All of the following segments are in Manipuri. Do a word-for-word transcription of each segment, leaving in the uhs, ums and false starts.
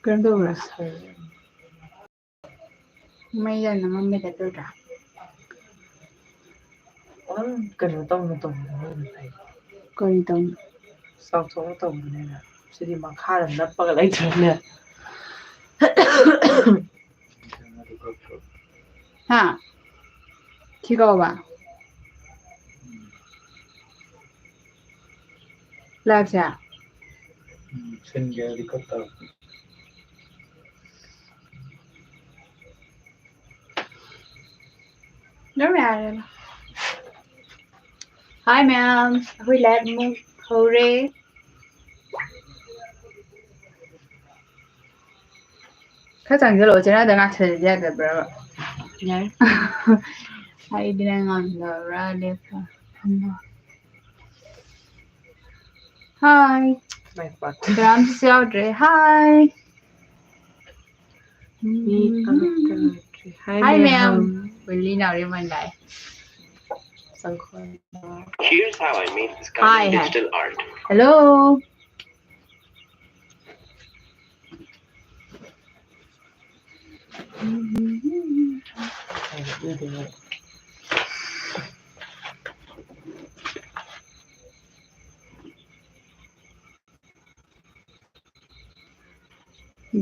ꯀꯩꯅꯣ ꯇꯧꯕ꯭ꯔꯥ? ꯃꯩ ꯌꯥꯝꯅ ꯃꯝꯕꯩ ꯇꯥꯏꯞ ꯇꯧꯗ꯭ꯔꯥ? ꯑꯗꯨꯝ ꯀꯩꯅꯣ ꯇꯧꯅ ꯇꯧꯕꯅꯦ ꯐꯩ꯫ ꯀꯔꯤ ꯇꯧꯅ? ꯆꯥꯎꯊꯣꯛꯅ ꯇꯧꯕꯅꯦꯅ꯫ ꯁꯤꯗꯤ ꯃꯈꯥꯗ ꯅꯞꯄꯒ ꯂꯩꯇ꯭ꯔꯕꯅꯦ꯫ ꯍꯥ? ꯁꯤ ꯀꯧꯕ? ꯂꯥꯏꯐꯁꯦ? ꯎꯝ, ꯁꯤꯟꯒꯦ ꯍꯥꯏꯗꯤ ꯀꯛ ꯇꯥꯕꯅꯤ꯫ ꯑꯗꯨꯝ ꯌꯥꯔꯦꯗ꯫ Hi ꯃꯌꯥꯝ, ꯑꯩꯈꯣꯏ ꯂꯥꯏꯐ ꯑꯃꯨꯛ ꯍꯧꯔꯦ꯫ ꯈꯔ ꯆꯪꯁꯤꯜꯂꯛꯑꯣ, ꯆꯦꯅꯥꯗ ꯉꯥꯛꯁꯜꯂꯗꯤ ꯌꯥꯗꯕ꯭ꯔꯕ? ꯌꯥꯔꯦ꯫ ꯑꯩꯗꯤ ꯅꯪ ꯉꯝꯗꯕ꯭ꯔꯥ ꯂꯦꯞꯄ꯫ ꯍꯥꯏ꯫ ꯀꯅꯥꯝꯇꯁꯨ ꯌꯥꯎꯗ꯭ꯔꯦ꯫ ꯍꯥꯏ꯫ ꯃꯤ ꯑꯃꯠꯇ ꯂꯩꯇ꯭ꯔꯦ꯫ ꯍꯥꯏ ꯍꯥꯏ ꯃꯌꯥꯝ꯫ ꯃꯌꯥꯝ꯫ ꯋꯤꯜꯂꯤ ꯅꯥꯎꯔꯦꯝ ꯑꯣꯏꯅ ꯂꯥꯛꯑꯦ꯫ ꯆꯪꯈꯣꯏ꯫ Here's how I made this high, high. Digital art. Hello꯫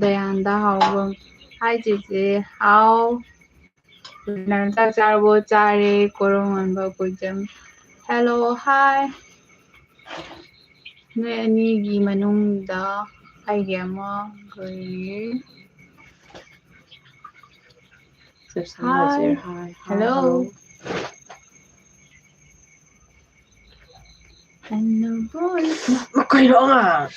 ꯗꯌꯥꯟꯗ ꯍꯥꯎꯕꯝ꯫ ꯍꯥꯏ ꯆꯦꯆꯦ꯫ ꯍꯥꯎ꯫ ꯅꯪ ꯆꯥꯛ ꯆꯥꯔꯕꯣ? ꯆꯥꯔꯦ꯫ ꯀꯣꯔꯧꯉꯥꯟꯕ ꯀꯣꯏꯖꯝ꯫ Hello, hi꯫ ꯅꯣꯏ ꯑꯅꯤꯒꯤ ꯃꯅꯨꯡꯗ ꯑꯩꯒꯤ ꯑꯃ ꯀꯔꯤ? Hi. Hi. Hello. Hello. And the voice. ꯀꯩꯅꯣ ꯑꯉꯥꯡ?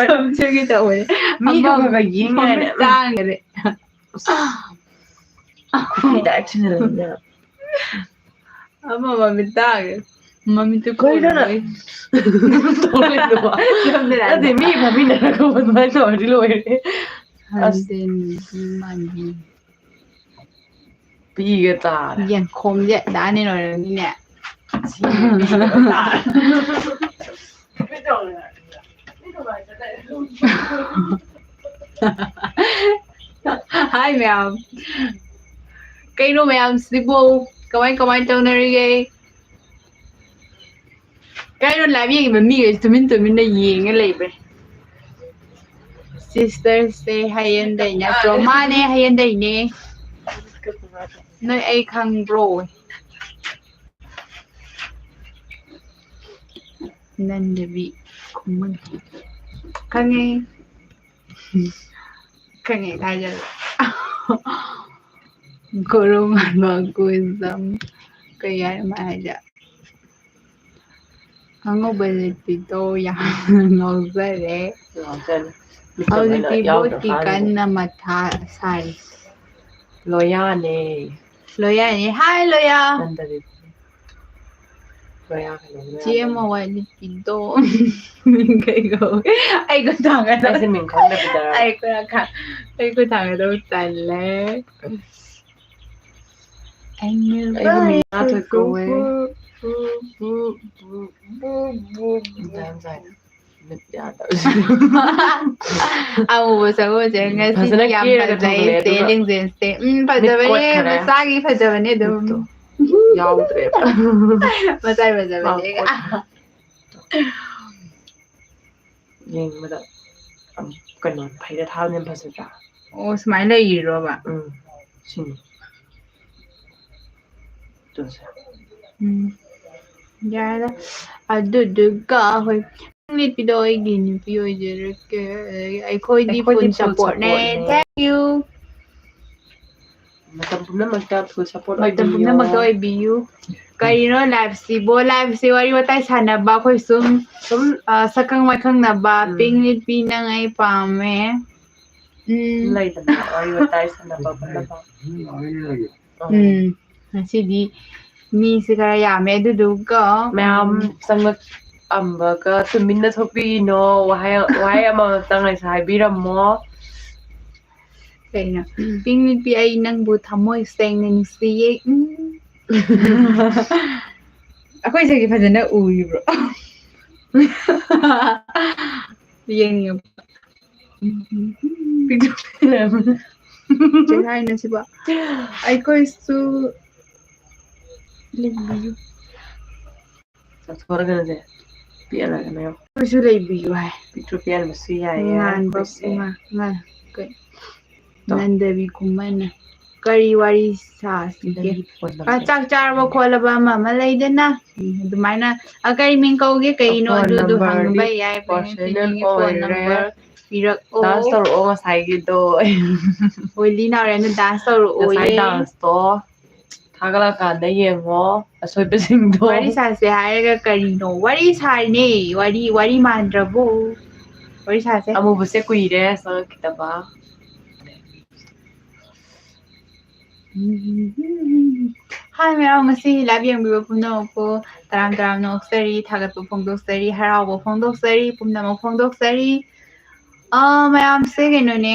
ꯁꯨꯝ ꯁꯤꯒꯤ ꯇꯧꯕꯅꯦ꯫ ꯃꯤꯗꯣ ꯑꯃ ꯈꯔ ꯈꯔ ꯌꯦꯡ ꯌꯥꯏꯅꯦ꯫ ꯃꯃꯤꯠ ꯇꯥꯡꯈ꯭ꯔꯦ꯫ ꯈꯨꯕꯤꯗ ꯊꯤꯜꯂꯒ꯫ ꯑꯃ ꯃꯃꯤꯠ ꯇꯥꯡꯈ꯭ꯔꯦ꯫ ꯃꯃꯤꯠꯇꯨ ꯀꯩꯅꯣ ꯅꯪ? ꯀꯣꯟꯈ꯭ꯔꯦ꯫ ꯇꯧꯔꯤꯗꯨꯕꯣ? ꯅꯠꯇꯦ, ꯃꯤ ꯐꯝꯃꯤꯟꯅꯔꯒ ꯑꯗꯨꯃꯥꯏꯅ ꯇꯧꯔꯗꯤ ꯂꯣꯏꯔꯦ꯫ ꯑꯁ꯫ ꯍꯟꯗꯦ ꯅꯨꯄꯤ ꯃꯥꯟꯕꯤ꯫ ꯄꯤꯒ ꯇꯥꯔꯦ꯫ ꯌꯦꯡꯈꯣꯝꯁꯦ ꯗꯥꯅꯤ ꯂꯣꯏꯔꯅꯤꯅꯦ꯫ ꯁꯤ ꯄꯤꯒ ꯇꯥꯔꯦ꯫ ꯍꯥꯏ ꯃꯌꯥꯝ, ꯀꯩꯅꯣ ꯃꯌꯥꯝꯁꯤꯕꯨ? ꯀꯃꯥꯏ ꯀꯃꯥꯏ ꯇꯧꯅꯔꯤꯒꯦ? ꯀꯩꯅꯣ live ꯌꯦꯡꯉꯤꯕ ꯃꯤꯈꯩꯁꯦ ꯇꯨꯃꯤꯟ ꯇꯨꯃꯤꯟꯅ ꯌꯦꯡꯉ ꯂꯩꯕ꯭ꯔꯦ? Sister ꯁꯦ ꯍꯌꯦꯟꯗꯩꯅ ꯇ꯭ꯔꯣꯃꯥꯅꯦ, ꯍꯌꯦꯟꯗꯩꯅꯦ꯫ ꯅꯣꯏ ꯑꯩ ꯈꯪꯕ꯭ꯔꯣ? ꯅꯟꯗꯕꯤ ꯈꯨꯃꯟ꯫ ꯈꯪꯉꯦ꯫ ꯈꯪꯉꯦ ꯊꯥꯖꯜꯂꯣ꯫ ꯒꯣꯔꯣ ꯃꯥꯟꯕ ꯀꯣꯏꯖꯝ꯫ ꯀꯩ ꯍꯥꯏꯅꯣ ꯃꯥ ꯍꯥꯏꯁꯦ? ꯑꯉꯧꯕ ꯂꯤꯠꯄꯤꯗꯣ ꯌꯥꯝꯅ ꯉꯥꯎꯖꯔꯦ꯫ ꯉꯥꯎꯖꯔꯦ꯫ ꯍꯧꯖꯤꯛꯇꯤ ꯕꯣꯠꯀꯤ ꯀꯟꯅ ꯃꯊꯥ ꯁꯥꯔꯤ꯫ ꯂꯣꯌꯥꯅꯦ꯫ ꯂꯣꯌꯥꯅꯦ꯫ ꯍꯥꯏ ꯂꯣꯌꯥ꯫ ꯅꯟꯗꯕꯤ꯫ ꯂꯣꯌꯥ ꯀꯩꯅꯣ, ꯂꯣꯌꯥ ꯆꯦ ꯂꯣꯌꯥ꯫ ꯑꯃ ꯋꯥꯠꯂꯤ ꯄꯤꯗꯣ꯫ ꯀꯩꯅꯣ? ꯑꯩ ꯈꯨꯠ ꯊꯥꯡꯒꯗꯧ-, ꯑꯩꯁꯦ ꯃꯤꯡ ꯈꯪꯗꯕꯤꯗ꯫ ꯑꯩ ꯈꯨꯠ ꯈ-, ꯑꯩ ꯈꯨꯠ ꯊꯥꯡꯒꯗꯧ ꯇꯜꯂꯦ꯫ ꯑꯩꯒꯤ ꯃꯤꯡ ꯉꯥꯊꯣꯏ ꯀꯧꯋꯦ꯫ ꯃꯇꯥ ꯌꯥꯝ ꯆꯥꯏꯗ꯫ ꯃꯤꯠ ꯌꯥꯗꯕꯁꯦ꯫ ꯑꯃꯨꯕ ꯁꯪꯒꯣꯝꯁꯦ ꯉꯁꯤꯗꯤ ꯐꯖꯅ ꯌꯥꯝ ꯀꯦꯔꯒ ꯐꯖꯩ, ꯊꯣꯛꯂꯛꯑꯦ, ꯁꯦ ꯑꯗꯨꯒ ꯂꯦꯡꯖꯦꯟꯁꯦ꯫ ꯎꯝ, ꯃꯤꯠ ꯐꯖꯕꯅꯦ, ꯀꯣꯠꯈꯔꯦ꯫ ꯃꯁꯥꯒꯤ ꯐꯖꯕꯅꯦ ꯑꯗꯨꯝ꯫ ꯃꯤꯠꯇꯣ ꯌꯥꯎꯗ꯭ꯔꯦꯕ꯫ ꯃꯁꯥꯒꯤ ꯐꯖꯕꯅꯦ꯫ ꯃꯥ ꯀꯣꯠꯈꯔꯦ꯫ ꯌꯦꯡꯕꯗ, ꯑꯝ, ꯀꯩꯅꯣ, ꯐꯩꯔꯥ ꯊꯥꯕꯅ ꯍꯦꯟꯅ ꯐꯖꯗ꯭ꯔꯥ? ꯑꯣ, ꯁꯨꯃꯥꯏꯅ ꯂꯩꯔꯤꯔꯣꯕ? ꯎꯝ, ꯁꯤꯅꯤ꯫ ꯇꯨꯁꯦ꯫ ꯎꯝ꯫ ꯌꯥꯔꯦꯗ꯫ ꯑꯗꯨꯗꯨꯒ ꯍꯣꯏ, ꯅꯪ ꯂꯤꯠꯄꯤꯗꯣ ꯑꯩꯒꯤ ꯅꯨꯄꯤ ꯑꯣꯏꯖꯔꯛꯀꯦ꯫ ꯑꯩꯈꯣꯏꯗꯤ ꯑꯩꯈꯣꯏꯗꯤ full full support ꯅꯦ꯫ Support ꯅꯦ꯫ Thank you꯫ ꯃꯇꯝ ꯄꯨꯝꯅꯃꯛꯇ full support ꯃꯇꯝ ꯑꯣꯏꯕꯤꯌꯨ꯫ ꯄꯨꯝꯅꯃꯛꯇ ꯑꯣꯏꯕꯤꯌꯨ꯫ ꯀꯔꯤꯅꯣ live ꯁꯤꯕꯣ? Live ꯁꯤ ꯋꯥꯔꯤ ꯋꯥꯇꯥꯏ ꯁꯥꯟꯅꯕ, ꯑꯩꯈꯣꯏ ꯁꯨꯝ, ꯁꯨꯝ ꯑ, ꯁꯛꯈꯪ ꯃꯥꯏꯈꯪꯅꯕ, ꯎꯝ꯫ ꯄꯤꯡ ꯂꯤꯠꯄꯤ ꯅꯪ ꯑꯩ ꯄꯥꯝꯃꯦ꯫ ꯎꯝ꯫ ꯂꯩꯗꯅ, ꯋꯥꯔꯤ ꯋꯥꯇꯥꯏ ꯁꯥꯟꯅꯕ ꯈꯣꯠꯅꯕ꯫ ꯎꯝ꯫ ꯉꯁꯤꯗꯤ ꯃꯤꯁꯦ ꯈꯔ ꯌꯥꯝꯃꯦ, ꯑꯗꯨꯗꯨꯒ ꯃꯌꯥꯝ ꯎꯝ꯫ ꯆꯪꯂꯛꯑꯝꯕꯒ ꯇꯨꯃꯤꯟꯅ ꯊꯣꯛꯄꯤꯒꯤꯅꯣ, ꯋꯥꯍꯩ, ꯋꯥꯍꯩ ꯑꯃꯃꯝꯇꯪ ꯂꯩꯁꯨ ꯍꯥꯏꯕꯤꯔꯝꯃꯣ꯫ ꯀꯩꯅꯣ? ꯄꯤꯡ ꯂꯤꯠꯄꯤ, ꯑꯩ ꯅꯪꯕꯨ ꯊꯃꯣꯏ ꯁꯦꯡꯅ ꯅꯨꯡꯁꯤꯌꯦ꯫ ꯎꯝ꯫ ꯑꯩꯈꯣꯏ ꯁꯤꯒꯤ ꯐꯖꯅ ꯎꯔꯤꯕ꯭ꯔꯣ? ꯌꯦꯡꯅꯤꯡꯉꯛꯄ꯫ ꯀꯩ ꯍꯥꯏꯅꯣ ꯁꯤꯕꯣ? ꯑꯩꯈꯣꯏꯁꯨ ꯂꯩꯕꯤꯌꯨ꯫ ꯆꯠꯊꯣꯔꯒꯅꯦ ꯄꯦꯜꯂꯒꯅꯦ꯫ ꯑꯩꯈꯣꯏꯁꯨ ꯂꯩꯕꯤꯌꯨ ꯍꯥꯏ꯫ ꯄꯤꯛꯇ꯭ꯔꯨ ꯄꯦꯟꯕꯁꯨ ꯌꯥꯏꯌꯦ꯫ ꯉꯥꯟꯕ ꯑꯩꯈꯣꯏꯁꯦ꯫ ꯉꯥ-, ꯉꯥ-, ꯀꯩ-, ꯇꯣ꯫ ꯅꯟꯗꯕꯤ ꯈꯨꯃꯟꯅ ꯀꯔꯤ ꯋꯥꯔꯤ ꯁꯥꯁꯤꯒꯦ? ꯅꯪꯒꯤ phone number꯫ ꯆꯥꯛ ꯆꯥꯔꯕ ꯈꯣꯠꯂꯕ ꯑꯃ ꯑꯃ ꯂꯩꯗꯅ, ꯑꯗꯨꯃꯥꯏꯅ, ꯑ, ꯀꯔꯤ ꯃꯤꯡ ꯀꯧꯒꯦ, ꯀꯩꯅꯣ, phone ꯑꯗꯨꯗꯣ number ꯍꯪꯕ ꯗꯤ ꯌꯥꯏ, personal ꯅꯪꯒꯤ phone ꯑꯣꯏꯔꯦ꯫ Number ꯄꯤꯔꯛꯑꯣ꯫ Dance ꯇꯧꯔꯛꯑꯣ ꯉꯁꯥꯏꯒꯤꯗꯣ꯫ ꯍꯣꯏ, ꯂꯤ ꯅꯥꯎꯔꯦꯝꯅ dance ꯇꯧꯔꯛꯑꯣꯌꯦ꯫ ꯉꯁꯥꯏ dance ꯇꯣ ꯊꯥꯒꯠꯂꯛꯀꯥꯟꯗ ꯌꯦꯡꯉꯣ ꯑꯁꯣꯏꯕꯁꯤꯡꯗꯣ꯫ ꯋꯥꯔꯤ ꯁꯥꯁꯦ ꯍꯥꯏꯔꯒ ꯀꯔꯤꯅꯣ? ꯋꯥꯔꯤ ꯁꯥꯔꯤꯅꯦ꯫ ꯋꯥꯔꯤ, ꯋꯥꯔꯤ ꯃꯥꯟꯗ꯭ꯔꯕꯣ? ꯋꯥꯔꯤ ꯁꯥꯁꯦ꯫ ꯑꯃꯨꯕꯁꯦ ꯀꯨꯏꯔꯦ ꯆꯪꯉꯛꯈꯤꯗꯕ꯫ ꯍꯥꯏ ꯃꯌꯥꯝ, ꯉꯁꯤ live ꯌꯦꯡꯕꯤꯕ ꯄꯨꯝꯅꯃꯛꯄꯨ ꯇꯔꯥꯝ ꯇꯔꯥꯝꯅ ꯑꯣꯛꯆꯔꯤ, ꯊꯥꯒꯠꯄ ꯐꯣꯡꯗꯣꯛꯆꯔꯤ, ꯍꯔꯥꯎꯕ ꯐꯣꯡꯗꯣꯛꯆꯔꯤ, ꯄꯨꯝꯅꯃꯛ ꯐꯣꯡꯗꯣꯛꯆꯔꯤ꯫ ꯑ, ꯃꯌꯥꯝꯁꯦ ꯀꯩꯅꯣꯅꯦ,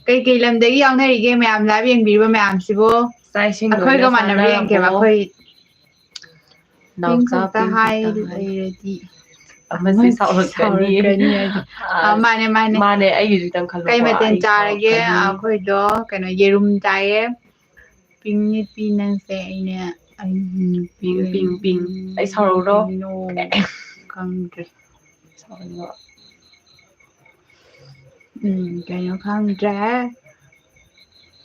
ꯀꯩꯀꯩ ꯂꯝꯗꯒꯤ ꯌꯥꯎꯅꯔꯤꯒꯦ ꯃꯌꯥꯝ live ꯌꯦꯡꯕꯤꯔꯤꯕ ꯃꯌꯥꯝꯁꯤꯕꯣ? ꯆꯥꯛ ꯏꯁꯤꯡ ꯑꯩꯈꯣꯏꯒ ꯂꯣꯏꯅ ꯃꯥꯟꯅꯕ꯭ꯔꯥ ꯌꯦꯡꯒꯦꯕ, ꯆꯥꯅꯔꯕꯣ? ꯑꯩꯈꯣꯏ ꯅꯥꯎꯆꯥ ꯄꯤꯡ ꯈꯛꯇ ꯄꯤꯡ ꯍꯥꯏ ꯈꯛꯇ ꯍꯥꯏ꯫ ꯂꯩꯔꯗꯤ ꯑꯃꯁꯦ ꯑꯃꯁꯦ ꯁꯥꯎꯔꯛꯀꯅꯤ꯫ ꯁꯥꯎꯔꯛꯀꯅꯤ ꯍꯥꯏꯗꯤ꯫ ꯑ, ꯑ, ꯃꯥꯅꯦ, ꯃꯥꯅꯦ꯫ ꯃꯥꯅꯦ, ꯑꯩꯒꯤꯁꯨ ꯈꯤꯇꯪ ꯈꯜꯂꯨꯀꯣ, ꯀꯩ ꯃꯊꯦꯜ ꯑꯩ ꯆꯥꯔꯒꯦ? ꯁꯥꯎꯔꯛꯀꯅꯤ꯫ ꯑꯩꯈꯣꯏꯗꯣ ꯀꯩꯅꯣ, ꯌꯦꯔꯨꯝ ꯆꯥꯏꯌꯦ꯫ ꯄꯤꯡ ꯅꯨꯄꯤ ꯅꯪꯁꯦ ꯑꯩꯅ, ꯑꯩ ꯅꯨꯄꯤ ꯄꯤꯡ, ꯄꯤꯡ, ꯄꯤꯡ꯫ ꯑꯩ ꯁꯥꯎꯔꯛꯎꯔꯣ? ꯀꯩꯅꯣ ꯈꯪꯗ꯭ꯔꯦ꯫ ꯁꯥꯎꯔꯛꯎꯔꯣ? ꯎꯝ, ꯀꯩꯅꯣ ꯈꯪꯗ꯭ꯔꯦ꯫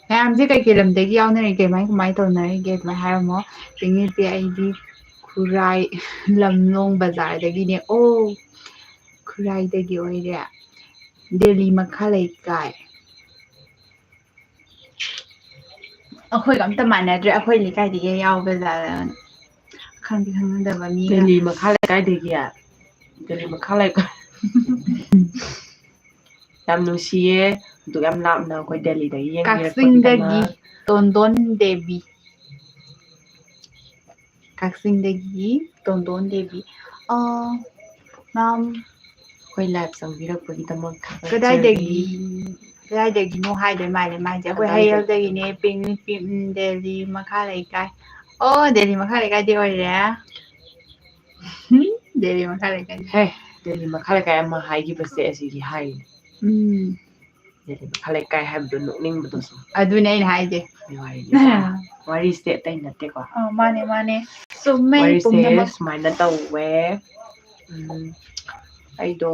ꯃꯌꯥꯝꯁꯦ ꯀꯩꯀꯩ ꯂꯝꯗꯒꯤ ꯌꯥꯎꯅꯔꯤꯒꯦ, ꯀꯃꯥꯏ, ꯀꯃꯥꯏ ꯇꯧꯅꯔꯤꯒꯦ, ꯑꯗꯨꯃꯥꯏ ꯍꯥꯏꯔꯝꯃꯣ꯫ ꯄꯤꯡ ꯅꯨꯄꯤ ꯑꯩꯗꯤ ꯈꯨꯔꯥꯏ ꯂꯝꯂꯣꯡ ꯕꯖꯥꯔꯗꯒꯤꯅꯦ꯫ ꯑꯣ, ꯈꯨꯔꯥꯏꯗꯒꯤ ꯑꯣꯏꯔꯦ꯫ ꯗꯦꯜꯂꯤ ꯃꯈꯥ ꯂꯩꯀꯥꯏ꯫ ꯑꯩꯈꯣꯏꯒ ꯑꯝꯇ ꯃꯥꯟꯅꯗ꯭ꯔꯦ, ꯑꯩꯈꯣꯏ ꯂꯩꯀꯥꯏꯗꯒꯤ ꯌꯥꯎꯕ ꯖꯥꯠꯂ? ꯈꯪꯗꯤ ꯈꯪꯅꯗꯕ ꯃꯤꯒ꯫ ꯗꯦꯜꯂꯤ ꯃꯈꯥ ꯂꯩꯀꯥꯏꯗꯒꯤ? ꯗꯦꯜꯂꯤ ꯃꯈꯥ ꯂꯩꯀꯥꯏ꯫ ꯌꯥꯝ ꯅꯨꯡꯁꯤꯌꯦ, ꯑꯗꯨꯛ ꯌꯥꯝ ꯂꯥꯞꯅ ꯑꯩꯈꯣꯏ ꯗꯦꯜꯂꯤꯗꯒꯤ ꯌꯦꯡꯕꯤꯔꯛꯄꯒꯤꯗꯃꯛ꯫ ꯀꯛꯆꯤꯡꯗꯒꯤ ꯇꯣꯟꯗꯣꯟ ꯗꯦꯕꯤ꯫ ꯀꯛꯆꯤꯡꯗꯒꯤ ꯇꯣꯟꯗꯣꯟ ꯗꯦꯕꯤ꯫ ꯑ, ꯃꯌꯥꯝ ꯑꯩꯈꯣꯏ live ꯆꯪꯕꯤꯔꯛꯄꯒꯤꯗꯃꯛ ꯊꯥꯒꯠꯆꯔꯤ꯫ ꯀꯗꯥꯏꯗꯒꯤ, ꯀꯗꯥꯏꯗꯒꯤꯅꯣ ꯍꯥꯏꯗꯣꯏ ꯃꯥꯜꯂꯦ ꯃꯥꯏꯁꯦ꯫ ꯑꯩꯈꯣꯏ ꯀꯗꯥꯏꯗꯒꯤ? ꯍꯩꯔꯦꯜꯗꯒꯤꯅꯦ, ꯄꯤꯡ, ꯄꯤꯡ, ꯗꯦꯜꯂꯤ ꯃꯈꯥ ꯂꯩꯀꯥꯏ꯫ ꯑꯣ, ꯗꯦꯜꯂꯤ ꯃꯈꯥ ꯂꯩꯀꯥꯏꯗꯤ ꯑꯣꯏꯔꯦ꯫ ꯗꯦꯜꯂꯤ ꯃꯈꯥ ꯂꯩꯀꯥꯏ꯫ ꯍꯦ, ꯗꯦꯜꯂꯤ ꯃꯈꯥ ꯂꯩꯀꯥꯏ ꯑꯃ ꯍꯥꯏꯈꯤꯕꯁꯦ ꯑꯁꯤꯒꯤ ꯍꯥꯏꯔꯤꯅꯦ꯫ ꯎꯝ ꯗꯦꯜꯂꯤ ꯃꯈꯥ ꯂꯩꯀꯥꯏ ꯍꯥꯏꯕꯗꯣ ꯅꯣꯛꯅꯤꯡꯕꯗꯣ ꯁꯨꯝ꯫ ꯑꯗꯨꯅꯦ ꯑꯩꯅ ꯍꯥꯏꯁꯦ꯫ ꯋꯥꯔꯤꯁꯦ ꯑꯇꯩ ꯅꯠꯇꯦꯀꯣ꯫ ꯑ, ꯃꯥꯅꯦ ꯃꯥꯅꯦ, ꯆꯨꯝꯃꯦ ꯋꯥꯔꯤꯁꯦ ꯄꯨꯝꯅꯃꯛ꯫ ꯁꯨꯃꯥꯏꯅ ꯇꯧꯋꯦ꯫ ꯎꯝ, ꯑꯩꯗꯣ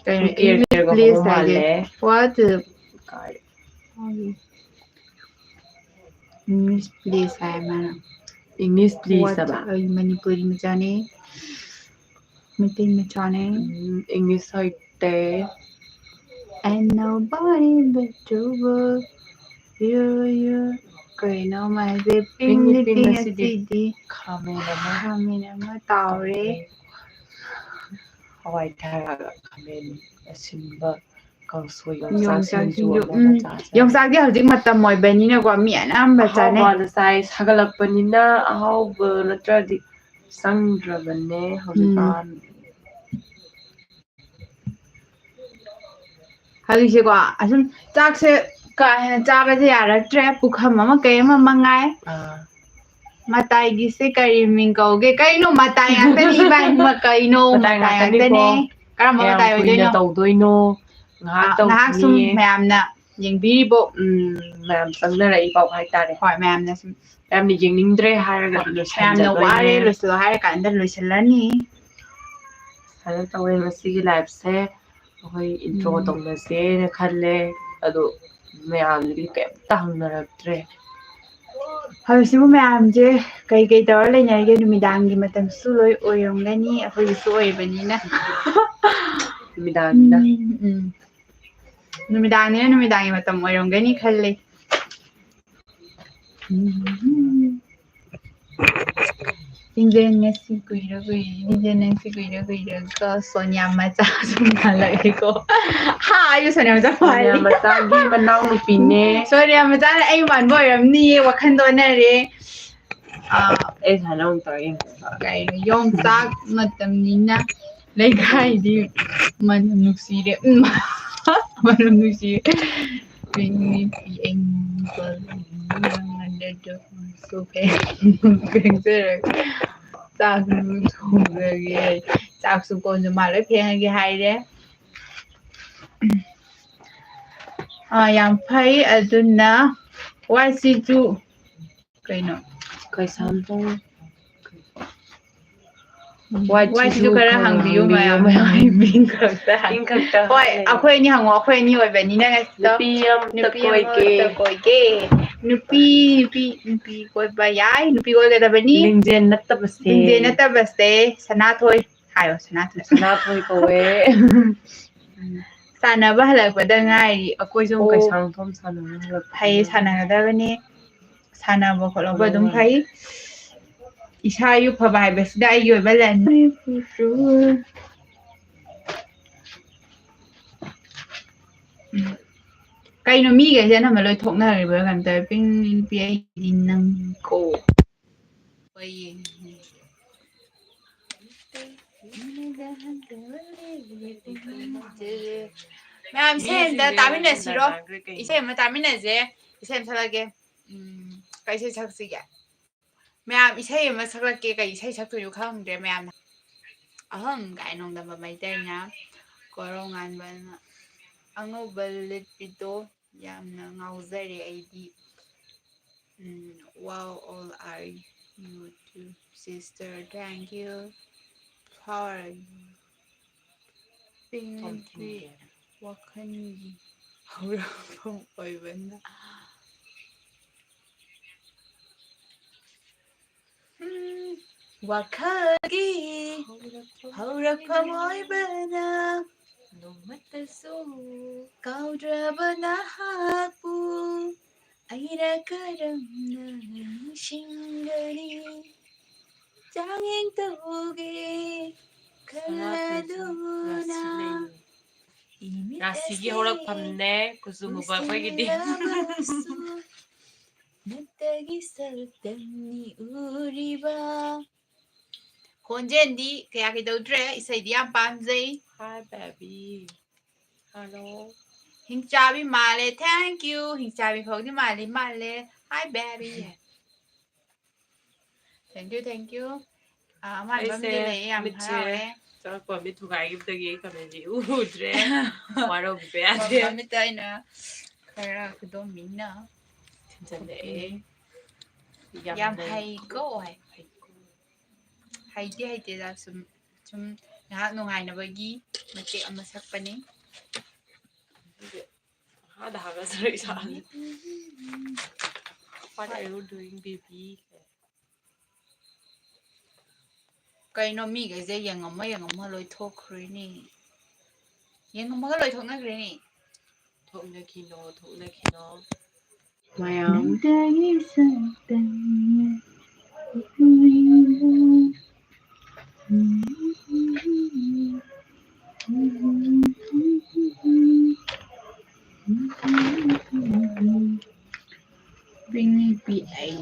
ꯀꯩꯅꯣ, ꯁꯨꯝ ꯀꯦꯔ English ꯀꯦꯔꯒ please ꯍꯧꯕ ꯍꯥꯏꯁꯦ? ꯃꯥꯜꯂꯦ꯫ What? ꯀꯥꯏ? English please ꯍꯥꯏ ꯃꯥꯅ꯫ English please What? ꯍꯥꯏꯕ꯫ ꯑꯩ ꯃꯅꯤꯄꯨꯔꯤ ꯃꯆꯥꯅꯦ, ꯃꯩꯇꯩ ꯃꯆꯥꯅꯦ꯫ ꯎꯝ, English ꯍꯩꯇꯦ꯫ And nobody but you will, you, you. ꯀꯩꯅꯣ ꯃꯥꯏꯁꯦ? ꯄꯤꯡꯂꯤ ꯄꯤꯡꯂꯤ ꯄꯤꯡ ꯄꯤꯡ ꯑꯁꯤꯗꯤ꯫ ꯑꯁꯤꯗꯤ꯫ ꯈꯥꯃꯦꯟ ꯑꯃ ꯈꯥꯃꯦꯟ ꯑꯃ ꯇꯥꯎꯔꯦ꯫ ꯍꯋꯥꯏ ꯊꯔꯥꯛ ꯈꯥꯃꯦꯟ ꯑꯁꯤꯟꯕ ꯀꯥꯡꯁꯣꯏ, ꯌꯣꯡꯆꯥꯛ ꯌꯣꯡꯆꯥꯛ ꯁꯤꯡꯖꯨ ꯁꯤꯡꯖꯨ, ꯑꯃ ꯎꯝ, ꯆꯥꯁꯦ꯫ ꯌꯣꯡꯆꯥꯛꯇꯤ ꯍꯧꯖꯤꯛ ꯃꯇꯝ ꯑꯣꯏꯕꯅꯤꯅꯀꯣ, ꯃꯤ ꯑꯅꯝꯕ ꯆꯥꯅꯩ꯫ ꯑꯍꯥꯎꯕꯗ ꯆꯥꯏ, ꯁꯥꯒꯠꯂꯛꯄꯅꯤꯅ ꯑꯍꯥꯎꯕ ꯅꯠꯇ꯭ꯔꯗꯤ ꯆꯪꯗ꯭ꯔꯕꯅꯦ ꯍꯧꯖꯤꯛꯀꯥꯟ꯫ ꯍꯧꯖꯤꯛꯁꯦꯀꯣ, ꯑꯁꯨꯝ ꯆꯥꯛꯁꯦ ꯀꯥ ꯍꯦꯟꯅ ꯆꯥꯕꯁꯦ ꯌꯥꯔꯛꯇ꯭ꯔꯦ, ꯄꯨꯈꯝ ꯑꯃ ꯀꯩ ꯑꯃ ꯃꯉꯥꯏ꯫ ꯑꯥ, ꯃꯇꯥꯏꯒꯤꯁꯦ ꯀꯔꯤ ꯃꯤꯡ ꯀꯧꯒꯦ? ꯀꯩꯅꯣ ꯃꯇꯥꯏ ꯉꯥꯛꯇꯅꯤ ꯏꯕꯥꯅꯤꯃꯛ, ꯀꯩꯅꯣ? ꯃꯇꯥꯏ ꯃꯇꯥꯏ ꯉꯥꯛꯇꯅꯤꯀꯣ꯫ ꯉꯥꯛꯇꯅꯦ꯫ ꯀꯔꯝꯕ ꯀꯌꯥꯝ ꯃꯇꯥꯏ ꯀꯨꯏꯅ ꯑꯣꯏꯗꯣꯏꯅꯣ? ꯇꯧꯗꯣꯏꯅꯣ? ꯉꯥꯏꯍꯥꯛ ꯑꯥ, ꯉꯥꯏꯍꯥꯛ ꯁꯨꯝ ꯇꯧꯈꯤꯅꯤꯌꯦ꯫ ꯃꯌꯥꯝꯅ ꯌꯦꯡꯕꯤꯔꯤꯕꯣ꯫ ꯎꯝ, ꯃꯌꯥꯝ ꯆꯪꯅꯔꯛꯏ ꯄꯥꯎ ꯍꯥꯏꯇꯥꯔꯦ꯫ ꯍꯣꯏ, ꯃꯌꯥꯝꯅ ꯁꯨꯝ ꯃꯌꯥꯝꯅ ꯌꯦꯡꯅꯤꯡꯗ꯭ꯔꯦ ꯍꯥꯏꯔꯒꯗꯤ ꯃꯌꯥꯝꯅ ꯂꯣꯏꯁꯤꯟꯖꯗꯣꯏꯅꯦ꯫ ꯋꯥꯔꯦ, ꯂꯣꯏꯁꯤꯜꯂꯣ ꯍꯥꯏꯔ ꯀꯥꯟꯗ ꯂꯣꯏꯁꯤꯜꯂꯅꯤ꯫ ꯁꯨꯃꯥꯏꯅ ꯇꯧꯋꯦ ꯉꯁꯤꯒꯤ liveꯁꯦ꯫ ꯑꯩꯈꯣꯏ intro ꯎꯝ꯫ ꯇꯧꯅꯁꯦꯅ ꯈꯜꯂꯦ, ꯑꯗꯣ ꯃꯌꯥꯝꯗꯨꯗꯤ ꯀꯩꯝꯇ ꯍꯪꯅꯔꯛꯇ꯭ꯔꯦ꯫ ꯍꯧꯖꯤꯛꯁꯤꯕꯨ ꯃꯌꯥꯝꯁꯦ ꯀꯩ ꯀꯩ ꯇꯧꯔ ꯂꯩꯅꯔꯤꯒꯦ? ꯅꯨꯃꯤꯗꯥꯡꯒꯤ ꯃꯇꯝꯁꯨ ꯂꯣꯏ ꯑꯣꯏꯔꯝꯒꯅꯤ, ꯑꯩꯈꯣꯏꯒꯤꯁꯨ ꯑꯣꯏꯕꯅꯤꯅ꯫ ꯅꯨꯃꯤꯗꯥꯡꯅꯤꯅ꯫ ꯎꯝ, ꯎꯝ꯫ ꯅꯨꯃꯤꯗꯥꯡꯅꯤꯅ ꯅꯨꯃꯤꯗꯥꯡꯒꯤ ꯃꯇꯝ ꯑꯣꯏꯔꯝꯒꯅꯤ ꯈꯜꯂꯦ꯫ ꯎꯝ꯫ ꯂꯤꯟꯖꯦꯟ ꯉꯁꯤ ꯀꯨꯏꯔ ꯀꯨꯏꯔ, ꯂꯤꯟꯖꯦꯟ ꯅꯪꯁꯤ ꯀꯨꯏꯔ ꯀꯨꯏꯔꯒ ꯁꯣꯅꯤꯌꯥ ꯃꯆꯥ ꯁꯨꯝ ꯃꯥꯜꯂꯛꯑꯦꯀꯣ꯫ ꯍꯥ, ꯑꯩꯁꯨ ꯁꯣꯅꯤꯌꯥ ꯃꯆꯥ ꯁꯣꯅꯤꯌꯥ ꯃꯥꯜꯂꯤ꯫ ꯃꯆꯥꯒꯤ ꯃꯅꯥꯎꯅꯨꯄꯤꯅꯦ꯫ ꯁꯣꯅꯤꯌꯥ ꯃꯆꯥꯅ ꯑꯩ ꯃꯥꯟꯕ ꯑꯣꯏꯔꯝꯅꯤꯌꯦ, ꯋꯥꯈꯟꯗ ꯑꯣꯟꯅꯔꯦ꯫ ꯑꯥ, ꯑꯩ ꯁꯨꯃꯥꯏꯅ ꯑꯃꯨꯛ ꯇꯧꯔ ꯌꯦꯡꯉꯣ꯫ ꯀꯩꯅꯣ, ꯌꯣꯡꯆꯥꯛ ꯃꯇꯝꯅꯤꯅ ꯂꯩꯀꯥꯏꯗꯤ ꯃꯅꯝ ꯅꯨꯡꯁꯤꯔꯦ꯫ ꯎꯝ, ꯃꯅꯝ ꯅꯨꯡꯁꯤꯔꯦ꯫ ꯆꯥꯛꯁꯨ ꯊꯣꯡꯖꯒꯦ꯫ ꯆꯥꯛꯁꯨ ꯀꯣꯟꯁꯨ ꯃꯥ ꯂꯣꯏ ꯐꯦꯡꯉꯒꯦ ꯍꯥꯏꯔꯦ꯫ ꯑꯥ, ꯌꯥꯝ ꯐꯩ꯫ ꯑꯗꯨꯅ ꯋꯥꯏꯁꯤꯁꯨ ꯀꯩꯅꯣ? ꯀꯩꯁꯥꯝꯊꯣꯡ꯫ ꯋꯥꯏꯁꯤꯁꯨ ꯈꯔ ꯍꯪꯕꯤꯌꯨ ꯃꯌꯥꯝ꯫ ꯄꯤꯡ ꯈꯛꯇ ꯍꯪ-, ꯄꯤꯡ ꯈꯛꯇ ꯍꯣꯏ, ꯍꯪꯉꯦ꯫ ꯑꯩꯈꯣꯏ ꯑꯅꯤ ꯍꯪꯉꯣ, ꯑꯩꯈꯣꯏ ꯑꯅꯤ ꯑꯣꯏꯕꯅꯤꯅ ꯉꯁꯤꯗꯣ꯫ ꯅꯨꯄꯤ ꯑꯃꯇ ꯅꯨꯄꯤ ꯀꯣꯏꯒꯦ꯫ ꯑꯃꯇ ꯀꯣꯏꯒꯦ꯫ ꯅꯨꯄꯤ, ꯅꯨꯄꯤ, ꯅꯨꯄꯤ ꯀꯣꯏꯕ ꯌꯥꯏ, ꯅꯨꯄꯤ ꯀꯣꯏꯒꯗꯕꯅꯤ꯫ ꯂꯤꯡꯖꯦꯜ ꯅꯠꯇꯕꯁꯦ꯫ ꯂꯤꯡꯖꯦꯜ ꯅꯠꯇꯕꯁꯦ, ꯁꯅꯥꯊꯣꯏ꯫ ꯍꯥꯏꯌꯣ, ꯁꯅꯥꯊꯣꯏ꯫ ꯁꯅꯥꯊꯣꯏ ꯀꯧꯋꯦ꯫ ꯎꯝ꯫ ꯁꯥꯟꯅꯕ ꯍꯜꯂꯛꯄꯗ ꯉꯥꯏꯔꯤ꯫ ꯑꯩꯈꯣꯏꯁꯨ ꯑꯣ꯫ ꯀꯩꯁꯥꯝꯊꯣꯡ ꯁꯥꯟꯅꯕ ꯍꯜꯂꯛꯄꯗ ꯐꯩ, ꯉꯥꯏꯔꯤ꯫ ꯁꯥꯟꯅꯒꯗꯕꯅꯤ꯫ ꯁꯥꯟꯅꯕ ꯈꯣꯠꯂꯛꯄ ꯑꯗꯨꯝ ꯐꯩ꯫ ꯏꯁꯥ ꯏꯌꯨ ꯐꯕ ꯍꯥꯏꯕꯁꯤꯗ ꯑꯩꯒꯤ ꯑꯣꯏꯕ ꯂꯟꯅꯤ꯫ ꯀꯩꯅꯣ ꯃꯤꯈꯩꯁꯦ ꯑꯅꯝꯕ ꯂꯣꯏ ꯊꯣꯛꯅꯈ꯭ꯔꯤꯕ꯭ꯔꯥ ꯀꯩꯅꯣ ꯇꯧꯋꯦ꯫ ꯄꯤꯡ ꯅꯨꯄꯤ ꯑꯩꯗꯤ ꯅꯪꯀꯣ꯫ ꯍꯣꯏ, ꯌꯦꯡꯉꯦ꯫ ꯃꯌꯥꯝ ꯏꯁꯩ ꯑꯝꯇ ꯇꯥꯃꯤꯟꯅꯁꯤꯔꯣ? ꯏꯁꯩ ꯑꯃ ꯇꯥꯃꯤꯟꯅꯁꯦ꯫ ꯏꯁꯩ ꯑꯃ ꯁꯛꯂꯛꯀꯦ꯫ ꯎꯝ, ꯀꯩ ꯏꯁꯩ ꯁꯛꯁꯤꯒꯦ? ꯃꯌꯥꯝ ꯏꯁꯩ ꯑꯃ ꯁꯛꯂꯛꯀꯦ꯫ ꯀꯩ ꯏꯁꯩ ꯁꯛꯇꯣꯏꯅꯣ ꯈꯪꯗ꯭ꯔꯦ ꯃꯌꯥꯝꯅ꯫ ꯑꯍꯝ ꯀꯥꯏ ꯅꯣꯡꯗꯝꯕ ꯃꯩꯇꯩꯅ ꯀꯣꯔꯧ ꯉꯥꯟꯕꯅ ꯑꯉꯧꯕ ꯂꯤꯠꯄꯤꯗꯣ ꯌꯥꯝꯅ ꯉꯥꯎꯖꯔꯦ ꯑꯩꯗꯤ꯫ ꯎꯝ, wow, all are you too, sister. Thank you. How are you? ꯄꯤꯡꯀꯤ ꯋꯥꯈꯜꯒꯤ ꯍꯧꯔꯛꯐꯝ ꯑꯣꯏꯕꯅ꯫ ꯎꯝ, ꯋꯥꯈꯜꯒꯤ ꯍꯧꯔꯛꯐꯝ ꯑꯣꯏꯕꯅ ꯅꯣꯡꯃꯇꯁꯨ ꯀꯥꯎꯗ꯭ꯔꯕ ꯅꯍꯥꯛꯄꯨ ꯑꯩꯅ ꯀꯔꯝꯅ ꯅꯤꯡꯁꯤꯡꯒꯅꯤ? ꯆꯥꯡꯌꯦꯡ ꯇꯧꯒꯦ ꯈꯜꯂꯗꯨꯅ ꯏꯃꯤꯠ ꯔꯥꯁꯤꯒꯤ ꯑꯁꯤ ꯍꯧꯔꯛꯐꯝꯅꯦ, ꯀꯨꯆꯨ ꯃꯨꯕ ꯑꯩꯈꯣꯏꯒꯤꯗꯤ꯫ ꯎꯏꯁꯤꯜꯂꯕꯁꯨ ꯅꯠꯇꯒꯤ ꯁꯛꯇꯝꯅꯤ ꯎꯔꯤꯕ꯫ ꯈꯣꯟꯖꯦꯜꯗꯤ ꯀꯌꯥ ꯀꯩꯗꯧꯗ꯭ꯔꯦ, ꯏꯁꯩꯗꯤ ꯌꯥꯝ ꯄꯥꯝꯖꯩ꯫ Hi, baby. Hello. ꯍꯤꯡꯆꯥꯕꯤ ꯃꯥꯜꯂꯦ, thank you. ꯍꯤꯡꯆꯥꯕꯤ ꯐꯥꯎꯗꯤ ꯃꯥꯜꯂꯤ, ꯃꯥꯜꯂꯦ꯫ Hi, baby. Thank you, thank you. ꯑꯥ, ꯑꯃꯥꯟꯕ ꯑꯃꯗꯤ ꯑꯩꯁꯦ ꯂꯩꯌꯦ, ꯌꯥꯝ ꯃꯤꯠꯁꯦ ꯍꯔꯥꯎꯋꯦ꯫ ꯀꯛꯄ ꯃꯤꯠ ꯊꯨꯒꯥꯏꯈꯤꯕꯗꯒꯤ ꯑꯩ ꯀꯩꯅꯣꯁꯦ ꯎꯗ꯭ꯔꯦ꯫ ꯋꯥꯔꯧꯕꯤꯕ ꯌꯥꯗꯦ꯫ ꯃꯃꯤꯠꯇ ꯑꯩꯅ ꯈꯔ ꯈꯨꯗꯣꯝꯕꯤꯅ ꯊꯤꯟꯖꯜꯂꯛꯑꯦ꯫ ꯌꯥꯝ ꯌꯥꯝ ꯍꯩ꯫ ꯍꯩꯀꯣ ꯍꯥꯏ꯫ ꯍꯩꯗꯤ ꯍꯩꯇꯦꯗ, ꯁꯨꯝ, ꯁꯨꯝ ꯉꯥꯏꯍꯥꯛ ꯅꯨꯡꯉꯥꯏꯅꯕꯒꯤ ꯃꯇꯦꯛ ꯑꯃ ꯁꯛꯄꯅꯤ꯫ ꯍꯥꯗ ꯍꯥꯒꯠꯆꯔꯛꯏ ꯏꯁꯥꯁꯦ꯫ What are you doing, baby? ꯀꯩꯅꯣ ꯃꯤꯈꯩꯁꯦ ꯌꯦꯡꯉꯝꯃ ꯌꯦꯡꯉꯝꯃ ꯂꯣꯏ ꯊꯣꯛꯈ꯭ꯔꯦꯅꯦ꯫ ꯌꯦꯡꯉꯝꯃꯒ ꯂꯣꯏ ꯊꯣꯛꯅꯈ꯭ꯔꯦꯅꯦ꯫ ꯊꯣꯛꯅꯈꯤꯅꯣ, ꯊꯣꯛꯅꯈꯤꯅꯣ꯫ ꯃꯌꯥꯝ꯫ ꯅꯪꯗꯒꯤ ꯁꯛꯇꯝꯅ ꯄꯤꯛꯅꯤꯛ ꯄꯤ ꯑꯩ꯫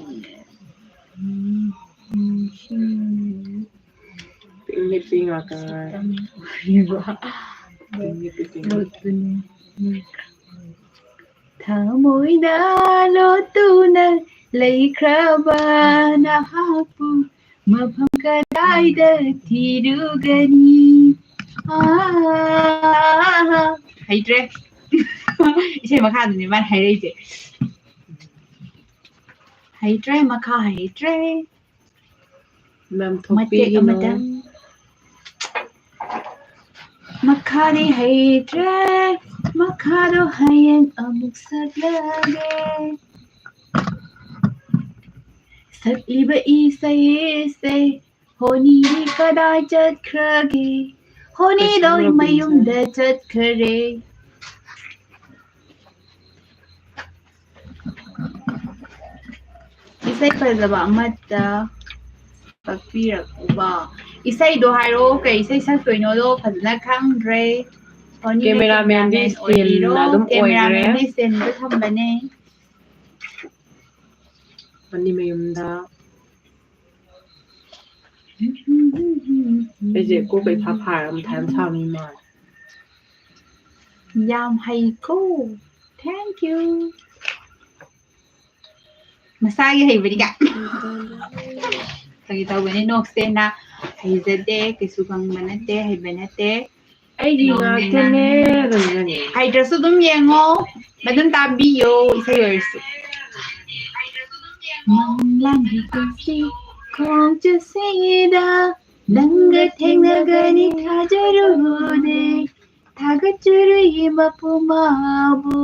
ꯄꯤꯛꯅꯤꯛ ꯄꯤ ꯉꯥꯛꯇ ꯉꯥꯏꯔꯦ꯫ ꯄꯤꯛꯅꯤꯛ ꯄꯤ ꯄꯤꯛꯅꯤꯛ꯫ ꯂꯣꯠꯄꯅꯤ꯫ ꯊꯃꯣꯏꯗ ꯂꯣꯠꯇꯨꯅ ꯂꯩꯈ꯭ꯔꯕ ꯅꯍꯥꯛꯄꯨ ꯃꯐꯝ ꯀꯗꯥꯏꯗ ꯊꯤꯔꯨꯒꯅꯤ? ꯑꯥ, ꯍꯩꯇ꯭ꯔꯦ꯫ ꯏꯁꯩ ꯃꯈꯥꯗꯨꯅꯤ ꯃꯥꯅ ꯍꯥꯏꯔꯛꯏꯁꯦ꯫ ꯍꯩꯇ꯭ꯔꯦ, ꯃꯈꯥ ꯍꯩꯇ꯭ꯔꯦ꯫ ꯃꯦꯝ ꯃꯇꯦꯛ ꯊꯣꯛꯄꯤꯒꯤꯅꯣ꯫ ꯑꯃꯇꯪ꯫ ꯃꯈꯥꯗꯤ ꯍꯩꯇ꯭ꯔꯦ, ꯃꯈꯥꯗꯣ ꯍꯌꯦꯡ ꯑꯃꯨꯛ ꯁꯛꯂꯒꯦ꯫ ꯁꯛꯂꯤꯕ ꯏꯁꯩꯁꯦ ꯍꯣꯅꯤꯗꯤ ꯀꯗꯥꯏ ꯆꯠꯈ꯭ꯔꯒꯦ? ꯍꯣꯅꯤꯗꯣ ꯀꯩꯁꯨ ꯃꯌꯨꯝꯗ ꯆꯠꯈ꯭ꯔꯦ꯫ ꯏꯁꯩ ꯐꯖꯕ ꯑꯃꯠꯇ ꯁꯛꯄꯤꯔꯛꯎꯕ꯫ ꯏꯁꯩꯗꯣ ꯍꯥꯏꯔꯛꯑꯣ, ꯀꯩ ꯏꯁꯩ ꯁꯛꯇꯣꯏꯅꯣꯗꯣ ꯐꯖꯅ ꯈꯪꯗ꯭ꯔꯦ꯫ ꯍꯣꯅꯤꯅ cameraman ꯗꯤ cameraman stand ꯑꯣꯏꯕꯤꯔꯣ꯫ ꯑꯗꯨꯝ ꯑꯣꯏꯈ꯭ꯔꯦ꯫ Cameraman ꯗꯤ stand ꯗ ꯊꯝꯕꯅꯦ꯫ ꯍꯣꯅꯤ ꯃꯌꯨꯝꯗ꯫ ꯑꯩꯁꯦ ꯀꯣꯛꯀ ꯏꯐꯥ ꯐꯥꯔꯒ ꯃꯊꯥ ꯌꯥꯝ ꯁꯥꯕ ꯃꯤ ꯃꯥꯜꯂꯦ꯫ ꯌꯥꯝ ꯍꯩꯀꯣ꯫ Thank you꯫ ꯃꯁꯥꯒꯤ ꯍꯩꯕꯅꯤ ꯀꯥꯏ꯫ ꯐꯥꯒꯤ ꯇꯧꯕꯅꯤ, ꯅꯣꯛꯁꯦꯅ꯫ ꯍꯩꯖꯗꯦ, ꯀꯩꯁꯨ ꯈꯪꯕ ꯅꯠꯇꯦ, ꯍꯩꯕ ꯅꯠꯇꯦ꯫ ꯑꯩꯒꯤ ꯉꯥꯛꯇꯅꯦ꯫ ꯍꯩꯇ꯭ꯔꯁꯨ ꯑꯗꯨꯝ ꯌꯦꯡꯉꯣ, ꯑꯗꯨꯝ ꯇꯥꯕꯤꯌꯣ, ꯏꯁꯩ ꯑꯣꯏꯔꯁꯨ꯫ ꯃꯪꯂꯥꯟꯒꯤ ꯄꯨꯟꯁꯤ ꯈꯣꯡꯆꯠꯁꯤꯗ ꯅꯪꯒ ꯊꯦꯡꯅꯒꯅꯤ ꯊꯥꯖꯔꯨꯗꯦ꯫ ꯊꯥꯒꯠꯆꯔꯨꯏ ꯃꯄꯨ ꯃꯥꯕꯨ꯫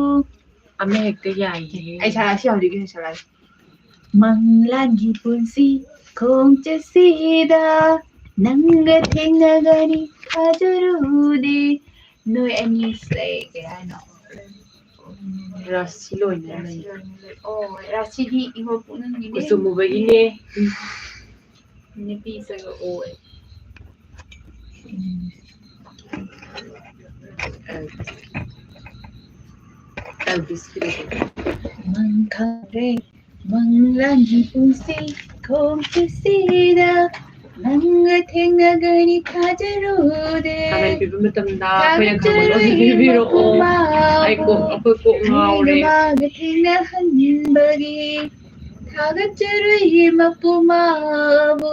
ꯑꯃ ꯍꯦꯛꯇ ꯌꯥꯏꯌꯦ꯫ ꯑꯩ ꯁꯥ-, ꯁꯤ ꯍꯧꯖꯤꯛꯀꯤꯁꯤ ꯁꯥꯔꯛꯑꯒꯦ꯫ ꯃꯪꯂꯥꯟꯒꯤ ꯄꯨꯟꯁꯤ ꯈꯣꯡꯆꯠꯁꯤꯗ ꯅꯪꯒ ꯊꯦꯡꯅꯒꯅꯤ ꯊꯥꯖꯔꯨꯗꯦ꯫ ꯅꯣꯏ ꯑꯅꯤꯁꯦ ꯀꯩ ꯍꯥꯏꯅꯣ? ꯔꯥꯁꯤ ꯂꯣꯏꯅ ꯂꯩ꯫ ꯑꯣ, ꯔꯥꯁꯤꯗꯤ ꯏꯕꯣ ꯄꯨꯛꯅꯤꯡꯒꯤꯅꯦ꯫ ꯀꯨꯆꯨ ꯃꯨꯕꯒꯤꯅꯦ꯫ ꯅꯨꯄꯤ ꯆꯪꯉꯛꯑꯣ꯫ ꯃꯪ ꯈꯪꯗ꯭ꯔꯦ, ꯃꯪꯂꯥꯟꯒꯤ ꯄꯨꯟꯁꯤ ꯈꯣꯡꯆꯠꯁꯤꯗ ꯅꯪꯒ ꯊꯦꯡꯅꯒꯅꯤ ꯊꯥꯖꯔꯨꯗꯦ꯫ ꯀꯥꯂꯦꯟ ꯄꯤꯕ ꯃꯇꯝꯗ ꯑꯩꯈꯣꯏꯅ ꯈꯪꯕ ꯂꯣꯏꯅ ꯄꯤꯕꯤꯔꯛꯑꯣ꯫ ꯑꯩ ꯀꯣꯛ, ꯑꯩꯈꯣꯏ ꯀꯣꯛ ꯉꯥꯎꯔꯦ꯫ ꯃꯥꯒ ꯊꯦꯡꯅꯍꯟꯕꯒꯤ ꯊꯥꯒꯠꯆꯔꯨꯏ ꯃꯄꯨ ꯃꯥꯕꯨ꯫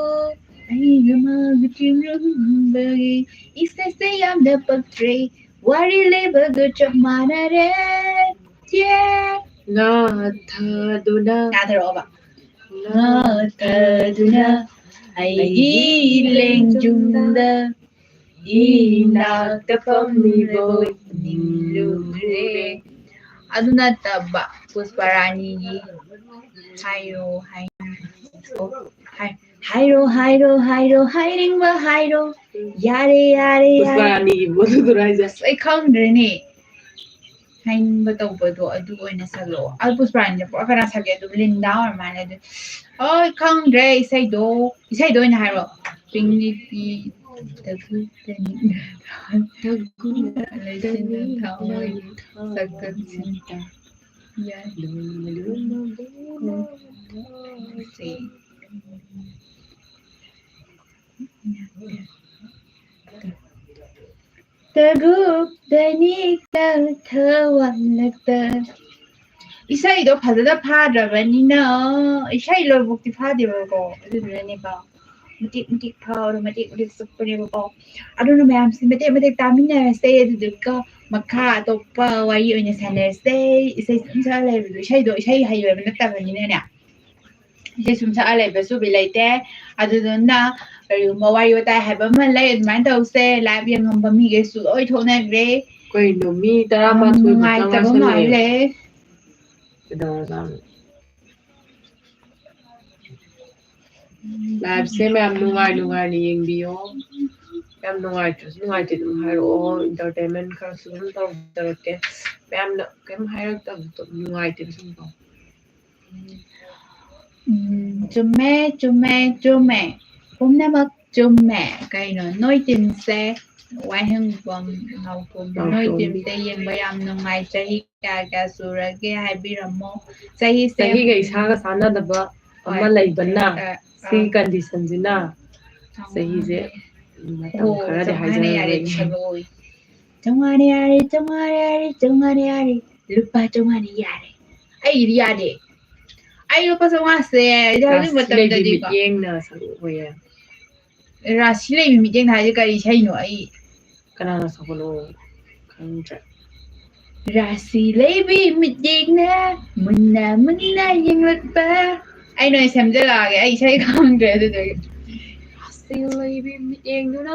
ꯑꯩꯒ ꯃꯥꯒ ꯊꯦꯡꯅꯍꯟꯕꯒꯤ ꯏꯁꯩꯁꯦ ꯌꯥꯝꯅ ꯄꯛꯇ꯭ꯔꯦ꯫ ꯋꯥꯔꯤ ꯂꯩꯕꯒ ꯆꯞ ꯃꯥꯟꯅꯔꯦ꯫ ꯌꯦ꯫ ꯉꯥ ꯊꯥꯗꯨꯅ꯫ ꯉꯥ ꯊꯥꯔꯛꯑꯣꯕ꯫ ꯉꯥ ꯊꯥꯗꯨꯅ ꯑꯩꯒꯤ ꯂꯦꯡꯖꯨꯝꯗ ꯏꯅꯥꯛꯇ ꯐꯝꯂꯤꯕ ꯅꯤꯡꯂꯨꯔꯦ꯫ ꯑꯗꯨ ꯅꯠꯇꯕ ꯄꯨꯁꯄꯔꯥꯅꯤꯒꯤ ꯍꯥꯏꯌꯣ ꯍꯥꯏ-, ꯑꯣ, ꯍꯥꯏ-, ꯍꯥꯏꯔꯣ, ꯍꯥꯏꯔꯣ, ꯍꯥꯏꯔꯣ, ꯍꯥꯏꯅꯤꯡꯕ ꯍꯥꯏꯔꯣ꯫ ꯌꯥꯔꯦ, ꯌꯥꯔꯦ, ꯌꯥꯔꯦ꯫ ꯄꯨꯁꯄꯔꯥꯅꯤꯒꯤ ꯃꯗꯨꯗꯨꯔꯣ ꯍꯥꯏꯁꯦ? ꯑꯁ, ꯑꯩ ꯈꯪꯗ꯭ꯔꯦꯅꯦ꯫ ꯍꯥꯏꯅꯤꯡꯕ ꯇꯧꯕꯗꯣ ꯑꯗꯨ ꯑꯣꯏꯅ ꯁꯛꯂꯛꯑꯣ꯫ ꯑꯗꯨ ꯄꯨꯁꯄꯔꯥꯅꯤꯁꯦ ꯄꯨꯔꯥ ꯀꯅꯥ ꯁꯛꯀꯦ? ꯑꯗꯨ ꯂꯤꯟꯗꯥ ꯑꯣꯏꯔ ꯃꯥꯜꯂꯦ꯫ ꯑꯗꯨ, ꯑꯣꯏ, ꯈꯪꯗ꯭ꯔꯦ ꯏꯁꯩꯗꯣ꯫ ꯏꯁꯩꯗꯣ ꯑꯣꯏꯅ ꯍꯥꯏꯔꯣ꯫ ꯄꯤꯡꯂꯤꯄꯤ ꯇꯒꯨ ꯇꯅꯤ ꯇꯒꯨ ꯂꯩꯆꯤꯟꯅ ꯊꯥꯎꯃꯩ ꯁꯛꯇꯝꯁꯤꯡ ꯌꯥꯏ꯫ ꯇꯒꯨꯞ ꯇꯅꯤꯛꯇ ꯊꯋꯥꯟꯂꯛꯇ꯫ ꯏꯁꯩꯗꯣ ꯐꯖꯅ ꯐꯥꯗ꯭ꯔꯕꯅꯤꯅ, ꯏꯁꯩ ꯂꯣꯏꯕꯨꯛꯇꯤ ꯐꯥꯗꯦꯕꯀꯣ, ꯑꯗꯨꯗꯨꯅꯅꯦꯀꯣ꯫ ꯃꯇꯦꯛ ꯃꯇꯦꯛ ꯐꯥꯎꯔ ꯃꯇꯦꯛ ꯃꯇꯦꯛ ꯆꯨꯞꯄꯅꯦꯕꯀꯣ꯫ ꯑꯗꯨꯅ ꯃꯌꯥꯝꯁꯦ ꯃꯇꯦꯛ ꯃꯇꯦꯛ ꯇꯥꯃꯤꯟꯅꯔꯁꯦ, ꯑꯗꯨꯗꯨꯒ ꯃꯈꯥ ꯑꯇꯣꯞꯄ ꯋꯥꯔꯤ ꯑꯣꯏꯅ ꯁꯥꯟꯅꯔꯁꯦ꯫ ꯏꯁꯩ ꯁꯨꯝ ꯁꯛꯑ ꯂꯩꯕꯗꯣ, ꯏꯁꯩꯗꯣ ꯏꯁꯩ ꯍꯩꯕ ꯅꯠꯇꯕꯅꯤꯅꯅꯦ, ꯏꯁꯩ ꯁꯨꯝ ꯁꯛꯑ ꯂꯩꯕꯁꯨ ꯕꯤꯠ ꯂꯩꯇꯦ꯫ ꯑꯗꯨꯗꯨꯅ ꯀꯔꯤꯒꯨꯝꯕ ꯋꯥꯔꯤ ꯋꯥꯇꯥꯏ ꯍꯥꯏꯕ ꯑꯃ ꯂꯩ, ꯑꯗꯨꯃꯥꯏꯅ ꯇꯧꯁꯦ꯫ Live ꯌꯦꯡꯉꯝꯕ ꯃꯤꯈꯩꯁꯨ ꯂꯣꯏ ꯊꯣꯛꯅꯈ꯭ꯔꯦ꯫ ꯀꯩꯅꯣ, ꯃꯤ ꯇꯔꯥꯃꯥꯊꯣꯏ ꯃꯨꯛꯇ ꯅꯨꯡꯉꯥꯏꯇꯕ ꯉꯥꯏꯁꯜꯂꯛꯑꯦ꯫ ꯃꯥꯜꯂꯦ꯫ ꯀꯩꯗꯧꯔꯖꯥꯠꯅꯣ? Liveꯁꯦ ꯃꯌꯥꯝ ꯅꯨꯡꯉꯥꯏ ꯅꯨꯡꯉꯥꯏꯅ ꯌꯦꯡꯕꯤꯌꯣ꯫ ꯌꯥꯝ ꯅꯨꯡꯉꯥꯏꯇ꯭ꯔꯁꯨ ꯅꯨꯡꯉꯥꯏꯇꯦ ꯑꯗꯨꯝ ꯍꯥꯏꯔꯛꯑꯣ, entertainment ꯈꯔꯁꯨ ꯑꯗꯨꯝ ꯇꯧꯖꯔꯛꯀꯦ꯫ ꯃꯌꯥꯝꯅ ꯀꯩꯝ ꯍꯥꯏꯔꯛꯇꯕꯗꯣ ꯅꯨꯡꯉꯥꯏꯇꯦꯕ ꯁꯨꯝ ꯇꯧ꯫ ꯎꯝ, ꯆꯨꯝꯃꯦ, ꯆꯨꯝꯃꯦ, ꯆꯨꯝꯃꯦ꯫ ꯄꯨꯝꯅꯃꯛ ꯆꯨꯝꯃꯦ꯫ ꯀꯩꯅꯣ, ꯅꯣꯏ teamꯁꯦ ꯋꯥꯍꯦꯡꯕꯝ, ꯅꯥꯎꯇꯣꯝꯕꯤ, ꯅꯣꯏ teamꯁꯦ ꯌꯦꯡꯕ ꯌꯥꯝ ꯅꯨꯡꯉꯥꯏ꯫ ꯆꯍꯤ ꯀꯌꯥ ꯀꯌꯥ ꯁꯨꯔꯒꯦ ꯍꯥꯏꯕꯤꯔꯝꯃꯣ꯫ ꯆꯍꯤꯁꯦ, ꯆꯍꯤꯒ ꯏꯁꯥꯒ ꯆꯥꯟꯅꯗꯕ ꯑꯃ ꯍꯣꯏ, ꯂꯩꯕꯅ, ꯑ, ꯁꯤꯒꯤ ꯑ, conditionꯁꯤꯅ ꯆꯍꯤꯁꯦ ꯃꯇꯝ ꯑꯣ, ꯈꯔꯗꯤ ꯆꯥꯝꯃꯉꯥꯅ ꯌꯥꯔꯦ, ꯍꯥꯏꯖꯔꯔꯣꯏꯒꯦ꯫ ꯁꯛꯂꯛꯑꯣ꯫ ꯆꯥꯝꯃꯉꯥꯅ ꯌꯥꯔꯦ, ꯆꯥꯝꯃꯉꯥꯅ ꯌꯥꯔꯦ, ꯆꯥꯝꯃꯉꯥꯅ ꯌꯥꯔꯦ, ꯂꯨꯄꯥ ꯆꯥꯝꯃꯉꯥꯅ ꯌꯥꯔꯦ꯫ ꯑꯩꯒꯤꯗꯤ ꯌꯥꯗꯦ꯫ ꯑꯩ ꯂꯨꯄꯥ ꯆꯥꯝꯃꯉꯥꯁꯦ ꯍꯧꯖꯤꯛ ꯔꯥꯁꯤ ꯂꯩꯕꯤ ꯃꯇꯝꯗꯗꯤꯀꯣ꯫ ꯃꯤꯠꯌꯦꯡꯅ ꯁꯛꯂꯛꯑꯣꯌꯦ꯫ ꯔꯥꯁꯤ ꯂꯩꯕꯤ ꯃꯤꯠꯌꯦꯡ ꯍꯥꯏꯁꯦ ꯀꯔꯤ ꯏꯁꯩꯅꯣ? ꯑꯩ ꯀꯅꯥꯅ ꯁꯛꯄꯅꯣ ꯈꯪꯗ꯭ꯔꯦ꯫ ꯔꯥꯁꯤ ꯂꯩꯕꯤ ꯃꯤꯠꯌꯦꯡꯅ ꯃꯨꯟꯅ ꯃꯨꯟꯅ ꯌꯦꯡꯂꯛꯄ꯫ ꯑꯩ ꯅꯣꯏ ꯁꯦꯝꯖꯤꯜꯂꯛꯑꯒꯦ, ꯑꯩ ꯏꯁꯩ ꯈꯪꯗ꯭ꯔꯦ ꯑꯗꯨꯗꯨꯒꯤ꯫ ꯔꯥꯁꯤ ꯂꯩꯕꯤ ꯃꯤꯠꯌꯦꯡꯗꯨꯅ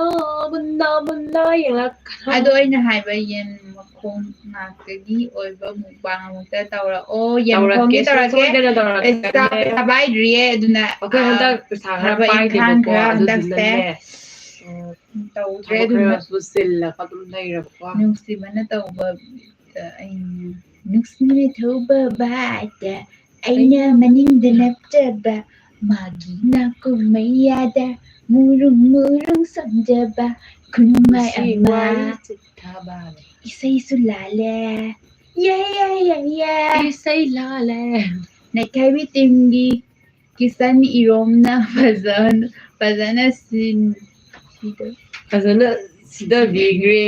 ꯃꯨꯟꯅ ꯃꯨꯟꯅ ꯌꯦꯡꯂꯛ- ꯑꯗꯣ ꯑꯩꯅ ꯍꯥꯏꯕ ꯌꯦꯟ ꯃꯈꯣꯡ ꯉꯥꯛꯇꯒꯤ ꯑꯣꯏꯕ mukbang ꯑꯃꯨꯛꯇ ꯇꯧꯔꯛꯑꯣ꯫ ꯌꯦꯟ ꯃꯈꯣꯡꯒꯤ ꯇꯧꯔꯛꯀꯦ, ꯇꯧꯔꯛꯀꯦ꯫ ꯁꯣꯏꯗꯅ ꯇꯧꯔꯛꯀꯦ꯫ ꯄꯩꯁꯥ, ꯄꯩꯁꯥ ꯄꯥꯏꯗ꯭ꯔꯤꯌꯦ, ꯑꯗꯨꯅ, ꯑꯩꯈꯣꯏ ꯍꯟꯗꯛ ꯑ, ꯄꯩꯁꯥ ꯈꯔ ꯊꯕꯛ ꯏꯪꯈꯥꯡ ꯄꯥꯏꯗꯦꯕꯀꯣ, ꯈꯔ ꯍꯟꯗꯛꯁꯦ ꯑꯗꯨꯗꯨꯅꯅꯦ, ꯎꯝ, ꯇꯧꯗ꯭ꯔꯦ, ꯊꯕꯛ ꯑꯗꯨꯅ꯫ ꯈꯔꯁꯨ ꯆꯤꯜꯂꯒ ꯑꯗꯨꯝ ꯂꯩꯔꯕꯀꯣ꯫ ꯅꯨꯡꯁꯤꯕꯅ ꯇꯧꯕ, ꯑ, ꯑꯩꯅ ꯅꯨꯡꯁꯤꯅ ꯊꯧꯕ bikeꯇ ꯑꯩꯅ ꯃꯅꯤꯡꯗ ꯅꯞꯆꯕ ꯃꯥꯒꯤ ꯅꯥꯀꯨꯝ ꯃꯌꯥꯗ ꯃꯨꯔꯨꯝ ꯃꯨꯔꯨꯝ ꯁꯣꯟꯖꯕ ꯈꯨꯅꯨꯡꯉꯥꯏ ꯅꯨꯡꯁꯤ ꯑꯃ꯫ ꯋꯥꯔꯤ ꯆꯤꯊꯕ꯫ ꯏꯁꯩꯁꯨ ꯂꯥꯜꯂꯦ꯫ ꯌꯦ, ꯌꯦ, ꯌꯦ, ꯌꯦ꯫ ꯏꯁꯩ ꯂꯥꯜꯂꯦ꯫ ꯅꯩꯈꯥꯏꯕꯤ teamꯒꯤ ꯀꯤꯁꯟ ꯏꯔꯣꯝꯅ ꯐꯖꯅ, ꯐꯖꯅ ꯁꯤꯟ-, ꯐꯖꯅ ꯁꯤꯗꯕꯤꯈ꯭ꯔꯦ꯫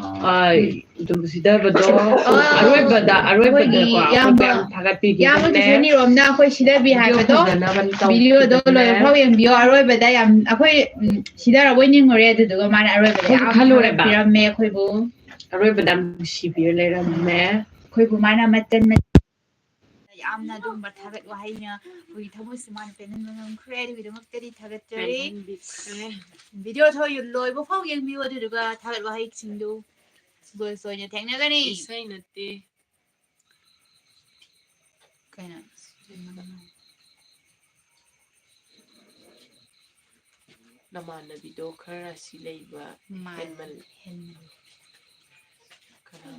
ꯑꯣ, ꯑ, ꯑꯗꯨꯝ ꯁꯤꯗꯕꯗꯣ ꯑꯥ, ꯑꯔꯣꯏꯕꯗ, ꯑꯔꯣꯏꯕꯗꯀꯣ ꯑꯩꯈꯣꯏꯒꯤ ꯑꯩꯈꯣꯏ ꯏꯌꯥꯝꯕ, ꯃꯌꯥꯝ ꯊꯥꯒꯠꯄꯤꯒꯦ ꯏꯌꯥꯝꯕ ꯍꯥꯏꯕꯅꯦ꯫ ꯀꯤꯁꯟ ꯏꯔꯣꯝꯅ ꯑꯩꯈꯣꯏ ꯁꯤꯗꯕꯤ video ꯍꯥꯏꯕꯗꯣ ꯐꯖꯅꯕ ꯇꯧꯕꯤꯕꯅꯦ꯫ Videoꯗꯣ ꯂꯣꯏꯔꯐꯥꯎ ꯌꯦꯡꯕꯤꯌꯣ꯫ ꯑꯔꯣꯏꯕꯗ ꯌꯥꯝ ꯑꯩꯈꯣꯏ, ꯎꯝ, ꯁꯤꯗꯔꯕꯣꯏ ꯅꯤꯡꯉꯨꯔꯦ, ꯑꯗꯨꯗꯨꯒ ꯃꯥꯅ ꯑꯔꯣꯏꯕꯗ ꯑꯩꯈꯣꯏꯁꯨ ꯌꯥꯝ ꯈꯜꯂꯨꯔꯦꯕ꯫ ꯊꯥꯒꯠꯄꯤꯔꯝꯃꯦ ꯑꯩꯈꯣꯏꯕꯨ꯫ ꯑꯔꯣꯏꯕꯗ ꯌꯥꯝ ꯅꯨꯡꯁꯤꯕꯤꯔ ꯂꯩꯔꯝꯃꯦ꯫ ꯑꯩꯈꯣꯏꯕꯨ ꯃꯥꯅ ꯃꯇꯟ ꯃꯇꯟ ꯌꯥꯝꯅ ꯑꯗꯨꯒꯨꯝꯕ ꯊꯥꯒꯠ ꯋꯥꯍꯩꯅ ꯑꯩꯈꯣꯏꯒꯤ ꯊꯃꯣꯏꯁꯦ ꯃꯥꯅ ꯄꯦꯟꯍꯟꯕ ꯉꯝꯈ꯭ꯔꯦ꯫ ꯑꯗꯨꯒꯤꯗꯃꯛꯇꯗꯤ ꯊꯥꯒꯠꯆꯔꯤ꯫ ꯄꯦꯟꯍꯟꯕꯤꯈ꯭ꯔꯦ꯫ Videoꯗꯣ ꯂꯣꯏꯕ ꯐꯥꯎ ꯌꯦꯡꯕꯤꯌꯨ, ꯑꯗꯨꯗꯨꯒ ꯊꯥꯒꯠ ꯋꯥꯍꯩꯁꯤꯡꯗꯨ ꯁꯤꯒꯣꯏ ꯁꯣꯏꯅ ꯊꯦꯡꯅꯒꯅꯤ꯫ ꯏꯁꯩ ꯅꯠꯇꯦ꯫ ꯀꯩꯅꯣ? ꯅꯃꯥꯟꯅꯕꯤꯗꯣ ꯈꯔ ꯔꯥꯁꯤ ꯂꯩꯕ ꯃꯥꯜꯂꯦ꯫ ꯍꯦꯟꯃꯜꯂꯦ꯫ ꯍꯦꯟꯃꯜꯂꯦ꯫ ꯀꯅꯥ?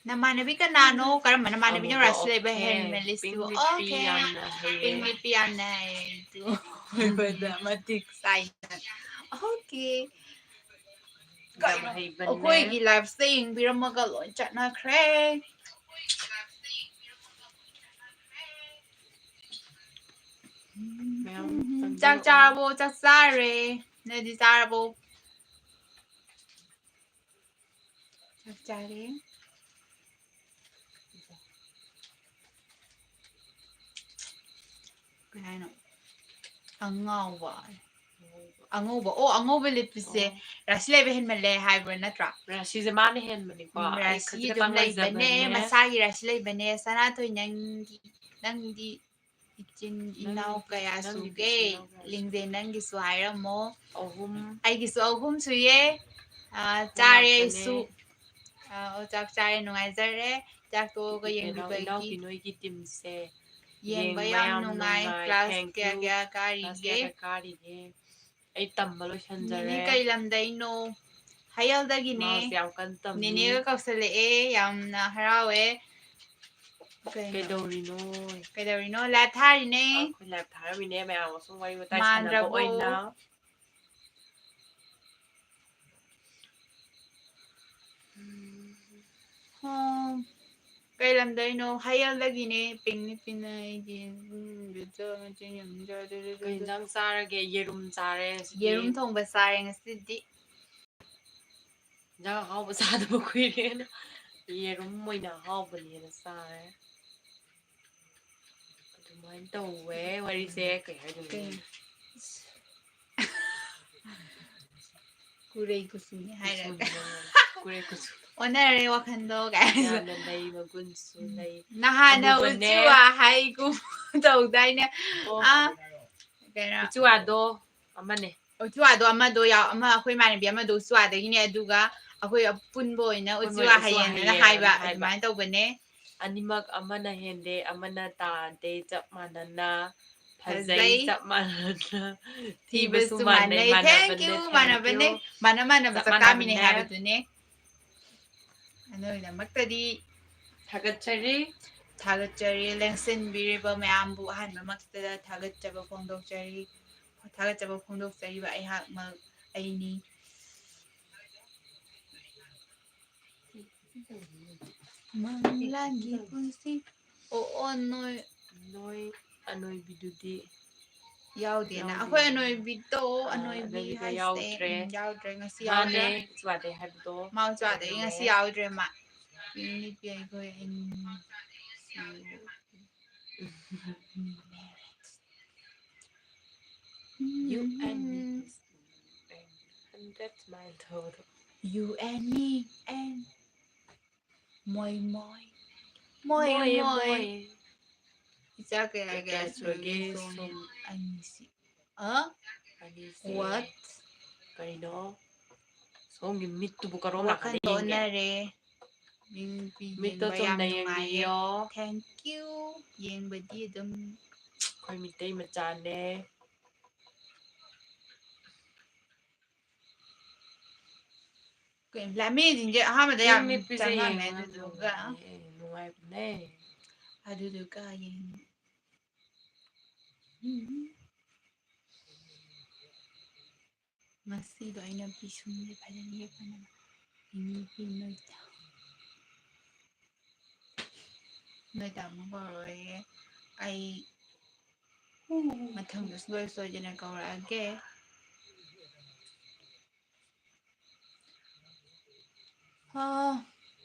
ꯅꯃꯥꯟꯅꯕꯤ ꯀꯅꯥꯅꯣ? ꯀꯔꯝꯕ ꯅꯃꯥꯟꯅꯕꯤꯅꯣ ꯑꯃꯨꯕ ꯔꯥꯁꯤ ꯂꯩꯕ ꯑꯣꯛꯈꯦ꯫ ꯍꯦꯟꯃꯜꯂꯤꯁꯤꯕꯨ? Pink lipstick okay. ꯌꯥꯝꯅ ꯍꯩꯌꯦ꯫ Pink lipstick ꯌꯥꯝꯅ ꯍꯩꯌꯦ꯫ ꯑꯗꯨ ꯑꯣꯏꯕꯗ ꯃꯇꯤꯛ ꯆꯥꯏꯅ꯫ ꯑꯣꯀꯦ꯫ ꯌꯥꯝ ꯀꯩꯅꯣ? ꯍꯩꯕꯅꯦ꯫ ꯑꯩꯈꯣꯏꯒꯤ liveꯁꯦ ꯌꯦꯡꯕꯤꯔꯝꯃꯒ ꯂꯣꯏ ꯆꯠꯅꯈ꯭ꯔꯦ꯫ ꯃꯌꯥꯝ ꯆꯥꯛ ꯆꯪꯕꯤꯔꯛꯑꯣ꯫ ꯆꯥꯔꯕꯣ? ꯆꯥꯛ ꯆꯥꯔꯦ꯫ ꯅꯣꯏꯗꯤ ꯆꯥꯔꯕꯣ? ꯆꯥꯛ ꯆꯥꯔꯦ꯫ ꯀꯩ ꯍꯥꯏꯅꯣ? ꯑꯉꯥꯎꯕ꯫ ꯑꯉꯧꯕ꯫ ꯑꯣ, ꯑꯉꯧꯕ ꯂꯤꯠꯄꯁꯦ ꯑꯣ꯫ ꯔꯥꯁꯤ ꯂꯩꯕ ꯍꯦꯟꯃꯜꯂꯦ ꯍꯥꯏꯕ ꯅꯠꯇ꯭ꯔꯥ? ꯔꯥꯁꯤꯁꯦ ꯃꯥꯅ ꯍꯦꯟꯕꯅꯤꯀꯣ꯫ ꯎꯝ, ꯑꯩ ꯔꯥꯁꯤ ꯈꯖꯤꯛ ꯑꯗꯨꯝ ꯈꯛꯇꯪ ꯂꯩꯕꯅꯦ, ꯂꯩꯖꯕꯅꯦ꯫ ꯃꯁꯥꯒꯤ ꯔꯥꯁꯤ ꯂꯩꯕꯅꯦ꯫ ꯁꯅꯥꯊꯣꯏ, ꯅꯪꯒꯤ, ꯅꯪꯗꯤ ꯏꯆꯤꯟ ꯏꯅꯥꯎ ꯅꯪꯒꯤ, ꯀꯌꯥ ꯅꯪꯒꯤ ꯁꯨꯒꯦ? ꯏꯆꯤꯟ ꯏꯅꯥꯎ ꯀꯌꯥ ꯁꯨꯒꯦ? ꯂꯤꯡꯖꯦꯜ, ꯅꯪꯒꯤꯁꯨ ꯍꯥꯏꯔꯝꯃꯣ꯫ ꯑꯍꯨꯝ꯫ ꯑꯩꯒꯤꯁꯨ ꯑꯍꯨꯝ ꯁꯨꯏꯌꯦ꯫ ꯑꯥ, ꯑꯍꯨꯝ ꯆꯥꯔꯦ ꯉꯥꯛꯇꯅꯦ꯫ ꯑꯩꯁꯨ꯫ ꯑꯥ, ꯑꯣ, ꯆꯥꯛ ꯆꯥꯔꯦ, ꯅꯨꯡꯉꯥꯏꯖꯔꯦ꯫ ꯆꯥꯛ ꯇꯣꯛꯑꯒ ꯏꯆꯤꯟ ꯏꯅꯥꯎ, ꯌꯦꯡꯕꯤꯕꯒꯤ꯫ ꯏꯅꯥꯎꯄꯤ ꯅꯣꯏꯒꯤ teamꯁꯦ꯫ ꯌꯦꯡꯕ ꯌꯦꯡꯕ ꯌꯥꯝ ꯌꯥꯝ ꯅꯨꯡꯉꯥꯏ꯫ ꯅꯨꯡꯉꯥꯏ꯫ Class thank you꯫ ꯀꯌꯥ ꯀꯌꯥ class ꯀꯥꯔꯤꯒꯦ? ꯀꯌꯥ ꯀꯌꯥ ꯀꯥꯔꯤꯒꯦ? ꯑꯩ ꯇꯝꯕ ꯂꯣꯏꯁꯟꯖꯔꯦ꯫ ꯅꯦꯅꯦ ꯀꯩ ꯂꯝꯗꯩꯅꯣ? ꯍꯌꯦꯜꯗꯒꯤꯅꯦ꯫ ꯃꯥꯁꯦ ꯌꯥꯝ ꯀꯟꯅ ꯇꯝꯃꯤ꯫ ꯅꯦꯅꯦꯒ ꯀꯧꯁꯜꯂꯛꯑꯦ, ꯌꯥꯝꯅ ꯍꯔꯥꯎꯋꯦ꯫ ꯀꯩꯅꯣ? ꯀꯩꯗꯧꯔꯤꯅꯣ? ꯀꯩꯗꯧꯔꯤꯅꯣ? Live ꯊꯥꯔꯤꯅꯦ꯫ ꯑꯩꯈꯣꯏ live ꯊꯥꯔꯝꯃꯤꯅꯦ, ꯃꯌꯥꯝꯒ ꯁꯨꯝ ꯋꯥꯔꯤ ꯋꯥꯇꯥꯏ ꯁꯥꯟꯅꯕ ꯃꯥꯟꯗ꯭ꯔꯕꯣ? ꯑꯣꯏꯅ꯫ ꯍꯣ, ꯀꯩ ꯂꯝꯗꯩꯅꯣ? ꯍꯌꯦꯜꯗꯒꯤꯅꯦ꯫ ꯄꯤꯡꯅꯤ ꯄꯤꯡꯅ ꯑꯩꯗꯤ꯫ ꯎꯝ, ꯀꯩ ꯏꯟꯖꯥꯡ ꯆꯥꯔꯒꯦ? ꯌꯦꯔꯨꯝ ꯆꯥꯔꯦ ꯉꯁꯤꯗꯤ꯫ ꯌꯦꯔꯨꯝ ꯊꯣꯡꯕ ꯆꯥꯔꯦ ꯉꯁꯤꯗꯤ꯫ ꯏꯟꯖꯥꯡ ꯑꯍꯥꯎꯕ ꯆꯥꯗꯕ ꯀꯨꯏꯔꯦꯅ ꯌꯦꯔꯨꯝ ꯑꯣꯏꯅ ꯑꯍꯥꯎꯕꯅꯦꯅ ꯆꯥꯔꯦ꯫ ꯑꯗꯨꯃꯥꯏꯅ ꯇꯧꯋꯦ ꯋꯥꯔꯤꯁꯦ꯫ ꯀꯩ ꯍꯥꯏꯗꯣꯏꯅꯣ? ꯀꯩ? ꯀꯨꯔꯩ ꯀꯨꯆꯨꯅꯤ ꯍꯥꯏꯔꯒ꯫ ꯀꯨꯆꯨꯅꯤ ꯍꯥꯏꯔꯒ꯫ ꯀꯨꯔꯩ ꯀꯨꯆꯨ꯫ ꯑꯣꯟꯅꯔꯦ ꯋꯥꯈꯜꯗꯣ ꯀꯥꯏꯅ꯫ ꯌꯥꯝꯅ ꯂꯩ, ꯃꯒꯨꯟꯁꯨ ꯎꯝ꯫ ꯂꯩ꯫ ꯅꯍꯥꯟꯅ ꯑꯃꯨꯕꯅꯦ꯫ ꯎꯆꯤꯋꯥ ꯍꯥꯏꯒꯨꯝ ꯇꯧꯗꯥꯏꯅꯦ? ꯑꯣ꯫ ꯑꯥ, ꯀꯩꯅꯣ? ꯎꯆꯤꯋꯥꯗꯣ ꯑꯃꯅꯦ꯫ ꯎꯆꯤꯋꯥꯗꯣ ꯑꯃꯗꯣ ꯌꯥꯎ-, ꯑꯃ ꯑꯩꯈꯣꯏ ꯏꯃꯥꯟꯅꯕꯤ ꯑꯃꯗꯣ ꯎꯆꯤꯋꯥꯗꯒꯤꯅꯦ, ꯑꯗꯨꯒ ꯑꯩꯈꯣꯏ ꯑꯄꯨꯟꯕ ꯑꯣꯏꯅ ꯑꯄꯨꯟꯕ ꯎꯆꯤꯋꯥ ꯑꯣꯏꯅ ꯎꯆꯤꯋꯥ ꯍꯌꯦꯟ ꯍꯥꯏꯅ ꯍꯌꯦꯟ ꯍꯥꯏꯕ, ꯍꯥꯏꯅ ꯍꯥꯏꯕ꯫ ꯑꯗꯨꯃꯥꯏꯅ ꯇꯧꯕꯅꯦ꯫ ꯑꯅꯤꯃꯛ ꯑꯃꯅ ꯍꯦꯟꯗꯦ, ꯑꯃꯅ ꯇꯥꯗꯦ, ꯆꯞ ꯃꯥꯟꯅꯅ ꯐꯖꯩ, ꯐꯖꯩ꯫ ꯆꯞ ꯃꯥꯟꯅꯅ ꯊꯤꯕꯁꯨ ꯊꯤꯕꯁꯨ ꯃꯥꯟꯅꯩ, ꯃꯥꯟꯅꯩ꯫ Thank ꯃꯥꯟꯅꯕꯅꯦ, you, thank ꯃꯥꯟꯅꯕꯅꯦ꯫ you꯫ ꯃꯥꯟꯅ ꯃꯥꯟꯅꯕ ꯆꯞ ꯆꯥꯛ ꯆꯥꯃꯤꯟꯅꯩ ꯃꯥꯟꯅꯕꯅꯦ꯫ ꯍꯥꯏꯕꯗꯨꯅꯦ꯫ ꯑꯗꯨꯒꯤꯗꯃꯛꯇꯗꯤ ꯊꯥꯒꯠꯆꯔꯤ꯫ ꯊꯥꯒꯠꯆꯔꯤ꯫ ꯂꯦꯡꯁꯤꯟꯕꯤꯔꯤꯕ ꯃꯌꯥꯝꯕꯨ ꯑꯍꯥꯟꯕꯃꯛꯇꯗ ꯊꯥꯒꯠꯆꯕ ꯐꯣꯡꯗꯣꯛꯆꯔꯤ꯫ ꯊꯥꯒꯠꯆꯕ ꯐꯣꯡꯗꯣꯛꯆꯔꯤꯕ ꯑꯩꯍꯥꯛꯃꯛ ꯑꯩꯅꯤ꯫ ꯃꯪꯂꯥꯟꯒꯤ ꯄꯨꯟꯁꯤ꯫ ꯑꯣ, ꯑꯣ, ꯅꯣꯏ꯫ ꯅꯣꯏ ꯑꯅꯣꯏꯕꯤꯗꯨꯗꯤ ꯌꯥꯎꯗꯦꯅ꯫ ꯌꯥꯎꯗꯦ꯫ ꯑꯩꯈꯣꯏ ꯑꯅꯣꯏꯕꯤꯗꯣ, ꯑꯥ, ꯑꯅꯣꯏꯕꯤ ꯑꯅꯣꯏꯕꯤꯗꯣ ꯍꯥꯏꯁꯦ, ꯌꯥꯎꯗ꯭ꯔꯦ꯫ ꯎꯝ, ꯌꯥꯎꯗ꯭ꯔꯦ꯫ ꯉꯁꯤ ꯃꯥꯅꯦ, ꯌꯥꯎꯗ꯭ꯔꯦ꯫ ꯎꯆꯤꯋꯥꯗꯩ ꯍꯥꯏꯕꯗꯣ꯫ ꯃꯥ ꯎꯆꯤꯋꯥꯗꯒꯤ ꯉꯁꯤ ꯌꯥꯎꯗ꯭ꯔꯦ꯫ ꯌꯥꯎꯗ꯭ꯔꯦ ꯃꯥ꯫ ꯏꯪꯂꯤꯄꯤ ꯑꯩꯈꯣꯏ ꯑꯅꯤ꯫ You and me. And that's my total. You and me and ꯃꯣꯏ ꯃꯣꯏ꯫ ꯃꯣꯏ ꯃꯣꯏ ꯃꯣꯏ꯫ ꯃꯣꯏ꯫ ꯏꯆꯥ ꯀꯌꯥ ꯀꯌꯥ ꯀꯌꯥ ꯁꯨꯔꯒꯦ ꯁꯨꯔꯒꯦ ꯁꯣꯝ ꯁꯣꯝ? ꯑꯅꯤꯁꯤ꯫ ꯑ? ꯑꯅꯤꯁꯦ꯫ What? ꯀꯔꯤꯅꯣ? ꯁꯣꯝꯒꯤ ꯃꯤꯠꯇꯨꯕꯨ ꯀꯔꯣꯝ ꯋꯥꯈꯜ ꯅꯥꯀꯟꯗ ꯌꯦꯡꯒꯦ? ꯑꯣꯟꯅꯔꯦ꯫ ꯃꯤꯠꯇꯣ ꯌꯦꯡꯕ ꯌꯥꯝ ꯆꯨꯝꯅ ꯅꯨꯡꯉꯥꯏꯌꯦ꯫ ꯌꯦꯡꯕꯤꯌꯣ꯫ Thank you꯫ ꯌꯦꯡꯕꯗꯤ ꯑꯗꯨꯝ꯫ ꯑꯩꯈꯣꯏ ꯃꯤꯇꯩ ꯃꯆꯥꯅꯦ꯫ ꯀꯩꯅꯣ, ꯂꯥꯃꯤꯁꯤꯡꯁꯦ ꯑꯍꯥꯟꯕꯗ ꯌꯥꯝ ꯃꯤꯠ ꯄꯤꯁꯦ ꯆꯪꯉꯝꯃꯦ, ꯌꯦꯡꯕ ꯑꯗꯨꯗꯨꯒ ꯅꯨꯡꯉꯥꯏꯌꯦ, ꯅꯨꯡꯉꯥꯏꯕꯅꯦ꯫ ꯑꯗꯨꯗꯨꯒ ꯌꯦꯡ-, ꯎꯝ꯫ ꯉꯁꯤꯗꯣ ꯑꯩꯅ ꯄꯤꯁꯨꯝꯁꯦ ꯐꯖꯅ ꯌꯦꯛꯄꯅꯦꯕ꯫ ꯅꯨꯄꯤ ꯅꯣꯏ ꯇꯥ-, ꯅꯣꯏ ꯇꯥꯃꯣ ꯀꯧꯔꯣꯏꯌꯦ꯫ ꯑꯩ ꯃꯊꯪꯗ ꯁꯨꯡꯁꯣꯏ ꯁꯣꯏꯗꯅ ꯀꯧꯔꯛꯑꯒꯦ꯫ ꯑ,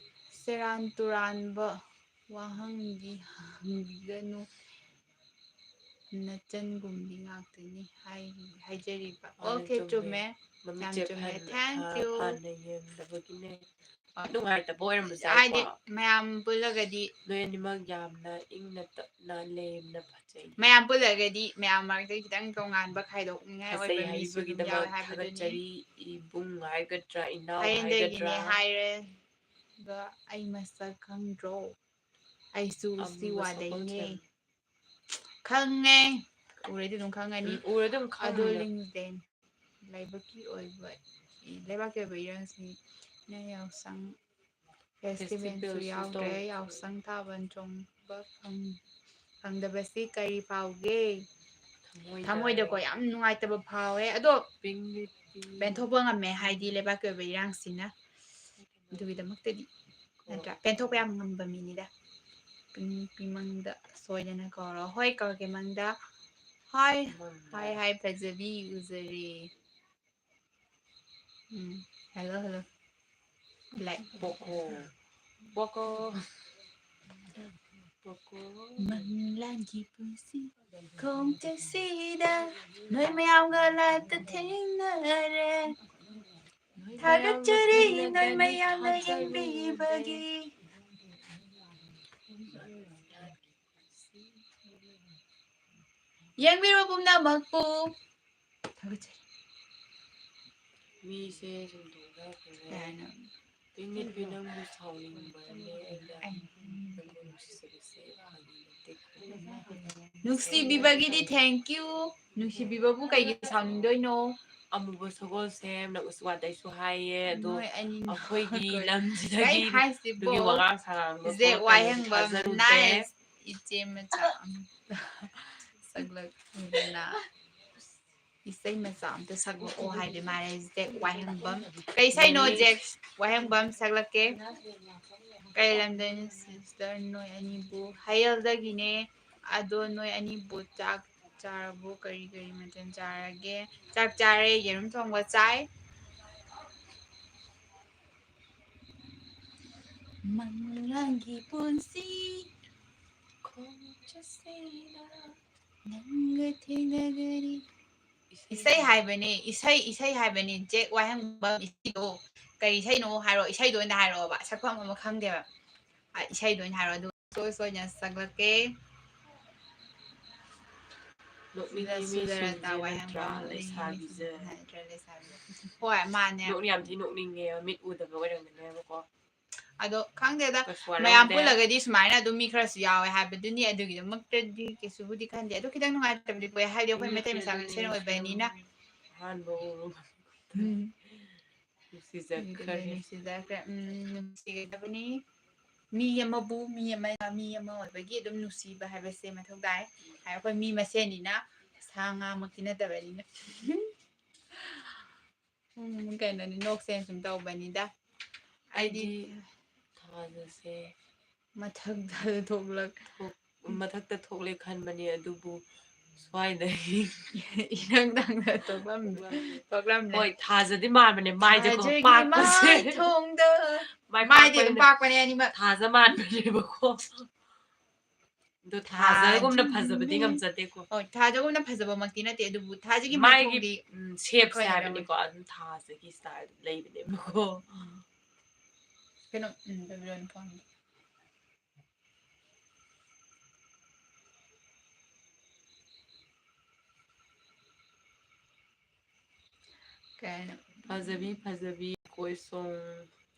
ꯁꯦꯔꯥꯟ ꯇꯨꯔꯥꯟꯕ ꯋꯥꯍꯪꯗꯤ ꯍꯪꯕꯤꯒꯅꯨ, ꯅꯆꯟꯒꯨꯝꯕꯤ ꯉꯥꯛꯇꯅꯤ ꯍꯥꯏꯔꯤ, ꯍꯥꯏꯖꯔꯤꯕ꯫ ꯃꯥꯅꯦ, ꯑꯣꯀꯦ, ꯆꯨꯝꯃꯦ꯫ ꯆꯨꯝꯃꯦ꯫ ꯌꯥꯝ ꯃꯃꯤꯠꯁꯦ ꯆꯨꯝꯃꯦ꯫ ꯐꯟ-, Thank ꯑ, you꯫ ꯐꯅ ꯌꯦꯡꯗꯕꯒꯤꯅꯦ꯫ ꯑ, ꯅꯨꯡꯉꯥꯏꯇꯕ ꯑꯣꯏꯔꯝꯕꯁꯦ ꯍꯥꯏꯗꯤ, ꯍꯥꯏꯀꯣ? ꯃꯌꯥꯝ ꯄꯨꯜꯂꯒꯗꯤ ꯅꯣꯏ ꯑꯅꯤꯃꯛ ꯌꯥꯝꯅ ꯏꯪꯅ ꯇꯞꯅ ꯂꯦꯝꯅ ꯐꯖꯩ꯫ ꯃꯌꯥꯝ ꯄꯨꯜꯂꯒꯗꯤ ꯃꯌꯥꯝ ꯃꯔꯛꯇ ꯈꯤꯇꯪ ꯇꯣꯉꯥꯟꯕ ꯈꯥꯏꯗꯣꯛꯅꯤꯡꯉꯥꯏ ꯐꯖꯩ ꯑꯣꯏꯕ ꯃꯤꯁꯨ ꯑꯗꯨꯝ ꯍꯥꯏꯕꯤꯕꯒꯤꯗꯃꯛ ꯌꯥꯎꯋꯦ ꯍꯥꯏꯕꯗꯨꯅꯤ꯫ ꯊꯥꯒꯠꯆꯔꯤ, ꯏꯕꯨꯡ ꯍꯥꯏꯒꯗ꯭ꯔꯥ, ꯏꯅꯥꯎ ꯍꯌꯦꯡꯗꯒꯤꯅꯦ ꯍꯥꯏꯒꯗ꯭ꯔꯥ? ꯍꯥꯏꯔꯒ ꯑꯩ ꯃꯁꯛ ꯈꯪꯗ꯭ꯔꯣ? ꯑꯩꯁꯨ ꯑꯃꯨꯕ ꯁꯤ ꯋꯥꯗꯩꯅꯦ꯫ ꯁꯒꯣꯜꯁꯦꯝ꯫ ꯈꯪꯉꯦ꯫ ꯎꯔꯗꯤ ꯑꯗꯨꯝ ꯈꯪꯉꯅꯤ꯫ ꯎꯝ, ꯎꯔꯗꯤ ꯑꯗꯨꯝ ꯑꯗꯣ ꯈꯪꯅꯤꯗ꯫ ꯂꯤꯡꯖꯦꯜ ꯂꯥꯏꯕꯛꯀꯤ ꯑꯣꯏꯕ, ꯂꯩꯕꯥꯛꯀꯤ ꯑꯣꯏꯕ ꯏꯔꯥꯡꯁꯤꯅ ꯌꯥꯎꯁꯪ ꯐꯦꯁꯇꯤꯚꯦꯜꯁꯨ ꯐꯦꯁꯇꯤꯚꯦꯜꯁꯨ ꯌꯥꯎꯗ꯭ꯔꯦ꯫ ꯇꯧꯗ꯭ꯔꯦ꯫ ꯌꯥꯎꯁꯪ ꯊꯥꯕꯜ ꯆꯣꯡꯕ ꯐꯪ-, ꯐꯪꯗꯕꯁꯤ ꯀꯔꯤ ꯐꯥꯎꯒꯦ? ꯊꯃꯣꯏꯗ ꯊꯃꯣꯏꯗꯀꯣ ꯌꯥꯝ ꯅꯨꯡꯉꯥꯏꯇꯕ ꯐꯥꯎꯋꯦ꯫ ꯑꯗꯣ ꯄꯤꯡ ꯂꯤꯠꯄꯤ꯫ ꯄꯦꯟꯊꯣꯛꯄ ꯉꯝꯃꯦ, ꯍꯥꯏꯗꯤ ꯂꯩꯕꯥꯛꯀꯤ ꯑꯣꯏꯕ ꯏꯔꯥꯡꯁꯤꯅ꯫ ꯑꯗꯨꯒꯤꯗꯃꯛꯇꯗꯤ ꯅꯠꯇ꯭ꯔꯥ? ꯄꯦꯟꯊꯣꯛꯄ ꯌꯥꯝ ꯉꯝꯕ ꯃꯤꯅꯤꯗ꯫ ꯅꯨꯄꯤ ꯃꯪꯗ ꯁꯣꯏꯗꯅ ꯀꯧꯔꯣ꯫ ꯍꯣꯏ, ꯀꯧꯔꯛꯀꯦ ꯃꯪꯗ꯫ ꯍꯥꯏ, ꯃꯪꯗ꯫ ꯍꯥꯏ, ꯍꯥꯏ, ꯐꯖꯕꯤ, ꯎꯖꯔꯦ꯫ Um, hello, hello꯫ Like꯫ ꯄꯣꯀꯣ꯫ ꯄꯣꯀꯣ꯫ ꯄꯣꯀꯣ꯫ ꯃꯪꯂꯥꯟꯒꯤ ꯄꯨꯟꯁꯤ ꯈꯣꯡꯆꯠꯁꯤꯗ ꯅꯣꯏ ꯃꯌꯥꯝꯒ ꯂꯥꯠꯇ ꯊꯦꯡꯅꯔꯦ꯫ ꯊꯥꯒꯠꯆꯔꯤ ꯅꯣꯏ ꯃꯌꯥꯝꯅ ꯌꯦꯡꯕꯤꯕꯒꯤ꯫ ꯌꯦꯡꯕꯤꯔꯕ ꯄꯨꯝꯅꯃꯛꯄꯨ ꯊꯥꯒꯠꯆꯔꯤ꯫ ꯃꯤꯁꯦ ꯁꯨꯝ ꯊꯣꯛꯅꯈ꯭ꯔꯦ꯫ ꯀꯩ ꯍꯥꯏꯅꯣ? ꯄꯤꯡ ꯂꯤꯠꯄꯤ, ꯅꯪꯕꯨ ꯁꯥꯎꯅꯤꯡꯕ꯭ꯔꯅꯦ? ꯑꯩꯅ ꯑꯩ ꯅꯪꯕꯨ ꯅꯨꯡꯁꯤꯖꯕꯁꯦ ꯐꯥꯒꯤ ꯅꯠꯇꯦ꯫ ꯅꯨꯡꯁꯤꯕꯤꯕꯒꯤꯗꯤ thank you꯫ ꯅꯨꯡꯁꯤꯕꯤꯕꯕꯨ ꯀꯩꯒꯤ ꯁꯥꯎꯅꯤꯡꯗꯣꯏꯅꯣ? ꯑꯃꯨꯕ ꯁꯒꯣꯜꯁꯦꯝ, ꯅꯪꯁꯨ ꯋꯥꯇꯩꯁꯨ ꯍꯥꯏꯌꯦ, ꯑꯗꯣ ꯅꯣꯏ ꯑꯅꯤ ꯑꯩꯈꯣꯏꯒꯤ ꯅꯣꯏ ꯂꯝꯁꯤꯗꯒꯤ ꯀꯩ ꯍꯥꯏꯁꯤꯕꯣ? ꯑꯗꯨꯒꯤ ꯋꯥꯉꯥꯡ ꯁꯉꯥꯡꯗꯣ ꯖꯦꯛ ꯊꯣꯛꯂꯛꯀꯅꯤ ꯋꯥꯍꯦꯡꯕꯝ ꯊꯥꯖꯔꯨꯗꯦ꯫ Nice꯫ ꯏꯆꯦ ꯃꯆꯥ ꯑꯃ ꯁꯛꯂꯛ-, ꯏꯕꯦꯝꯃ꯫ ꯏꯁꯩ ꯃꯆꯥ ꯑꯝꯇ ꯁꯛꯂꯛꯑꯣ ꯍꯥꯏꯕ ꯃꯥꯜꯂꯦ ꯖꯦꯛ ꯋꯥꯍꯦꯡꯕꯝ꯫ ꯀꯩ ꯏꯁꯩꯅꯣ ꯖꯦꯛ ꯋꯥꯍꯦꯡꯕꯝ ꯁꯛꯂꯛꯀꯦ? ꯀꯩ ꯂꯝꯗꯩꯅꯣ sister ꯅꯣꯏ ꯑꯅꯤꯕꯨ? ꯍꯌꯦꯜꯗꯒꯤꯅꯦ꯫ ꯑꯗꯣ ꯅꯣꯏ ꯑꯅꯤꯕꯨ ꯆꯥꯛ ꯆꯥꯔꯕꯣ? ꯀꯔꯤ ꯀꯔꯤ ꯃꯊꯦꯜ ꯆꯥꯔꯒꯦ? ꯆꯥꯛ ꯆꯥꯔꯦ, ꯌꯦꯔꯨꯝ ꯊꯣꯡꯕ ꯆꯥꯏ꯫ ꯃꯪꯂꯥꯟꯒꯤ ꯄꯨꯟꯁꯤ ꯈꯣꯡꯆꯠꯁꯤꯗ ꯅꯪꯒ ꯊꯦꯡꯅꯒꯅꯤ꯫ ꯏꯁꯩ ꯍꯥꯏꯕꯅꯦ, ꯏꯁꯩ, ꯏꯁꯩ ꯍꯥꯏꯕꯅꯦ, ꯖꯦꯛ ꯋꯥꯍꯦꯡꯕꯝ ꯏꯁꯩꯗꯣ꯫ ꯀꯔꯤ ꯏꯁꯩꯅꯣ ꯍꯥꯏꯔꯣ, ꯏꯁꯩꯗꯣ ꯑꯣꯏꯅ ꯍꯥꯏꯔꯛꯑꯣꯕ, ꯁꯛꯐꯝ ꯑꯃ ꯈꯪꯗꯦꯕ꯫ ꯑ, ꯏꯁꯩꯗꯣ ꯑꯣꯏꯅ ꯍꯥꯏꯔꯣ, ꯑꯗꯨꯒ ꯁꯣꯏ ꯁꯣꯏꯅ ꯁꯛꯂꯛꯀꯦ꯫ ꯅꯣꯛꯅꯤꯡꯉꯤ ꯃꯤ ꯁꯨꯗꯔꯇꯥ ꯁꯤꯡꯁꯦ ꯋꯥꯍꯦꯡꯕꯝ, ꯅꯠꯇ꯭ꯔꯥ, ꯅꯣꯛꯅꯤꯡꯉꯤ ꯃꯤ ꯂꯩꯁꯥꯕꯤꯁꯦ꯫ ꯁꯤꯡꯁꯦ ꯅꯠꯇ꯭ꯔꯥ, ꯂꯩꯁꯥꯕꯤ꯫ ꯍꯣꯏ, ꯃꯥꯅꯦ꯫ ꯅꯣꯛꯅꯤꯡ-, ꯌꯥꯝ ꯊꯤ ꯅꯣꯛꯅꯤꯡꯉꯦ, ꯃꯤꯠ ꯎꯗꯕ ꯑꯣꯏꯔꯝꯒꯅꯦꯕꯀꯣ꯫ ꯑꯗꯣ ꯈꯪꯗꯦꯗ, ꯀꯩꯁꯨ ꯋꯥꯔꯧꯗꯦ꯫ ꯃꯌꯥꯝ ꯄꯨꯜꯂꯒꯗꯤ ꯁꯨꯃꯥꯏꯅ ꯑꯗꯨꯝ ꯃꯤ ꯈꯔꯁꯨ ꯌꯥꯎꯋꯦ ꯍꯥꯏꯕꯗꯨꯅꯤ, ꯑꯗꯨꯒꯤꯗꯃꯛꯇꯗꯤ ꯀꯩꯁꯨꯕꯨꯗꯤ ꯈꯟꯗꯦ꯫ ꯑꯗꯣ ꯈꯤꯇꯪ ꯅꯨꯡꯉꯥꯏꯇꯕꯗꯤ ꯄꯣꯛꯑꯦ, ꯍꯥꯏꯕꯗꯤ ꯑꯩꯈꯣꯏ ꯃꯩꯇꯩ ꯃꯆꯥ ꯃꯁꯦꯟ ꯑꯣꯏꯕꯅꯤꯅ꯫ ꯑꯍꯥꯟꯕ ꯎꯔꯨꯕ꯫ ꯎꯝ꯫ ꯅꯨꯡꯁꯤꯖꯈ꯭ꯔꯦ꯫ ꯅꯨꯡꯁꯤꯖꯈ꯭ꯔꯦ꯫ ꯎꯝ, ꯅꯨꯡꯁꯤꯒꯗꯕꯅꯤ꯫ ꯃꯤ ꯑꯃꯕꯨ, ꯃꯤ ꯑꯃ, ꯃꯤ ꯑꯃ ꯑꯣꯏꯕꯒꯤ ꯑꯗꯨꯝ ꯅꯨꯡꯁꯤꯕ ꯍꯥꯏꯕꯁꯦ ꯃꯊꯧ ꯇꯥꯏ꯫ ꯍꯥꯏ, ꯑꯩꯈꯣꯏ ꯃꯤ ꯃꯁꯦꯟꯅꯤꯅ, ꯁꯥ ꯉꯥꯃꯛꯇꯤ ꯅꯠꯇꯕꯅꯤꯅ꯫ ꯎꯝ, ꯀꯩꯅꯣꯅꯤ, ꯅꯣꯛꯁꯦꯅ ꯁꯨꯝ ꯇꯧꯕꯅꯤꯗ꯫ ꯑꯩꯗꯤ ꯑꯩꯗꯤ ꯊꯥꯖꯁꯦ ꯃꯊꯛꯇ ꯊꯣꯛꯂꯛ-, ꯊꯣꯛ-, ꯃꯊꯛꯇ ꯊꯣꯛꯂꯦ ꯈꯟꯕꯅꯤ, ꯑꯗꯨꯕꯨ ꯁ꯭ꯋꯥꯏꯗ ꯏꯔꯪ ꯇꯪꯅ ꯊꯣꯛꯂꯝ-, ꯊꯣꯛꯂꯝꯃꯦ꯫ ꯊꯣꯛꯂꯝꯃꯦ꯫ ꯍꯣꯏ, ꯊꯥꯖꯗꯤ ꯃꯥꯟꯕꯅꯦ, ꯃꯥꯏꯁꯦꯀꯣ ꯊꯥꯖꯒꯤ ꯄꯥꯛꯄꯁꯦ꯫ ꯃꯥꯏꯊꯣꯡꯗ꯫ ꯃꯥꯏ ꯃꯥꯏꯗꯤ ꯑꯗꯨꯝ ꯄꯥꯛꯄꯅꯦ꯫ ꯄꯥꯛꯄꯅꯦ ꯑꯅꯤꯃꯛ꯫ ꯊꯥꯖ ꯃꯥꯟꯕꯅꯦꯕꯀꯣ꯫ ꯑꯗꯣ ꯊꯥꯖꯒꯨꯝꯅ ꯊꯥꯖꯒꯨꯝꯅ ꯐꯖꯕꯗꯤ ꯉꯝꯖꯗꯦꯀꯣ꯫ ꯍꯣꯏ, ꯊꯥꯖꯒꯨꯝꯅ ꯐꯖꯕꯃꯛꯇꯤ ꯅꯠꯇꯦ, ꯑꯗꯨꯕꯨ ꯊꯥꯖꯒꯤ ꯃꯥꯒꯤ, ꯃꯥꯏꯊꯣꯡꯗꯤ ꯎꯝ, shapeꯁꯦ ꯑꯩꯈꯣꯏꯅ ꯍꯥꯏꯕꯅꯤꯀꯣ, ꯑꯗꯨꯝ ꯊꯥꯖꯒꯤ style ꯂꯩꯕꯅꯦꯕꯀꯣ꯫ ꯎꯝ꯫ ꯀꯩꯅꯣ, ꯎꯝ, Babylon ꯐꯣꯟꯗꯣ꯫ ꯀꯩ ꯍꯥꯏꯅꯣ? ꯐꯖꯕꯤ, ꯐꯖꯕꯤ, ꯀꯣꯏ ꯁꯣꯡ꯫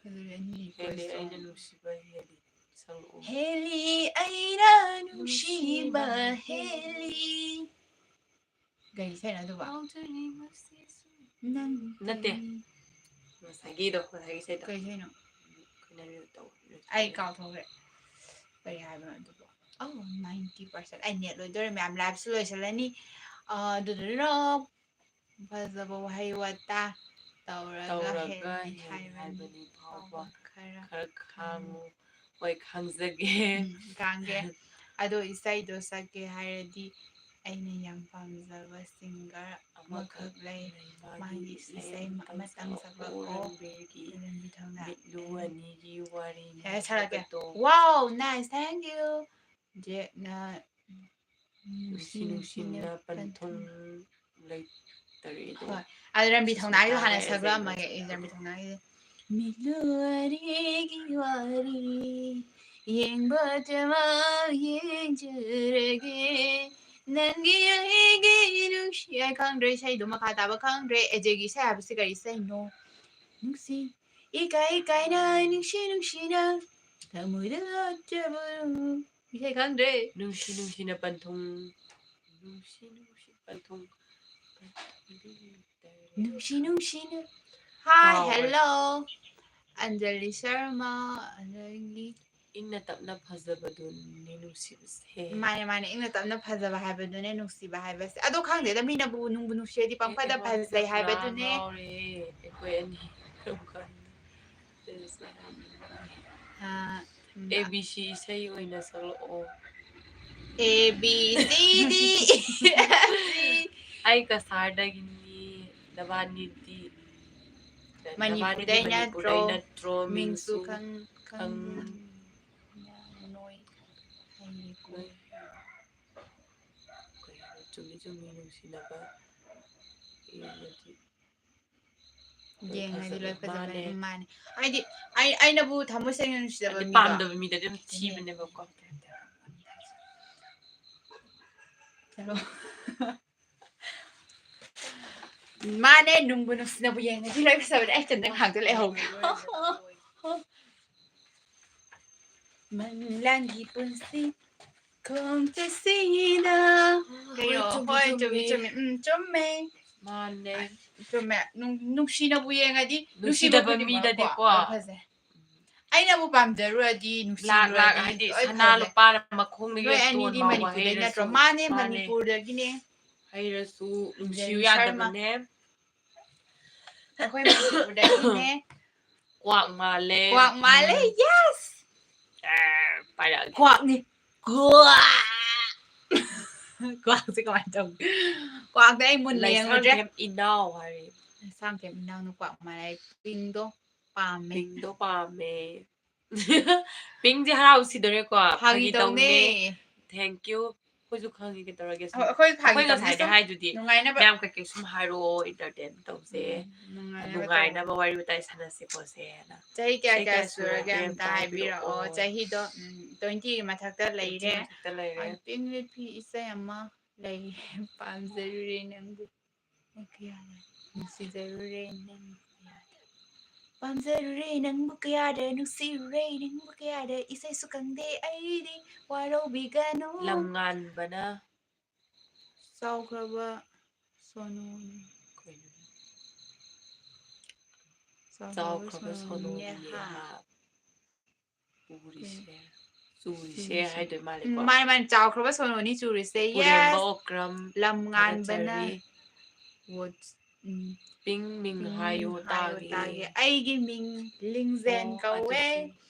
ꯐꯖꯕꯤ ꯑꯅꯤ, ꯀꯣꯏ ꯍꯦꯜꯂꯤ, ꯑꯩꯅ ꯁꯣꯡ꯫ ꯅꯨꯡꯁꯤꯕ ꯍꯦꯜꯂꯤ꯫ ꯁꯛꯂꯛꯑꯣ꯫ ꯍꯦꯜꯂꯤ, ꯑꯩꯅ ꯅꯨꯡꯁꯤꯕ ꯍꯦꯜꯂꯤ꯫ ꯀꯩ ꯏꯁꯩꯅꯣ ꯑꯗꯨꯕꯣ? ꯅꯪ ꯅꯠꯇꯦ꯫ ꯀꯔꯤ? ꯉꯁꯥꯏꯒꯤꯗꯣ, ꯉꯁꯥꯏꯒꯤ ꯏꯁꯩꯗꯣ꯫ ꯀꯩ ꯏꯁꯩꯅꯣ? ꯑꯩꯈꯣꯏꯅ reel ꯇꯧ-, reel ꯑꯩ ꯇꯧ-, ꯀꯥꯎꯊꯣꯛꯈ꯭ꯔꯦ꯫ ꯀꯔꯤ ꯍꯥꯏꯕꯅꯣ ꯑꯗꯨꯕꯣ? ꯑꯧ, ninety percent꯫ ꯑꯩ net ꯂꯣꯏꯗꯣꯔꯦ ꯃꯌꯥꯝ, liveꯁꯨ ꯂꯣꯏꯁꯤꯜꯂꯅꯤ꯫ ꯑ, ꯑꯗꯨꯗꯨꯅ ꯐꯖꯕ ꯋꯥꯍꯩ ꯋꯥꯇꯥ ꯇꯧꯔꯒ ꯇꯧꯔꯒ ꯍꯦꯜꯂꯤ ꯍꯦꯜꯂꯤ ꯍꯥꯏꯕꯅꯤ ꯍꯥꯏꯕꯅꯤ ꯐꯥꯎꯕ ꯐꯥꯎꯕ ꯈꯔ ꯈꯔ ꯈꯥꯡꯉꯨ꯫ ꯈꯥꯡꯉꯨ꯫ ꯍꯣꯏ, ꯈꯥꯡꯖꯒꯦ꯫ ꯎꯝ, ꯈꯥꯡꯒꯦ꯫ ꯑꯗꯣ ꯏꯁꯩꯗꯣ ꯁꯛꯀꯦ ꯍꯥꯏꯔꯗꯤ ꯑꯩꯅ ꯌꯥꯝ ꯄꯥꯝꯖꯕ singer ꯑꯃꯈꯛ ꯂꯩ꯫ ꯃꯥꯒꯤ ꯏꯁꯩ ꯑꯃꯇꯪ ꯁꯛꯂꯛꯑꯣ꯫ ꯔꯟꯕꯤꯔꯒꯤ ꯔꯟꯕꯤꯔ ꯊꯧꯅꯥ꯫ ꯃꯤꯠꯂꯨ ꯑꯅꯤꯒꯤ ꯋꯥꯔꯤ ꯍꯦ, ꯁꯛꯂꯛꯀꯦ꯫ ꯍꯥꯏꯕꯗꯣ꯫ Wow, nice, thank you. ꯖꯦꯛꯅ ꯅꯨꯡꯁꯤ ꯅꯨꯡꯁꯤꯅ ꯄꯟꯊꯨꯡ ꯂꯩꯇꯔꯦꯗꯣ꯫ ꯍꯣꯏ꯫ ꯑꯗꯨ ꯔꯟꯕꯤꯔ ꯊꯧꯅꯥꯒꯤꯗꯣ ꯍꯥꯟꯅ ꯁꯤꯗ ꯁꯛꯂꯛꯑꯝꯃꯒꯦ꯫ ꯇꯥꯔꯦ꯫ ꯑꯩ ꯔꯟꯕꯤꯔ ꯊꯧꯅꯥꯒꯤꯗꯤ꯫ ꯃꯤꯠꯂꯨ ꯑꯔꯤꯒꯤ ꯋꯥꯔꯤ ꯌꯦꯡꯕ ꯆꯃ ꯌꯦꯡꯖꯔꯒꯦ꯫ ꯅꯪꯒꯤ ꯑꯩꯒꯤ ꯅꯨꯡꯁꯤ ꯍꯥꯏ ꯈꯪꯗ꯭ꯔꯦ, ꯏꯁꯩꯗꯣ ꯃꯈꯥ ꯇꯥꯕ ꯈꯪꯗ꯭ꯔꯦ꯫ ꯑꯦꯖꯦꯒꯤ ꯏꯁꯩ ꯍꯥꯏꯕꯁꯤ ꯀꯔꯤ ꯏꯁꯩꯅꯣ? ꯅꯨꯡꯁꯤ ꯏꯀꯥꯏ ꯏꯀꯥꯏꯅ ꯅꯨꯡꯁꯤ ꯅꯨꯡꯁꯤꯅ ꯊꯃꯣꯏꯗ ꯍꯥꯞꯆꯕ ꯏꯁꯩ ꯈꯪꯗ꯭ꯔꯦ꯫ ꯅꯨꯡꯁꯤ ꯅꯨꯡꯁꯤꯅ ꯄꯟꯊꯨꯡ ꯅꯨꯡꯁꯤ ꯅꯨꯡꯁꯤ ꯄꯟꯊꯨꯡ ꯅꯨꯡꯁꯤ ꯅꯨꯡꯁꯤꯅ Hi, ꯀꯥꯎꯒ꯭ꯔꯦ꯫ Hello. ꯑꯟꯖꯂꯤ ꯁꯔꯃ, ꯑꯗꯒꯤ ꯏꯪꯅ ꯇꯞꯅ ꯐꯖꯕꯗꯨꯅꯤ ꯅꯨꯡꯁꯤꯕꯁꯦ꯫ ꯃꯥꯅꯦ, ꯃꯥꯅꯦ, ꯏꯪꯅ ꯇꯞꯅ ꯐꯖꯕ ꯍꯥꯏꯕꯗꯨꯅꯦ ꯅꯨꯡꯁꯤꯕ ꯍꯥꯏꯕꯁꯦ꯫ ꯑꯗꯣ ꯈꯪꯗꯦꯗ, ꯃꯤꯅꯕꯨ ꯅꯨꯡꯕꯨ ꯅꯨꯡꯁꯤꯔꯗꯤ ꯄꯪꯐꯗ ꯑꯩꯗꯤ ꯍꯧꯖꯤꯛ ꯐꯖꯩ ꯄꯨꯔꯥ ꯍꯥꯏꯕꯗꯨꯅꯦ꯫ ꯉꯥꯎꯔꯦ꯫ ꯑꯩꯈꯣꯏ ꯑꯅꯤ ꯀꯔꯝ ꯀꯥꯟꯗ ꯗ꯭ꯔꯦꯁ ꯂꯩꯍꯟꯗꯣꯏꯅꯣ? ꯑꯥ, A B C ꯏꯁꯩ ꯑꯣꯏꯅ ꯁꯛꯂꯛꯑꯣ꯫ A B C D E F G꯫ ꯑꯩ ꯀꯁꯥꯔꯗꯒꯤꯅꯤ꯫ ꯅꯕꯥꯅꯤꯗꯤ ꯅꯕꯥꯅꯤꯗꯤ ꯃꯅꯤꯄꯨꯔꯗꯩ ꯃꯅꯤꯄꯨꯔꯗꯩ ꯅꯠꯇ꯭ꯔꯣ? ꯅꯠꯇ꯭ꯔꯣ? ꯃꯤꯡꯁꯨ ꯃꯤꯡꯁꯨ ꯈꯪ- ꯈꯪ- ꯈꯪ- ꯅꯣꯏ ꯍꯥꯏꯅꯤꯀꯣ꯫ ꯅꯣꯏ ꯀꯩꯅꯣ, ꯆꯨꯝꯃꯤ ꯆꯨꯝꯃꯤ ꯅꯨꯡꯁꯤꯅꯕ ꯌꯦꯡꯉꯗꯤ ꯂꯣꯏ ꯌꯦꯡꯉꯗꯤ ꯂꯣꯏ ꯐꯖꯕ꯫ ꯐꯖꯕꯅꯦ꯫ ꯃꯥꯅꯦ꯫ ꯎꯝ, ꯃꯥꯅꯦ꯫ ꯍꯥꯏꯗꯤ ꯑꯩ, ꯑꯩꯅꯕꯨ ꯊꯃꯣꯏ ꯁꯦꯡꯅ ꯅꯨꯡꯁꯤꯖꯕ ꯍꯥꯏꯗꯤ ꯃꯤꯗꯣ ꯄꯥꯝꯗꯕ ꯃꯤꯗꯗꯤ ꯑꯗꯨꯝ ꯑꯗꯨꯅꯦ꯫ ꯊꯤꯕꯅꯦꯕꯀꯣ꯫ ꯆꯠꯂꯣ꯫ ꯃꯥꯅꯦ, ꯅꯨꯡꯕꯨ ꯅꯨꯡꯁꯤꯅꯕꯨ ꯌꯦꯡꯉꯗꯤ ꯂꯣꯏ ꯐꯖꯕꯅꯦ꯫ ꯑꯩ ꯆꯟꯗ ꯉꯥꯏꯍꯥꯛꯇ ꯂꯩꯍꯧꯒꯦ꯫ ꯃꯪꯂꯥꯟꯒꯤ ꯄꯨꯟꯁꯤ ꯈꯣꯡꯆꯠꯁꯤꯗ꯫ ꯀꯩꯅꯣ? ꯍꯣꯏ, ꯆꯨꯝꯃꯤ, ꯍꯣꯏ, ꯆꯨꯝꯃꯤ, ꯆꯨꯝꯃꯤ꯫ ꯆꯨꯝꯃꯤ꯫ ꯎꯝ, ꯆꯨꯝꯃꯦ꯫ ꯃꯥꯅꯦ꯫ ꯆꯨꯝꯃꯦ꯫ ꯅꯨꯡ-, ꯅꯨꯡꯁꯤꯅꯕꯨ ꯌꯦꯡꯉꯗꯤ ꯅꯨꯡꯁꯤꯕ ꯅꯨꯡꯁꯤꯗꯕ ꯈꯨꯗꯤꯡꯃꯛ ꯃꯤꯗꯗꯤꯀꯣ꯫ ꯀꯣ ꯂꯣꯏ ꯐꯖꯩ꯫ ꯑꯩꯅꯕꯨ ꯄꯥꯝꯖꯔꯨꯔꯗꯤ ꯂꯥꯛ ꯂꯥꯛ ꯅꯨꯡꯁꯤꯔꯨꯔꯗꯤ ꯍꯥꯏꯗꯤ ꯂꯣꯏ ꯁꯅꯥ ꯐꯖꯩ꯫ ꯂꯨꯄꯥꯅ ꯃꯈꯣꯡꯗꯒꯤ ꯅꯣꯏ ꯇꯣꯟ ꯑꯅꯤꯗꯤ ꯐꯥꯎꯕ ꯃꯅꯤꯄꯨꯔꯗꯩ ꯅꯠꯇ꯭ꯔꯣ? ꯍꯩꯔꯁꯨ꯫ ꯃꯥꯅꯦ, ꯃꯥꯅꯦ꯫ ꯃꯅꯤꯄꯨꯔꯗꯒꯤꯅꯦ꯫ ꯍꯩꯔꯁꯨ ꯅꯨꯡꯁꯤꯌꯨ ꯖꯦꯅꯤ ꯁꯔꯃ꯫ ꯌꯥꯗꯕꯅꯦ꯫ ꯑꯩꯈꯣꯏ ꯃꯅꯤꯄꯨꯔꯗꯒꯤꯅꯦ꯫ ꯀ꯭ꯋꯥꯛ ꯃꯥꯜꯂꯦ꯫ ꯀ꯭ꯋꯥꯛ ꯃꯥꯜꯂꯦ, ꯎꯝ꯫ yes! ꯑꯦ, ꯄꯥꯏꯔꯛꯑꯒꯦ꯫ ꯀ꯭ꯋꯥꯛꯅꯤ꯫ ꯀ꯭ꯋꯥꯛ! ꯀ꯭ꯋꯥꯛꯁꯦ ꯀꯃꯥꯏꯅ ꯇꯧꯒꯦ? ꯀ꯭ꯋꯥꯛꯇ ꯑꯩ ꯃꯨꯟꯅ ꯌꯦꯡꯉꯨꯗ꯭ꯔꯦ꯫ ꯂꯩꯁꯥꯡꯊꯦꯝ ꯏꯅꯥꯎ ꯍꯥꯏꯔꯦ꯫ ꯂꯩꯁꯥꯡꯊꯦꯝ ꯏꯅꯥꯎꯅ ꯀ꯭ꯋꯥꯛ ꯃꯥꯟꯅꯩ꯫ ꯄꯤꯡꯗꯣ ꯄꯥꯝꯃꯦ꯫ ꯄꯤꯡꯗꯣ ꯄꯥꯝꯃꯦ꯫ ꯄꯤꯡꯁꯦ ꯍꯔꯥꯎ ꯁꯤꯗꯣꯔꯦꯀꯣ꯫ ꯐꯥꯒꯤ ꯇꯧꯅꯦ꯫ Thank you꯫ ꯑꯩꯈꯣꯏꯁꯨ ꯈꯪꯉꯦ ꯀꯩꯗꯧꯔꯒꯦ ꯁꯨꯝ꯫ ꯑꯩꯈꯣꯏ ꯐꯥꯒꯤ ꯑꯩꯈꯣꯏ ꯇꯧꯅꯦ ꯉꯁꯥꯏꯗꯤ ꯁꯨꯝ꯫ ꯍꯥꯏꯗꯨꯗꯤ ꯅꯨꯡꯉꯥꯏꯅꯕ꯫ ꯃꯌꯥꯝ ꯀꯩꯀꯩ ꯁꯨꯝ ꯍꯥꯏꯔꯛꯑꯣ, entertain ꯇꯧꯁꯦ꯫ ꯎꯝ, ꯅꯨꯡꯉꯥꯏꯅꯕ ꯅꯨꯡꯉꯥꯏꯅꯕ ꯋꯥꯔꯤ ꯋꯥꯇꯥꯏ ꯁꯥꯟꯅꯁꯤꯀꯣ ꯁꯦꯅ꯫ ꯆꯍꯤ ꯀꯌꯥ ꯆꯍꯤ ꯀꯌꯥ ꯀꯌꯥ ꯁꯨꯔꯒꯦ ꯁꯨꯔꯒꯦ ꯑꯝꯇ ꯑꯝꯇ ꯍꯥꯏꯕꯤꯔꯛꯑꯣ꯫ ꯍꯥꯏꯕꯤꯔꯛꯑꯣ꯫ ꯆꯍꯤꯗꯣ ꯎꯝ, twenty ꯒꯤ ꯃꯊꯛꯇ ꯂꯩꯔꯦ꯫ Twenty ꯃꯊꯛꯇ ꯂꯩꯔꯦ꯫ ꯑꯩ ꯄꯤꯡ ꯂꯤꯠꯄꯤ ꯏꯁꯩ ꯑꯃ ꯂꯩ꯫ ꯄꯥꯝꯖꯔꯨꯔꯦ ꯅꯪꯕꯨ ꯀꯌꯥꯗ, ꯅꯨꯡꯁꯤꯖꯔꯨꯔꯦ ꯅꯪꯕꯨ ꯀꯌꯥꯗ꯫ ꯄꯥꯝꯖꯔꯨꯔꯦ ꯅꯪꯕꯨ ꯀꯌꯥꯗ, ꯅꯨꯡꯁꯤꯔꯨꯔꯦ ꯅꯪꯕꯨ ꯀꯌꯥꯗ, ꯏꯁꯩꯁꯨ ꯈꯪꯗꯦ ꯑꯩꯗꯤ ꯋꯥꯔꯧꯕꯤꯒꯅꯨ꯫ ꯂꯝ ꯉꯥꯟꯕꯅ ꯆꯥꯎꯈ꯭ꯔꯕ ꯁꯣꯅꯨꯅꯤ꯫ ꯀꯩꯅꯣ? ꯆꯥꯎꯈ꯭ꯔꯕ ꯆꯥꯎꯈ꯭ꯔꯕ ꯁꯣꯅꯨꯅꯤꯅꯦ, ꯁꯣꯅꯨꯅꯤꯅꯦ ꯍꯥ꯫ ꯍꯥ꯫ ꯎꯔꯤꯁꯦ꯫ ꯆꯨꯔꯤꯁꯦ꯫ ꯆꯨꯔꯤꯁꯦ ꯍꯥꯏꯗꯣꯏ ꯎꯝ, ꯃꯥꯜꯂꯦꯀꯣ꯫ ꯃꯥꯅꯦ, ꯃꯥꯅꯦ, ꯆꯥꯎꯈ꯭ꯔꯕ ꯁꯣꯅꯨꯅꯤ ꯆꯨꯔꯤꯁꯦ꯫ ꯄꯨꯔꯦꯝꯕ Yes꯫ ꯑꯣꯀ꯭ꯔꯝ ꯂꯝ ꯉꯥꯟꯕꯅ꯫ ꯊꯥꯒꯠꯆꯔꯤ꯫ What's, ꯎꯝ, ꯄꯤꯡ ꯃꯤꯡ ꯄꯤꯡ ꯍꯥꯏꯌꯣ ꯍꯥꯏꯌꯣ ꯇꯥꯒꯦ꯫ ꯇꯥꯒꯦ꯫ ꯑꯩꯒꯤ ꯃꯤꯡ ꯂꯤꯡꯖꯦꯟ ꯑꯣ, ꯀꯧꯋꯦ꯫ ꯑꯗꯨꯗꯤ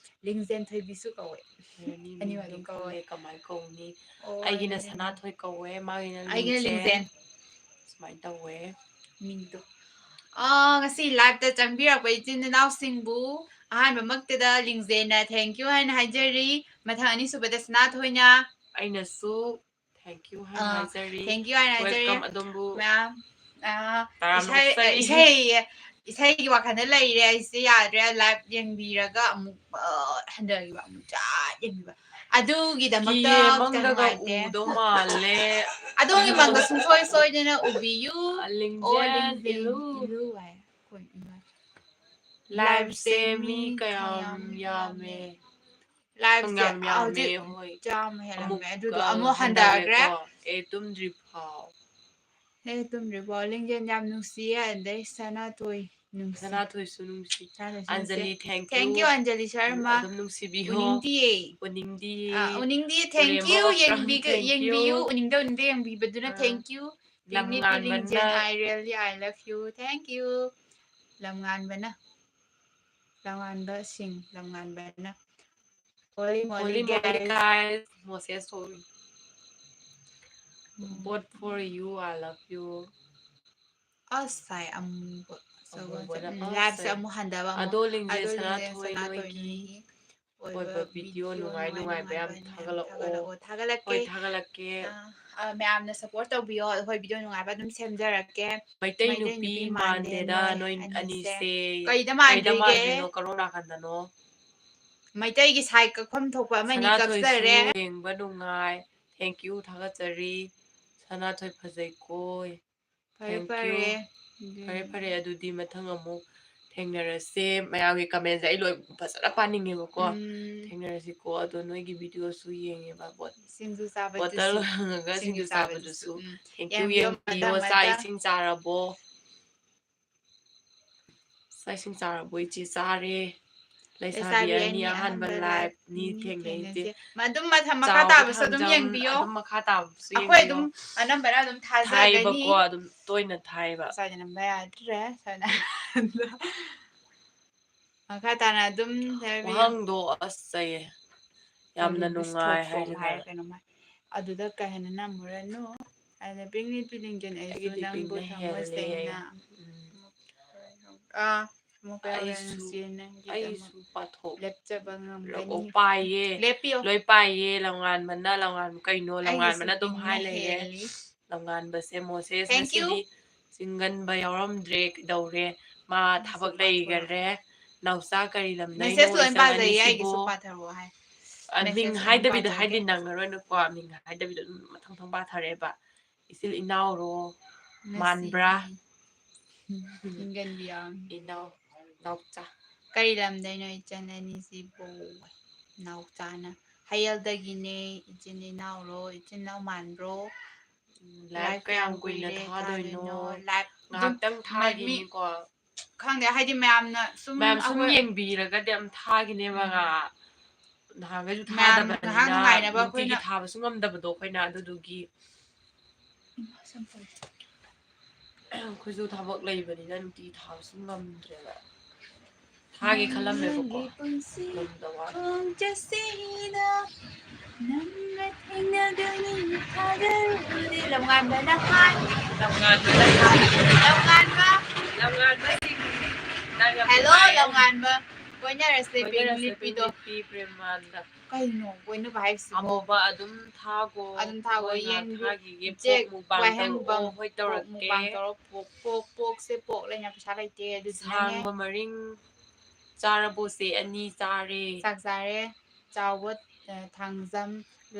ꯂꯤꯡꯖꯦꯟ ꯊꯣꯏꯕꯤꯁꯨ ꯀꯧꯋꯦ꯫ ꯐꯔꯅꯤ, ꯑꯅꯤꯃꯛ ꯃꯤꯡꯗꯤ ꯑꯗꯨꯝ ꯀꯧꯋꯦ꯫ ꯈꯪꯗꯦ ꯀꯃꯥꯏ ꯀꯧꯅꯤ꯫ ꯑꯣ, ꯑꯩꯒꯤꯅ ꯑꯗꯨꯗꯤ ꯁꯅꯥꯊꯣꯏ ꯀꯧꯋꯦ, ꯃꯥꯒꯤꯅ ꯑꯩꯒꯤꯅ ꯂꯤꯡꯖꯦꯟ꯫ ꯂꯤꯡꯖꯦꯟ꯫ ꯁꯨꯃꯥꯏꯅ ꯇꯧꯋꯦ꯫ ꯃꯤꯡꯗꯣ꯫ ꯑꯥ, ꯉꯁꯤ live ꯇ ꯆꯪꯕꯤꯔꯛꯄ ꯏꯆꯤꯟ ꯏꯅꯥꯎꯁꯤꯡꯕꯨ ꯑꯍꯥꯟꯕꯃꯛꯇꯗ ꯂꯤꯡꯖꯦꯟꯅ thank you ꯍꯥꯏꯅ ꯍꯥꯏꯖꯔꯤ꯫ ꯃꯊꯪ ꯑꯅꯤꯁꯨꯕꯗ ꯁꯅꯥꯊꯣꯏꯅ꯫ ꯑꯩꯅꯁꯨ thank you ꯍꯥꯏꯅ ꯑꯥ, ꯍꯥꯏꯖꯔꯤ꯫ Thank you ꯍꯥꯏꯅ ꯍꯥꯏꯖꯔꯤ꯫ Welcome ꯑꯗꯣꯝꯕꯨ꯫ ꯃꯌꯥꯝ, ꯑꯥ, ꯇꯔꯥꯝꯅ ꯏꯁꯩ, ꯑꯣꯛꯆꯔꯤ꯫ ꯏꯁꯩ, ꯏꯁꯩꯒꯤ ꯋꯥꯈꯜꯗ ꯂꯩꯔꯦ ꯑꯩꯁꯦ, ꯌꯥꯗ꯭ꯔꯦ꯫ Live ꯌꯦꯡꯕꯤꯔꯒ ꯑꯃꯨꯛ, ꯑꯥ, ꯍꯟꯊꯈꯤꯕ, ꯑꯃꯨꯛ ꯖꯥꯠ ꯌꯦꯡꯕꯤꯕ꯫ ꯑꯗꯨꯒꯤꯗꯃꯛꯇ ꯀꯤꯌꯦ, ꯈꯤꯇꯪ ꯃꯪꯗꯒ ꯅꯨꯡꯉꯥꯏꯇꯦ꯫ ꯎꯗꯧ ꯃꯥꯜꯂꯦ꯫ ꯑꯗꯣꯝꯒꯤ ꯃꯪꯗ ꯁꯨꯡꯁꯣꯏ ꯁꯣꯏꯗꯅ ꯎꯕꯤꯌꯨ꯫ ꯑ, ꯑꯣ, ꯂꯤꯡꯖꯦꯜ ꯂꯤꯡꯖꯦꯜ ꯏꯜꯂꯨ꯫ ꯏꯜꯂꯨ ꯍꯥꯏ꯫ ꯑꯩꯈꯣꯏ ꯏꯃꯥ꯫ Live ꯁꯦ ꯃꯤ ꯀꯌꯥꯝ ꯌꯥꯝꯃꯦ? Live ꯁꯦ ꯌꯥꯝ ꯌꯥꯝꯃꯦ, ꯍꯧꯖꯤꯛ ꯍꯣꯏ꯫ ꯆꯥꯝꯃ ꯍꯦꯜꯂꯝꯃꯦ꯫ ꯑꯃꯨꯛ, ꯑꯗꯨꯗꯣ ꯑ, ꯑꯃꯨꯛ ꯍꯟꯊꯈ꯭ꯔꯦ꯫ ꯍꯟꯊꯈ꯭ꯔꯦꯀꯣ꯫ ꯑꯦ, ꯇꯨꯝꯗ꯭ꯔꯤ ꯐꯥꯎ꯫ ꯑꯦ, ꯇꯨꯝꯗ꯭ꯔꯤ ꯐꯥꯎ꯫ ꯂꯤꯡꯖꯦꯜ ꯌꯥꯝ ꯅꯨꯡꯁꯤꯌꯦ꯫ ꯑꯗꯩ ꯁꯅꯥꯊꯣꯏ ꯅꯨꯡꯁꯤ꯫ ꯁꯅꯥꯊꯣꯏꯁꯨ ꯅꯨꯡꯁꯤ꯫ ꯁꯅꯥꯊꯣꯏꯁꯨ ꯑꯟꯖꯂꯤ, ꯅꯨꯡꯁꯤ꯫ thank Thank you꯫ you, Anjali Sharma. ꯑꯗꯨꯝ ꯅꯨꯡꯁꯤꯕꯤꯌꯣ꯫ ꯎꯅꯤꯡꯗꯤꯌꯦ꯫ ꯎꯅꯤꯡꯗꯤ꯫ ꯑꯥ, ꯎꯅꯤꯡꯗꯤꯌꯦ꯫ Thank you, ꯎꯔꯦꯝꯕ Okram, ꯌꯦꯡꯕꯤꯒ-, thank you꯫ ꯌꯦꯡꯕꯤꯌꯨ꯫ ꯎꯅꯤꯡꯗ ꯎꯅꯤꯡꯗ ꯌꯦꯡꯕꯤꯕꯗꯨꯅ ꯑꯥ꯫ thank you꯫ ꯂꯝ picnic ꯉꯥꯟꯕꯅ꯫ ꯄꯤꯂꯤꯡꯖꯦꯜ, I really, I love you, thank you꯫ ꯂꯝ ꯉꯥꯟꯕꯅ꯫ ꯂꯝ ꯉꯥꯟꯕꯁꯤꯡ, ꯂꯝ ꯉꯥꯟꯕꯅ꯫ Holy moly, Holy moly, guys꯫ Guys, ꯃꯣꯁꯦꯁ ꯊꯣꯛꯏ꯫ Vote for you, I love you. ꯑꯁ ꯍꯥꯏ ꯑꯃꯨꯕ ꯑꯆꯧꯕ ꯑꯃꯨꯕꯗ ꯎꯝ, ꯑꯁ ꯂꯥꯏꯞꯁꯦ ꯍꯥꯏ꯫ ꯑꯃꯨꯛ ꯍꯟꯗꯕ ꯑꯃꯨꯛ ꯑꯗꯣ ꯂꯤꯡꯖꯦꯜ ꯑꯗꯣ ꯁꯅꯥꯊꯣꯏ ꯂꯤꯡꯖꯦꯜ ꯁꯅꯥꯊꯣꯏ ꯅꯣꯏꯒꯤ ꯅꯣꯏꯒꯤ ꯑꯣꯏꯕ ꯚꯤꯗꯤꯑꯣ ꯅꯨꯡꯉꯥꯏ ꯅꯨꯡꯉꯥꯏꯕ ꯌꯥꯝ ꯊꯥꯒꯠꯂꯛꯑꯣ꯫ ꯊꯥꯒꯠꯂꯛꯑꯣ ꯊꯥꯒꯠꯂꯛꯀꯦ꯫ ꯍꯣꯏ, ꯊꯥꯒꯠꯂꯛꯀꯦ꯫ ꯑ, ꯃꯌꯥꯝꯅ ꯁꯞꯄꯣꯔꯠ ꯇꯧꯕꯤꯌꯣ, ꯑꯩꯈꯣꯏ ꯚꯤꯗꯤꯑꯣ ꯅꯨꯡꯉꯥꯏꯕ ꯑꯗꯨꯝ ꯁꯦꯝꯖꯔꯛꯀꯦ꯫ ꯃꯩꯇꯩ ꯅꯨꯄꯤ ꯃꯥꯟꯗꯦꯗ ꯅꯣꯏ ꯑꯅꯤꯁꯦ꯫ ꯀꯩꯗ ꯀꯩꯗ ꯃꯥꯟꯗ꯭ꯔꯤꯒꯦ? ꯃꯥꯟꯗ꯭ꯔꯤꯅꯣ? ꯀꯔꯣꯝ ꯅꯥꯀꯟꯗꯅꯣ? ꯃꯩꯇꯩꯒꯤ ꯁꯥꯏ ꯀꯛꯐꯝ ꯊꯣꯛꯄ ꯑꯃꯅꯤ ꯁꯅꯥꯊꯣꯏꯁꯨ ꯀꯛꯆꯔꯦ꯫ ꯌꯦꯡꯕ ꯅꯨꯡꯉꯥꯏ꯫ Thank you, ꯊꯥꯒꯠꯆꯔꯤ꯫ ꯁꯅꯥꯊꯣꯏ ꯐꯖꯩꯀꯣ꯫ ꯐꯔꯦ Thank ꯐꯔꯦ꯫ you. ꯐꯔꯦ ꯐꯔꯦ, ꯑꯗꯨꯗꯤ ꯃꯊꯪ ꯑꯃꯨꯛ ꯊꯦꯡꯅꯔꯁꯦ꯫ ꯃꯌꯥꯝꯒꯤ ꯀꯃꯦꯟꯁꯦ ꯑꯩ ꯂꯣꯏ ꯐꯖꯅ ꯄꯥꯅꯤꯡꯉꯦꯕꯀꯣ꯫ ꯎꯝ, ꯊꯦꯡꯅꯔꯁꯤꯀꯣ꯫ ꯑꯗꯣ ꯅꯣꯏꯒꯤ ꯚꯤꯗꯤꯑꯣꯁꯨ ꯌꯦꯡꯉꯦꯕ꯫ ꯕꯣꯠ- ꯁꯤꯡꯖꯨ ꯕꯣꯇꯜ ꯆꯥꯕꯗꯨꯁꯨ ꯍꯪꯉꯒ ꯁꯤꯡꯖꯨ ꯁꯤꯡꯖꯨ ꯆꯥꯕꯗꯨꯁꯨ꯫ ꯎꯝ, Thank you, ꯌꯦꯡꯕꯤꯌꯣ ꯌꯦꯡꯕꯤꯌꯣ꯫ ꯃꯊꯪ ꯆꯥꯛ ꯃꯊꯪ꯫ ꯏꯁꯤꯡ ꯆꯥꯔꯕꯣ? ꯆꯥꯛ ꯏꯁꯤꯡ ꯆꯥꯔꯕꯣ ꯏꯆꯦ? ꯆꯥꯔꯦ꯫ ꯂꯩꯁꯥꯕꯤ ꯑꯅꯤ ꯑꯍꯥꯟꯕ ꯂꯥꯏꯞꯅꯤ ꯊꯦꯡꯅꯩꯁꯦ꯫ ꯑꯗꯨꯝ ꯃꯊꯪ ꯃꯈꯥ ꯆꯥꯎꯕ ꯇꯥꯕꯁꯨ ꯑꯗꯨꯝ ꯊꯥꯡꯖꯝ ꯌꯦꯡꯕꯤꯌꯣ꯫ ꯑꯗꯨꯝ ꯃꯈꯥ ꯇꯥꯕꯁꯨ ꯑꯩꯈꯣꯏ ꯌꯦꯡꯕꯤꯌꯣ꯫ ꯑꯗꯨꯝ ꯑꯅꯝꯕꯅ ꯑꯗꯨꯝ ꯊꯥꯖꯒꯅꯤ꯫ ꯊꯥꯏꯕꯀꯣ, ꯑꯗꯨꯝ ꯇꯣꯏꯅ ꯊꯥꯏꯕ꯫ ꯁ꯭ꯋꯥꯏꯗ ꯅꯝꯕ ꯌꯥꯗ꯭ꯔꯦ꯫ ꯁ꯭ꯋꯥꯏꯗ꯫ ꯃꯈꯥ ꯇꯥꯅ ꯑꯗꯨꯝ ꯍꯥꯏꯕꯤꯌꯨ꯫ ꯋꯥꯍꯪꯗꯣ ꯑꯁ ꯆꯩꯌꯦ꯫ ꯌꯥꯝꯅ ꯀꯔꯤ ꯅꯨꯡꯉꯥꯏ ꯕꯤꯁꯇꯣꯞ ꯇꯣꯝ ꯍꯥꯏꯔꯒ꯫ ꯍꯥꯏꯔ ꯀꯩꯅꯣꯝ ꯍꯥꯏ꯫ ꯑꯗꯨꯗ ꯀꯥ ꯍꯦꯟꯅ ꯅꯝꯃꯨꯔꯅꯨ꯫ ꯑꯗ ꯄꯤꯛꯅꯤ ꯄꯤꯛꯅꯤꯡꯖꯅꯤ ꯑꯩꯁꯨ ꯑꯩꯒꯤꯗꯤ ꯅꯪꯕꯨ ꯄꯤꯛꯅ ꯊꯃꯣꯏ ꯍꯦꯜꯂꯦ꯫ ꯁꯦꯡꯅ꯫ ꯎꯝ꯫ ꯑꯥ, ꯑꯃꯨꯛ ꯀꯌꯥ ꯑꯩꯁꯨ ꯅꯨꯡꯁꯤꯌꯦ ꯅꯪꯒꯤꯗꯃꯛ꯫ ꯑꯩꯁꯨ ꯄꯥꯊꯣꯛ ꯂꯦꯞꯆꯕ ꯂꯣ-, ꯉꯝꯒꯅꯤ꯫ ꯄꯥꯏꯌꯦ꯫ ꯂꯦꯞꯄꯤꯌꯣ꯫ ꯂꯣꯏ ꯄꯥꯏꯌꯦ꯫ ꯂꯝꯉꯥꯟꯕꯅ, ꯂꯝꯉꯥꯟꯕ ꯀꯩꯅꯣ? ꯑꯩꯒꯤꯁꯨ ꯂꯝꯉꯥꯟꯕꯅ ꯑꯗꯨꯝ ꯄꯤꯛꯅ ꯍꯥꯏ ꯂꯩꯔꯦ꯫ ꯍꯦꯜꯂꯤ꯫ ꯂꯝꯉꯥꯟꯕꯁꯦ ꯃꯣꯁꯦꯁ Thank you꯫ ꯉꯁꯤꯗꯤ ꯆꯤꯡꯒꯟꯕ ꯌꯥꯎꯔꯝꯗ꯭ꯔꯦ꯫ ꯀꯩꯗꯧꯔꯦ? ꯃꯥ ꯑꯩꯒꯤꯁꯨ ꯊꯕꯛ ꯄꯥꯊꯣꯔꯛꯑꯣ꯫ ꯂꯩꯈꯔꯦ꯫ ꯅꯥꯎꯆꯥ ꯀꯔꯤ ꯂꯝꯗꯩꯅꯣ ꯃꯦꯁꯦꯖ ꯂꯣꯏ ꯏꯆꯟ ꯄꯥꯖꯩꯌꯦ, ꯑꯅꯤꯁꯤꯕꯣ? ꯑꯩꯒꯤꯁꯨ ꯄꯥꯊꯔꯛꯑꯣ ꯍꯥꯏ꯫ ꯑ, ꯃꯤꯡ ꯃꯦꯁꯦꯖ ꯂꯣꯏ ꯍꯥꯏꯗꯕꯤꯗ ꯄꯥꯖꯒꯦ꯫ ꯍꯥꯏꯗꯤ ꯅꯪꯉꯔꯣꯏꯅꯨꯀꯣ꯫ ꯃꯤꯡ ꯍꯥꯏꯗꯕꯤꯗ ꯑꯗꯨꯝ ꯃꯊꯪ ꯃꯊꯪ ꯄꯥꯊꯔꯛꯑꯦꯕ꯫ ꯏꯆꯤꯜ ꯏꯅꯥꯎꯔꯣ? ꯉꯁꯤ ꯃꯥꯟꯕ꯭ꯔꯥ? ꯆꯤꯡꯒꯟꯕꯤ ꯌꯥꯎꯅꯤ꯫ ꯏꯅꯥꯎ, ꯅꯥꯎꯆꯥ꯫ ꯀꯔꯤ ꯂꯝꯗꯩꯅꯣ ꯏꯆꯟ ꯑꯅꯤꯁꯤꯕꯨ? ꯅꯥꯎꯆꯥꯅ꯫ ꯍꯌꯦꯜꯗꯒꯤꯅꯦ꯫ ꯏꯆꯤꯟ ꯏꯅꯥꯎꯔꯣ? ꯏꯆꯤꯟ ꯏꯅꯥꯎ ꯃꯥꯟꯕ꯭ꯔꯣ? ꯎꯝ, ꯂꯥꯏꯚ ꯀꯌꯥꯝ ꯀꯨꯏꯅ ꯊꯥꯗꯣꯏꯅꯣ? ꯂꯥꯏꯚ ꯑꯗꯨꯝ ꯉꯥꯏꯍꯥꯛꯇꯪ ꯃꯤ-, ꯃꯤ-, ꯊꯥꯈꯤꯅꯤꯀꯣ꯫ ꯈꯪꯗꯦ, ꯍꯥꯏꯗꯤ ꯃꯌꯥꯝꯅ ꯁꯨꯝ ꯃꯌꯥꯝ ꯁꯨꯝ ꯑꯩꯈꯣꯏ ꯌꯦꯡꯕꯤꯔꯒꯗꯤ ꯌꯥꯝ ꯊꯥꯈꯤꯅꯦꯕ ꯎꯝ꯫ ꯉꯥꯏꯍꯥꯛ꯫ ꯅꯍꯥꯟꯈꯩꯁꯨ ꯃꯌꯥꯝ ꯉꯥꯏꯍꯥꯛ ꯊꯥꯗꯕꯅꯤꯅ ꯅꯨꯡꯉꯥꯏꯅꯕ ꯅꯨꯡꯇꯤꯒꯤ ꯑꯩꯈꯣꯏꯅ ꯊꯥꯕꯁꯨ ꯉꯝꯗꯕꯗꯣ ꯑꯩꯈꯣꯏꯅ꯫ ꯑꯗꯨꯗꯨꯒꯤ ꯑꯩꯈꯣꯏꯁꯨ ꯊꯕꯛ ꯂꯩꯕꯅꯤꯅ ꯅꯨꯡꯇꯤꯒꯤ ꯊꯥꯕꯁꯨ ꯉꯝꯗ꯭ꯔꯦꯕ꯫ ꯊꯥꯒꯦ ꯈꯜꯂꯝꯃꯦꯕꯀꯣ꯫ ꯅꯪꯒꯤ ꯄꯨꯟꯁꯤ ꯉꯝꯗꯕ ꯋꯥꯅꯤ꯫ ꯈꯣꯡꯆꯠꯁꯤꯗ ꯅꯪꯒ ꯊꯦꯡꯅꯒꯅꯤ ꯊꯥꯖꯔꯨꯗꯦ꯫ ꯂꯝꯉꯥꯟꯕꯅ ꯍꯥꯏ꯫ ꯂꯝꯉꯥꯟꯕꯅ ꯍꯥꯏ꯫ ꯂꯝꯉꯥꯟꯕ꯫ ꯂꯝꯉꯥꯟꯕꯁꯤꯡ꯫ ꯅꯪ ꯌꯥꯝ ꯍꯦꯜꯂꯣ, ꯅꯨꯡꯉꯥꯏ꯫ ꯂꯝꯉꯥꯟꯕ꯫ ꯀꯣꯏꯅꯔꯁꯦ, ꯀꯣꯏꯅꯔꯁꯦ, ꯄꯤꯡ ꯂꯤꯠꯄꯤꯗꯣ꯫ ꯄꯤꯡ ꯂꯤꯠꯄꯤ ꯄ꯭ꯔꯦꯝꯃꯥꯟꯗ꯫ ꯀꯩꯅꯣ ꯀꯣꯏꯅꯕ ꯍꯥꯏꯁꯤꯕꯣ? ꯑꯃꯨꯕ ꯑꯗꯨꯝ ꯊꯥꯒꯣ꯫ ꯑꯗꯨꯝ ꯊꯥꯒꯣ, ꯍꯣꯏ, ꯉꯥꯏꯍꯥꯛ ꯌꯦꯡꯒꯦ꯫ ꯊꯥꯈꯤꯒꯦ꯫ ꯆꯦꯛ ꯄꯣꯛ ꯃꯨꯛꯕꯥꯡ ꯋꯥꯍꯦꯡ ꯇꯧꯔꯛꯑꯣ꯫ ꯃꯨꯛꯕꯥꯡ, ꯍꯣꯏ, ꯄꯣꯛ ꯇꯧꯔꯛꯀꯦ꯫ ꯃꯨꯛꯕꯥꯡ ꯇꯧꯔꯣ꯫ ꯄꯣꯛ, ꯄꯣꯛ, ꯄꯣꯛꯁꯦ ꯄꯣꯛ ꯂꯩꯅ ꯄꯩꯁꯥ ꯂꯩꯇꯦ꯫ ꯑꯗꯨꯗꯨꯅꯅꯦ꯫ ꯁꯥꯡꯕ ꯃꯔꯤꯡ ꯆꯥꯔꯕꯣ ꯆꯦ? ꯑꯅꯤ ꯆꯥꯔꯦ꯫ ꯆꯥꯛ ꯆꯥꯔꯦ꯫ ꯆꯥꯎꯕ, ꯑ, ꯊꯥꯡꯖꯝ,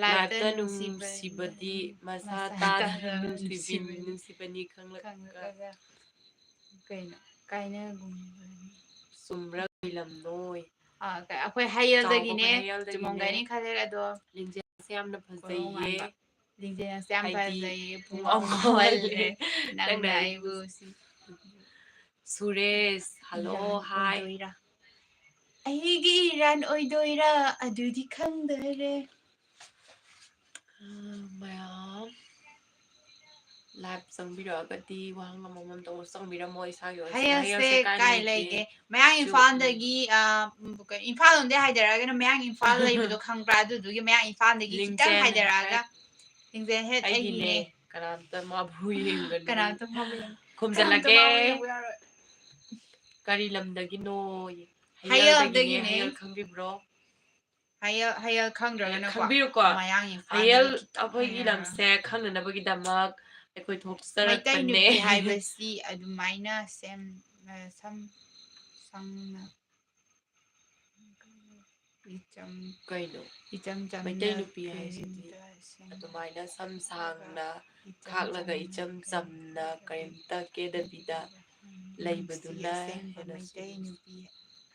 ꯂꯥꯏꯐꯇ ꯂꯥꯏꯐꯇ ꯅꯨꯡꯁꯤꯕ-, ꯅꯨꯡꯁꯤꯕꯗꯤ ꯃꯁꯥ ꯃꯁꯥ ꯇꯥꯅ ꯇꯥꯅ ꯅꯨꯡꯁꯤꯕꯤ-, ꯅꯨꯡꯁꯤꯕꯅꯤ꯫ ꯅꯨꯡꯁꯤꯕꯅꯤ ꯈꯪꯂꯛꯄ꯫ ꯈꯪꯂꯛꯄꯒ꯫ ꯀꯩꯅꯣ? ꯀꯥꯏꯅꯒꯨꯝꯕꯅꯤ꯫ ꯆꯨꯝꯕ꯭ꯔꯥ ꯀꯩꯂꯝꯅꯣꯏ? ꯑ, ꯀ-, ꯑꯩꯈꯣꯏ ꯍꯌꯦꯜꯗꯒꯤꯅꯦ꯫ ꯆꯥꯎꯕ ꯍꯌꯦꯜꯗꯒꯤꯅꯦ꯫ ꯆꯨꯝꯃꯝꯒꯅꯤ ꯈꯜꯂꯦ ꯑꯗꯣ꯫ ꯂꯤꯡꯖꯦꯜꯁꯦ ꯌꯥꯝꯅ ꯀꯣꯔꯧ ꯐꯖꯩꯌꯦ꯫ ꯃꯥꯟꯕ꯫ ꯂꯤꯡꯖꯦꯜꯁꯦ ꯌꯥꯝ ꯍꯥꯏꯗꯤ ꯐꯖꯩꯌꯦ꯫ ꯄꯨꯡ ꯄꯨꯡ ꯑꯃ ꯑꯃ ꯋꯥꯠꯂꯦ꯫ ꯋꯥꯠꯂꯦ꯫ ꯅꯪꯅ ꯅꯪꯅ ꯑꯩꯕꯨ ꯑꯩꯕꯨ ꯁꯤ-, ꯁꯨꯔꯦꯁ, ꯍꯜꯂꯣ, ꯏꯔꯥꯟ ꯍꯥꯏ꯫ ꯑꯣꯏꯗꯣꯏꯔꯥ? ꯑꯩꯒꯤ ꯏꯔꯥꯟ ꯑꯣꯏꯗꯣꯏꯔꯥ? ꯑꯗꯨꯗꯤ ꯈꯪꯗꯔꯦ꯫ ꯑ, ꯃꯌꯥꯝ ꯂꯥꯏꯚ ꯆꯪꯕꯤꯔꯛꯑꯒꯗꯤ ꯋꯥꯍꯪ ꯑꯃꯃꯝꯇ ꯑꯣꯏꯔꯁꯨ ꯆꯪꯕꯤꯔꯝꯃꯣ꯫ ꯏꯁꯥꯒꯤ ꯑꯣꯏꯔꯁꯨ ꯍꯌꯦꯜꯁꯦ ꯍꯌꯦꯜꯁꯦ ꯀꯥꯏ ꯀꯥꯏ ꯂꯩꯒꯦ? ꯂꯩꯒꯦ? ꯃꯌꯥꯡ ꯆꯨ-, ꯏꯝꯐꯥꯜꯗꯒꯤ, ꯑ, ꯎꯝ, ꯀꯩ-, ꯏꯝꯐꯥꯜ ꯂꯣꯝꯗꯩ ꯍꯥꯏꯗꯔꯛꯑꯒꯅ ꯃꯌꯥꯡ ꯏꯝꯐꯥꯜ ꯂꯩꯕꯗꯣ ꯈꯪꯕ꯭ꯔꯥ? ꯑꯗꯨꯗꯨꯒꯤ ꯃꯌꯥꯡ ꯏꯝꯐꯥꯜꯗꯒꯤ ꯈꯤꯇꯪ ꯂꯤꯡꯖꯦꯜ ꯍꯥꯏꯗꯔꯛꯑꯒ ꯍꯥꯏ꯫ ꯂꯤꯡꯖꯦꯜ ꯍꯦꯠ ꯑꯩꯒꯤꯅꯦ꯫ ꯑꯩꯒꯤꯅꯦ꯫ ꯀꯅꯥꯝꯇ ꯃꯥꯕꯨ ꯌꯦꯡꯒꯅꯨ꯫ ꯀꯅꯥꯝꯇ ꯃꯥꯕꯨ ꯌꯦꯡ-, ꯈꯨꯝꯖꯤꯜꯂꯛꯀꯦ꯫ ꯀꯅꯥꯝꯇ ꯃꯥꯕꯨ ꯌꯦꯡꯕ ꯌꯥꯔꯣꯏ꯫ ꯀꯔꯤ ꯂꯝꯗꯒꯤꯅꯣ? ꯍꯌꯦꯜꯗꯒꯤꯅꯦ꯫ ꯍꯌꯦꯜꯗꯒꯤꯅꯦ꯫ ꯍꯌꯦꯜ ꯈꯪꯕꯤꯕ꯭ꯔꯣ? ꯍꯌꯦꯜ, ꯍꯌꯦꯜ ꯈꯪꯗ꯭ꯔꯒꯅꯀꯣ, ꯈꯪꯕꯤꯌꯨꯀꯣ꯫ ꯃꯌꯥꯡ ꯏꯝꯐꯥꯜꯗꯒꯤ ꯍꯌꯦꯜ ꯈꯤꯇꯪ ꯑꯩꯈꯣꯏꯒꯤ ꯍꯥꯏꯔꯒ꯫ ꯂꯝꯁꯦ ꯈꯪꯅꯅꯕꯒꯤꯗꯃꯛ ꯑꯩꯈꯣꯏ ꯊꯣꯛꯆꯔꯛꯄꯅꯦ꯫ ꯃꯩꯇꯩ ꯅꯨꯄꯤ ꯍꯥꯏꯕꯁꯤ ꯑꯗꯨꯃꯥꯏꯅ ꯁꯦꯝ-, ꯑ, ꯁꯝ ꯁꯪꯅ, ꯏꯆꯝ-, ꯀꯩꯅꯣ? ꯏꯆꯝ ꯆꯝꯅ ꯃꯩꯇꯩ ꯅꯨꯄꯤ ꯍꯥꯏꯁꯤꯗꯤ ꯀꯔꯤꯝꯇ ꯁꯦꯝ-, ꯑꯗꯨꯃꯥꯏꯅ ꯁꯝ ꯁꯥꯡꯅ ꯏꯆꯝ ꯈꯥꯛꯂꯒ ꯆꯝꯅ ꯏꯆꯝ ꯀꯔꯤꯝꯇ ꯆꯝꯅ ꯀꯔꯤꯝꯇ ꯀꯦꯗꯕꯤꯗ ꯎꯝ, ꯂꯩꯕꯗꯨꯅ ꯅꯨꯡꯁꯤ ꯑꯁꯦꯡꯕ ꯍꯦꯟꯅ ꯃꯩꯇꯩ ꯅꯨꯡꯁꯤ꯫ ꯅꯨꯄꯤ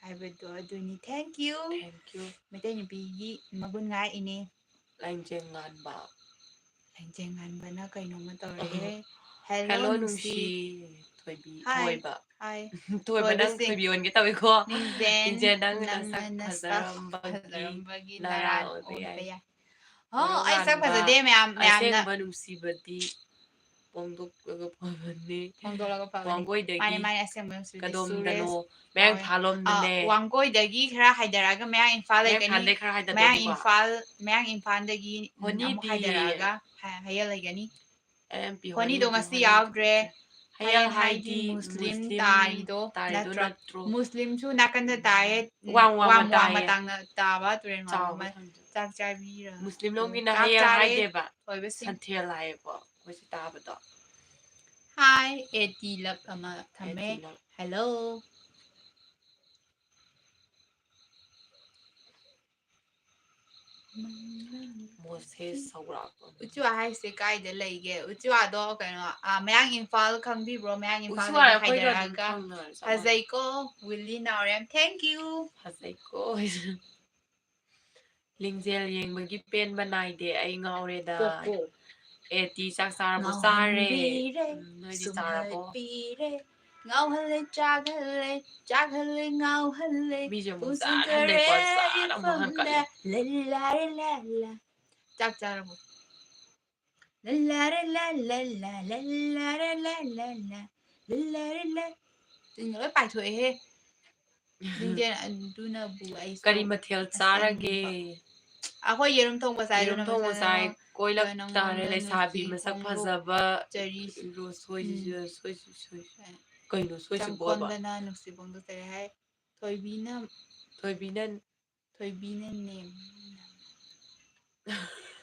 ꯍꯥꯏꯕꯗꯣ ꯑꯗꯨꯅꯤ꯫ Thank you꯫ Thank you꯫ Meitei ꯅꯨꯄꯤꯒꯤ ꯃꯒꯨꯟ ꯉꯥꯛꯏꯅꯦ꯫ ꯂꯥꯡꯖꯦꯜ ꯉꯥꯟꯕ꯫ ꯂꯥꯡꯖꯦꯜ ꯉꯥꯟꯕꯅ ꯀꯩꯅꯣꯝꯃ ꯇꯧꯔꯦ꯫ Hello, hello, ꯅꯨꯡꯁꯤ꯫ ꯅꯨꯡꯁꯤ꯫ ꯊꯣꯏꯕꯤ, hi, ꯊꯣꯏꯕ꯫ Hi꯫ ꯊꯣꯏꯕ, ꯅꯪ ꯊꯣꯏꯕꯁꯦ꯫ ꯊꯣꯏꯕꯤ ꯑꯣꯟꯒꯦ ꯇꯧꯏꯀꯣ꯫ ꯂꯤꯡꯖꯦꯜ, ꯂꯤꯡꯖꯦꯜ, ꯅꯪ ꯅꯪꯅ ꯅꯁꯛ ꯅꯁꯛ ꯐꯖꯔꯝꯕꯒꯤ ꯐꯖꯔꯝꯕꯒꯤ ꯅꯔꯥꯜ ꯅꯔꯥꯜ ꯑꯣꯏꯕ ꯑꯣꯏꯕ ꯌꯥꯏ꯫ ꯌꯥꯏ꯫ ꯍꯣ, ꯃꯔꯨ ꯑꯩ ꯁꯛ ꯉꯥꯟꯕ, ꯐꯖꯗꯦ ꯃꯌꯥꯝ, ꯃꯌꯥꯝꯅ꯫ ꯑꯁꯦꯡꯕ ꯅꯨꯡꯁꯤꯕꯗꯤ ꯐꯣꯡꯗꯣꯛꯂꯒ ꯐꯕꯅꯤ꯫ ꯐꯣꯡꯗꯣꯛꯂꯒ ꯐꯕꯅꯤ꯫ ꯋꯥꯡꯒꯣꯏꯗꯒꯤ ꯃꯥꯅꯦ ꯃꯥꯅꯦ, ꯑꯁꯦꯡꯕ ꯅꯨꯡꯁꯤꯕꯗꯤ ꯀꯗꯣꯝꯗꯅꯣ? ꯁꯨꯔꯦꯁ꯫ ꯃꯌꯥꯡ ꯑ, ꯏꯝꯐꯥꯜ ꯂꯣꯝꯗꯅꯦ꯫ ꯋꯥꯡꯒꯣꯏꯗꯒꯤ ꯈꯔ ꯍꯥꯏꯊꯔꯛꯑꯒ ꯃꯌꯥꯡ ꯏꯝꯐꯥꯜ ꯃꯌꯥꯡ ꯂꯩꯒꯅꯤ꯫ ꯏꯝꯐꯥꯜꯗꯩ ꯈꯔ ꯃꯌꯥꯡ ꯍꯥꯏꯊꯗꯣꯏꯅꯤꯀꯣ꯫ ꯏꯝꯐꯥꯜ ꯃꯌꯥꯡ ꯏꯝꯐꯥꯜꯗꯒꯤ ꯑꯃꯨꯛ ꯍꯣꯅꯤꯗꯤ ꯍꯥꯏꯊꯔꯛꯑꯒ ꯍ- ꯍꯌꯦꯜ ꯂꯩꯒꯅꯤ꯫ ꯑꯦꯝ ꯄꯤ ꯍꯣꯅꯤꯗꯣ ꯍꯣꯅꯤꯗꯤ ꯉꯁꯤ ꯍꯣꯅꯤꯗꯤ ꯌꯥꯎꯗ꯭ꯔꯦ꯫ ꯍꯌꯦꯜ ꯍꯌꯦꯜ ꯍꯥꯏꯗꯤ ꯍꯥꯏꯗꯤ ꯃꯨꯁꯂꯤꯝ ꯃꯨꯁꯂꯤꯝ ꯇꯥꯔꯤꯗꯣ ꯇꯥꯔꯤꯗꯣ ꯅꯠꯇ꯭ꯔꯣ? ꯅꯠꯇ꯭ꯔꯣ? ꯃꯨꯁꯂꯤꯝꯁꯨ ꯅꯥꯀꯟꯗ ꯇꯥꯏꯌꯦ꯫ ꯋꯥꯡ ꯋꯥꯡꯃ ꯋꯥꯡ ꯋꯥꯡ ꯇꯥꯏꯌꯦ꯫ ꯃꯇꯥꯡꯗ ꯇꯥꯕ ꯇꯨꯔꯦꯟ ꯋꯥꯡꯃ ꯆꯥꯎꯕ ꯑꯃ꯫ ꯊꯝꯗꯦ꯫ ꯆꯥꯛ ꯆꯥꯕꯤꯔ ꯃꯨꯁꯂꯤꯝ ꯂꯣꯝꯒꯤꯅ ꯆꯥꯛ ꯍꯌꯦꯜ ꯆꯥꯔꯦ꯫ ꯍꯥꯏꯗꯦꯕ꯫ ꯊꯣꯏꯕꯁꯤꯡ꯫ ꯁꯟꯊꯦꯜ ꯍꯥꯏꯌꯦꯀꯣ ꯑꯩꯈꯣꯏꯁꯤ ꯇꯥꯕꯗꯣ꯫ ꯍꯥꯏ ꯑꯦ ꯇꯤ ꯂꯞ ꯑꯃ ꯊꯝꯃꯦ꯫ A T love. ꯍꯦꯜꯂꯣ꯫ ꯃꯣꯁꯦꯁ ꯁꯧꯒ꯭ꯔꯥꯛꯄ꯫ ꯎꯆꯨ ꯍꯥꯏꯁꯦ ꯀꯥꯏꯗ ꯂꯩꯒꯦ? ꯎꯆꯨ ꯑꯗꯣ ꯀꯩꯅꯣ, ꯑ, ꯃꯌꯥꯡ ꯏꯝꯐꯥꯜ ꯈꯪꯕꯤꯕ꯭ꯔꯣ? ꯃꯌꯥꯡ ꯎꯆꯨ ꯏꯝꯐꯥꯜꯗꯒꯤ ꯑꯩꯈꯣꯏꯒ ꯑꯗꯨꯝ ꯍꯥꯏꯗꯔꯛꯑꯒ ꯈꯪꯅꯔ ꯆꯞ ꯃꯥꯟꯅꯩ꯫ ꯐꯖꯩꯀꯣ ꯋꯤꯜꯂꯤ ꯅꯥꯎꯔꯦꯝ꯫ Thank you꯫ ꯐꯖꯩꯀꯣ꯫ ꯂꯤꯡꯖꯦꯜ ꯌꯦꯡꯕꯒꯤ ꯄꯦꯟꯕ ꯅꯥꯏꯗꯦ, ꯑꯩ ꯉꯥꯎꯔꯦꯗ꯫ ꯄꯣꯛꯄꯣ꯫ ꯑꯦ ꯇꯤ ꯆꯥꯛ ꯆꯥꯔꯕꯣ? ꯆꯥꯔꯦ꯫ ꯉꯥꯎꯍꯟꯕꯤꯔꯦ, ꯎꯝ, ꯅꯣꯏꯗꯤ ꯆꯥꯔꯕꯣ? ꯁꯨꯝꯍꯠꯄꯤꯔꯦ, ꯉꯥꯎꯍꯜꯂꯦ, ꯆꯥꯛꯍꯜꯂꯦ, ꯆꯥꯛꯍꯜꯂꯦ, ꯉꯥꯎꯍꯜꯂꯦ, ꯃꯤꯁꯦ ꯑꯃꯨꯛ ꯄꯨꯁꯤꯟꯈꯔꯦ ꯆꯥꯔꯍꯜꯂꯦꯀꯣ, ꯆꯥꯔ ꯑꯃꯨꯛ ꯏꯐꯝꯗ꯫ ꯍꯟꯀꯠꯂꯦ꯫ ꯂꯜꯂꯥꯔꯦ ꯂꯥꯂꯥ꯫ ꯆꯥꯛ ꯆꯥꯔꯕꯣ? ꯂꯜꯂꯥꯔꯦ ꯂꯥꯂꯥ, ꯂꯜꯂꯥꯔꯦ ꯂꯥꯂꯥ, ꯂꯜꯂꯥꯔꯦ ꯂꯥ-, ꯆꯤꯟꯒ ꯂꯣꯏ ꯄꯥꯏꯊꯣꯛꯑꯦꯍꯦ꯫ ꯂꯤꯡꯖꯦꯜ ꯑꯗꯨꯅꯕꯨ ꯑꯩꯁꯨ ꯀꯔꯤ ꯃꯊꯦꯜ ꯆꯥꯔꯒꯦ? ꯑꯁꯦꯡꯕ꯫ ꯑꯩꯈꯣꯏ ꯌꯦꯔꯨꯝ ꯊꯣꯡꯕ ꯆꯥꯏ, ꯌꯦꯔꯨꯝ ꯑꯗꯨꯅ ꯊꯣꯡꯕ ꯃꯁꯥ ꯆꯥꯏ꯫ ꯅꯪꯉꯣꯟ-, ꯀꯣꯏꯂꯛ ꯅꯪꯉꯣꯟꯗ ꯇꯥꯔꯦ, ꯂꯩꯁꯥꯕꯤ ꯅꯨꯡꯁꯤ ꯃꯁꯛ ꯐꯣꯡꯗꯣꯛ-, ꯐꯖꯕ ꯆꯔꯤ-, ꯔꯣꯁ ꯁꯣꯏ-, ꯎꯝ꯫ ꯁꯣꯏ-, ꯁꯣꯏ-, ꯀꯩꯅꯣ ꯁꯣꯏꯁꯤꯕꯣꯕ? ꯆꯪꯈꯣꯟꯗꯅ ꯅꯨꯡꯁꯤ ꯐꯣꯡꯗꯣꯛꯆꯔꯦ ꯍꯥꯏ꯫ ꯊꯣꯏꯕꯤꯅ, ꯊꯣꯏꯕꯤꯅ, ꯊꯣꯏꯕꯤꯅ ꯅꯦꯝ-,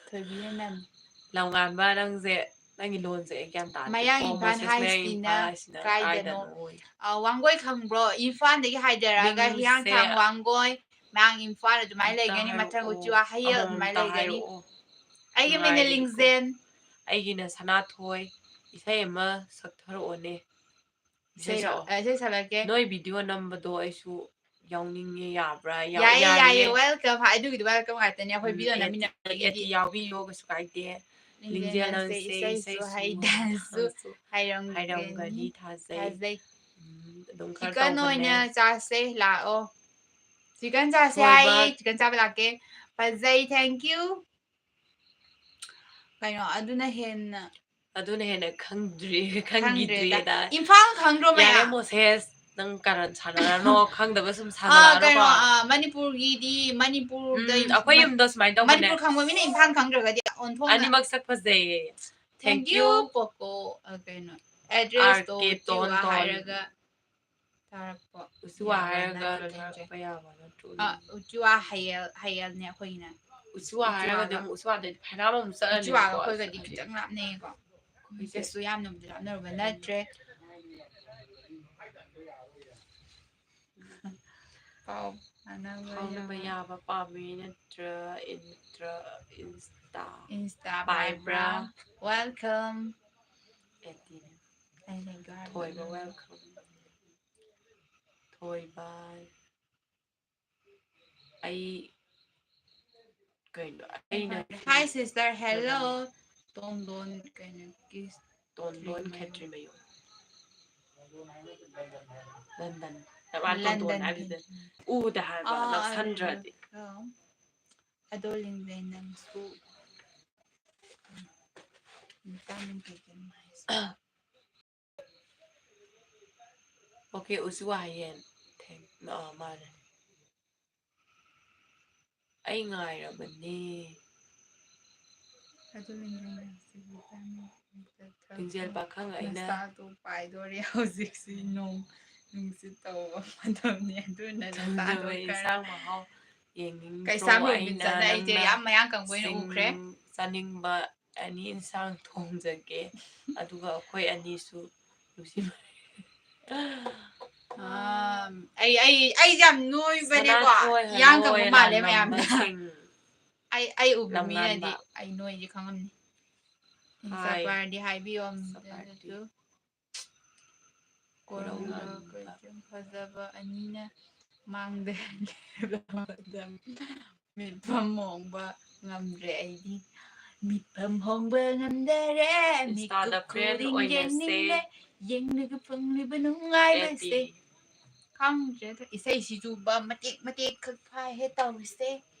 ꯊꯣꯏꯕꯤꯅ ꯅꯝ-, ꯂꯝꯉꯥꯟꯕ, ꯅꯪꯁꯦ, ꯅꯪꯒꯤ ꯂꯣꯟꯁꯦ ꯑꯩ ꯒ꯭ꯌꯥꯟ ꯇꯥꯗꯦ꯫ ꯃꯌꯥꯡ ꯑꯣ, ꯏꯝꯐꯥꯜ ꯃꯣꯁꯦꯁ ꯃꯌꯥꯡ ꯍꯥꯏꯁꯤꯅ ꯏꯝꯐꯥꯜ ꯍꯥꯏꯁꯤꯅ ꯀꯥꯏꯗꯅꯣ? ꯀꯥꯏꯗꯅꯣ ꯑꯣꯏ? ꯑ, ꯋꯥꯡꯒꯣꯏ ꯈꯪꯕ꯭ꯔꯣ? ꯏꯝꯐꯥꯜꯗꯒꯤ ꯍꯥꯏꯗꯔꯛꯑꯒ ꯃꯤꯡꯁꯦ ꯍꯤꯌꯥꯡꯊꯥꯡ, ꯋꯥꯡꯒꯣꯏ, ꯃꯌꯥꯡ ꯏꯝꯐꯥꯜ ꯑꯗꯨꯃꯥꯏꯅ ꯑꯝꯇ ꯂꯩꯒꯅꯤ꯫ ꯃꯊꯪ ꯍꯥꯏꯔꯛꯑꯣ꯫ ꯎꯆꯨꯋꯥ ꯍꯌꯦꯜ ꯑꯃꯃꯝꯇ ꯑꯗꯨꯃꯥꯏꯅ ꯂꯩꯒꯅꯤ꯫ ꯍꯥꯏꯔꯛꯑꯣ꯫ ꯑꯩꯒꯤ ꯃꯤꯡꯅ ꯅꯨꯡꯉꯥꯏꯔꯤꯀꯣ? ꯂꯤꯡꯖꯦꯜ꯫ ꯑꯩꯒꯤꯅ ꯁꯅꯥꯊꯣꯏ꯫ ꯏꯁꯩ ꯑꯃ ꯁꯛꯊꯔꯛꯑꯣꯅꯦ꯫ ꯏꯁꯩ ꯏꯁꯩꯔꯣ? ꯁꯛꯑꯣ꯫ ꯑ, ꯏꯁꯩ ꯁꯛꯂꯛꯀꯦ꯫ ꯅꯣꯏ ꯚꯤꯗꯤꯑꯣ ꯅꯝꯕꯗꯣ ꯑꯩꯁꯨ ꯌꯥꯎꯅꯤꯡꯉꯦ, ꯌꯥꯕ꯭ꯔꯥ? ꯌꯥꯎ-, ꯌꯥꯏꯌꯦ, ꯌꯥꯏꯌꯦ, ꯌꯥꯏꯌꯦ꯫ Welcome꯫ ꯑꯗꯨꯒꯤꯗꯤ welcome ꯉꯥꯛꯇꯅꯦ ꯑꯩꯈꯣꯏ ꯎꯝ, ꯚꯤꯗꯤꯑꯣ ꯑꯦ-, ꯅꯝꯃꯤꯟꯅꯕꯒꯤꯗꯤ꯫ ꯑꯦ-, ꯌꯥꯎꯕꯤꯌꯣ, ꯀꯩꯁꯨ ꯀꯥꯏꯗꯦ꯫ ꯂꯤꯡꯖꯦꯜ ꯂꯤꯡꯖꯦꯜ ꯅꯪꯁꯦ ꯅꯪꯁꯦ ꯏꯁꯩꯁꯨ ꯏꯁꯩꯁꯨ ꯍꯩ, dance ꯁꯨ dance ꯁꯨ ꯍꯩꯔꯝꯒꯅꯤ꯫ ꯍꯩꯔꯝꯒꯅꯤ ꯊꯥꯖꯩ꯫ ꯊꯥꯖꯩ꯫ ꯎꯝ, ꯑꯗꯨꯝ ꯈꯔ Chicken ꯇꯧꯕꯅꯦ꯫ ꯑꯣꯏꯅ ꯆꯥꯁꯦ, ꯂꯥꯛꯑꯣ꯫ Chicken ꯆꯥꯁꯦ ꯊꯣꯏꯕ꯫ ꯍꯥꯏꯌꯦ, chicken ꯆꯥꯕ ꯂꯥꯛꯀꯦ꯫ ꯐꯖꯩ, thank you꯫ ꯀꯩꯅꯣ, ꯑꯗꯨꯅ ꯍꯦꯟꯅ ꯑꯗꯨꯅ ꯍꯦꯟꯅ ꯈꯪꯗ꯭ꯔꯤ ꯈꯪꯗ꯭ꯔꯦꯗ꯫ ꯈꯪꯈꯤꯗ꯭ꯔꯤꯗ ꯏꯝꯐꯥꯜ ꯈꯪꯗ꯭ꯔꯣ ꯌꯥꯔꯦ ꯃꯌꯥꯝ? ꯃꯣꯁꯦꯁ, ꯅꯪ ꯀꯔꯟ ꯁꯥꯟꯅꯔꯅꯣ, ꯈꯪꯗꯕ ꯁꯨꯝ ꯑꯥ, ꯀꯩꯅꯣ ꯁꯥꯟꯅꯔꯅꯣꯀꯣ. ꯑꯥ, ꯃꯅꯤꯄꯨꯔꯒꯤꯗꯤ ꯃꯅꯤꯄꯨꯔꯗ ꯎꯝ, ꯑꯩꯈꯣꯏ ꯌꯨꯝꯗ ꯁꯨꯃꯥꯏꯅ ꯇꯧꯕꯅꯦ. ꯃꯅꯤꯄꯨꯔ ꯈꯪꯕ ꯃꯤꯅ ꯏꯝꯐꯥꯜ ꯈꯪꯗ꯭ꯔꯒꯗꯤ ꯑꯣꯟꯊꯣꯛꯅ ꯑꯅꯤꯃꯛ ꯁꯛ ꯐꯖꯩꯌꯦ. Thank Thank you you. Poco, ꯑ, ꯀꯩꯅꯣ ꯑꯦꯗ꯭ꯔꯦꯁꯇꯣ R K ꯇꯣꯟ ꯇꯣꯟ. ꯍꯥꯏꯔꯒ ꯊꯥꯔꯛꯄ ꯎꯆꯨꯋꯥ ꯌꯥꯕ ꯍꯥꯏꯔꯒ ꯅꯠꯇ꯭ꯔꯣ? ꯊꯥꯔꯛꯄ ꯌꯥꯕ ꯅꯠꯇ꯭ꯔꯣ? ꯑ, ꯎꯆꯨꯋꯥ ꯍꯌꯦꯜ ꯍꯌꯦꯜꯅꯦ ꯑꯩꯈꯣꯏꯅ. ꯎꯆꯨꯋꯥ ꯍꯥꯏꯔꯒꯗꯤ ꯎꯆꯨꯋꯥꯒ- ꯑꯃꯨꯛ ꯎꯆꯨꯋꯥꯗꯩ ꯐꯥꯏꯅꯥꯜ ꯑꯃꯨꯛ ꯆꯠꯂꯅꯤ. ꯎꯆꯨꯋꯥꯒ ꯑꯩꯈꯣꯏꯒꯗꯤ ꯈꯤꯇꯪ ꯂꯥꯞꯅꯩꯌꯦꯀꯣ꯫ ꯀꯩꯁꯨ ꯌꯥꯝꯅꯕꯨꯗꯤ ꯂꯥꯞꯅꯔꯨꯕ ꯅꯠꯇ꯭ꯔꯦ꯫ ꯄꯥꯎ ꯐꯥꯎꯅꯕ ꯐꯥꯎꯅꯕ ꯌꯥꯕ꯫ ꯌꯥꯕ ꯄꯥꯝꯃꯤ ꯅꯠꯇ꯭ꯔ ꯏꯟꯇ꯭ꯔ ꯏꯟꯁꯇꯥ ꯏꯟꯁꯇꯥ ꯄꯥꯏꯕ꯭ꯔꯥ? ꯄꯥꯏꯕ꯭ꯔꯥ? Welcome. ꯑꯦꯇꯤꯅꯦ. ꯑꯩ ꯂꯩꯒꯦ ꯍꯥꯏꯕ ꯊꯣꯏꯕ ꯑꯗꯨꯝ꯫ Welcome. ꯊꯣꯏꯕ. ꯑꯩ ꯀꯩꯅꯣ ꯑꯩꯅ Hi sister, hello. ꯇꯣꯡꯗꯣꯟ ꯀꯩꯅꯣ ꯀꯤꯁ ꯇꯣꯟꯗꯣꯟ ꯈꯦꯇ꯭ꯔꯤꯃꯌꯨꯝ. ꯈꯦꯇ꯭ꯔꯤꯃꯌꯨꯝ. ꯂꯟꯗꯟ. ꯅꯃꯥ ꯇꯣꯟꯗꯣꯟ ꯂꯟꯗꯟ ꯍꯥꯏꯕꯁꯦ ꯈꯦꯇ꯭ꯔꯤꯃꯌꯨꯝ. ꯎꯗ ꯍꯥꯏꯕ ꯑꯥ, ꯅꯛꯁꯟꯗ꯭ꯔꯗꯤ. ꯑꯥ. ꯑꯗꯣ ꯂꯤꯡꯖꯩ ꯅꯪꯁꯨ. ꯅꯨꯄꯥ ꯅꯨꯄꯤ ꯀꯩꯅꯣ ꯍꯥꯏꯁꯦ꯫ ꯑꯣꯀꯦ, ꯎꯆꯨ ꯍꯥꯏꯌꯦꯟ. Thank- ꯑꯥ, ꯃꯥꯅꯦ. ꯑꯩ ꯉꯥꯏꯔꯕꯅꯦ. ꯑꯗꯨ ꯂꯤꯡꯖꯩ ꯅꯪꯁꯨ ꯅꯨꯄꯥ ꯅꯨꯄꯤ ꯆꯠꯊꯣꯛ- ꯂꯤꯡꯖꯦꯜ ꯄꯥꯈꯪ ꯑꯩꯅ ꯅꯁꯥꯗꯣ ꯄꯥꯏꯗꯣꯔꯦ ꯍꯧꯖꯤꯛꯁꯤ ꯅꯣꯡ ꯅꯨꯡꯁꯤꯠ ꯇꯧꯕ ꯃꯇꯝꯅꯤ꯫ ꯑꯗꯨꯅ ꯅꯁꯥꯗꯣ ꯊꯣꯡꯖꯕ ꯈꯔ ꯏꯟꯁꯥꯡ ꯃꯍꯥꯎ ꯌꯦꯡꯅꯤꯡꯗ꯭ꯔꯣ? ꯀꯩꯁꯥꯝ ꯔꯣꯕꯤꯟꯁꯟꯗ ꯑꯩꯅ ꯑꯩꯁꯦ ꯅꯪꯅ ꯌꯥꯝ ꯃꯌꯥꯡ ꯀꯪꯕ ꯑꯣꯏꯅ ꯆꯤꯡ ꯎꯈ꯭ꯔꯦ꯫ ꯆꯥꯅꯤꯡꯕ ꯑꯦꯅꯤ ꯏꯟꯁꯥꯡ ꯊꯣꯡꯖꯒꯦ, ꯑꯗꯨꯒ ꯑꯩꯈꯣꯏ ꯑꯅꯤꯁꯨ ꯅꯨꯡꯁꯤ ꯑꯥ, ꯑꯩ ꯑꯩ ꯑꯩꯁꯦ ꯌꯥꯝ ꯅꯣꯏꯕꯅꯦꯀꯣ꯫ ꯁꯅꯥꯊꯣꯏ ꯏꯌꯥꯡ ꯍꯜꯂꯣ ꯀꯪꯕ ꯑꯣꯏꯅ ꯃꯥꯜꯂꯦ ꯃꯌꯥꯝꯅ꯫ ꯅꯝꯕꯁꯤꯡ ꯑꯩ ꯑꯩ ꯎꯕ ꯂꯝ ꯃꯤꯅꯗꯤ ꯉꯥꯟꯕ꯫ ꯑꯩ ꯅꯣꯏꯁꯦ ꯈꯪꯉꯝꯅꯤ꯫ ꯍꯥꯏ꯫ ꯏꯟꯁꯇꯥꯒ꯭ꯔꯥꯝꯗꯤ ꯍꯥꯏꯕꯤꯌꯣ ꯑꯝꯇ ꯏꯟꯁꯇꯥꯒ꯭ꯔꯥꯝꯗꯤ꯫ ꯑꯗꯨ꯫ ꯈꯣꯏꯔꯧ ꯀꯣꯔꯧꯅ ꯉꯥꯟꯕ꯫ ꯀꯣꯏꯆꯨꯝ ꯐꯖꯕ ꯑꯅꯤꯅ ꯃꯥꯡꯗ ꯂꯦꯞꯂꯕꯗ ꯃꯤꯠꯐꯝ ꯍꯣꯡꯕ ꯉꯝꯗ꯭ꯔꯦ ꯑꯩꯗꯤ꯫ ꯃꯤꯠꯐꯝ ꯍꯣꯡꯕ ꯉꯝꯗꯔꯦ꯫ ꯏꯟꯁꯇꯥꯗ ꯃꯤꯀꯨꯞ friend ꯈꯨꯗꯤꯡ ꯑꯣꯏꯅꯁꯦ꯫ ꯌꯦꯡꯅꯤꯡꯂꯦ꯫ ꯌꯦꯡꯂꯒ ꯐꯪꯂꯤꯕ ꯅꯨꯡꯉꯥꯏꯕꯁꯦ꯫ ꯑꯦꯄꯤ꯫ ꯈꯪꯗ꯭ꯔꯦꯗ꯫ ꯏꯁꯩꯁꯤꯁꯨꯕ ꯃꯇꯦꯛ ꯃꯇꯦꯛ ꯈꯛ ꯐꯥꯏꯍꯦ ꯇꯧꯔꯤꯁꯦ꯫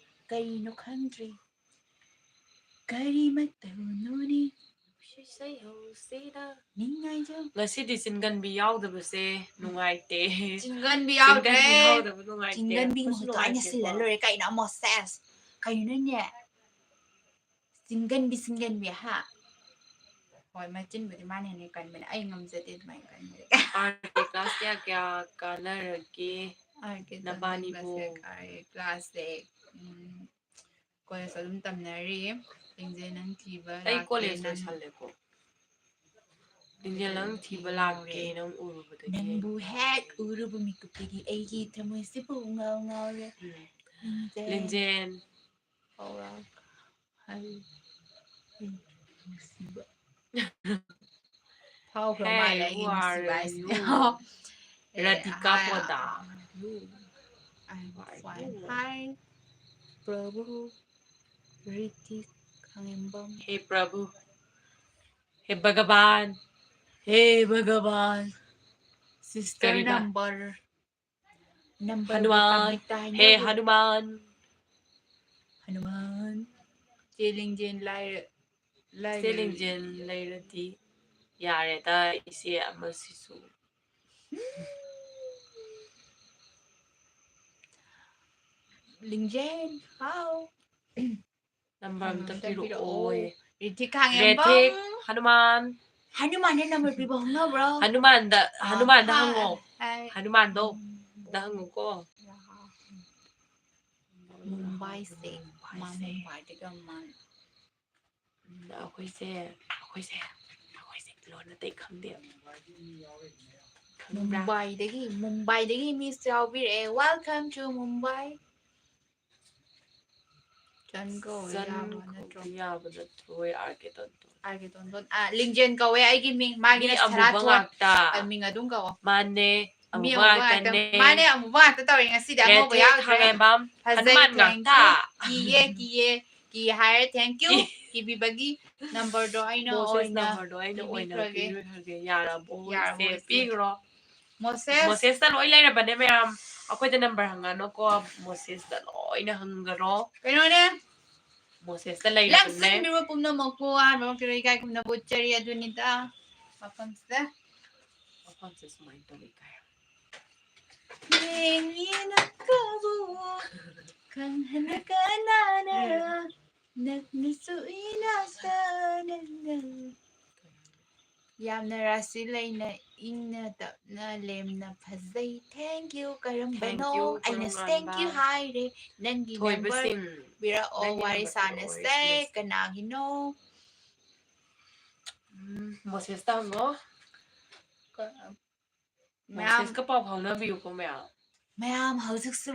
ꯀꯩꯅꯣ ꯈꯪꯗ꯭ꯔꯦ꯫ ꯀꯔꯤ ꯃꯇꯧꯅꯣꯅꯦ? ꯅꯤꯡꯉꯥꯏꯖꯧ꯫ ꯉꯁꯤꯗꯤ ꯆꯤꯟꯒꯟꯕꯤ ꯌꯥꯎꯗꯕꯁꯦ ꯅꯨꯡꯉꯥꯏꯇꯦ꯫ ꯆꯤꯟꯒꯟꯕꯤ ꯌꯥꯎꯗ꯭ꯔꯦ꯫ ꯆꯤꯟꯒꯟꯕꯤ ꯌꯥꯎꯗꯕ ꯅꯨꯡꯉꯥꯏꯇꯦ꯫ ꯆꯤꯟꯒꯟꯕꯤ ꯑꯩꯈꯣꯏꯁꯨ ꯃꯍꯨꯠꯇ ꯑꯩꯅ ꯅꯨꯡꯉꯥꯏꯇꯦꯀꯣ꯫ ꯁꯤꯜꯂ ꯂꯣꯏꯔꯦ꯫ ꯀꯩꯅꯣ ꯃꯣꯁꯦꯁ? ꯀꯩꯅꯣꯅꯦ? ꯆꯤꯟꯒꯟꯕꯤ, ꯆꯤꯟꯒꯟꯕꯤ, ꯍꯥ? ꯍꯣꯏ, ꯃꯆꯤꯟꯕꯨꯗꯤ ꯃꯥꯅ ꯍꯦꯟꯅ ꯀꯟꯕꯅꯦ꯫ ꯑꯩ ꯉꯝꯖꯗꯦ ꯑꯗꯨꯃꯥꯏꯅ ꯀꯟꯕꯗꯤ꯫ ꯑꯥꯔ ꯀꯦ class ꯀꯌꯥ ꯀꯌꯥ ꯀꯥꯟꯅꯔꯒꯦ? ꯑꯥꯔ ꯀꯦ ꯅꯕꯥꯅꯤꯕꯨ? Class ꯀꯌꯥ ꯀꯥꯔꯦ? Class ꯁꯦ, ꯎꯝ, college ꯑꯗꯨꯝ ꯇꯝꯅꯔꯤ꯫ ꯂꯤꯡꯖꯦꯜ ꯅꯪ ꯊꯤꯕ ꯑꯩ ꯂꯥꯛꯀꯦ, college ꯅꯪ ꯂꯣꯏꯁꯜꯂꯦꯀꯣ꯫ ꯂꯤꯡꯖꯦꯜ ꯅꯪ ꯊꯤꯕ ꯂꯥꯛꯀꯦ, ꯅꯪ ꯎꯔꯨꯕꯗꯒꯤ꯫ ꯅꯪꯕꯨ ꯍꯦꯛ ꯎꯔꯨꯕ ꯃꯤꯀꯨꯞꯇꯒꯤ ꯑꯩꯒꯤ ꯊꯃꯣꯏꯁꯤꯕꯨ ꯉꯥꯎ ꯉꯥꯎꯔꯦ꯫ ꯎꯝ꯫ ꯂꯤꯡꯖꯦꯜ꯫ ꯂꯤꯡꯖꯦꯜ꯫ ꯐꯥꯎꯔꯛ ꯍꯥꯏ ꯅꯨꯡꯁꯤꯕ꯫ ꯐꯥꯎꯈ꯭ꯔ ꯃꯥꯜꯂꯦ ꯑꯩꯒꯤ ꯅꯨꯡꯁꯤꯕ ꯍꯥꯏꯁꯤꯗꯤ꯫ Hey, who are you? A, Radhika hi, ꯄꯣꯗꯥ꯫ You. I'm fine. Hi, ꯄ꯭ꯔꯚꯨ꯫ Hrithik ꯈꯥꯉꯦꯝꯕꯝ꯫ Hey, ꯄ꯭ꯔꯚꯨ꯫ Hey, ꯚꯒꯕꯥꯟ꯫ Hey, ꯚꯒꯕꯥꯟ꯫ Sister ꯀꯔꯤꯕ? Number. Number ꯍꯅꯨꯃꯥꯟ꯫ Public ꯇ ꯍꯦ ꯍꯥꯏꯅꯕ꯫ ꯍꯅꯨꯃꯥꯟ꯫ ꯍꯅꯨꯃꯥꯟ꯫ ꯆꯦ ꯂꯤꯡꯖꯦꯜ ꯂꯥꯏꯔ-, ꯂꯥꯏꯔ-, ꯆꯦ ꯂꯤꯡꯖꯦꯜ ꯂꯩꯔꯗꯤ ꯌꯥꯔꯦꯗ ꯏꯆꯦ ꯑꯃꯁꯤꯁꯨ꯫ ꯂꯤꯡꯖꯦꯜ, ꯍꯥꯎ꯫ Number ꯑꯝꯇ ꯑꯝꯇ ꯄꯤꯔꯛꯑꯣ꯫ ꯄꯤꯔꯛꯑꯣ꯫ ꯔꯤꯊꯤꯛ ꯈꯥꯉꯦꯝꯕꯝ꯫ ꯔꯤꯊꯤꯛ, ꯍꯅꯨꯃꯥꯟ꯫ ꯍꯅꯨꯃꯥꯟꯗ number ꯄꯤꯕ ꯍꯧꯅꯕ꯭ꯔꯣ? ꯍꯅꯨꯃꯥꯟꯗ, ꯑꯥ, ꯍꯅꯨꯃꯥꯟꯗ ꯍꯥ, ꯍꯪꯉꯣ꯫ ꯑꯩ, ꯍꯅꯨꯃꯥꯟꯗꯣ, ꯎꯝ, ꯗ ꯍꯪꯉꯨꯀꯣ꯫ ꯃꯨꯝꯕꯥꯏꯁꯦ, ꯃꯥ ꯃꯨꯝꯕꯥꯏꯁꯦ꯫ ꯃꯨꯝꯕꯥꯏꯗꯒꯤ ꯌꯥꯝ ꯃꯥꯜꯂꯦ꯫ ꯎꯝ, ꯑꯩꯈꯣꯏꯁꯦ, ꯑꯩꯈꯣꯏꯁꯦ, ꯑꯩꯈꯣꯏꯁꯦ ꯂꯣꯟ ꯑꯇꯩ ꯈꯪꯗꯦ꯫ ꯈꯪꯕ꯭ꯔꯥ? ꯃꯨꯝꯕꯥꯏꯗꯒꯤ, ꯃꯨꯝꯕꯥꯏꯗꯒꯤ miss ꯌꯥꯎꯕꯤꯔꯛꯑꯦ꯫ Welcome to Mumbai. ꯆꯟ ꯀꯧꯕ ꯆꯟ ꯌꯥꯕ ꯀꯧꯕ ꯅꯠꯇ꯭ꯔꯣ? ꯌꯥꯕ ꯅꯠꯇ꯭ꯔꯣ? ꯍꯣꯏ, ꯑꯥꯔ ꯀꯦ ꯇꯣꯟꯇꯣꯟ꯫ ꯑꯥꯔ ꯀꯦ ꯇꯣꯟꯇꯣꯟ꯫ ꯑꯥ, ꯂꯤꯡꯖꯦꯜ ꯀꯧꯋꯦ ꯑꯩꯒꯤ ꯃꯤꯡ꯫ ꯃꯥꯒꯤꯅ ꯃꯤ ꯑꯃꯨꯕ ꯁꯅꯥꯊꯣꯏ꯫ ꯉꯥꯛꯇ꯫ ꯑꯥ, ꯃꯤꯡ ꯑꯗꯨꯝ ꯀꯧꯋꯣ꯫ ꯃꯥꯅꯦ, ꯃꯤ ꯑꯃꯨꯕ ꯑꯃꯨꯕ ꯉꯥꯛꯇ꯫ ꯉꯥꯛꯇꯅꯦ꯫ ꯃꯥꯅꯦ, ꯑꯃꯨꯕ ꯉꯥꯛꯇ ꯇꯧꯔꯦ ꯉꯁꯤꯗꯤ, ꯑꯉꯧꯕ ꯔꯦꯊꯤꯛ ꯌꯥꯎꯗ꯭ꯔꯦ꯫ ꯈꯥꯉꯦꯝꯕꯝ, ꯐꯖꯩ, ꯍꯅꯨꯃꯥꯟ thank you꯫ ꯉꯥꯛꯇ꯫ ꯀꯤꯌꯦ, ꯀꯤꯌꯦ, ꯀꯤ ꯍꯥꯏꯔꯦ, thank you꯫ ꯀꯤ꯫ ꯀꯤꯕꯤꯕꯒꯤ number ꯗꯣ ꯑꯩꯅ ꯃꯣꯁꯦꯁ ꯑꯣꯏꯅ number ꯗꯣ ꯑꯩꯅ ꯑꯣꯏꯅ ꯄꯤꯕꯤꯈ꯭ꯔꯒꯦ꯫ ꯄꯤꯕꯤꯈ꯭ꯔꯒꯦ꯫ ꯌꯥꯔꯕꯣ? ꯌꯥꯔꯕꯣ, ꯏꯆꯦ? ꯏꯆꯦ? ꯄꯤꯈ꯭ꯔꯣ꯫ ꯃꯣꯁꯦꯁ꯫ ꯃꯣꯁꯦꯁꯇ ꯂꯣꯏ ꯂꯩꯔꯕꯅꯦ ꯃꯌꯥꯝ꯫ ꯑꯩꯈꯣꯏꯗ number ꯍꯪꯉꯅꯨꯀꯣ, ꯃꯣꯁꯦꯁꯇ ꯂꯣꯏꯅ ꯍꯪꯒꯔꯣ꯫ ꯀꯩꯅꯣꯅꯦ, ꯃꯣꯁꯦꯁꯇ ꯂꯩꯔꯕꯅꯦ꯫ ꯂꯥꯛꯆꯤꯟꯕꯤꯔꯕ ꯄꯨꯝꯅꯃꯛꯄꯨ ꯑꯍꯥꯟꯕ ꯃꯛꯇꯗ ꯏꯀꯥꯏ ꯈꯨꯝꯅꯕ ꯎꯠꯆꯔꯤ꯫ ꯑꯗꯨꯅꯤꯗ ꯃꯐꯝꯁꯤꯗ ꯃꯐꯝꯁꯦ ꯁꯨꯃꯥꯏꯅ ꯇꯧꯋꯤ ꯀꯥꯏ꯫ ꯌꯦꯡꯉꯤꯅ ꯀꯕꯨ ꯈꯪꯍꯟꯅ ꯀꯅꯥꯅ ꯅꯛꯅꯁꯨ ꯏꯅꯥꯛꯇ ꯅꯪꯅ꯫ ꯌꯥꯝꯅ ꯔꯥꯁꯤ ꯂꯩꯅ ꯏꯪꯅ ꯇꯞꯅ ꯂꯦꯝꯅ ꯐꯖꯩ꯫ Thank you꯫ ꯀꯔꯝꯕꯅꯣ? Thank you, ꯑꯩꯅ ꯀꯣꯔꯣꯝ thank you ꯉꯥꯟꯕ꯫ ꯍꯥꯏꯔꯦ꯫ ꯅꯪꯒꯤ number ꯊꯣꯏꯕꯁꯤꯡ ꯄꯤꯔꯛꯑꯣ꯫ ꯅꯪꯒꯤ ꯋꯥꯔꯤ number ꯄꯤꯔꯛꯑꯣ, ꯁꯥꯟꯅꯁꯦ꯫ ꯁꯥꯟꯅꯁꯦ꯫ ꯀꯅꯥꯒꯤꯅꯣ? ꯎꯝ, ꯃꯣꯁꯦꯁꯇ ꯍꯪꯉꯣ꯫ ꯀ- ꯃꯌꯥꯝ ꯃꯣꯁꯦꯁꯀ ꯄꯥꯎ ꯐꯥꯎꯅꯕꯤꯌꯨꯀꯣ ꯃꯌꯥꯝ꯫ ꯃꯌꯥꯝ ꯍꯧꯖꯤꯛꯁꯨ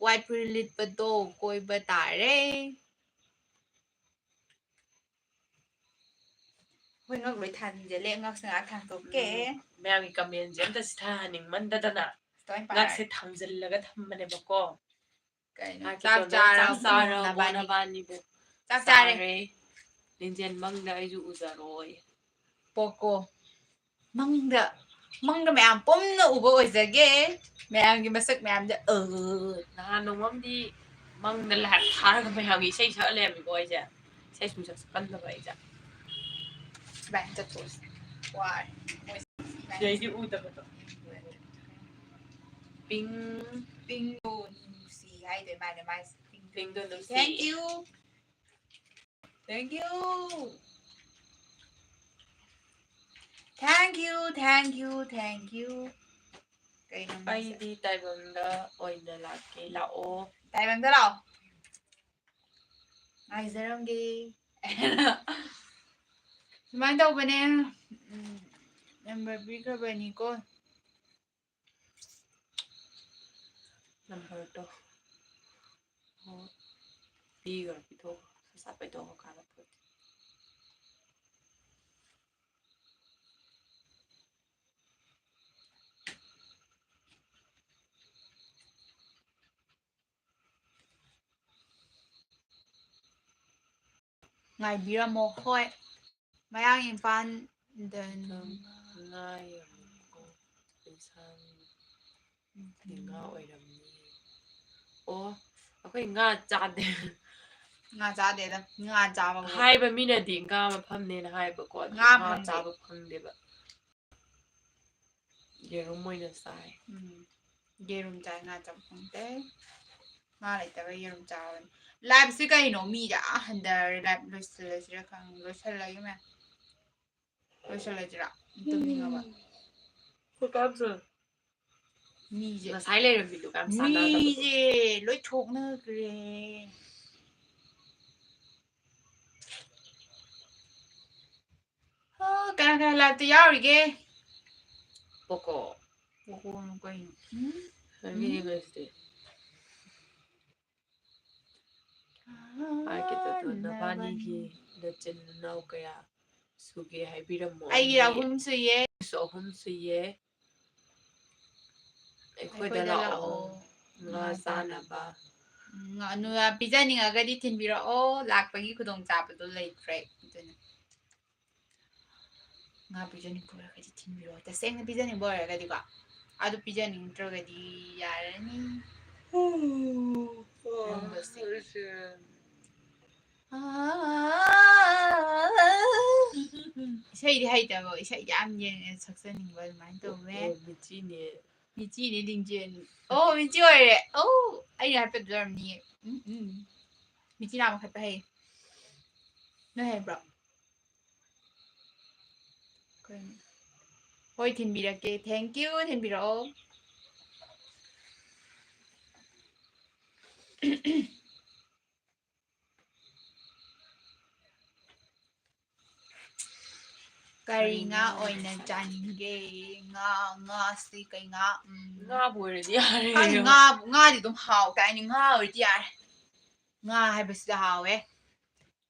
ꯋꯥꯏ ꯐꯨꯔꯤꯠ ꯂꯤꯠꯄꯗꯣ ꯀꯣꯏꯕ ꯇꯥꯔꯦ꯫ ꯍꯣꯏ, ꯉꯛ ꯂꯣꯏ ꯊꯥꯟꯖꯜꯂꯦ, ꯉꯛꯁꯦ ꯉꯥꯏꯍꯥꯛ ꯊꯥꯡꯇꯣꯛꯀꯦ꯫ ꯎꯝ, ꯃꯌꯥꯝꯒꯤ commentꯁꯦ ꯑꯝꯇ ꯁꯤꯊꯍꯟꯅꯤꯡꯃꯟꯗꯗꯅ ꯇꯣꯏ ꯄꯥꯔꯦ꯫ ꯉꯛꯁꯦ ꯊꯝꯖꯤꯜꯂꯒ ꯊꯝꯕꯅꯦꯕꯀꯣ꯫ ꯀꯩꯅꯣ? ꯉꯥꯏꯈꯣ, ꯆꯥꯛ ꯇꯣꯟꯗꯣꯟ, ꯆꯥꯔꯕꯣ ꯆꯥꯛ ꯆꯥꯔꯕꯣ ꯅꯕꯥꯅꯤ? ꯅꯕꯥꯅꯤꯕꯨ? ꯆꯥꯛ ꯆꯥꯔꯦ꯫ ꯆꯥꯔꯦ꯫ ꯂꯤꯟꯖꯦꯜ ꯃꯪꯗ ꯑꯩꯁꯨ ꯎꯖꯔꯣꯏ꯫ ꯄꯣꯀꯣ꯫ ꯃꯪꯗ, ꯃꯪꯗ ꯃꯌꯥꯝ ꯄꯨꯝꯅ ꯎꯕ ꯑꯣꯏꯖꯒꯦ꯫ ꯃꯌꯥꯝꯒꯤ ꯃꯁꯛ ꯃꯌꯥꯝꯗ, ꯑ꯫ ꯅꯍꯥꯟ ꯅꯣꯡꯃꯝꯗꯤ ꯃꯪꯗ ꯂꯥꯏꯞ ꯊꯥꯔꯒ ꯃꯌꯥꯝꯒꯤ ꯏꯁꯩ ꯁꯛꯍꯜꯂꯦ ꯍꯥꯏꯕꯅꯤꯀꯣ ꯑꯩꯁꯦ꯫ ꯏꯁꯩ ꯁꯨꯝ ꯁꯛ-, ꯁꯛꯀꯟꯗꯕ ꯑꯩꯁꯦ꯫ ꯁꯨꯃꯥꯏꯅ ꯆꯠꯊꯣꯛꯑꯁꯤ꯫ ꯋꯥꯔꯦ꯫ ꯃꯣꯏ ꯁꯤꯗꯩꯗꯤ ꯎꯗꯕꯗꯣ꯫ ꯄꯤꯡ꯫ ꯄꯤꯡꯗꯣ ꯅꯨꯡꯁꯤ ꯍꯥꯏꯗꯣꯏ ꯃꯥꯅꯦ ꯃꯥꯏꯁꯦ꯫ ꯄꯤꯡꯗꯣ ꯅꯨꯡꯁꯤ꯫ Thank you꯫ Thank you꯫ Thank you, thank you, thank you꯫ ꯀꯩꯅꯣ ꯃꯥꯁꯦ? ꯑꯩꯗꯤ ꯇꯥꯏꯕꯪꯗ ꯑꯣꯏꯅ ꯂꯥꯛꯀꯦ, ꯂꯥꯛꯑꯣ꯫ ꯇꯥꯏꯕꯪꯗ ꯂꯥꯛꯑꯣ꯫ ꯉꯥꯏꯖꯔꯝꯒꯦ꯫ ꯁꯨꯃꯥꯏꯅ ꯇꯧꯕꯅꯦ꯫ ꯎꯝ, number ꯄꯤꯈ꯭ꯔꯕꯅꯤꯀꯣ꯫ Numberꯗꯣ꯫ ꯑꯣ, ꯄꯤꯈ꯭ꯔꯣ, ꯄꯤꯊꯣꯛꯈ꯭ꯔꯣ꯫ ꯁꯠ ꯁꯠ ꯄꯤꯊꯣꯛꯈ꯭ꯔꯣ, ꯀꯥꯟꯅꯄꯣꯠꯇꯦ꯫ ꯉꯥꯏꯕꯤꯔꯝꯃꯣ꯫ ꯍꯣꯏ꯫ ꯃꯌꯥꯡ ꯏꯝꯐꯥꯜ ꯗ ꯉꯥ ꯌꯥꯝꯃꯤꯀꯣ꯫ ꯏꯟꯁꯥꯡ ꯉꯥ ꯑꯣꯏꯔꯝꯅꯤ꯫ ꯑꯣ, ꯑꯩꯈꯣꯏ ꯉꯥ ꯆꯥꯗꯦ꯫ ꯉꯥ ꯆꯥꯗꯦꯗ꯫ ꯉꯥ ꯆꯥꯕ ꯍꯥꯏꯕ ꯃꯤꯅꯗꯤ ꯉꯥ ꯃꯐꯝꯅꯦꯅ ꯍꯥꯏꯕꯀꯣ, ꯑꯗꯨ ꯉꯥ ꯉꯥ ꯐꯪꯗꯦ꯫ ꯆꯥꯕ ꯐꯪꯗꯦꯕ꯫ ꯌꯦꯔꯨꯝ ꯑꯣꯏꯅ ꯆꯥꯏ꯫ ꯎꯝ꯫ ꯌꯦꯔꯨꯝ ꯆꯥꯏ, ꯉꯥ ꯆꯥꯕ ꯐꯪꯗꯦ꯫ ꯉꯥ ꯂꯩꯇꯕ ꯌꯦꯔꯨꯝ ꯆꯥꯕꯅꯤ꯫ Liveꯁꯦ ꯀꯩꯅꯣ? ꯃꯤꯁꯦ ꯑꯥ ꯍꯟꯊꯔꯦ꯫ Live ꯂꯣꯏꯁꯤꯜꯂꯁꯤꯔ ꯈꯪ-, ꯂꯣꯏꯁꯤꯜꯂꯒꯦ ꯃꯌꯥꯝ꯫ ꯂꯣꯏꯁꯤꯜꯂꯁꯤꯔ? ꯇꯨꯝꯅꯤꯡꯉꯕ꯫ ꯃꯤꯁꯦ꯫ ꯉꯁꯥꯏ ꯂꯩꯔꯝꯃꯤꯗꯨꯒ ꯌꯥꯝ ꯆꯥꯟꯅꯗꯕꯗꯣ꯫ ꯃꯤꯁꯦ ꯂꯣꯏ ꯊꯣꯛꯅꯈ꯭ꯔꯦ꯫ ꯍꯥ, ꯀꯅꯥ ꯀꯅꯥ liveꯇ ꯌꯥꯎꯔꯤꯒꯦ? ꯄꯣꯀꯣ꯫ ꯄꯣꯀꯣꯅ ꯀꯩꯅꯣ? ꯎꯝ? ꯍꯥꯏꯕꯤꯔꯤꯕꯁꯤꯗꯤ꯫ ꯍꯥꯏꯒꯦ ꯇꯧꯗꯣ, ꯅꯕꯥꯅꯤꯒꯤ ꯅꯆꯤꯟ ꯅꯅꯥꯎ ꯀꯌꯥ ꯁꯨꯒꯦ ꯍꯥꯏꯕꯤꯔꯝꯃꯣ꯫ ꯑꯩꯒꯤ ꯑꯍꯨꯝ ꯁꯨꯏꯌꯦ꯫ ꯑꯩꯁꯨ ꯑꯍꯨꯝ ꯁꯨꯏꯌꯦ꯫ ꯑꯩꯈꯣꯏꯗ ꯑꯩꯈꯣꯏꯗ ꯂꯥꯛꯑꯣ꯫ ꯂꯥꯛꯑꯣ꯫ ꯉꯥ ꯆꯥꯅꯕ꯫ ꯎꯝ, ꯉꯥ ꯄꯤꯖꯅꯤꯡꯉꯒꯗꯤ ꯊꯤꯟꯕꯤꯔꯛꯑꯣ꯫ ꯂꯥꯛꯄꯒꯤ ꯈꯨꯗꯣꯡꯆꯥꯕꯗꯣ ꯂꯩꯇ꯭ꯔꯦ꯫ ꯑꯗꯨꯅ ꯉꯥ ꯄꯤꯖꯅꯤꯡꯕ ꯑꯣꯏꯔꯒꯗꯤ ꯊꯤꯟꯕꯤꯔꯛꯑꯣ꯫ ꯇꯁꯦꯡꯅ ꯄꯤꯖꯅꯤꯡꯕ ꯑꯣꯏꯔꯒꯗꯤꯀꯣ꯫ ꯑꯗꯨ ꯄꯤꯖꯅꯤꯡꯗ꯭ꯔꯒꯗꯤ ꯌꯥꯔꯅꯤ꯫ ꯅꯨꯡꯕꯁꯦ꯫ ꯏꯁꯩꯗꯤ ꯍꯩꯇꯕ, ꯏꯁꯩꯗꯤ ꯌꯥꯝ ꯌꯦꯡꯉꯦ, ꯁꯛꯆꯅꯤꯡꯕ ꯑꯗꯨꯃꯥꯏꯅ ꯇꯧꯋꯦ꯫ ꯑꯣ, ꯃꯤꯆꯤꯅꯦ꯫ ꯃꯤꯆꯤꯅꯦ, ꯂꯤꯡꯖꯦꯜ꯫ ꯑꯣ, ꯃꯤꯆꯤ ꯑꯣꯏꯔꯦ꯫ ꯑꯣ, ꯑꯩꯅ ꯍꯥꯏꯐꯦꯠ ꯑꯣꯏꯔꯝꯅꯤꯌꯦ꯫ ꯎꯝ, ꯎꯝ꯫ ꯃꯤꯆꯤ ꯅꯥꯝꯃ ꯈꯠꯄ ꯍꯩ꯫ ꯅꯣꯏ ꯍꯩꯕ꯭ꯔꯣ? ꯀꯩꯅꯣ? ꯍꯣꯏ, ꯊꯤꯟꯕꯤꯔꯛꯀꯦ꯫ Thank you, ꯊꯤꯟꯕꯤꯔꯛꯑꯣ꯫ ꯀꯔꯤ ꯉꯥ ꯑꯣꯏꯅ ꯆꯥꯅꯤꯡꯒꯦ? ꯉꯥ, ꯉꯥꯁꯤ ꯀꯩ ꯉꯥ? ꯎꯝ. ꯉꯥꯕꯨ ꯑꯣꯏꯔꯗꯤ ꯌꯥꯔꯦ꯫ ꯈꯪꯗꯦ, ꯉꯥ, ꯉꯥꯗꯤ ꯑꯗꯨꯝ ꯍꯥꯎꯇꯥꯏꯅꯦ꯫ ꯉꯥ ꯑꯣꯏꯔꯗꯤ ꯌꯥꯔꯦ꯫ ꯉꯥ ꯍꯥꯏꯕꯁꯤꯗ ꯍꯥꯎꯋꯦ꯫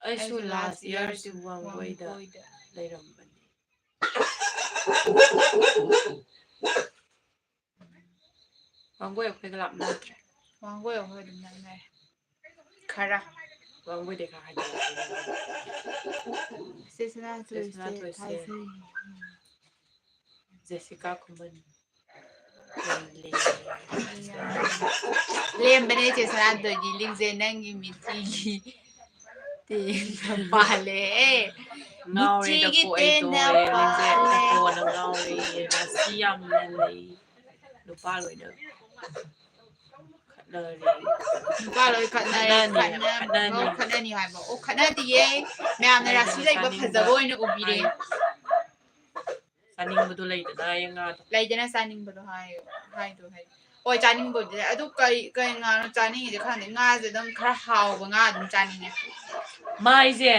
ꯑꯩꯁꯨ ꯑꯩꯁꯨ last last yearꯁꯨ yearꯁꯨ ꯋꯥꯡꯒꯣꯏꯗ ꯋꯥꯡꯒꯣꯏꯗ ꯂꯩꯔꯝꯕꯅꯤ꯫ ꯋꯥꯡꯒꯣꯏ ꯑꯩꯈꯣꯏꯒ ꯂꯥꯞꯅꯗ꯭ꯔꯦ꯫ ꯋꯥꯡꯒꯣꯏ ꯑꯩꯈꯣꯏ ꯑꯗꯨꯝ ꯅꯛꯅꯔꯦ꯫ ꯈꯔ꯫ ꯋꯥꯡꯒꯣꯏꯗꯩ ꯈꯔ ꯍꯥꯏꯗꯔꯛꯄꯅꯦ꯫ ꯆꯦ ꯁꯅꯥꯊꯣꯏꯁꯦ ꯆꯦ ꯁꯅꯥꯊꯣꯏꯁꯦ꯫ ꯊꯥꯖꯩ꯫ ꯖꯦꯁꯤꯀꯥ ꯈꯨꯃꯟ꯫ ꯂꯦꯝꯕꯅꯦ ꯆꯦ ꯁꯅꯥꯊꯣꯏꯗꯤ, ꯂꯤꯡꯖꯦꯜ ꯅꯪꯒꯤ ꯃꯤꯠꯁꯤꯒꯤ꯫ ꯇꯦꯟꯅ ꯄꯥꯜꯂꯦ꯫ ꯉꯥꯎꯔꯦꯗꯀꯣ ꯃꯤꯆꯤꯒꯤ ꯑꯩꯗꯣ, ꯇꯦꯟꯅ ꯑꯦꯂꯦꯟꯁꯦ ꯄꯥꯜꯂꯦ꯫ ꯐꯣꯟꯅ ꯉꯥꯎꯔꯦ꯫ ꯔꯥꯁꯤ ꯌꯥꯝꯅ ꯂꯩ꯫ ꯅꯨꯄꯥ ꯂꯣꯏꯅ ꯈꯠꯅꯔꯦ꯫ ꯅꯨꯄꯥ ꯂꯣꯏ ꯈꯠꯅꯔꯦ꯫ ꯈꯠꯅꯅꯤ ꯍꯥꯏꯕ, ꯈꯠꯅ-, ꯈꯠꯅꯅꯤ꯫ ꯈꯠꯅꯅꯤ ꯍꯥꯏꯕ꯫ ꯑꯣ, ꯈꯠꯅꯗꯤꯌꯦ꯫ ꯃꯌꯥꯝꯅ ꯑꯩꯅ ꯔꯥꯁꯤ ꯂꯩꯕ ꯆꯥꯅꯤꯡꯕ ꯐꯖꯕ ꯑꯣꯏꯅ ꯎꯕꯤꯔꯦ꯫ ꯍꯥꯏ꯫ ꯆꯥꯅꯤꯡꯕꯗꯣ ꯂꯩꯗꯅ, ꯑꯩ ꯉꯥꯗꯣ꯫ ꯂꯩꯗꯅ ꯆꯥꯅꯤꯡꯕꯗꯣ ꯍꯥꯏꯌꯣ, ꯍꯥꯏꯗꯣ ꯍꯥꯏ꯫ ꯍꯣꯏ, ꯆꯥꯅꯤꯡꯕꯕꯨꯗꯤ ꯂꯩ꯫ ꯑꯗꯨ ꯀꯩ, ꯀꯩ ꯉꯥꯅꯣ ꯆꯥꯅꯤꯡꯉꯤꯁꯦ ꯈꯪꯗꯦ꯫ ꯉꯥꯁꯦ ꯑꯗꯨꯝ ꯈꯔ ꯍꯥꯎꯕ ꯉꯥ ꯑꯗꯨꯝ ꯆꯥꯅꯤꯡꯉꯦ꯫ ꯃꯥꯏꯁꯦ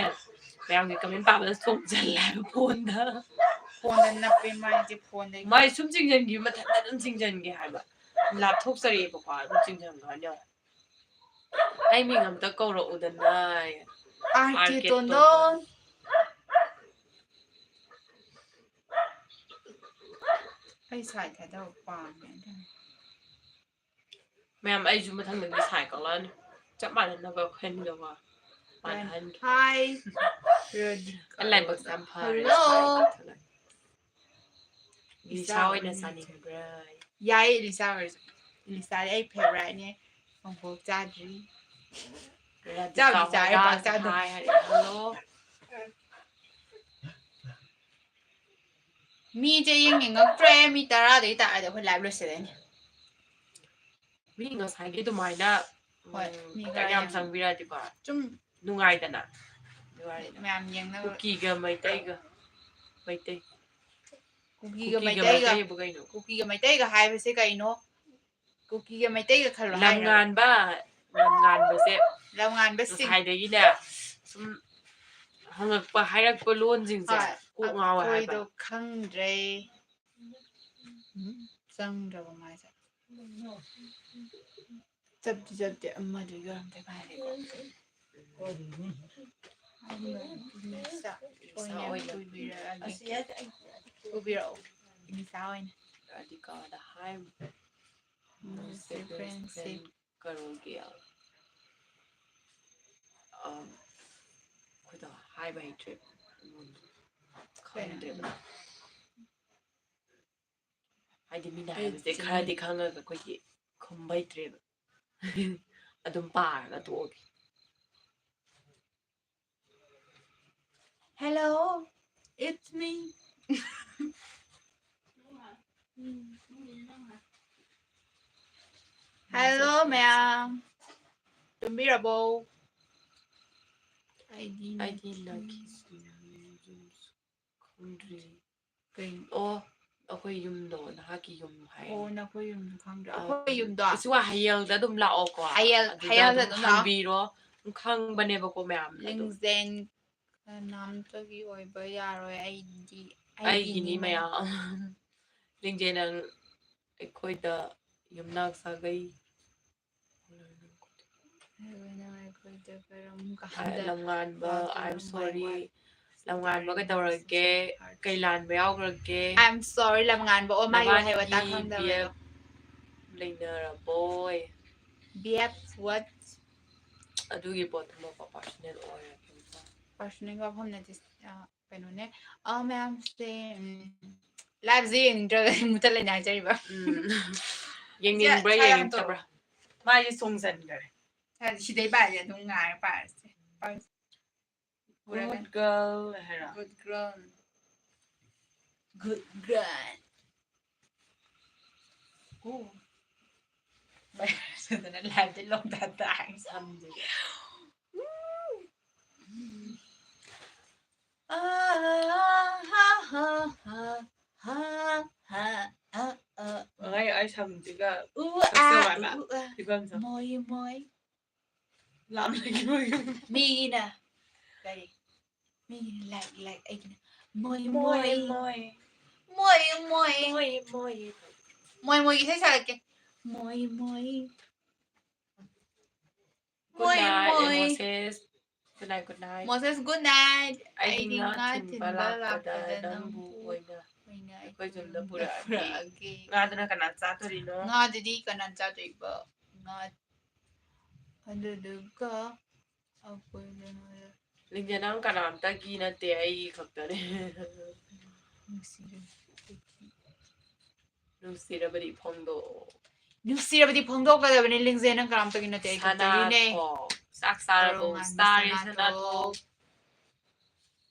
ꯃꯌꯥꯝꯒꯤ comment ꯄꯥꯕꯗ ꯆꯣꯡꯁꯤꯜꯂꯦ ꯍꯥꯏꯕ ꯐꯣꯟꯗ꯫ ꯐꯣꯟꯗ ꯅꯞꯄꯦ ꯃꯥꯏꯁꯦ, ꯐꯣꯟꯗꯒꯤ꯫ ꯃꯥꯏ ꯁꯨꯝ ꯆꯤꯡꯁꯤꯟꯈꯤꯕ ꯃꯊꯟꯇ ꯑꯗꯨꯝ ꯆꯤꯡꯁꯤꯟꯒꯦ ꯍꯥꯏꯕ꯫ ꯂꯥꯞꯊꯣꯛꯆꯔꯛꯑꯦꯕꯀꯣ, ꯑꯗꯨꯝ ꯆꯤꯡꯁꯤꯟꯈ꯭ꯔꯅꯤ ꯌꯦꯡꯉꯣ꯫ ꯑꯩ ꯃꯤꯡ ꯑꯝꯇ ꯀꯧꯔꯛꯎꯗꯅ꯫ ꯑꯥꯔ ꯀꯦ ꯑꯥꯔ ꯀꯦ ꯇꯣꯟꯗꯣꯟ꯫ ꯇꯣꯟꯗꯣꯟ꯫ ꯑꯩ ꯁꯥꯏ ꯊꯥꯗꯕ ꯄꯥꯝꯃꯦ ꯑꯗꯨꯅ꯫ ꯃꯌꯥꯝ, ꯑꯩꯁꯨ ꯃꯊꯪꯗꯗꯤ ꯁꯥꯏ ꯀꯛꯂꯛꯑꯅꯤ꯫ ꯆꯞ ꯃꯥꯟꯅꯅꯕ ꯑꯩꯈꯣꯏ ꯑꯅꯤꯗꯀꯣ꯫ ꯃꯥꯟꯅꯍꯟꯒꯦ꯫ ꯍꯥꯏ꯫ ꯑꯩ ꯂꯥꯏꯕꯛꯁꯦ ꯌꯥꯝ ꯐꯔꯦ, ꯍꯜꯂꯣ꯫ ꯁꯥꯏ ꯀꯛꯊꯠꯂꯅꯤ꯫ ꯂꯤꯁꯥ ꯏꯆꯥ ꯑꯣꯏꯅ ꯑꯣꯏꯅ ꯆꯥꯅꯤꯡꯕ꯭ꯔꯥ? ꯌꯥꯏꯌꯦ, ꯂꯤꯁꯥ ꯑꯣꯏꯔꯁꯨ꯫ ꯂꯤꯁꯥꯗꯤ ꯑꯩ favouriteꯅꯦ꯫ ꯑꯃꯨꯛꯐꯥꯎ ꯆꯥꯗ꯭ꯔꯤ꯫ ꯔꯥꯙꯤꯀꯥ ꯆꯥꯕꯨꯗꯤ ꯆꯥꯔꯦ, ꯄꯥꯛ ꯍꯣꯏꯗꯥꯁꯦ ꯆꯥꯗꯕ꯫ ꯍꯥꯏ ꯍꯥꯏꯔꯦ꯫ ꯍꯜꯂꯣ꯫ ꯃꯤꯁꯦ ꯌꯦꯡ ꯌꯦꯡꯉꯛꯇ꯭ꯔꯦ꯫ ꯃꯤ ꯇꯔꯥꯗꯒꯤ ꯇꯥꯔꯗꯤ ꯑꯩꯈꯣꯏ live ꯂꯣꯏꯁꯤꯜꯂꯅꯤ꯫ ꯃꯤ ꯉꯁꯥꯏꯒꯤ ꯑꯗꯨꯃꯥꯏꯅ, ꯍꯣꯏ, ꯎꯝ, ꯃꯤ ꯈꯔ ꯌꯥꯝ ꯌꯥꯝ ꯆꯪꯕꯤꯔꯗꯤꯀꯣ ꯁꯨꯝ ꯅꯨꯡꯉꯥꯏꯗꯅ꯫ ꯑꯗꯨ ꯋꯥꯅꯤꯗ꯫ ꯃꯌꯥꯝ ꯌꯦꯡꯅꯕ꯫ ꯀꯨꯀꯤꯒ ꯃꯩꯇꯩꯒ, ꯃꯩꯇꯩ꯫ ꯀꯨꯀꯤꯒ ꯀꯨꯀꯤꯒ ꯃꯩꯇꯩꯒ, ꯃꯩꯇꯩꯕꯨ ꯀꯩꯅꯣ? ꯀꯨꯀꯤꯒ ꯃꯩꯇꯩꯒ ꯍꯥꯏꯕꯁꯦ ꯀꯩꯅꯣ? ꯀꯨꯀꯤꯒ ꯃꯩꯇꯩꯒ ꯈꯜꯂꯣ ꯍꯥꯏꯔꯣ? ꯂꯝꯉꯥꯟꯕ, ꯂꯝꯉꯥꯟꯕꯁꯦ ꯂꯝꯉꯥꯟꯕꯁꯤꯡ꯫ ꯉꯁꯥꯏꯗꯒꯤꯅꯦ ꯁꯨꯝ ꯍꯪꯉꯛꯄ, ꯍꯥꯏꯔꯛꯄ ꯂꯣꯟꯁꯤꯡꯁꯦ ꯍꯣꯏ, ꯀꯣꯛ ꯉꯥꯎꯋꯦ ꯍꯥꯏꯕ꯫ ꯑꯩꯈꯣꯏꯗꯣ ꯈꯪꯗ꯭ꯔꯦ꯫ ꯎꯝ, ꯆꯪꯗ꯭ꯔꯕ ꯃꯥꯏꯁꯦ꯫ ꯆꯞꯇꯤ ꯆꯞꯇꯦ, ꯑꯃꯗꯨꯒꯤ ꯑꯣꯏꯔꯝꯗꯣꯏ ꯃꯥꯜꯂꯦꯀꯣ꯫ ꯑꯗꯨꯅ ꯏꯂꯤꯁꯥ ꯑꯣꯏꯅ ꯄꯨꯕꯤꯔꯛꯑꯒꯦ꯫ ꯄꯨꯕꯤꯔꯛꯑꯣ, ꯏꯂꯤꯁꯥ ꯑꯣꯏꯅ꯫ ꯔꯥꯙꯤꯀꯥꯗ ꯍꯥꯏ꯫ ꯃꯣꯏꯁꯦ ꯐ꯭ꯔꯦꯟꯁꯤꯞ ꯀꯔꯣꯒꯤ, ꯑꯝ, ꯑꯩꯈꯣꯏꯗꯣ ꯍꯥꯏꯕ ꯍꯩꯇ꯭ꯔꯦ꯫ ꯈꯪꯗ꯭ꯔꯦꯕ꯫ ꯍꯥꯏꯗꯤ ꯃꯤꯅ ꯍꯥꯏꯕꯁꯦ ꯈꯔꯗꯤ ꯈꯪꯉꯒ ꯑꯩꯈꯣꯏꯗꯤ ꯈꯨꯝꯕ ꯍꯩꯇ꯭ꯔꯦꯕ꯫ ꯑꯗꯨꯝ ꯄꯥꯔꯒ ꯇꯣꯛꯑꯒꯦ꯫ Hello, it's me. Hello, ꯃꯌꯥꯝ꯫ ꯇꯨꯝꯕꯤꯔꯕꯣ? ꯑꯩꯗꯤ ꯑꯩꯗꯤ ꯅꯛꯀꯤ ꯈꯪꯗ꯭ꯔꯤ꯫ ꯀꯩꯅꯣ? ꯑꯣ, ꯑꯩꯈꯣꯏ ꯌꯨꯝꯗꯣ, ꯅꯍꯥꯛꯀꯤ ꯌꯨꯝ ꯍꯥꯏ꯫ ꯑꯣ, ꯅꯈꯣꯏ ꯌꯨꯝꯗꯣ ꯈꯪꯗ꯭ꯔꯣ? ꯑ, ꯑꯩꯈꯣꯏ ꯌꯨꯝꯗꯣ꯫ ꯑꯁꯤꯋꯥ ꯍꯌꯦꯜꯗ ꯑꯗꯨꯝ ꯂꯥꯛꯑꯣꯀꯣ꯫ ꯍꯌꯦꯜ-, ꯑꯗꯨꯗ ꯍꯌꯦꯜꯗ ꯑꯗꯨꯝ ꯑꯗꯨꯝ ꯂꯥꯛꯑꯣ꯫ ꯍꯪꯕꯤꯔꯣ꯫ ꯑꯗꯨꯝ ꯈꯪꯕꯅꯦꯕꯀꯣ ꯃꯌꯥꯝꯅ ꯑꯗꯨꯝ꯫ ꯂꯤꯡꯖꯦꯟ ꯀꯅꯥꯝꯇꯒꯤ ꯑꯣꯏꯕ ꯌꯥꯔꯣꯏ꯫ ꯑꯩꯗꯤ ꯑꯩꯒꯤꯅꯤ ꯑꯩꯒꯤꯅꯤ ꯃꯌꯥꯝ꯫ ꯂꯤꯡꯖꯦꯜ ꯅꯪ ꯑꯩꯈꯣꯏꯗ ꯌꯨꯝꯅꯥꯛ ꯁꯥꯒꯩ꯫ ꯑꯩꯈꯣꯏꯗ ꯀꯔꯝ ꯑ, ꯀꯥꯟꯗ ꯂꯝꯉꯥꯟꯕ, ꯂꯥꯛꯀꯦ? I'm ꯌꯥꯝ sorry꯫ ꯋꯥꯏ ꯋꯥꯏ꯫ ꯂꯝꯉꯥꯟꯕ ꯀꯩꯗꯧꯔꯒꯦ? ꯀꯩ ꯂꯥꯟꯕ ꯌꯥꯎꯈ꯭ꯔꯒꯦ? I'm sorry, ꯂꯝꯉꯥꯟꯕ꯫ ꯑꯣ, ꯃꯥꯒꯤ ꯋꯥꯍꯩ ꯋꯥꯇꯥ ꯅꯕꯥꯅꯤꯒꯤ ꯈꯪꯗꯕꯗꯣ꯫ ꯕꯤ ꯑꯦꯐ ꯂꯩꯅꯔꯕꯣꯏ? B F what? ꯑꯗꯨꯒꯤ ꯄꯣꯠꯇꯨꯃꯀꯣ personal ꯑꯣꯏꯔꯒꯦ꯫ Personal ꯋꯥꯐꯝ ꯅꯠꯇꯦ, ꯑ, ꯀꯩꯅꯣꯅꯦ꯫ ꯑ, ꯃꯌꯥꯝꯁꯦ, ꯎꯝ, live ꯁꯦ ꯌꯦꯡꯅꯤꯡꯗ꯭ꯔꯒꯗꯤ ꯃꯨꯠꯊꯠꯂꯅꯤ ꯍꯥꯏꯖꯔꯤꯕ꯫ ꯎꯝ꯫ ꯌꯦꯡꯅꯤꯡꯕ꯭ꯔꯥ, ꯁꯦ, ꯁꯦ, ꯌꯦꯡꯅꯤꯡꯗꯕ꯭ꯔꯥ? ꯃꯥꯁꯦ ꯆꯣꯡꯁꯤꯟꯈꯔꯦ꯫ ꯁꯤꯗꯩ ꯄꯥꯔꯁꯦ, ꯑꯗꯨꯝ ꯉꯥꯏꯔ ꯄꯥꯔꯁꯦ꯫ ꯄꯥꯔꯁꯦ꯫ Good girl ꯍꯥꯏꯔꯣ? Good girl. Good girl. ꯑꯣ꯫ ꯚꯥꯏꯔꯁ ꯑꯗꯨꯅ live ꯇ ꯂꯣꯡꯗꯥ ꯇꯥꯏ꯫ ꯁꯝꯗꯨꯒ꯫ ꯑꯥ, ꯍꯥ, ꯍꯥ, ꯍꯥ, ꯍꯥ, ꯍꯥ, ꯑꯥ, ꯑꯥ꯫ ꯑꯉꯥꯏ, ꯑꯩ ꯁꯝꯁꯤꯒ ꯎ, ꯑꯥ, ꯀꯛꯆꯧ ꯍꯥꯏꯕ꯫ ꯎ, ꯑꯥ꯫ ꯐꯤꯕꯝꯁꯦ꯫ ꯃꯣꯏ, ꯃꯣꯏ꯫ ꯂꯥꯝꯂꯛꯏ, ꯃꯣꯏ꯫ ꯃꯤꯒꯤꯅ ꯀꯔꯤ? ꯃꯤꯒꯤꯅ like, like, ꯑꯩꯒꯤꯅ ꯃꯣꯏ, ꯃꯣꯏ, ꯃꯣꯏ꯫ ꯃꯣꯏ꯫ ꯃꯣꯏ, ꯃꯣꯏ꯫ ꯃꯣꯏ, ꯃꯣꯏ꯫ ꯃꯣꯏ, ꯃꯣꯏ ꯏꯁꯩ ꯁꯛꯂꯛꯀꯦ꯫ ꯃꯣꯏ, ꯃꯣꯏ꯫ Good ꯃꯣꯏ, night, ꯃꯣꯏ꯫ ꯃꯣꯁꯦꯁ꯫ Good night, good night꯫ ꯃꯣꯁꯦꯁ, good night꯫ ꯑꯩꯗꯤ ꯑꯩꯗꯤ ꯉꯥ ꯉꯥ ꯊꯤꯟꯕ ꯊꯤꯟꯕ ꯂꯥꯛꯄꯗ ꯂꯥꯛꯄꯗ ꯅꯪꯕꯨ ꯅꯪꯕꯨ ꯑꯣꯏꯅ ꯑꯣꯏꯅ ꯑꯩꯈꯣꯏ ꯌꯨꯝꯗ ꯑꯩꯈꯣꯏ ꯌꯨꯝꯗ ꯄꯨꯔꯛꯑꯒꯦ꯫ ꯄꯨꯔꯛꯑꯒꯦ꯫ ꯉꯥꯗꯨꯅ ꯀꯅꯥ ꯆꯥꯗꯣꯔꯤꯅꯣ? ꯉꯥꯗꯨꯗꯤ ꯀꯅꯥ ꯆꯥꯗꯣꯏꯕ? ꯉꯥ ꯑꯗꯨꯗꯨꯒ ꯑꯩꯈꯣꯏꯅ ꯂꯤꯡꯖꯦꯜ ꯅꯪ ꯀꯅꯥꯝꯇꯒꯤ ꯅꯠꯇꯦ, ꯑꯩꯒꯤ ꯈꯛꯇꯅꯦ꯫ ꯅꯨꯡꯁꯤꯔꯦ꯫ ꯅꯨꯡꯁꯤꯔꯕꯗꯤ ꯐꯣꯡꯗꯣꯛꯑꯣ꯫ ꯅꯨꯡꯁꯤꯔꯕꯗꯤ ꯐꯣꯡꯗꯣꯛꯀꯗꯕꯅꯤ, ꯂꯤꯡꯖꯦꯜ ꯅꯪ ꯀꯅꯥꯝꯇꯒꯤ ꯅꯠꯇꯦ, ꯑꯩ ꯈꯛꯇꯒꯤꯅꯦ꯫ ꯁꯅꯥꯊꯣ-, ꯆꯥꯛ ꯆꯥꯔꯕꯣ? ꯀꯣꯔꯧꯉꯥꯟꯕ ꯆꯥꯔꯦ, ꯁꯅꯥꯊꯣ꯫ ꯁꯅꯥꯊꯣ꯫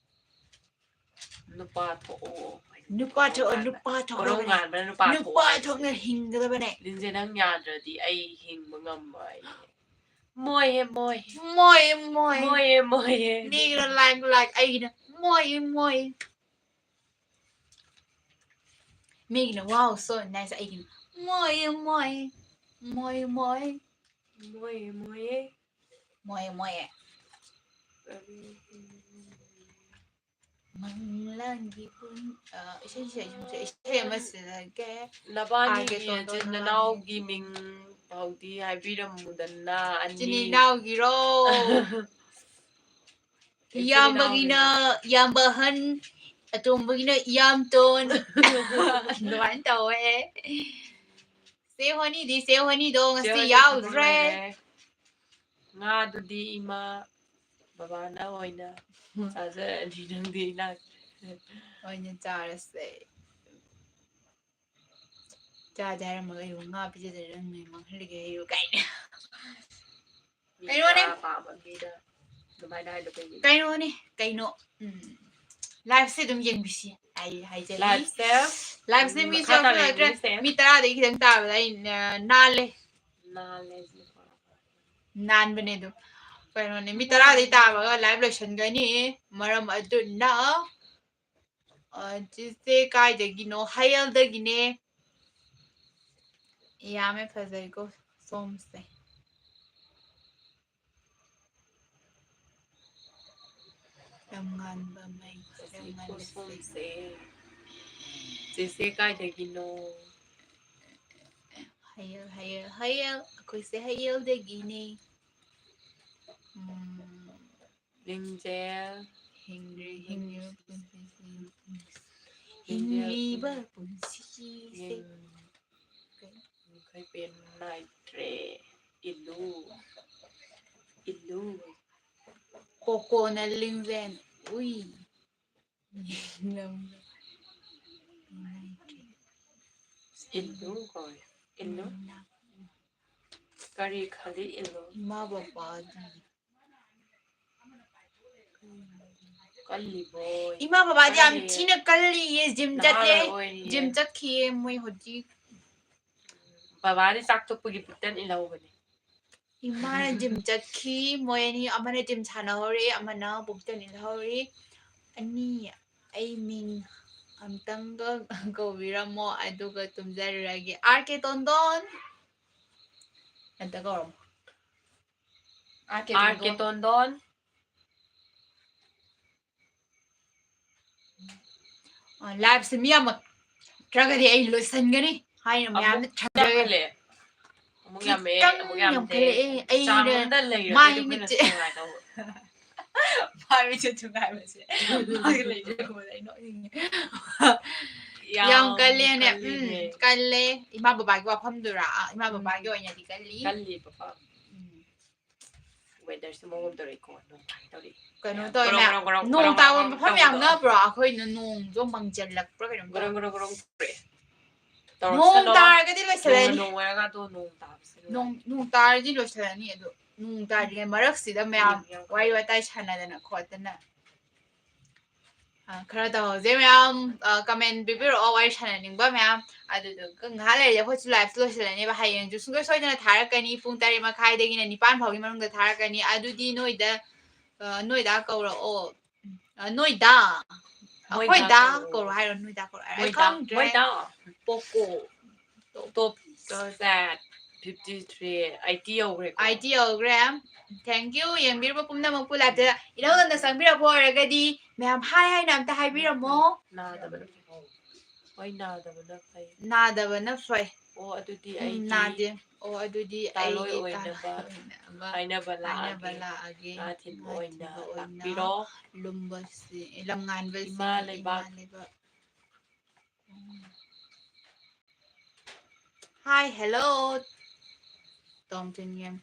ꯅꯨꯄꯥ ꯊꯣꯛꯑꯣ꯫ ꯅꯨꯄꯥ ꯊꯣꯛꯑꯣ, ꯅꯨꯄꯥ ꯀꯣꯔꯧ ꯊꯣꯛꯑꯣ꯫ ꯉꯥꯟꯕꯅ ꯅꯨꯄꯥ ꯊꯣꯛꯑꯣ ꯅꯨꯄꯥ ꯍꯥꯏꯁꯦ꯫ ꯊꯣꯛꯅ ꯍꯤꯡꯒꯗꯕꯅꯦ꯫ ꯂꯤꯟꯖꯦ, ꯅꯪ ꯌꯥꯗ꯭ꯔꯗꯤ ꯑꯩ ꯍꯤꯡꯕ ꯉꯝꯃꯣꯏ꯫ ꯃꯣꯏꯍꯦ, ꯃꯣꯏ꯫ ꯃꯣꯏ, ꯃꯣꯏ꯫ ꯃꯣꯏꯍꯦ, ꯃꯣꯏꯍꯦ꯫ ꯃꯤꯒꯤꯅ like, like, ꯑꯩꯒꯤꯅ ꯃꯣꯏ, ꯃꯣꯏ꯫ ꯃꯤꯒꯤꯅ wow, so nice, ꯑꯩꯒꯤꯅ ꯃꯣꯏ, ꯃꯣꯏ꯫ ꯃꯣꯏ, ꯃꯣꯏ꯫ ꯃꯣꯏꯍꯦ, ꯃꯣꯏꯍꯦ꯫ ꯃꯣꯏ, ꯃꯣꯏ꯫ ꯃꯪꯂꯥꯟꯒꯤ ꯄꯨꯟ-, ꯑ, ꯏꯁꯩꯁꯦ, ꯏꯁꯩ, ꯏꯁꯩ ꯑꯃ ꯁꯤꯜꯂꯒꯦ꯫ ꯅꯕꯥꯅꯤꯒꯤ ꯍꯥꯏꯒꯦ ꯇꯧꯗꯣ ꯅꯆꯤꯟ ꯅꯕꯥꯅꯤ꯫ ꯅꯅꯥꯎꯒꯤ ꯃꯤꯡ ꯐꯥꯎꯗꯤ ꯍꯥꯏꯕꯤꯔꯝꯃꯨꯗꯅ, ꯑꯅꯤ꯫ ꯏꯆꯤꯟ ꯏꯅꯥꯎꯒꯤꯔꯣ? ꯏꯆꯤꯟ ꯏꯌꯥꯝꯕꯒꯤꯅ ꯏꯅꯥꯎꯒꯤꯅ꯫ ꯏꯌꯥꯝꯕ ꯑꯍꯟ, ꯑꯇꯣꯝꯕꯒꯤꯅ ꯏꯌꯥꯝꯇꯣꯟ꯫ ꯑꯗꯨꯃꯥꯏꯅ ꯇꯧꯋꯦ꯫ ꯆꯦ ꯍꯣꯅꯤꯗꯤ, ꯆꯦ ꯍꯣꯅꯤꯗꯣ ꯉꯁꯤ ꯆꯦ ꯍꯣꯅꯤ ꯌꯥꯎꯗ꯭ꯔꯦ꯫ ꯊꯕꯛ ꯂꯩꯔꯦ꯫ ꯉꯥꯗꯨꯗꯤ ꯏꯃꯥ ꯕꯕꯥꯅ ꯑꯣꯏꯅ ꯆꯥꯖꯔꯅꯤ, ꯅꯪꯗꯤ ꯏꯅꯥꯛ ꯑꯣꯏꯅ ꯆꯥꯔꯁꯦ꯫ ꯆꯥꯖꯦ ꯍꯥꯏꯔꯝꯃꯒ ꯑꯩꯕꯨ ꯉꯥ ꯄꯤꯖꯗ꯭ꯔꯦ, ꯅꯪ ꯅꯣꯏ ꯃꯥꯡꯍꯜꯂꯒꯦ ꯍꯥꯏꯔꯣ ꯀꯥꯏꯅ꯫ ꯃꯤ ꯀꯩꯅꯣꯅꯦ꯫ ꯉꯥ ꯄꯥꯝꯕ ꯃꯤꯗ ꯑꯗꯨꯃꯥꯏꯅ ꯍꯥꯏꯗꯣ ꯀꯩꯒꯤꯅꯣ? ꯀꯩꯅꯣꯅꯦ, ꯀꯩꯅꯣ꯫ ꯎꯝ꯫ Live-ꯁꯦ ꯑꯗꯨꯝ ꯌꯦꯡꯕꯤꯁꯤ꯫ ꯑꯩ ꯍꯥꯏꯖꯔꯤ꯫ Live-ꯁꯦ live-ꯁꯦ ꯃꯤ ꯃꯈꯥ ꯇꯥꯅ ꯌꯥꯝ ꯌꯦꯡꯕꯤꯁꯦ꯫ ꯃꯤ ꯇꯔꯥꯗꯒꯤ ꯈꯤꯇꯪ ꯇꯥꯕꯗ ꯑꯩ, ꯑ, ꯅꯥꯜꯂꯦ꯫ ꯅꯥꯜꯂꯦ꯫ ꯅꯥꯟꯕꯅꯦ ꯑꯗꯨꯝ꯫ ꯀꯩꯅꯣꯅꯦ, ꯃꯤ ꯇꯔꯥꯗꯒꯤ ꯇꯥꯕꯒ live ꯂꯣꯏꯁꯟꯒꯅꯤ꯫ ꯃꯔꯝ ꯑꯗꯨꯅ, ꯑ, ꯆꯤꯆꯦ ꯀꯥꯏꯗꯒꯤꯅꯣ? ꯍꯌꯦꯜꯗꯒꯤꯅꯦ꯫ ꯌꯥꯝꯃꯦ, ꯐꯖꯩꯀꯣ ꯁꯣꯝꯁꯦ꯫ ꯌꯥꯝ ꯉꯥꯟꯕ ꯃꯩ, ꯌꯥꯝ ꯉꯥꯟꯕ ꯁꯣꯝꯁꯦ꯫ ꯆꯤꯆꯦ ꯀꯥꯏꯗꯒꯤꯅꯣ? ꯍꯌꯦꯜ, ꯍꯌꯦꯜ, ꯍꯌꯦꯜ꯫ ꯑꯩꯈꯣꯏꯁꯦ ꯍꯌꯦꯜꯗꯒꯤꯅꯦ꯫ ꯎꯝ꯫ ꯂꯤꯡꯖꯦꯜ꯫ ꯍꯤꯡꯂꯤ-, ꯍꯤꯡꯂꯤꯕ ꯄꯨꯟꯁꯤꯁꯤ, ꯍꯤꯡꯂꯤꯕ ꯄꯨꯟꯁꯤꯁꯦ꯫ ꯌꯦꯡ-, ꯃꯈꯩ ꯄꯦꯟ ꯅꯥꯏꯗ꯭ꯔꯦ꯫ ꯏꯜꯂꯨ꯫ ꯏꯜꯂꯨ꯫ ꯀꯣꯀꯣꯅ ꯂꯤꯡꯖꯦꯜ ꯎꯏ꯫ ꯏꯜꯂꯨ ꯀꯧꯏ꯫ ꯏꯜꯂꯨ꯫ ꯀꯔꯤ ꯈꯜꯂꯤ ꯏꯜꯂꯨ꯫ ꯏꯃꯥ ꯕꯕꯥꯒꯤ꯫ ꯀꯜꯂꯤꯕꯣ? ꯏꯃꯥ ꯕꯕꯥꯗꯤ ꯌꯥꯝ ꯀꯜꯂꯤ꯫ ꯊꯤꯅ ꯀꯜꯂꯤꯌꯦ, ꯖꯤꯝ ꯅꯍꯥ ꯆꯠꯂꯦ꯫ ꯑꯣꯏꯔꯤꯌꯦ꯫ ꯖꯤꯝ ꯆꯠꯈꯤꯌꯦ ꯃꯣꯏ ꯍꯧꯖꯤꯛ꯫ ꯕꯕꯥꯗꯤ ꯆꯥꯛ ꯇꯣꯛꯄꯒꯤ ꯕꯨꯛꯇꯟ ꯏꯜꯍꯧꯕꯅꯦ꯫ ꯏꯃꯥꯅ ꯖꯤꯝ ꯆꯠꯈꯤ꯫ ꯃꯣꯏ ꯑꯅꯤ, ꯑꯃꯅ ꯖꯤꯝ ꯁꯥꯟꯅꯍꯧꯔꯤ, ꯑꯃꯅ ꯕꯨꯛꯇꯟ ꯏꯜꯍꯧꯔꯤ꯫ ꯑꯅꯤ, ꯑꯩ ꯃꯤꯡ ꯑꯝꯇꯪꯒ ꯀꯧꯕꯤꯔꯝꯃꯣ, ꯑꯗꯨꯒ ꯇꯨꯝꯖꯔꯨꯔꯒꯦ꯫ ꯑꯥꯔ ꯀꯦ ꯇꯣꯟꯗꯣꯟ꯫ ꯑꯝꯇ ꯀꯧꯔꯝꯃꯣ꯫ ꯑꯥꯔ ꯀꯦ ꯑꯥꯔ ꯀꯦ ꯇꯣꯟꯗꯣꯟ꯫ ꯇꯣꯟꯗꯣꯟ꯫ ꯑ, ꯂꯥꯏꯚꯁꯦ ꯃꯤ ꯌꯥꯝꯃꯛꯇ꯭ꯔꯒꯗꯤ ꯑꯩ ꯂꯣꯏꯁꯟꯒꯅꯤ ꯍꯥꯏꯅ ꯑꯃꯨꯛ ꯃꯌꯥꯝꯅ ꯊꯝꯖꯒꯦ꯫ ꯌꯥꯝꯈꯠꯂꯦ꯫ ꯑꯃꯨꯛ ꯌꯥꯝꯃꯛꯑꯦ, ꯈꯤꯇꯪ ꯑꯃꯨꯛ ꯌꯥꯝꯗꯦ꯫ ꯌꯥꯝꯈꯠꯂꯛꯑꯦ꯫ ꯑꯩꯅ ꯆꯥꯡ ꯑꯝꯗ ꯂꯩꯔꯗꯤ ꯃꯥꯏ ꯑꯩꯈꯣꯏꯅ ꯃꯤꯠꯁꯦ ꯅꯨꯡꯉꯥꯏꯗꯧꯕ꯫ ꯃꯥꯏ ꯃꯤꯠꯁꯦ ꯊꯨꯒꯥꯏꯕꯁꯦ꯫ ꯃꯥꯒꯤ ꯂꯩꯖꯕꯗ ꯑꯩ ꯅꯣꯛꯅꯤꯡꯉꯦ꯫ ꯌꯥꯝ ꯌꯥꯝ ꯀꯜꯂꯦꯅꯦ꯫ ꯎꯝ, ꯀꯜꯂꯤꯅꯦ꯫ ꯀꯜꯂꯦ꯫ ꯏꯃꯥ ꯕꯕꯥꯒꯤ ꯋꯥꯐꯝꯗꯨꯔꯥ? ꯑ, ꯏꯃꯥ ꯎꯝ꯫ ꯕꯕꯥꯒꯤ ꯑꯣꯏꯅꯗꯤ ꯀꯜꯂꯤ꯫ ꯀꯜꯂꯤꯕꯀꯣ꯫ ꯎꯝ꯫ ꯋꯦꯗꯔꯁꯦ ꯃꯑꯣꯡ ꯑꯃ ꯇꯧꯔꯛꯏꯀꯣ, ꯅꯣꯡ ꯇꯥꯒꯦ ꯇꯧꯔꯛꯏ꯫ ꯀꯩꯅꯣ ꯌꯥꯝ ꯇꯧꯋꯦ ꯒ꯭ꯔꯣꯡ, ꯃꯌꯥꯝ꯫ ꯒ꯭ꯔꯣꯡ, ꯒ꯭ꯔꯣꯡ, ꯅꯣꯡ ꯒ꯭ꯔꯣꯡ, ꯇꯥꯕ ꯒ꯭ꯔꯣꯡ, ꯃꯐꯝ ꯒ꯭ꯔꯣꯡ ꯌꯥꯝ ꯇꯧꯕꯗꯣ꯫ ꯅꯛꯄ꯭ꯔꯣ? ꯑꯩꯈꯣꯏꯅ ꯅꯣꯡꯗꯣ ꯃꯪꯖꯜꯂꯛꯄ꯭ꯔꯥ ꯀꯩꯅꯣꯝ ꯒ꯭ꯔꯣꯡ, ꯇꯧꯋꯦ꯫ ꯒ꯭ꯔꯣꯡ, ꯒ꯭ꯔꯣꯡ ꯇꯧꯔꯛꯑꯦ꯫ ꯅꯣꯡ ꯇꯧꯔꯛꯁꯅꯣ꯫ ꯇꯥꯔꯒꯗꯤ ꯅꯣꯡꯅ ꯂꯣꯏꯁꯤꯜꯂꯅꯤ꯫ ꯅꯣꯡ ꯑꯣꯏꯔꯒ ꯑꯗꯣ ꯅꯣꯡ ꯇꯥꯕꯁꯦ ꯅꯣꯡ, ꯅꯨꯡꯉꯥꯏ꯫ ꯅꯣꯡ ꯇꯥꯔꯗꯤ ꯂꯣꯏꯁꯤꯜꯂꯅꯤ꯫ ꯑꯗꯣ ꯅꯣꯡ ꯇꯥꯔꯤꯉꯩ ꯃꯔꯛꯁꯤꯗ ꯃꯌꯥꯝ ꯌꯥꯝ ꯋꯥꯔꯤ ꯋꯥꯇꯥꯏ ꯁꯥꯟꯅꯗꯅ ꯈꯣꯠꯇꯅ, ꯑ, ꯈꯔ ꯇꯧꯍꯧꯁꯦ ꯃꯌꯥꯝ꯫ ꯑ, comment ꯄꯤꯕꯤꯔꯛꯑꯣ, ꯋꯥꯔꯤ ꯁꯥꯟꯅꯅꯤꯡꯕ ꯃꯌꯥꯝ꯫ ꯑꯗꯨꯗꯨꯒ ꯉꯥꯏꯍꯥꯛ ꯂꯩꯔꯗꯤ ꯑꯩꯈꯣꯏꯁꯨ liveꯁꯦ ꯂꯣꯏꯁꯤꯜꯂꯅꯦꯕ꯫ ꯍꯌꯦꯡꯁꯨ ꯁꯨꯡꯁꯣꯏ ꯁꯣꯏꯗꯅ ꯊꯥꯔꯛꯀꯅꯤ, ꯄꯨꯡ ꯇꯔꯦꯠ ꯃꯈꯥꯏꯗꯒꯤꯅ ꯅꯤꯄꯥꯟ ꯐꯥꯎꯒꯤ ꯃꯅꯨꯡꯗ ꯊꯥꯔꯛꯀꯅꯤ꯫ ꯑꯗꯨꯗꯤ ꯅꯣꯏꯗ, ꯑ, ꯅꯣꯏꯗ ꯀꯧꯔꯛꯑꯣ꯫ ꯑ, ꯅꯣꯏꯗ꯫ ꯃꯣꯏꯗ ꯑꯩꯈꯣꯏꯗ ꯀꯧꯔꯛꯑꯣ꯫ ꯀꯧꯔꯣ ꯍꯥꯏꯔꯣ, ꯅꯣꯏꯗ ꯀꯧꯔꯣ ꯍꯥꯏꯔꯣ? ꯑꯩ ꯃꯣꯏꯗ, ꯈꯪꯗ꯭ꯔꯦ꯫ ꯃꯣꯏꯗ꯫ Poco꯫ Top set fifty three, eighty ꯌꯧꯈ꯭ꯔꯦꯀꯣ꯫ ꯑꯩꯠꯇꯤ ꯌꯧꯈ꯭ꯔꯦ꯫ Thank you, ꯌꯦꯡꯕꯤꯔꯤꯕ ꯄꯨꯝꯅꯃꯛꯄꯨ꯫ Liveꯇ ꯏꯅꯧꯅ ꯆꯪꯕꯤꯔꯛꯄ ꯑꯣꯏꯔꯒꯗꯤ ꯃꯌꯥꯝ hi ꯍꯥꯏꯅ ꯑꯝꯇ ꯍꯥꯏꯕꯤꯔꯝꯃꯣ꯫ ꯅꯥꯗꯕꯅ ꯐꯩ꯫ ꯍꯣꯏ, ꯅꯥꯗꯕꯅ ꯐꯩ꯫ ꯅꯥꯗꯕꯅ ꯐꯩ꯫ ꯑꯣ, ꯑꯗꯨꯗꯤ ꯎꯝ, ꯑꯩꯗꯤ ꯅꯥꯗꯦ꯫ ꯑꯣ, ꯑꯗꯨꯗꯤ ꯇꯥꯂꯣꯏ ꯑꯩꯗꯤ ꯑꯣꯏꯅꯕ ꯇꯥꯂꯣꯏ ꯑꯣꯏꯅꯕ ꯍꯥꯏꯅꯕ ꯍꯥꯏꯅꯕ ꯂꯥꯛꯑꯒꯦ꯫ ꯂꯥꯛꯑꯒꯦ꯫ ꯉꯥ ꯊꯤꯟꯕ ꯉꯥ ꯑꯣꯏꯅ ꯊꯤꯟꯕ ꯑꯣꯏꯅ ꯂꯥꯛꯄꯤꯔꯣ꯫ ꯂꯨꯝꯕꯁꯤ, ꯂꯝꯉꯥꯟꯕꯁꯤ, ꯏꯃꯥ ꯂꯩꯕꯥꯛ꯫ ꯏꯃꯥ ꯂꯩꯕꯥꯛ꯫ Hi, hello. ꯇꯣꯝꯊꯤꯟ ꯌꯦꯡ꯫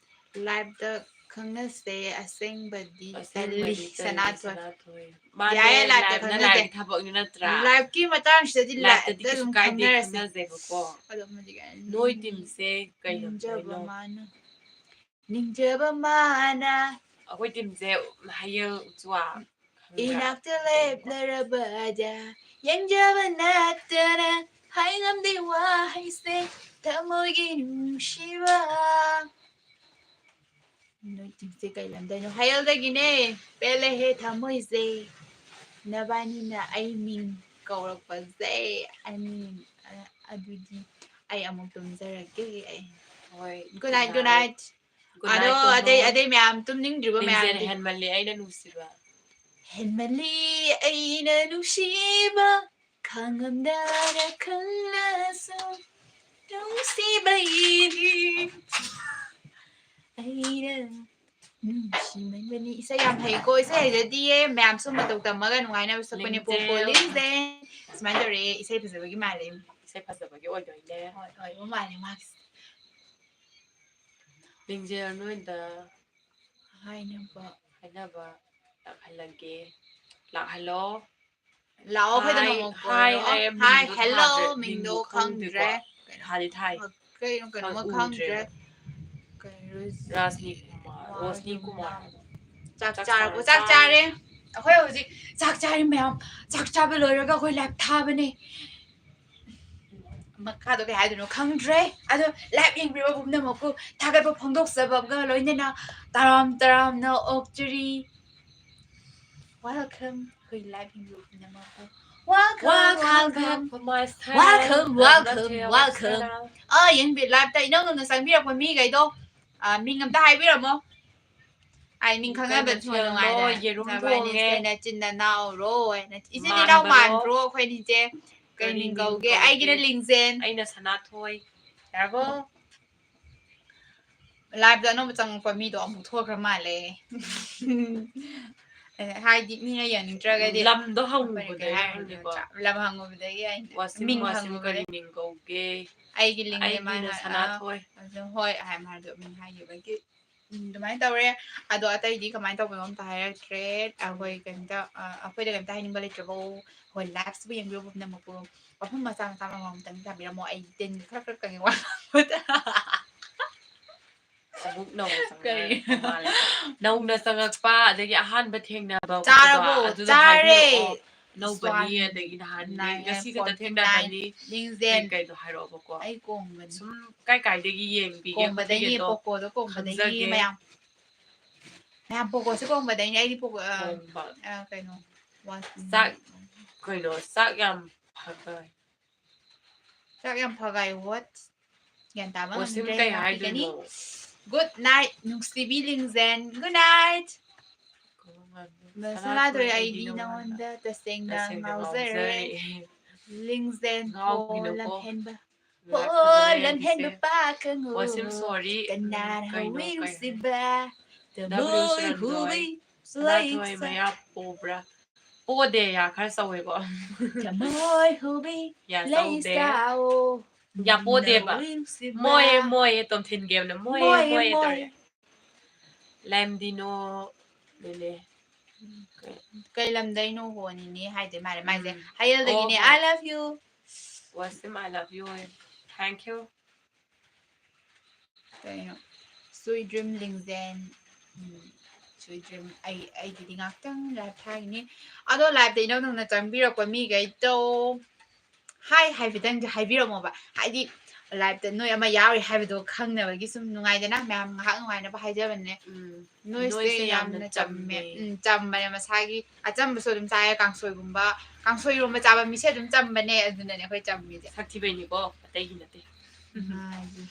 Liveꯇ ꯈꯪꯅꯁꯦ, ꯑꯁꯦꯡꯕꯗꯤ ꯇꯜꯂꯤ, ꯑꯁꯦꯡꯕꯗꯤ ꯇꯜꯂꯤ, ꯁꯅꯥꯊꯣꯏ꯫ ꯁꯅꯥꯊꯣꯏ꯫ ꯃꯥꯅꯦ, ꯌꯥꯏꯌꯦ, liveꯇ liveꯅ ꯈꯪꯅꯁꯦ꯫ Liveꯀꯤ ꯊꯕꯛꯅꯤ ꯅꯠꯇ꯭ꯔꯥ? Liveꯀꯤ ꯃꯇꯥꯡꯁꯤꯗꯗꯤ Liveꯇꯗꯤ liveꯇ ꯀꯩꯁꯨ ꯑꯗꯨꯝ ꯀꯥꯏꯗꯦ, ꯈꯪꯅꯔꯁꯦ꯫ ꯈꯪꯅꯁꯦꯕꯀꯣ꯫ ꯑꯗꯣ ꯍꯧꯖꯤꯛ ꯑꯩ ꯅꯣꯏ teamꯁꯦ ꯀꯩ ꯅꯤꯡꯖꯕ ꯂꯝꯗꯩꯅꯣ? ꯃꯥꯅ, ꯅꯤꯡꯖꯕ ꯃꯥꯅ꯫ ꯑꯩꯈꯣꯏ teamꯁꯦ ꯍꯌꯦꯜ ꯎꯆꯨꯋꯥ꯫ ꯏꯅꯥꯛꯇ ꯂꯦꯞꯂꯔꯕꯗ ꯌꯦꯡꯖꯕ ꯅꯠꯇꯅ ꯍꯥꯏꯉꯝꯗꯦ ꯋꯥꯍꯩꯁꯦ ꯊꯃꯣꯏꯒꯤ ꯅꯨꯡꯁꯤꯕ꯫ ꯅꯣꯏ ꯆꯤꯡꯁꯦ ꯀꯩ ꯂꯝꯗꯩꯅꯣ? ꯍꯌꯦꯜꯗꯒꯤꯅꯦ꯫ ꯄꯦꯜꯂꯦꯍꯦ ꯊꯃꯣꯏꯁꯦ, ꯅꯕꯥꯅꯤꯅ ꯑꯩ ꯃꯤꯡ ꯀꯧꯔꯛꯄꯁꯦ꯫ ꯑꯅꯤ ꯑ- ꯑꯗꯨꯗꯤ ꯑꯩ ꯑꯃꯨꯛ ꯇꯨꯝꯖꯔꯒꯦ꯫ ꯑꯩ ꯍꯣꯏ, good night, good night. Good night, ꯑꯗꯣ ꯑꯇꯩ ꯇꯨꯝꯃꯣ꯫ ꯑꯇꯩ ꯃꯌꯥꯝ ꯇꯨꯝꯅꯤꯡꯗ꯭ꯔꯤꯕ ꯃꯤꯡꯁꯦꯜ ꯃꯌꯥꯝꯗꯤ ꯍꯦꯟꯃꯜꯂꯦ ꯑꯩꯅ ꯅꯨꯡꯁꯤꯕ꯫ ꯍꯦꯟꯃꯜꯂꯤ ꯑꯩꯅ ꯅꯨꯡꯁꯤꯕ ꯈꯪꯉꯝꯗꯅ ꯈꯪꯂꯁꯨ ꯅꯨꯡꯁꯤꯕꯩꯅꯤ ꯑꯩꯅ ꯅꯨꯡꯁꯤꯃꯟꯕꯅꯤ꯫ ꯏꯁꯩ ꯌꯥꯝ ꯍꯩꯀꯣ꯫ ꯏꯁꯩ ꯍꯩꯖꯗꯤꯌꯦ ꯃꯌꯥꯝꯁꯨ ꯃꯇꯧ ꯇꯝꯃꯒ ꯅꯨꯡꯉꯥꯏꯅꯕ ꯁꯛꯄꯅꯦ ꯄꯣ ꯄꯣ ꯂꯤꯡꯖꯦꯜ꯫ ꯂꯤꯡꯖꯦꯜ꯫ ꯁꯨꯃꯥꯏꯅ ꯇꯧꯔꯦ ꯏꯁꯩ ꯐꯖꯕꯒꯤ ꯃꯥꯜꯂꯦ꯫ ꯏꯁꯩ ꯐꯖꯕꯒꯤ ꯑꯣꯏꯗꯣꯏꯅꯦ꯫ ꯍꯣꯏ ꯑꯣꯏꯕ ꯃꯥꯜꯂꯦ ꯃꯥꯒꯤꯁꯦ꯫ ꯂꯤꯡꯖꯦꯜ ꯅꯣꯏꯗ ꯍꯥꯏꯅꯕ ꯍꯥꯏꯅꯕ ꯂꯥꯛꯍꯜꯂꯒꯦ꯫ ꯂꯥꯛꯍꯜꯂꯣ꯫ ꯂꯥꯛꯑꯣ ꯑꯩꯈꯣꯏꯗ ꯍꯥꯏ ꯅꯣꯡꯃ ꯍꯥꯏ ꯀꯣꯏꯔꯣ꯫ ꯍꯥꯏ ꯍꯥꯏ ꯃꯤꯡꯗꯣ ꯍꯦꯜꯂꯣ ꯊꯥꯗ꯭ꯔꯦ ꯃꯤꯡꯗꯣ ꯃꯤꯡꯗꯣ ꯈꯪꯗ꯭ꯔꯦ꯫ ꯈꯪꯗꯦꯀꯣ꯫ ꯊꯥꯗꯤ ꯊꯥꯏ ꯀꯩꯅꯣ ꯀꯩꯅꯣꯝꯃ ꯈꯪ ꯈꯪꯗ꯭ꯔꯦ꯫ ꯎꯗ꯭ꯔꯦꯕ꯫ ꯀꯩꯅꯣ ꯔꯥꯖꯅꯤ ꯀꯨꯃꯥꯔ ꯔꯣꯁꯅꯤ ꯀꯨꯃꯥꯔ꯫ ꯆꯥꯛ ꯆꯥꯛ ꯆꯥꯔꯕꯣ? ꯆꯥꯔꯕꯣ? ꯆꯥꯛ ꯆꯥꯔꯦ꯫ ꯑꯩꯈꯣꯏ ꯍꯧꯖꯤꯛ ꯆꯥꯛ ꯆꯥꯔꯤ ꯃꯌꯥꯝ꯫ ꯆꯥꯛ ꯆꯥꯕ ꯂꯣꯏꯔꯒ ꯑꯩꯈꯣꯏ ꯂꯥꯏꯞ ꯊꯥꯕꯅꯦ꯫ ꯃꯈꯥꯗꯣ ꯀꯩ ꯍꯥꯏꯗꯣꯏꯅꯣ ꯈꯪꯗ꯭ꯔꯦ꯫ ꯑꯗꯣ ꯂꯥꯏꯞ ꯌꯦꯡꯕꯤꯔꯕ ꯄꯨꯝꯅꯃꯛꯄꯨ ꯊꯥꯒꯠꯄ ꯐꯣꯡꯗꯣꯛꯆꯕ ꯑꯃꯒ ꯂꯣꯏꯅꯅ ꯇꯔꯥꯝ ꯇꯔꯥꯝꯅ ꯑꯣꯛꯆꯔꯤ꯫ Welcome ꯑꯩꯈꯣꯏ ꯂꯥꯏꯞ ꯌꯦꯡꯕꯤꯔꯕ ꯄꯨꯝꯅꯃꯛꯄꯨ꯫ Welcome, welcome, welcome, welcome, welcome. ꯑ, ꯌꯦꯡꯕꯤ-, ꯂꯥꯏꯞꯇ ꯏꯅꯧ ꯅꯧꯅ ꯆꯪꯕꯤꯔꯛꯄ ꯃꯤꯈꯩꯗꯣ, ꯑ, ꯃꯤꯡ ꯑꯝꯇ ꯍꯥꯏꯕꯤꯔꯝꯃꯣ꯫ ꯑꯩ ꯃꯤꯡ ꯈꯪꯅꯕ ꯀꯩ ꯊꯨꯅ ꯃꯊꯦꯜꯅꯣ? ꯅꯨꯡꯉꯥꯏꯔꯦ꯫ ꯌꯦꯔꯨꯝ ꯅꯕꯥꯅꯤꯁꯦ ꯊꯣꯡꯉꯦ꯫ ꯅꯆꯤꯟ ꯅꯅꯥꯎꯔꯣ ꯍꯥꯏꯅ꯫ ꯏꯆꯤꯟ ꯏꯅꯥꯎ ꯃꯥꯟꯕ꯭ꯔꯣ? ꯃꯥꯟꯕ꯭ꯔꯣ ꯑꯩꯈꯣꯏꯅꯤꯁꯦ? ꯀꯩ ꯀꯔꯤ ꯃꯤꯡ ꯃꯤꯡ ꯀꯧꯒꯦ? ꯀꯧꯒꯦ? ꯑꯩꯒꯤꯅ ꯂꯤꯡꯖꯦꯜ꯫ ꯑꯩꯅ ꯁꯅꯥꯊꯣꯏ꯫ ꯌꯥꯔꯕꯣ? ꯂꯥꯏꯞꯇ ꯑꯅꯧꯕ ꯆꯪꯉꯛꯄ ꯃꯤꯗꯣ ꯑꯃꯨꯛ ꯊꯣꯛꯈ꯭ꯔ ꯃꯥꯜꯂꯦ꯫ ꯍꯥꯏꯗꯤ ꯃꯤꯅ ꯌꯦꯡꯅꯤꯡꯗ꯭ꯔꯒꯗꯤ ꯂꯝꯗꯣ ꯍꯪꯉꯨꯕꯗꯒꯤ ꯀꯩ ꯍꯥꯏꯔꯨꯅꯤ ꯈꯪꯗꯦꯀꯣ꯫ ꯅꯠꯇ꯭ꯔꯥ? ꯂꯝ ꯍꯪꯉꯨꯕꯗꯒꯤ ꯑꯩꯅ ꯋꯥꯁꯤꯝ ꯃꯤꯡ ꯋꯥꯁꯤꯝ ꯍꯪꯉꯨꯕꯗꯒꯤ ꯀꯔꯤ ꯃꯤꯡ ꯀꯧꯒꯦ? ꯑꯩꯒꯤ ꯂꯤꯡꯖꯦꯜ ꯑꯩꯒꯤꯅ ꯃꯥꯅ, ꯑ, ꯁꯅꯥꯊꯣꯏ꯫ ꯑꯗꯨ ꯍꯣꯏ ꯍꯥꯏ ꯃꯥꯗꯣ ꯃꯤꯡ ꯍꯥꯏꯈꯤꯕꯒꯤ꯫ ꯎꯝ, ꯑꯗꯨꯃꯥꯏꯅ ꯇꯧꯔꯦ꯫ ꯑꯗꯣ ꯑꯇꯩꯗꯤ ꯀꯃꯥꯏꯅ ꯇꯧꯕꯅꯣ ꯑꯝꯇ ꯍꯥꯏꯔꯛꯇ꯭ꯔꯦ꯫ ꯑꯩꯈꯣꯏ ꯀꯩꯝꯇ, ꯑ, ꯑꯩꯈꯣꯏꯗ ꯀꯩꯝꯇ ꯍꯥꯏꯅꯤꯡꯕ ꯂꯩꯇ꯭ꯔꯕꯣ? ꯍꯣꯏ, ꯂꯥꯏꯐꯁꯤꯕꯨ ꯌꯦꯡꯕꯤꯔꯕ ꯄꯨꯝꯅꯃꯛꯄꯨ ꯋꯥꯐꯝ ꯃꯆꯥ ꯃꯆꯥ ꯑꯃꯃꯝꯇꯪ ꯊꯝꯕꯤꯔꯝꯃꯣ꯫ ꯑꯩ ꯇꯤꯟ ꯈꯔ ꯈꯔ ꯀꯪꯉꯦ ꯋꯥ ꯉꯥꯡꯕꯗ꯫ ꯑꯃꯨꯛ ꯅꯧꯅ ꯀꯔꯤ? ꯆꯪꯉꯛꯄ ꯃꯥꯜꯂꯦ꯫ ꯅꯧꯅ ꯆꯪꯉꯛꯄ, ꯑꯗꯒꯤ ꯑꯍꯥꯟꯕ ꯊꯦꯡꯅꯕ ꯆꯥꯔꯕꯣ? ꯈꯣꯠꯄꯗꯣ, ꯑꯗꯨꯗꯣ ꯆꯥꯔꯦ꯫ ꯍꯥꯏꯕꯤꯔꯛꯑꯣ꯫ ꯑꯅꯧꯕꯅꯤ, ꯁ꯭ꯋꯥꯟ ꯑꯗꯒꯤ ꯅꯍꯥꯟ ꯅꯥꯏꯟ ꯉꯁꯤ ꯈꯛꯇ ꯐꯣꯔꯇꯤ ꯅꯥꯏꯟ꯫ ꯊꯦꯡꯅꯕꯅꯤ꯫ ꯂꯤꯡꯖꯦꯟ꯫ ꯀꯩ ꯀꯩꯅꯣ ꯍꯥꯏꯔꯛꯑꯣꯕꯀꯣ꯫ ꯑꯩ ꯀꯣꯡꯕꯅꯤ꯫ ꯁꯨꯝ ꯀꯥꯏ ꯀꯥꯏꯗꯒꯤ ꯌꯦꯡꯕꯤꯒꯦ ꯀꯣꯡꯕꯗꯒꯤ, ꯈꯣꯠꯄꯤꯒꯦꯗꯣ ꯄꯣꯀꯣꯗꯣ ꯀꯣꯡꯕꯗꯒꯤ ꯈꯪꯖꯒꯦ꯫ ꯃꯌꯥꯝ꯫ ꯃꯌꯥꯝ ꯄꯣꯀꯣꯁꯦ ꯀꯣꯡꯕꯗꯒꯤꯅꯦ꯫ ꯑꯩꯗꯤ ꯄꯣꯀꯣ, ꯑ, ꯀꯣꯡꯕ꯫ ꯑ, ꯀꯩꯅꯣ, ꯋꯥ-, ꯆꯥꯛ, ꯀꯩꯅꯣ, ꯆꯥꯛ ꯌꯥꯝ ꯐꯒꯥꯏ꯫ ꯆꯥꯛ ꯌꯥꯝ ꯐꯒꯥꯏ, what? ꯒ꯭ꯌꯥꯟ ꯇꯥꯕ ꯋꯥꯁꯤꯝ ꯉꯝꯗ꯭ꯔꯦ, ꯀꯩ ꯉꯥꯛꯄꯤꯒꯅꯤ꯫ ꯍꯥꯏꯗꯣꯏꯅꯣ? Good night, ꯅꯨꯡꯁꯤꯕꯤ ꯂꯤꯡꯖꯦꯟ꯫ Good night꯫ ꯁꯅꯥꯊꯣꯏ, ꯑꯩꯗꯤ ꯅꯉꯣꯟꯗ ꯇꯁꯦꯡꯅ ꯉꯥꯎꯖꯔꯦ꯫ ꯂꯤꯡꯖꯦꯟ ꯉꯥꯎꯕꯤꯅꯨꯀꯣ꯫ ꯍꯣ ꯂꯝꯍꯦꯟꯕ꯫ ꯍꯣ ꯂꯝꯍꯦꯟꯕ ꯄꯥꯈꯪꯉꯣ꯫ ꯋꯥꯁꯤꯝ, sorry꯫ ꯀꯅꯥꯅ ꯀꯩꯅꯣ, ꯍꯧꯋꯤ ꯀꯩ ꯍꯥꯏ-, ꯅꯨꯡꯁꯤꯕ? ꯊꯃꯣꯏ ꯍꯨꯕꯤ ꯁꯅꯥꯊꯣꯏ ꯂꯩꯁꯥ꯫ ꯃꯌꯥ ꯄꯣꯕ꯭ꯔꯥ? ꯄꯣꯗꯦ, ꯌꯥ ꯈꯔ ꯆꯧꯋꯦꯀꯣ꯫ ꯊꯃꯣꯏ ꯍꯨꯕꯤ ꯌꯥ ꯆꯧꯗꯦ꯫ ꯂꯩꯁꯥꯑꯣ꯫ ꯌꯥ ꯄꯣꯗꯦꯕ꯫ ꯅꯧ ꯅꯨꯡꯁꯤꯕ꯫ ꯃꯣꯏꯌꯦ, ꯃꯣꯏꯌꯦ, ꯇꯣꯝꯊꯤꯟ ꯒꯦꯝꯅ ꯃꯣꯏꯌꯦ, ꯃꯣꯏꯌꯦ, ꯃꯣꯏꯌꯦ ꯃꯣꯏꯌꯦ꯫ ꯇꯧꯔꯦ꯫ ꯂꯦꯝꯗꯤꯅꯣ, ꯂꯦꯂꯦ꯫ ꯀꯩ ꯂꯝꯗꯩꯅꯣ ꯍꯣꯅꯤꯅꯦ ꯍꯥꯏꯗꯣꯏ ꯃꯥꯜꯂꯦ꯫ ꯃꯥꯏꯁꯦ ꯎꯝ꯫ ꯍꯌꯦꯜꯗꯒꯤꯅꯦ꯫ ꯑꯣ, ꯍꯣꯏ꯫ I love you꯫ Washim, I love you ꯍꯣꯏ꯫ Thank you꯫ ꯀꯩꯅꯣ? Sweet dream ꯂꯤꯡꯖꯦꯟ꯫ ꯎꯝ, sweet dream꯫ ꯑꯩ, ꯑꯩꯒꯤꯗꯤ ꯉꯥꯛꯇꯪ live ꯊꯥꯒꯤꯅꯤ꯫ ꯑꯗꯣ liveꯇ ꯏꯅꯧ ꯅꯧꯅ ꯆꯪꯕꯤꯔꯛꯄ ꯃꯤꯈꯩꯗꯣ hi ꯍꯥꯏꯐꯦꯠꯇꯪꯗꯤ ꯍꯥꯏꯕꯤꯔꯝꯃꯣꯕ꯫ ꯍꯥꯏꯗꯤ liveꯇ ꯅꯣꯏ ꯑꯃ ꯌꯥꯎꯔꯤ ꯍꯥꯏꯕꯗꯣ ꯈꯪꯅꯕꯒꯤ ꯁꯨꯝ ꯅꯨꯡꯉꯥꯏꯗꯅ, ꯃꯌꯥꯝ ꯉꯥꯏꯍꯥꯛ ꯅꯨꯡꯉꯥꯏꯅꯕ ꯍꯥꯏꯖꯕꯅꯦ꯫ ꯎꯝ, ꯅꯣꯏꯁꯦ ꯅꯣꯏꯁꯦ ꯌꯥꯝꯅ ꯌꯥꯝꯅ ꯆꯝꯃꯦ꯫ ꯆꯝꯃꯦ꯫ ꯎꯝ, ꯆꯝꯕꯅꯦ ꯃꯁꯥꯒꯤ꯫ ꯑꯆꯝꯕꯁꯨ ꯑꯗꯨꯝ ꯆꯥꯏꯌꯦ, ꯀꯥꯡꯁꯣꯏꯒꯨꯝꯕ꯫ ꯀꯥꯡꯁꯣꯏ ꯏꯔꯣꯝꯕ ꯆꯥꯕ ꯃꯤꯁꯦ ꯑꯗꯨꯝ ꯆꯝꯕꯅꯦ, ꯑꯗꯨꯅꯅꯦ ꯑꯩꯈꯣꯏ ꯆꯝꯃꯤꯁꯦ꯫ ꯁꯛꯊꯤꯕꯩꯅꯤꯀꯣ, ꯑꯇꯩꯒꯤ ꯅꯠꯇꯦ꯫ ꯃꯥꯒꯤ꯫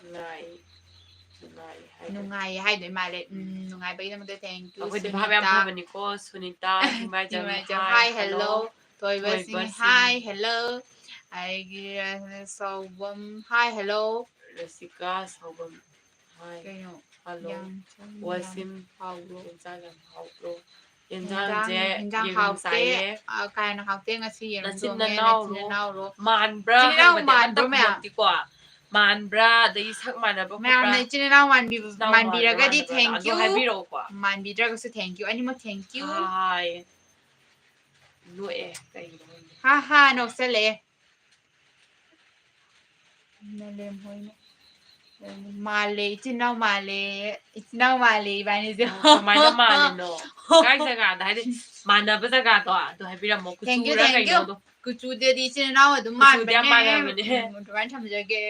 ꯅꯨꯡꯉꯥꯏ-, ꯅꯨꯡꯉꯥꯏ ꯍꯥꯏꯗꯣꯏ ꯅꯨꯡꯉꯥꯏꯌꯦ ꯍꯥꯏꯗꯣꯏ ꯃꯥꯜꯂꯦ꯫ ꯎꯝ, ꯎꯝ꯫ ꯅꯨꯡꯉꯥꯏꯕꯒꯤꯗꯃꯛꯇ thank you, ꯑꯩꯈꯣꯏꯗꯤ ꯚꯥꯞ ꯌꯥꯝ Sunita. ꯐꯕꯅꯤꯀꯣ, Sunita, ꯊꯤꯡꯕꯥꯏꯖꯝ, ꯊꯤꯡꯕꯥꯏꯖꯝ, hi, hi, hello, hello꯫ ꯊꯣꯏꯕꯁꯤꯡ, ꯊꯣꯏꯕꯁꯤꯡ꯫ Hi, hello꯫ ꯑꯩꯒꯤ ꯔ-, ꯁꯥꯎꯕꯝ, hi, hello꯫ ꯔꯁꯤꯀꯥ, ꯁꯥꯎꯕꯝ, hi꯫ ꯀꯩꯅꯣ? Hello꯫ ꯌꯥꯝ ꯆꯪ-, ꯋꯥꯁꯤꯝ, ꯌꯥꯝ ꯍꯥꯎꯕ꯭ꯔꯣ? ꯌꯦꯟꯁꯥꯡ ꯌꯥꯝ ꯍꯥꯎꯕ꯭ꯔꯣ? ꯌꯦꯟꯁꯥꯡꯁꯦ ꯌꯦꯟꯁꯥꯡ, ꯌꯦꯟꯁꯥꯡ ꯌꯦꯔꯨꯝ ꯍꯥꯎꯇꯦ꯫ ꯆꯥꯏꯌꯦ꯫ ꯑ, ꯀꯥ ꯍꯦꯟꯅ ꯍꯥꯎꯇꯦ꯫ ꯉꯁꯤ ꯌꯦꯔꯨꯝ ꯅꯆꯤꯟ ꯊꯣꯡꯉꯦ꯫ ꯅꯅꯥꯎꯔꯣ? ꯅꯆꯤꯟ ꯅꯅꯥꯎꯔꯣ? ꯃꯥꯟꯕ꯭ꯔꯥ ꯏꯆꯤꯟ ꯏꯅꯥꯎ ꯍꯪꯕꯗꯤ ꯑꯝꯇ ꯃꯥꯟꯕ꯭ꯔꯣ ꯃꯌꯥꯝ? ꯈꯨꯝꯃꯛꯇꯦꯀꯣ꯫ ꯃꯥꯟꯕ꯭ꯔꯥ? ꯑꯗꯒꯤ ꯁꯛ ꯃꯥꯟꯅꯕ ꯈꯣꯠꯄ꯭ꯔꯥ? ꯃꯌꯥꯝꯅ ꯏꯆꯤꯟ ꯏꯅꯥꯎ ꯃꯥꯟꯕꯤ-, ꯏꯆꯤꯟ ꯏꯅꯥꯎ ꯃꯥꯟꯕꯤꯔꯒꯗꯤ ꯃꯥꯟꯕ꯭ꯔꯥ? ꯑꯗꯨ thank you꯫ ꯍꯥꯏꯕꯤꯔꯛꯑꯣꯀꯣ꯫ ꯃꯥꯟꯕꯤꯗ꯭ꯔꯒꯁꯨ thank you꯫ ꯑꯅꯤꯃꯛ thank you꯫ ꯍꯥꯏ꯫ ꯅꯣꯛꯑꯦ ꯀꯩꯒꯤꯅꯣ ꯈꯪꯗꯦ꯫ ꯍꯥ ꯍꯥ ꯅꯣꯛꯁꯜꯂꯛꯑꯦ꯫ ꯅꯂꯦꯝ ꯍꯣꯏꯅ꯫ ꯃꯥꯜꯂꯦ, ꯏꯆꯤꯟ ꯏꯅꯥꯎ ꯃꯥꯜꯂꯦ, ꯏꯆꯤꯟ ꯏꯅꯥꯎ ꯃꯥꯜꯂꯦ ꯏꯕꯥꯅꯤꯁꯦ꯫ ꯀꯃꯥꯏꯅ ꯃꯥꯜꯂꯤꯅꯣ? ꯀꯥꯏ ꯖꯒꯥꯗ ꯍꯥꯏꯗꯤ ꯃꯥꯟꯅꯕ ꯖꯒꯥꯗꯣ ꯑꯗꯨ ꯍꯥꯏꯕꯤꯔꯝꯃꯣ꯫ Thank you, ꯀꯨꯆꯨꯔ thank you. ꯀꯩꯅꯣꯗꯣ? ꯀꯨꯆꯨꯗꯗꯤ ꯏꯆꯤꯟ ꯏꯅꯥꯎ ꯑꯗꯨꯝ ꯀꯨꯆꯨꯗꯤ ꯌꯥꯝ ꯃꯥꯟꯕꯅꯦ꯫ ꯃꯥꯟꯅꯕꯅꯦ꯫ ꯎꯝ, ꯑꯗꯨꯃꯥꯏꯅ ꯊꯝꯖꯒꯦ꯫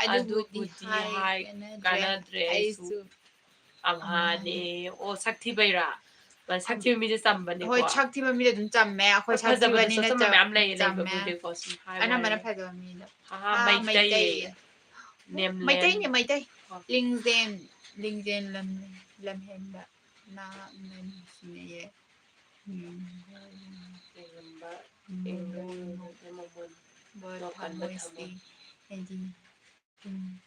ꯑꯗꯨꯕꯨꯗꯤ ꯑꯗꯨꯕꯨꯗꯤ ꯍꯥꯏ ꯍꯥꯏ ꯀꯥꯟꯅꯗ꯭ꯔꯦ꯫ ꯀꯥꯟꯅꯗ꯭ꯔꯦ ꯑꯩꯁꯨ꯫ ꯑꯩꯁꯨ ꯑꯝꯍꯥꯅꯦ꯫ ꯑꯣ, ꯁꯛ ꯊꯤꯕꯩꯔꯥ? ꯁꯛ ꯊꯤꯕ ꯃꯤꯁꯦ ꯆꯝꯕꯅꯦꯀꯣ꯫ ꯍꯣꯏ, ꯁꯛ ꯊꯤꯕ ꯃꯤꯗꯤ ꯑꯗꯨꯝ ꯆꯝꯃꯦ꯫ ꯑꯩꯈꯣꯏ ꯁꯛ ꯐꯖꯕꯗꯁꯨ ꯊꯤꯕꯅꯤꯅ ꯑꯆꯝꯕ ꯆꯝ- ꯃꯌꯥꯝ ꯂꯩꯌꯦ, ꯆꯝꯃꯦ꯫ ꯂꯩꯕꯕꯨꯗꯤꯀꯣ, ꯁꯨꯝ ꯍꯥꯏꯕ ꯑꯅꯝꯕꯅ ꯋꯥꯅꯤ꯫ ꯐꯖꯕ ꯃꯤꯗꯣ꯫ ꯑꯍꯥ, ꯑꯥ, ꯃꯩꯇꯩ꯫ ꯃꯩꯇꯩ꯫ ꯅꯦꯝꯂꯦꯟ꯫ ꯃꯩꯇꯩꯅꯦ, ꯃꯩꯇꯩ꯫ ꯑꯣ꯫ ꯂꯤꯡꯖꯦꯟ, ꯂꯤꯡꯖꯦꯟ ꯂꯝ-, ꯂꯝꯍꯦꯟꯕ ꯅꯥ ꯅꯨꯡꯁꯤꯅꯩꯌꯦ꯫ ꯎꯝ꯫ ꯂꯩꯔꯝꯕ ꯎꯝ꯫ ꯏꯪꯂꯨ ꯏꯪꯂꯨ ꯃꯃꯣꯟ꯫ ꯋꯥꯈꯜꯗ ꯊꯃꯣꯏꯁꯤ ꯊꯝꯃꯣ꯫ ꯍꯥꯏꯗꯤ, ꯎꯝ꯫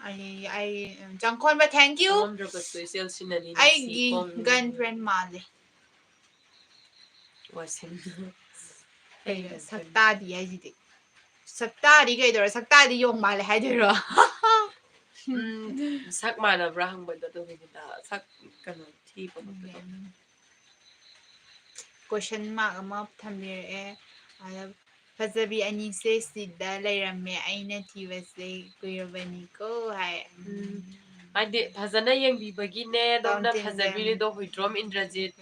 ꯑꯩ, ꯑꯩ, ꯎꯝ, ꯆꯪꯈꯣꯟꯕ, thank you꯫ ꯈꯪꯉꯝꯗ꯭ꯔꯕꯁꯨ ꯏꯆꯦꯜ ꯁꯤꯟꯅꯅꯤ ꯑꯩꯒꯤ ꯅꯨꯡꯁꯤ ꯀꯣꯡ-꯫ girlfriend ꯃꯥꯜꯂꯦ꯫ ꯋꯥꯁꯤꯡ꯫ ꯀꯩꯅꯣ, ꯁꯛꯇꯥꯗꯤ ꯍꯥꯏꯁꯤꯗꯤ꯫ ꯁꯛꯇꯥꯗꯤ ꯀꯩꯗꯧꯔꯦ? ꯁꯛꯇꯥꯗꯤ ꯌꯣꯡ ꯃꯥꯜꯂꯦ ꯍꯥꯏꯗꯣꯏꯔꯣ? ꯎꯝ, ꯁꯛ ꯃꯥꯟꯅꯕ꯭ꯔꯥ ꯍꯪꯕꯗꯣ ꯑꯗꯨꯒꯤꯅꯤꯗ꯫ ꯁꯛ ꯀꯩꯅꯣ ꯊꯤꯕ ꯈꯣꯠꯄꯗꯣ꯫ Question mark ꯑꯃ ꯊꯝꯕꯤꯔꯛꯑꯦ꯫ ꯑꯗ, "ꯐꯖꯕꯤ ꯑꯅꯤꯁꯦ ꯁꯤꯗ ꯂꯩꯔꯝꯃꯦ, ꯑꯩꯅ ꯊꯤꯕꯁꯦ ꯀꯨꯏꯔꯕꯅꯤꯀꯣ" ꯍꯥꯏ꯫ ꯎꯝ꯫ ꯍꯥꯏꯗꯤ ꯐꯖꯅ ꯌꯦꯡꯕꯤꯕꯒꯤꯅꯦ, ꯑꯗꯣꯝꯅ ꯇꯥꯎꯟ ꯐꯖꯕꯤꯔꯤꯗꯣ ꯇꯤꯟꯖꯟ꯫ ꯍꯨꯏꯗ꯭ꯔꯣꯝ ꯏꯟꯗ꯭ꯔꯖꯤꯠ꯫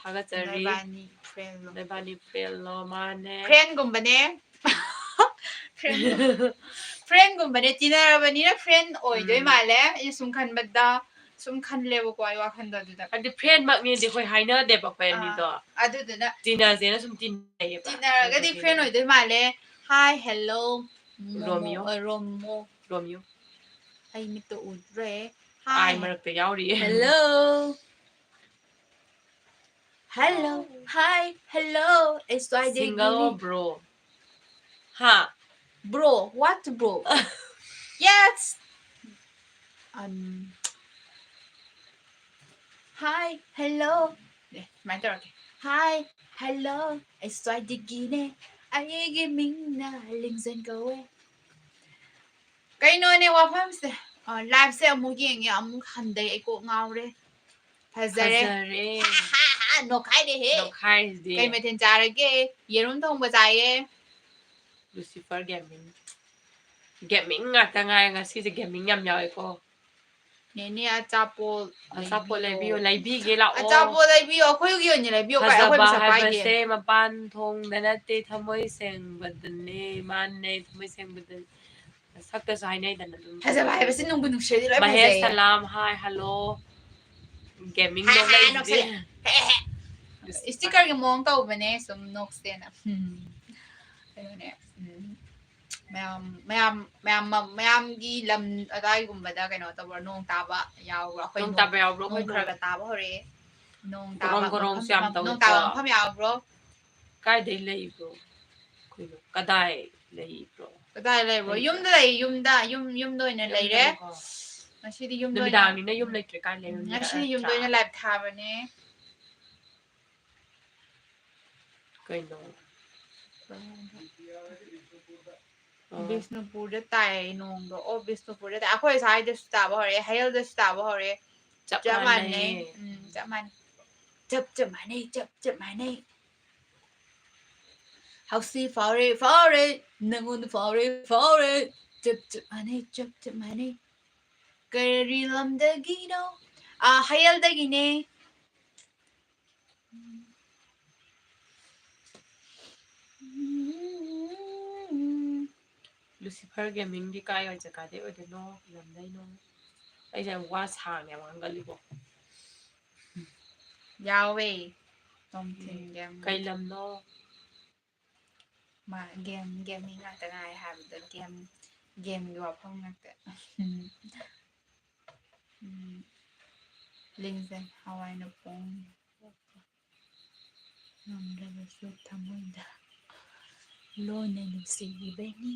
ꯊꯥꯒꯠꯆꯔꯤ꯫ ꯅꯣꯏꯕꯥꯅꯤ friend ꯂꯣ? ꯅꯣꯏꯕꯥꯅꯤ friend ꯂꯣ? ꯃꯥꯅꯦ꯫ Friend ꯒꯨꯝꯕꯅꯦ꯫ Friend ꯒꯨꯝ-, friend ꯒꯨꯝꯕꯅꯦ, ꯇꯤꯟꯅꯔꯕꯅꯤꯅ friend ꯑꯣꯏꯗꯣꯏ ꯎꯝ꯫ ꯃꯥꯜꯂꯦ꯫ ꯑꯩꯅ ꯁꯨꯝ ꯈꯟꯕꯗ, ꯁꯨꯝ ꯈꯜꯂꯦꯕꯀꯣ, ꯑꯩ ꯋꯥꯈꯟꯗ ꯑꯗꯨꯗ꯫ ꯍꯥꯏꯗꯤ friend ꯃꯛꯅꯦꯗꯤ ꯑꯩꯈꯣꯏ ꯍꯥꯏꯅꯗꯦꯕ ꯑꯩꯈꯣꯏ ꯑꯥ, ꯑꯅꯤꯗꯣ꯫ ꯑꯗꯨꯗꯨꯅ ꯇꯤꯟꯅꯁꯦꯅ ꯁꯨꯝ ꯇꯤꯟꯅꯩꯌꯦꯕ꯫ ꯇꯤꯟꯅꯔꯒꯗꯤ ꯑꯗꯨꯗꯨꯒꯤꯅꯦ꯫ Friend ꯑꯣꯏꯗꯣꯏ ꯃꯥꯜꯂꯦ꯫ Hi, hello, momo, ꯔꯣꯃꯤꯌꯣ꯫ ꯑ, ꯔꯣꯝꯃꯣ꯫ ꯔꯣꯃꯤꯌꯣ꯫ ꯑꯩ ꯃꯤꯠꯇ ꯎꯗ꯭ꯔꯦ꯫ I Hi. ꯃꯔꯛꯇ ꯌꯥꯎꯔꯤꯌꯦ꯫ Hello. Hello. Hi. Hello. ꯑꯩ ꯁ꯭ꯋꯥꯏꯗꯒꯤꯅꯤ꯫ Single bro꯫ ꯍꯥ? Bro, what bro? Yes. Um, hi, hello. ꯑꯦ, ꯁꯨꯃꯥꯏꯅ ꯇꯧꯔꯛꯀꯦ꯫ Hi, hello. ꯑꯩ ꯁ꯭ꯋꯥꯏꯗꯒꯤꯅꯦ꯫ ꯑꯩꯒꯤ ꯃꯤꯡꯅ ꯂꯤꯡꯖꯦꯜ ꯀꯧꯋꯦ꯫ ꯀꯩꯅꯣꯅꯦ ꯋꯥꯐꯝꯁꯦ? ꯑ, live ꯁꯦ ꯑꯃꯨꯛ ꯌꯦꯡꯉꯦ, ꯑꯃꯨꯛ ꯍꯟꯗꯩ, ꯑꯩ ꯀꯣꯛ ꯉꯥꯎꯔꯦ꯫ ꯐꯖꯔꯦ꯫ ꯐꯖꯔꯦ꯫ ꯍꯥ, ꯍꯥ, ꯍꯥ, ꯅꯣꯛꯈꯥꯏꯔꯦꯍꯦ꯫ ꯅꯣꯛꯈꯥꯏꯔꯤꯁꯤꯗꯤ꯫ ꯀꯩ ꯃꯊꯦꯜ ꯆꯥꯔꯒꯦ? ꯌꯦꯔꯨꯝ ꯊꯣꯡꯕ ꯆꯥꯏꯌꯦ꯫ Lucifer Gaming꯫ Gaming ꯉꯥꯛꯇ ꯉꯥꯏꯔꯦ ꯉꯁꯤꯁꯦ, gaming ꯌꯥꯝ ꯌꯥꯎꯋꯦꯀꯣ꯫ ꯅꯦꯅꯦ ꯑꯆꯥꯄꯣꯠ ꯑꯆꯥꯄꯣꯠ ꯂꯩꯕꯤꯌꯣ, ꯂꯩꯕꯤꯒꯦ, ꯂꯥꯛꯑꯣ꯫ ꯑꯆꯥꯄꯣꯠ ꯂꯩꯕꯤꯌꯣ, ꯑꯩꯈꯣꯏꯒꯤ ꯑꯣꯏꯅ ꯂꯩꯕꯤꯌꯣ꯫ ꯀꯥꯏ, ꯑꯩꯈꯣꯏ ꯐꯖꯕ ꯄꯩꯁꯥ ꯄꯥꯏꯗꯦ꯫ ꯍꯥꯏꯕꯁꯦ ꯃꯄꯥꯟ ꯊꯣꯡꯗ ꯅꯠꯇꯦ, ꯊꯃꯣꯏ ꯁꯦꯡꯕꯗꯅꯦ꯫ ꯃꯥꯅꯦ, ꯊꯃꯣꯏ ꯁꯦꯡꯕꯗꯅꯦ꯫ ꯁꯛꯇꯁꯨ ꯍꯥꯏꯅꯩꯗꯅ ꯑꯗꯨꯝ꯫ ꯐꯖꯕ ꯍꯥꯏꯕꯁꯤ ꯅꯨꯡꯕꯨ ꯅꯨꯡꯁꯤꯔꯗꯤ ꯂꯣꯏ ꯃꯍꯦꯁ ꯐꯖꯩꯌꯦ꯫ ꯁꯂꯥꯝ, hi, hello꯫ Gaming ꯍꯥꯏ, ꯍꯥꯏ, ꯅꯣꯛꯂꯛꯏꯁꯤꯗꯤ꯫ ꯅꯣꯛꯁꯜꯂꯦ꯫ ꯍꯦ, ꯍꯦ꯫ Stickerꯒꯤ ꯃꯑꯣꯡ ꯇꯧꯕꯅꯦ, ꯁꯨꯝ ꯅꯣꯛꯁꯦꯅ꯫ ꯎꯝ꯫ ꯀꯩꯅꯣꯅꯦ, ꯎꯝ꯫ ꯃꯌꯥꯝ, ꯃꯌꯥꯝ, ꯃꯌꯥꯝ, ꯃꯌꯥꯝꯒꯤ ꯂꯝ ꯑꯗꯥꯏꯒꯨꯝꯕꯗ ꯀꯩꯅꯣ ꯇꯧꯕ꯭ꯔꯣ? ꯅꯣꯡ ꯇꯥꯕ ꯌꯥꯎꯕ꯭ꯔꯣ? ꯑꯩꯈꯣꯏ ꯅꯣꯡ ꯅꯣꯡ, ꯇꯥꯕ ꯌꯥꯎꯕ꯭ꯔꯣ? ꯅꯣꯡ ꯑꯩꯈꯣꯏ ꯈꯔ ꯅꯣꯡ ꯈꯔ ꯇꯥꯕ ꯍꯧꯔꯛꯑꯦ꯫ ꯅꯣꯡ ꯇꯥꯕ ꯒꯣꯔꯣꯡ ꯒꯣꯔꯣꯡꯁꯨ ꯃꯐꯝ, ꯌꯥꯝ ꯃꯐꯝ, ꯅꯣꯡ ꯇꯧꯋꯤꯀꯣ꯫ ꯇꯥꯕ ꯃꯐꯝ ꯌꯥꯎꯕ꯭ꯔꯣ? ꯀꯥꯏꯗꯩ ꯂꯩꯕ꯭ꯔꯣ? ꯑꯩꯈꯣꯏꯅꯣ ꯀꯗꯥꯏ ꯂꯩꯕ꯭ꯔꯣ? ꯀꯗꯥꯏ ꯂꯩꯕ꯭ꯔꯣ? ꯂꯩꯕ꯭ꯔꯥ? ꯌꯨꯝꯗ ꯂꯩ, ꯌꯨꯝꯗ, ꯌꯨꯝ, ꯌꯨꯝꯗ ꯑꯣꯏꯅ ꯌꯨꯝꯗ ꯂꯩꯔꯦ꯫ ꯂꯩꯀꯣ꯫ ꯉꯁꯤꯗꯤ ꯌꯨꯝꯗ ꯑꯣꯏꯅ ꯅꯨꯃꯤꯗꯥꯡꯅꯤꯅ ꯌꯨꯝ ꯂꯩꯇ꯭ꯔꯦ, ꯀꯥꯏ ꯂꯩꯔꯨꯅꯤ? ꯉꯁꯤꯗꯤ ꯅꯠꯇ꯭ꯔꯥ? ꯌꯨꯝꯗ ꯑꯣꯏꯅ live ꯊꯥꯕꯅꯦ꯫ ꯀꯩꯅꯣ? ꯑꯣ꯫ ꯕꯤꯁꯅꯨꯄꯨꯔꯗ ꯇꯥꯏ ꯅꯣꯡꯗꯣ꯫ ꯑꯣ, ꯕꯤꯁꯅꯨꯄꯨꯔꯗ ꯇꯥꯏ꯫ ꯑꯩꯈꯣꯏ ꯁ꯭ꯋꯥꯏꯗꯁꯨ ꯇꯥꯕ ꯍꯧꯔꯛꯑꯦ, ꯍꯌꯦꯜꯗꯁꯨ ꯇꯥꯕ ꯍꯧꯔꯛꯑꯦ꯫ ꯆꯞ ꯆꯞ ꯃꯥꯟꯅꯩ꯫ ꯃꯥꯟꯅꯩꯌꯦ꯫ ꯎꯝ, ꯆꯞ ꯃꯥꯟꯅꯩ꯫ ꯆꯞ, ꯆꯞ ꯃꯥꯟꯅꯩ, ꯆꯞ, ꯆꯞ ꯃꯥꯟꯅꯩ꯫ ꯍꯧꯁꯤ ꯐꯥꯎꯔꯦ, ꯐꯥꯎꯔꯦ, ꯅꯪꯉꯣꯟꯗ ꯐꯥꯎꯔꯦ, ꯐꯥꯎꯔꯦ꯫ ꯆꯞ, ꯆꯞ ꯃꯥꯟꯅꯩ, ꯆꯞ, ꯆꯞ ꯃꯥꯟꯅꯩ꯫ ꯀꯔꯤ ꯂꯝꯗꯒꯤꯅꯣ? ꯑꯥ, ꯍꯌꯦꯜꯗꯒꯤꯅꯦ꯫ ꯂꯨꯁꯤꯐꯔ ꯒꯦꯃꯤꯡꯗꯤ ꯀꯥꯏ ꯋꯥꯏ ꯖꯒꯥꯗꯩ ꯑꯣꯏꯗꯣꯏꯅꯣ? ꯂꯝꯗꯩꯅꯣ? ꯑꯩꯁꯦ ꯌꯥꯝ ꯋꯥ ꯁꯥꯡꯅ ꯌꯥꯝ ꯉꯥꯡꯒꯜꯂꯤꯀꯣ꯫ ꯌꯥꯎꯋꯦ꯫ ꯇꯣꯝꯊꯤꯟ ꯒꯦꯝ꯫ ꯀꯩ ꯂꯝꯅꯣ? ꯃꯥ ꯒꯦꯝ, ꯒꯦꯝꯒꯤ ꯉꯥꯛꯇ ꯉꯥꯏ ꯍꯥꯏꯕꯗꯣ, ꯒꯦꯝ, ꯒꯦꯝꯒꯤ ꯋꯥꯐꯝ ꯉꯥꯛꯇ꯫ ꯎꯝ꯫ ꯎꯝ꯫ ꯂꯤꯡꯖꯩ ꯍꯋꯥꯏꯅ ꯄꯣꯡ꯫ ꯉꯝꯗ꯭ꯔꯕꯁꯨ ꯊꯃꯣꯏꯗ ꯂꯣꯟꯅ ꯅꯨꯡꯁꯤꯕꯅꯤ꯫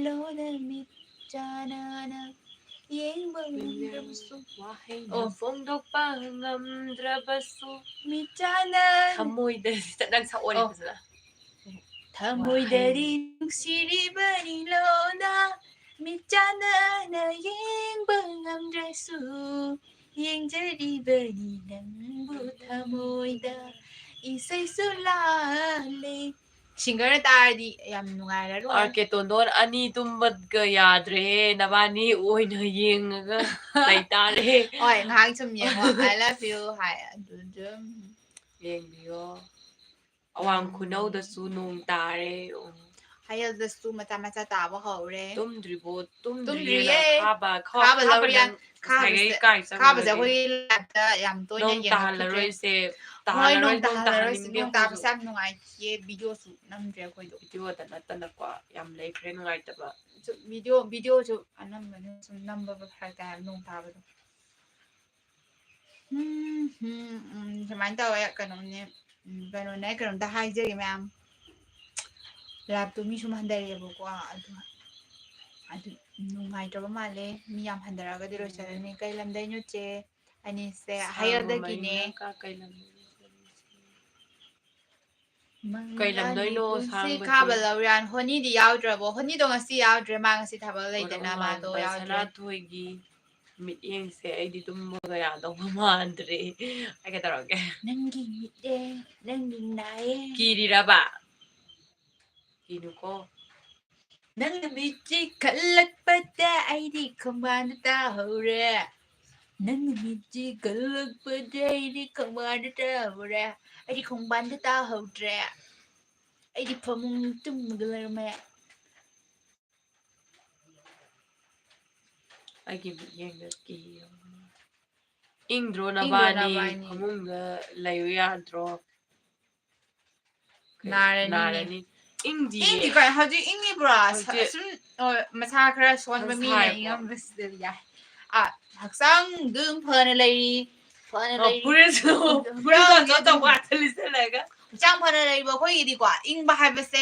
ꯂꯣꯟꯅ ꯃꯤꯠ ꯆꯥꯟꯅꯅ ꯌꯦꯡꯕ ꯉꯝꯗ꯭ꯔꯕꯁꯨ꯫ ꯋꯥꯍꯩꯅ ꯑꯣ꯫ ꯐꯣꯡꯗꯣꯛꯄ ꯉꯝꯗ꯭ꯔꯕꯁꯨ꯫ ꯃꯤꯠ ꯆꯥꯟꯅ ꯊꯃꯣꯏꯗ ꯅꯪ ꯁꯛꯑꯣꯅꯦ ꯑꯣ꯫ ꯐꯖꯅ꯫ ꯊꯃꯣꯏꯗꯗꯤ ꯅꯨꯡꯁꯤꯔꯤꯕꯅꯤ ꯂꯣꯟꯅ ꯃꯤꯠ ꯆꯥꯟꯅꯅ ꯌꯦꯡꯕ ꯉꯝꯗ꯭ꯔꯁꯨ ꯌꯦꯡꯖꯔꯤꯕꯅꯤ ꯅꯪꯕꯨ ꯊꯃꯣꯏꯗ ꯏꯁꯩꯁꯨ ꯂꯥꯜꯂꯦ ꯁꯤꯡꯒꯔꯅ ꯇꯥꯔꯗꯤ ꯌꯥꯝ ꯅꯨꯡꯉꯥꯏꯔꯔꯣꯏ꯫ ꯑꯥꯔ ꯀꯦ ꯇꯣꯟꯗꯣꯟ ꯑꯅꯤ ꯇꯨꯝꯕꯒ ꯌꯥꯗ꯭ꯔꯦ, ꯅꯕꯥꯅꯤ ꯑꯣꯏꯅ ꯌꯦꯡꯉꯒ ꯂꯩꯇꯥꯔꯦ꯫ ꯍꯣꯏ, ꯉꯥꯏꯍꯥꯛ ꯁꯨꯝ ꯌꯦꯡꯉꯣ꯫ I love you ꯍꯥꯏ ꯑꯗꯨ ꯑꯗꯨꯝ꯫ ꯌꯦꯡꯕꯤꯌꯣ꯫ ꯑꯋꯥꯡ ꯈꯨꯅꯧꯗꯁꯨ ꯅꯣꯡ ꯇꯥꯔꯦ꯫ ꯎꯝ꯫ ꯍꯌꯦꯜꯗꯁꯨ ꯃꯆꯥ ꯃꯆꯥ ꯇꯥꯕ ꯍꯧꯔꯦ꯫ ꯇꯨꯝꯗ꯭ꯔꯤꯕꯣ? ꯇꯨꯝꯗ꯭ꯔꯤꯌꯦ꯫ ꯇꯨꯝꯗ꯭ꯔꯤꯌꯦ꯫ ꯈꯥꯕ, ꯈꯥ-, ꯈꯥꯕ ꯈꯥꯕ ꯂꯧꯔꯤꯌꯥ-, ꯅꯪ ꯉꯁꯥꯏꯈꯩ ꯈꯥꯕꯁꯦ, ꯀꯥꯏ ꯈꯥꯕꯁꯦ ꯆꯠꯂꯨꯔꯒꯦ? ꯑꯩꯈꯣꯏ live ꯇ ꯌꯥꯝ ꯇꯣꯏꯅ ꯅꯣꯡ ꯌꯦꯡꯉꯛꯈꯤꯗ꯭ꯔꯦ꯫ ꯇꯥꯍꯜꯂꯔꯣꯏꯁꯦ꯫ ꯍꯣꯏ, ꯅꯣꯡ ꯇꯥꯍꯜꯂꯔꯣꯏ, ꯅꯣꯡ ꯇꯥꯍꯜꯂꯔꯣꯏꯁꯦ꯫ ꯇꯥꯍꯟꯅꯤꯡꯗꯦ ꯅꯣꯡ ꯇꯥꯕꯁꯦ ꯑꯩꯈꯣꯏꯁꯨ꯫ ꯌꯥꯝ ꯅꯨꯡꯉꯥꯏꯇꯦ꯫ Video ꯁꯨ ꯅꯝꯗ꯭ꯔꯦ ꯑꯩꯈꯣꯏꯗꯣ꯫ Video ꯗ ꯅꯠꯇꯅꯀꯣ ꯌꯥꯝ ꯂꯩꯈ꯭ꯔꯦ ꯅꯨꯡꯉꯥꯏꯇꯕ꯫ ꯁꯨ video, video ꯁꯨ ꯑꯅꯝꯕꯅ ꯁꯨꯝ ꯅꯝꯕ ꯐꯔꯛ ꯇꯥꯏ ꯅꯣꯡ ꯇꯥꯕꯗꯣ꯫ ꯎꯝ, ꯎꯝ, ꯎꯝ, ꯁꯨꯃꯥꯏꯅ ꯇꯧꯋꯦ꯫ ꯀꯩꯅꯣꯅꯦ, ꯎꯝ, ꯀꯩꯅꯣꯅꯦ, ꯑꯩ ꯀꯩꯅꯣꯝꯇ ꯍꯥꯏꯖꯒꯦ ꯃꯌꯥꯝ꯫ Live ꯇꯣ ꯃꯤ ꯁꯨꯝ ꯍꯟꯊꯔꯛꯑꯦꯕꯀꯣ꯫ ꯑꯗꯨ, ꯑꯗꯨ ꯅꯨꯡꯉꯥꯏꯇ꯭ꯔꯕ ꯃꯥꯜꯂꯦ꯫ ꯃꯤ ꯌꯥꯝ ꯍꯟꯊꯔꯛꯑꯒꯗꯤ ꯂꯣꯏꯁꯤꯜꯂꯅꯤ꯫ ꯀꯩ ꯂꯝꯗꯩꯅꯣ ꯆꯦ? ꯑꯅꯤꯁꯦ ꯍꯌꯦꯜꯗꯒꯤꯅꯦ꯫ ꯀꯩ ꯂꯝꯗꯩꯅꯣ? ꯀꯩ ꯂꯝꯗꯩꯅꯣ ꯃꯪꯂꯥꯟꯒꯤ ꯄꯨꯟꯁꯤ ꯁꯥꯡꯕꯁꯦ? ꯈꯥꯕ ꯂꯧꯔꯤꯌꯥꯟ꯫ ꯍꯣꯅꯤꯗꯤ ꯌꯥꯎꯗ꯭ꯔꯕꯣ? ꯍꯣꯅꯤꯗꯣ ꯉꯁꯤ ꯌꯥꯎꯗ꯭ꯔꯦ, ꯃꯥ ꯉꯁꯤ ꯊꯕꯛ ꯂꯩꯗꯅ ꯑꯣꯔꯣꯛ ꯃꯥꯗꯣ ꯃꯥꯟꯕ ꯌꯥꯎꯗ꯭ꯔꯦ꯫ ꯁꯅꯥꯊꯣꯏꯒꯤ ꯃꯤꯠꯌꯦꯡꯁꯦ ꯑꯩꯗꯤ ꯇꯨꯝꯕꯒ ꯌꯥꯗꯧꯕ ꯃꯥꯟꯗ꯭ꯔꯦ꯫ ꯑꯩ ꯀꯩꯗꯧꯔꯒꯦ? ꯅꯪꯒꯤ ꯃꯤꯠꯌꯦꯡ, ꯅꯪꯒꯤ ꯅꯥꯌꯦꯡ꯫ ꯀꯤꯔꯤꯔꯕ? ꯀꯤꯅꯨꯀꯣ꯫ ꯅꯪꯅ ꯃꯤꯠꯁꯤ ꯈꯜꯂꯛꯄꯗ ꯑꯩꯗꯤ ꯈꯣꯡꯕꯥꯟꯗ ꯇꯥꯍꯧꯔꯦ꯫ ꯅꯪꯅ ꯃꯤꯠꯁꯤ ꯈꯜꯂꯛꯄꯗ ꯑꯩꯗꯤ ꯈꯣꯡꯕꯥꯟꯗ ꯇꯥꯍꯧꯔꯦ꯫ ꯑꯩꯗꯤ ꯈꯣꯡꯕꯥꯟꯗ ꯇꯥꯍꯧꯗ꯭ꯔꯦ꯫ ꯑꯩꯗꯤ ꯐꯃꯨꯡ ꯇꯨꯝꯃꯒ ꯂꯩꯔꯝꯃꯦ꯫ ꯑꯩꯒꯤ ꯃꯤꯠꯌꯦꯡꯗ ꯀꯤ꯫ ꯏꯪꯗ꯭ꯔꯣ ꯏꯪꯗ꯭ꯔꯣ ꯅꯕꯥꯅꯤ? ꯅꯕꯥꯅꯤ? ꯐꯃꯨꯡꯗ ꯂꯩꯌꯨ ꯌꯥꯗ꯭ꯔꯣ? ꯀꯩ? ꯅꯥꯔꯅꯤꯅꯦ꯫ ꯅꯥꯔꯅꯤ꯫ ꯏꯪꯗꯤꯌꯦ꯫ ꯏꯪꯗꯤ ꯀꯩ? ꯍꯧꯖꯤꯛ ꯏꯪꯉꯤꯕ꯭ꯔꯣ? ꯁ-, ꯍꯧꯖꯤꯛ ꯁꯨꯝ, ꯑꯣ, ꯃꯁꯥ ꯈꯔ ꯁꯣꯟꯕ ꯃꯤꯅ ꯁꯥꯏꯀꯣ꯫ ꯏꯪꯉꯝꯕꯁꯤꯗ ꯌꯥꯏ꯫ ꯑ, ꯍꯛꯆꯥꯡꯗꯨ ꯑꯗꯨꯝ ꯐꯅ ꯂꯩꯔꯤ꯫ ꯐꯅ ꯑ, ꯂꯩꯔꯤ꯫ ꯐꯨꯔꯤꯠꯁꯨ, ꯍꯛꯆꯥꯡ ꯐꯨꯔꯤꯠꯁꯨ ꯑꯗꯨꯝ ꯑꯆꯧꯕ ꯍꯥꯞꯆꯤꯜꯂꯤꯁꯦ ꯂꯩꯒ꯫ ꯍꯛꯆꯥꯡ ꯐꯅ ꯂꯩꯕ ꯑꯩꯈꯣꯏꯒꯤꯗꯤꯀꯣ, ꯏꯪꯕ ꯍꯥꯏꯕꯁꯦ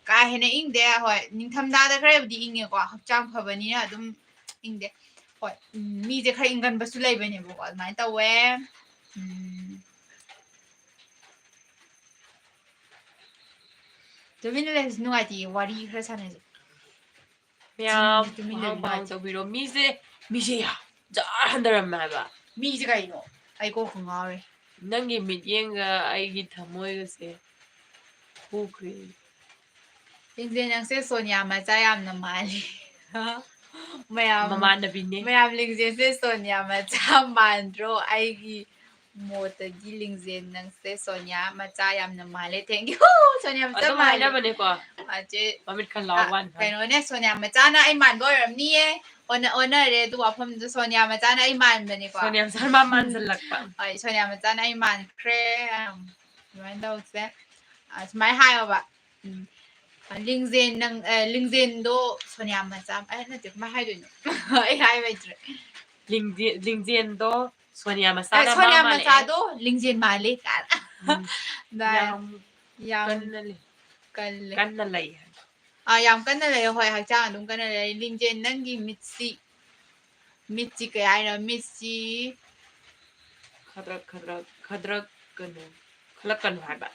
ꯀꯥ ꯍꯦꯟꯅ ꯏꯪꯗꯦ꯫ ꯍꯣꯏ, ꯅꯤꯡꯊꯝꯊꯥꯗ ꯈꯔꯕꯨꯗꯤ ꯏꯪꯉꯦꯀꯣ, ꯍꯛꯆꯥꯡ ꯐꯕꯅꯤꯅ ꯑꯗꯨꯝ ꯏꯪꯗꯦ꯫ ꯍꯣꯏ, ꯎꯝ, ꯃꯤꯁꯦ ꯈꯔ ꯏꯪꯒꯟꯕꯁꯨ ꯂꯩꯕꯅꯦꯕꯀꯣ, ꯑꯗꯨꯃꯥꯏꯅ ꯇꯧꯋꯦ꯫ ꯎꯝ꯫ ꯇꯨꯃꯤꯟꯅ ꯂꯩꯕꯁꯦ ꯅꯨꯡꯉꯥꯏꯇꯦꯌꯦ, ꯋꯥꯔꯤ ꯈꯔ ꯁꯥꯟꯅꯁꯦ꯫ ꯃꯌꯥꯝ ꯇꯨꯃꯤꯟ ꯂꯩꯕ ꯃꯍꯥꯛ ꯄꯥꯡ ꯅꯨꯡꯉꯥꯏꯇꯦ꯫ ꯇꯧꯕꯤꯔꯣ꯫ ꯃꯤꯁꯦ, ꯃꯤꯁꯦ ꯌꯥ-, ꯖꯥꯔ ꯍꯟꯊꯔꯝꯃꯦ ꯍꯥꯏꯕ꯫ ꯃꯤꯁꯦ ꯀꯩꯅꯣ? ꯑꯩ ꯀꯣꯛꯄꯨ ꯉꯥꯎꯔꯦ꯫ ꯅꯪꯒꯤ ꯃꯤꯠꯌꯦꯡꯒ ꯑꯩꯒꯤ ꯊꯃꯣꯏꯒꯁꯦ ꯍꯨꯈ꯭ꯔꯦ꯫ ꯂꯤꯡꯖꯦꯜ, ꯅꯪꯁꯦ ꯁꯣꯅꯤꯌꯥ ꯃꯆꯥ ꯌꯥꯝꯅ ꯃꯥꯜꯂꯤ꯫ ꯃꯌꯥꯝ, ꯃꯃꯥꯟꯅꯕꯤꯅꯦ꯫ ꯃꯌꯥꯝ, ꯂꯤꯡꯖꯦꯜꯁꯦ ꯁꯣꯅꯤꯌꯥ ꯃꯆꯥ ꯃꯥꯟꯗ꯭ꯔꯣ? ꯑꯩꯒꯤ ꯃꯣꯠꯇꯗꯤ ꯂꯤꯡꯖꯦꯜ, ꯅꯪꯁꯦ ꯁꯣꯅꯤꯌꯥ ꯃꯆꯥ ꯌꯥꯝꯅ ꯃꯥꯜꯂꯦ꯫ Thank you꯫ ꯁꯣꯅꯤꯌꯥ ꯃꯆꯥ ꯑꯗꯨꯝ ꯃꯥꯜꯂꯦ꯫ ꯍꯥꯏꯅꯕꯅꯦꯀꯣ꯫ ꯃꯥꯁꯦ, ꯃꯃꯤꯠ ꯈꯔ ꯑ, ꯂꯥꯎꯕ ꯋꯥꯅꯤ꯫ ꯀꯩꯅꯣꯅꯦ, ꯁꯣꯅꯤꯌꯥ ꯃꯆꯥꯅ ꯑꯩ ꯃꯥꯟꯕ ꯑꯣꯏꯔꯝꯅꯤꯌꯦ꯫ ꯑꯣꯟꯅ-, ꯑꯣꯟꯅꯔꯦ ꯑꯗꯨ ꯋꯥꯐꯝꯗꯨ꯫ ꯁꯣꯅꯤꯌꯥ ꯃꯆꯥꯅ ꯑꯩ ꯃꯥꯟꯕꯅꯦꯀꯣ꯫ ꯁꯣꯅꯤꯌꯥ ꯃꯆꯥꯅ ꯃꯥ ꯃꯥꯟꯁꯤꯜꯂꯛꯄ꯫ ꯍꯣꯏ, ꯁꯣꯅꯤꯌꯥ ꯃꯆꯥꯅ ꯑꯩ ꯃꯥꯟꯈ꯭ꯔꯦ꯫ ꯑꯗꯨꯃꯥꯏꯅ ꯇꯧꯁꯦ꯫ ꯑ, ꯁꯨꯃꯥꯏꯅ ꯍꯥꯏꯌꯣꯕ꯫ ꯎꯝ꯫ ꯂꯤꯡꯖꯦꯜ, ꯅꯪ, ꯑ, ꯂꯤꯡꯖꯦꯜꯗꯣ ꯁꯣꯅꯤꯌꯥ ꯃꯆꯥ, ꯑ, ꯅꯠꯇꯦ, ꯀꯃꯥꯏ ꯍꯥꯏꯗꯣꯏꯅꯣ? ꯑꯩ ꯍꯥꯏꯕ ꯍꯩꯇ꯭ꯔꯦ꯫ ꯂꯤꯡꯖꯦ-, ꯂꯤꯡꯖꯦꯜꯗꯣ ꯁꯣꯅꯤꯌꯥ ꯑ, ꯃꯆꯥꯅ ꯃꯥ ꯁꯣꯅꯤꯌꯥ ꯃꯥꯜꯂꯛꯑꯦ꯫ ꯃꯆꯥꯗꯣ ꯂꯤꯡꯖꯦꯜ ꯃꯥꯜꯂꯤ ꯀꯥꯏꯅ꯫ ꯎꯝ꯫ ꯑꯗꯨꯃꯥꯏꯅ ꯌꯥꯝ ꯌꯥꯝ ꯀꯟꯅ ꯂꯩ꯫ ꯀꯜꯂꯦ꯫ ꯀꯟꯅ ꯂꯩ ꯍꯥꯏꯕ꯫ ꯑꯥ, ꯌꯥꯝ ꯀꯟꯅ ꯂꯩ꯫ ꯍꯣꯏ, ꯍꯛꯆꯥꯡ ꯑꯗꯨꯝ ꯀꯟꯅ ꯂꯩ꯫ ꯂꯤꯡꯖꯦꯜ, ꯅꯪꯒꯤ ꯃꯤꯠꯁꯤ, ꯃꯤꯠꯁꯤ ꯀꯩ ꯍꯥꯏꯅꯣ? ꯃꯤꯠꯁꯤ ꯈꯗ꯭ꯔꯛ, ꯈꯗ꯭ꯔꯛ, ꯈꯗ꯭ꯔꯛ ꯀꯩꯅꯣ, ꯈꯜꯂꯛꯀꯅꯨ ꯍꯥꯏꯕ꯫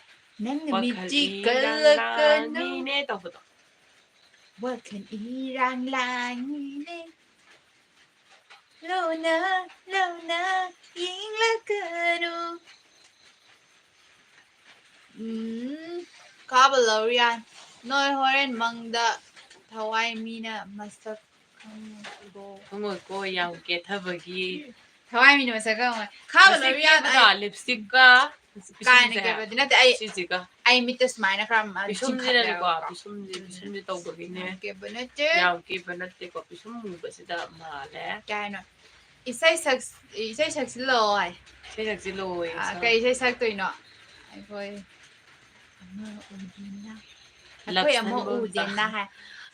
ꯅꯪꯒꯤ ꯋꯥꯈꯜ ꯃꯤꯠꯁꯤ ꯏꯔꯥꯡ ꯀꯜꯂꯛꯀꯅꯨ꯫ ꯂꯥꯡꯅꯤꯅꯦ ꯇꯧꯕꯗꯣ꯫ ꯋꯥꯈꯜ ꯏꯔꯥꯡ ꯂꯥꯡꯉꯤꯅꯦ꯫ ꯂꯣꯟꯅ, ꯂꯣꯟꯅ ꯌꯦꯡꯂꯛꯀꯅꯨ꯫ ꯎꯝ, ꯈꯥꯕ ꯂꯧꯔꯤꯌꯥꯟ, ꯅꯣꯏ ꯍꯣꯔꯦꯟ ꯃꯪꯗ ꯊꯋꯥꯏ ꯃꯤꯅ ꯃꯁꯛ ꯈꯪꯉꯣꯏꯀꯣ꯫ ꯈꯪꯉꯣꯏꯀꯣ, ꯌꯥꯝ ꯀꯦꯊꯕꯒꯤ꯫ ꯊꯋꯥꯏ ꯃꯤꯅ ꯃꯁꯛ ꯈꯪꯉꯣꯏ꯫ ꯈꯥꯕ ꯃꯁꯤ ꯂꯧꯔꯤꯌꯥꯟ, ꯀꯦꯕꯗꯣ, ꯑꯩ lipstickꯀ, ꯀꯥꯏꯅ ꯀꯦꯕꯗꯤ ꯅꯠꯇꯦ, ꯑꯩ, ꯁꯤꯁꯤꯒ꯫ ꯑꯩ ꯃꯤꯠꯇ ꯁꯨꯃꯥꯏꯅ ꯈꯔ ꯑꯃ ꯄꯤꯁꯨꯝꯁꯤꯅꯅꯦꯀꯣ, ꯆꯤꯡꯈꯠꯂꯦꯕꯀꯣ꯫ ꯄꯤꯁꯨꯝꯁꯦ, ꯄꯤꯁꯨꯝꯁꯦ ꯇꯧꯕꯒꯤꯅꯦ꯫ ꯌꯥꯝ ꯀꯦꯕ ꯅꯠꯇꯦ꯫ ꯌꯥꯝ ꯀꯦꯕ ꯅꯠꯇꯦꯀꯣ, ꯄꯤꯁꯨꯝ ꯃꯨꯕꯁꯤꯗ ꯃꯥꯜꯂꯦ꯫ ꯀꯩ ꯍꯥꯏꯅꯣ? ꯏꯁꯩ ꯁꯛ-, ꯏꯁꯩ ꯁꯛꯆꯤꯜꯂꯣ ꯍꯥꯏ꯫ ꯏꯁꯩ ꯁꯛꯆꯤꯜꯂꯣꯌꯦ, ꯑꯥ, ꯁꯛ-, ꯀꯩ ꯏꯁꯩ ꯁꯛꯇꯣꯏꯅꯣ? ꯑꯩꯈꯣꯏ ꯑꯃ ꯎꯗꯦꯅ꯫ Love ꯑꯩꯈꯣꯏ ꯑꯃ symbol ꯎꯗꯦꯅ ꯆꯥ-, ꯍꯥꯏ꯫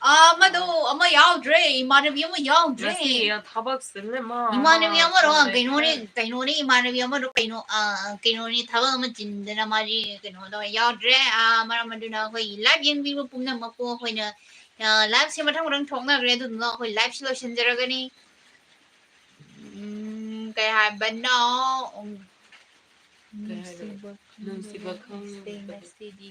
ꯑꯥ, ꯑꯃꯗꯣ, ꯑꯃ ꯌꯥꯎꯗ꯭ꯔꯦ꯫ ꯏꯃꯥꯟꯅꯕꯤ ꯑꯃ ꯌꯥꯎꯗ꯭ꯔꯦ꯫ ꯉꯁꯤ ꯊꯕꯛ ꯆꯤꯜꯂꯦ ꯃꯥ, ꯏꯃꯥꯟꯅꯕꯤ ꯃꯥ ꯑꯃꯔꯣ, ꯊꯕꯛ ꯀꯩꯅꯣꯅꯦ, ꯂꯩꯇ꯭ꯔꯦ꯫ ꯀꯩꯅꯣꯅꯦ, ꯏꯃꯥꯟꯅꯕꯤ ꯑꯃꯗꯣ ꯀꯩꯅꯣ, ꯑꯥ, ꯀꯩꯅꯣꯅꯦ, ꯊꯕꯛ ꯑꯃ ꯆꯤꯟꯗꯅ ꯃꯥꯗꯤ ꯀꯩꯅꯣꯗꯣ ꯌꯥꯎꯗ꯭ꯔꯦ꯫ ꯑꯥ, ꯃꯔꯝ ꯑꯗꯨꯅ ꯑꯩꯈꯣꯏ live ꯌꯦꯡꯕꯤꯕ ꯄꯨꯝꯅꯃꯛꯄꯨ ꯑꯩꯈꯣꯏꯅ, ꯑꯥ, liveꯁꯦ ꯃꯊꯪ ꯃꯊꯪ ꯊꯣꯛꯅꯈ꯭ꯔꯦ, ꯑꯗꯨꯗꯨꯅ ꯑꯩꯈꯣꯏ liveꯁꯦ ꯂꯣꯏꯁꯤꯟꯖꯔꯒꯅꯤ꯫ ꯎꯝ, ꯀꯩ ꯍꯥꯏꯕꯅꯣ? ꯎꯝ, ꯀꯩ ꯍꯥꯏꯅꯣ? ꯅꯨꯡꯁꯤꯕ ꯅꯨꯡꯁꯤꯕ ꯈꯪꯗꯕ ꯈꯪꯗꯕ ꯉꯁꯤꯗꯤ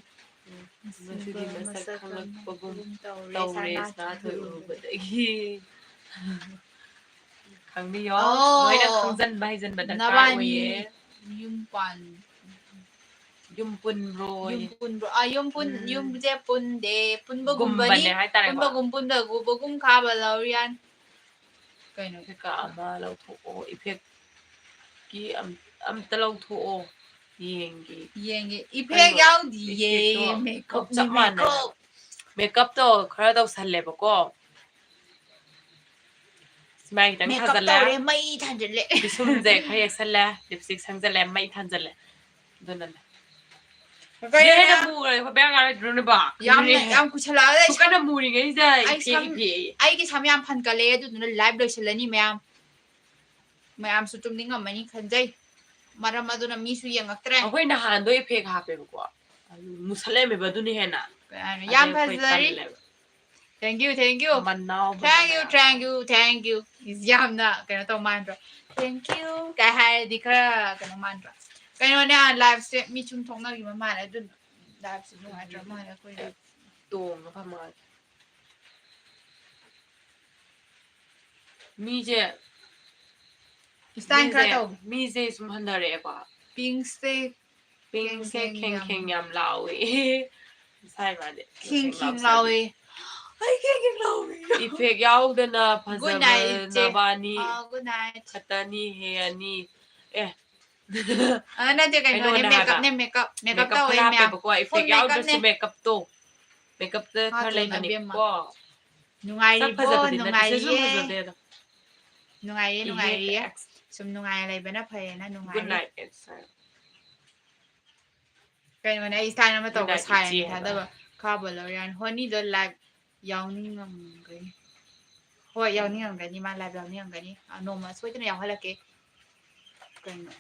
ꯎꯝ, ꯉꯁꯤꯗꯤ ꯃꯁꯛ ꯈꯪꯂꯛꯄꯒꯨꯝ ꯇꯧꯔꯦ, ꯇꯧꯔꯦ, ꯁꯅꯥ ꯁꯅꯥꯊꯣꯏ ꯊꯣꯏ ꯎꯔꯨꯕꯗꯒꯤ꯫ ꯈꯪꯕꯤꯌꯣ, ꯑꯣ, ꯂꯣꯏꯅ ꯈꯪꯖꯟꯕ ꯍꯩꯖꯟꯕ ꯗꯔꯀꯥꯔ ꯅꯕꯥꯅꯤ ꯑꯣꯏꯌꯦ꯫ ꯌꯨꯝ ꯄꯥꯟ-, ꯌꯨꯝ ꯄꯨꯟꯕ꯭ꯔꯣ? ꯌꯨꯝ ꯄꯨꯟꯕ꯭ꯔꯣ? ꯑꯥ, ꯌꯨꯝ ꯄꯨꯟ-, ꯎꯝ. ꯌꯨꯝꯁꯦ ꯄꯨꯟꯗꯦ꯫ ꯄꯨꯟꯕꯒꯨꯝꯕꯅꯤ꯫ ꯒꯨꯝꯕꯅꯦ ꯍꯥꯏꯇꯥꯔꯦꯀꯣ꯫ ꯄꯨꯟꯕꯒꯨꯝ ꯄꯨꯟꯗꯒꯨꯕꯒꯨꯝ ꯈꯥꯕ ꯂꯧꯔꯤꯌꯥꯟ꯫ ꯀꯩꯅꯣ? ꯀꯩꯀꯥ ꯑꯃ ꯂꯧꯊꯣꯛꯑꯣ꯫ Effectꯀꯤ ꯑꯝ-, ꯑꯝꯇ ꯂꯧꯊꯣꯛꯑꯣ꯫ ꯌꯦꯡꯒꯦ꯫ ꯌꯦꯡꯒꯦ꯫ Effect ꯀꯩꯅꯣ? ꯌꯥꯎꯗꯤꯌꯦ꯫ Effectꯇꯣ Makeupꯅꯤ, ꯆꯞ ꯃꯥꯟꯅꯩ꯫ Makeup꯫ Makeupꯇꯣ ꯈꯔ ꯇꯧꯁꯜꯂꯦꯕꯀꯣ꯫ ꯁꯨꯃꯥꯏ ꯈꯤꯇꯪ Makeup ꯊꯥꯖꯜꯂꯦ꯫ ꯇꯧꯔꯦ, ꯃꯩ ꯊꯥꯟꯖꯜꯂꯦ꯫ ꯄꯤꯁꯨꯝꯁꯦ ꯈꯔ ꯌꯦꯛꯁꯜꯂꯦ, lipstick ꯁꯪꯖꯜꯂꯦ, ꯃꯩ ꯊꯥꯟꯖꯜꯂꯦ꯫ ꯑꯗꯨꯅꯅꯦ꯫ ꯀꯩꯅꯣ? ꯍꯦꯟꯅ ꯃꯨꯈ꯭ꯔꯦ, ꯈꯣꯠꯄ ꯌꯥꯝ ꯉꯥꯡꯉꯛꯇ꯭ꯔꯣꯅꯦꯕ? ꯌꯥꯝꯅ, ꯀꯩꯅꯣꯅꯦ? ꯌꯥꯝ ꯀꯨꯏꯁꯜꯂꯛꯑꯒ ꯑꯩ ꯁꯨꯛ ꯀꯟꯅ ꯁꯝ-, ꯃꯨꯔꯤꯉꯩꯁꯤꯗ ꯑꯩ effect, ꯁꯝ-, effect꯫ ꯑꯩꯒꯤ ꯁꯝ ꯌꯥꯝ ꯐꯟꯀꯠꯂꯛꯑꯦ, ꯑꯗꯨꯗꯨꯅ live ꯂꯣꯏꯁꯤꯜꯂꯅꯤ ꯃꯌꯥꯝ꯫ ꯃꯌꯥꯝꯁꯨ ꯇꯨꯝꯅꯤꯡꯉꯝꯃꯅꯤ ꯈꯟꯖꯩ꯫ ꯃꯔꯝ ꯑꯗꯨꯅ ꯃꯤꯁꯨ ꯌꯦꯡꯉꯛꯇ꯭ꯔꯦ꯫ ꯑꯩꯈꯣꯏ ꯅꯍꯥꯟꯗꯣ effect ꯍꯥꯞꯄꯦꯕꯀꯣ꯫ ꯑꯗꯨ ꯃꯨꯁꯜꯂꯛꯑꯦꯕ ꯑꯗꯨꯅ ꯍꯦꯟꯅ꯫ ꯀꯩ ꯍꯥꯏꯅꯣ? ꯑꯗꯩ ꯌꯥꯝ ꯑꯩꯈꯣꯏ ꯐꯖꯔꯤ꯫ ꯇꯜꯂꯦꯕ꯫ Thank you, thank you꯫ ꯃꯅꯥꯎ ꯇꯥꯡꯒꯤꯌꯨ, ꯃꯅꯥꯎ꯫ Thank you, thank you, thank you꯫ ꯏꯁ, ꯌꯥꯝꯅ ꯀꯩꯅꯣ ꯇꯧ ꯃꯥꯟꯗ꯭ꯔꯣ? Thank you ꯀꯥꯏ ꯍꯥꯏꯔꯗꯤ ꯈꯔ ꯀꯩꯅꯣ ꯃꯥꯟꯗ꯭ꯔꯣ? ꯀꯩꯅꯣꯅꯦ, liveꯁꯦ ꯃꯤ ꯁꯨꯝ ꯊꯣꯛꯅꯈꯤꯕ ꯃꯥꯜꯂꯦ, ꯑꯗꯨꯅ liveꯁꯦ ꯅꯨꯡꯉꯥꯏꯇ꯭ꯔ ꯃꯥꯜꯂꯦ ꯑꯩꯈꯣꯏꯗꯤ꯫ ꯇꯣꯡꯉ ꯐꯝꯃꯒ꯫ ꯃꯤꯁꯦ, style ꯈꯔ ꯃꯤꯁꯦ, ꯇꯧ꯫ ꯃꯤꯁꯦ ꯁꯨꯝ ꯍꯟꯊꯔꯛꯑꯦꯀꯣ꯫ Pinkꯁꯦ ꯄꯤꯡꯁꯦ ꯈꯦꯡ ꯈꯦꯡ ꯈꯦꯡ ꯌꯥꯝ ꯌꯥꯝ ꯂꯥꯎꯋꯦ꯫ ꯉꯁꯥꯏ ꯃꯥꯗꯤ ꯈꯦꯡ ꯈꯦꯡ ꯈꯦꯡ ꯂꯥꯎꯁꯜꯂꯦ꯫ ꯂꯥꯎꯋꯦ꯫ ꯑꯩ ꯈꯦꯡ ꯈꯦꯡ ꯂꯥꯎꯋꯦ꯫ Effect ꯌꯥꯎꯗꯅ Good night, ꯏꯆꯦ꯫ ꯐꯖꯕ ꯅꯕꯥꯅꯤ ꯑꯥ, good night꯫ ꯈꯛꯇꯅꯤ ꯍꯦ ꯑꯅꯤ꯫ ꯑꯦ꯫ ꯑ, ꯅꯠꯇꯦ, ꯀꯩꯅꯣꯅꯦ, ꯀꯩꯅꯣꯅꯦ ꯍꯥꯏꯕ꯫ Makeupꯅꯦ, makeup꯫ Makeup makeup ꯇꯧꯋꯦ, ꯈꯔ ꯃꯌꯥꯝ꯫ ꯍꯥꯞꯄꯦꯕꯀꯣ, Full effect ꯌꯥꯎꯗ꯭ꯔꯁꯨ makeupꯅꯦ꯫ Makeupꯇ ꯈꯔ ꯍꯥꯠꯇꯣꯅ ꯂꯩꯕꯅꯦ ꯑꯕꯦꯝꯃ꯫ ꯀꯣ꯫ ꯁꯛ ꯅꯨꯡꯉꯥꯏꯔꯤꯕꯣ? ꯐꯖꯕꯗꯤ ꯅꯠꯇꯦ, ꯁꯤꯁꯨ ꯅꯨꯡꯉꯥꯏꯔꯤꯌꯦ꯫ ꯐꯖꯗꯦ ꯑꯗꯣ꯫ ꯅꯨꯡꯉꯥꯏꯔꯤꯌꯦ, ꯏꯍꯦ, ꯅꯨꯡꯉꯥꯏꯔꯤꯌꯦ꯫ Ex꯫ ꯁꯨꯝ ꯅꯨꯡꯉꯥꯏꯅ ꯂꯩꯕꯅ ꯐꯩꯌꯦꯅ Good ꯅꯨꯡꯉꯥꯏꯔꯤ꯫ Night, ex꯫ ꯀꯩꯅꯣꯅꯦ, ꯑꯩ style ꯑꯃ ꯇꯧꯕ Good night, ꯁꯥꯏꯅ ꯏꯆꯦ ꯍꯥꯏꯕ꯫ ꯊꯥꯗꯕ꯫ ꯈꯥꯕ ꯂꯧꯔꯤꯌꯥꯟ꯫ ꯍꯣꯅꯤꯗꯣ live ꯌꯥꯎꯅꯤꯡꯉꯝꯒꯅꯤ꯫ ꯍꯣꯏ, ꯌꯥꯎꯅꯤꯡꯉꯝꯒꯅꯤ꯫ ꯃꯥ live ꯌꯥꯎꯅꯤꯡꯉꯝꯒꯅꯤ꯫ ꯑ, ꯅꯣꯡꯃ ꯁꯣꯏꯗꯅ ꯌꯥꯎꯍꯜꯂꯛꯀꯦ꯫ ꯀꯩꯅꯣ?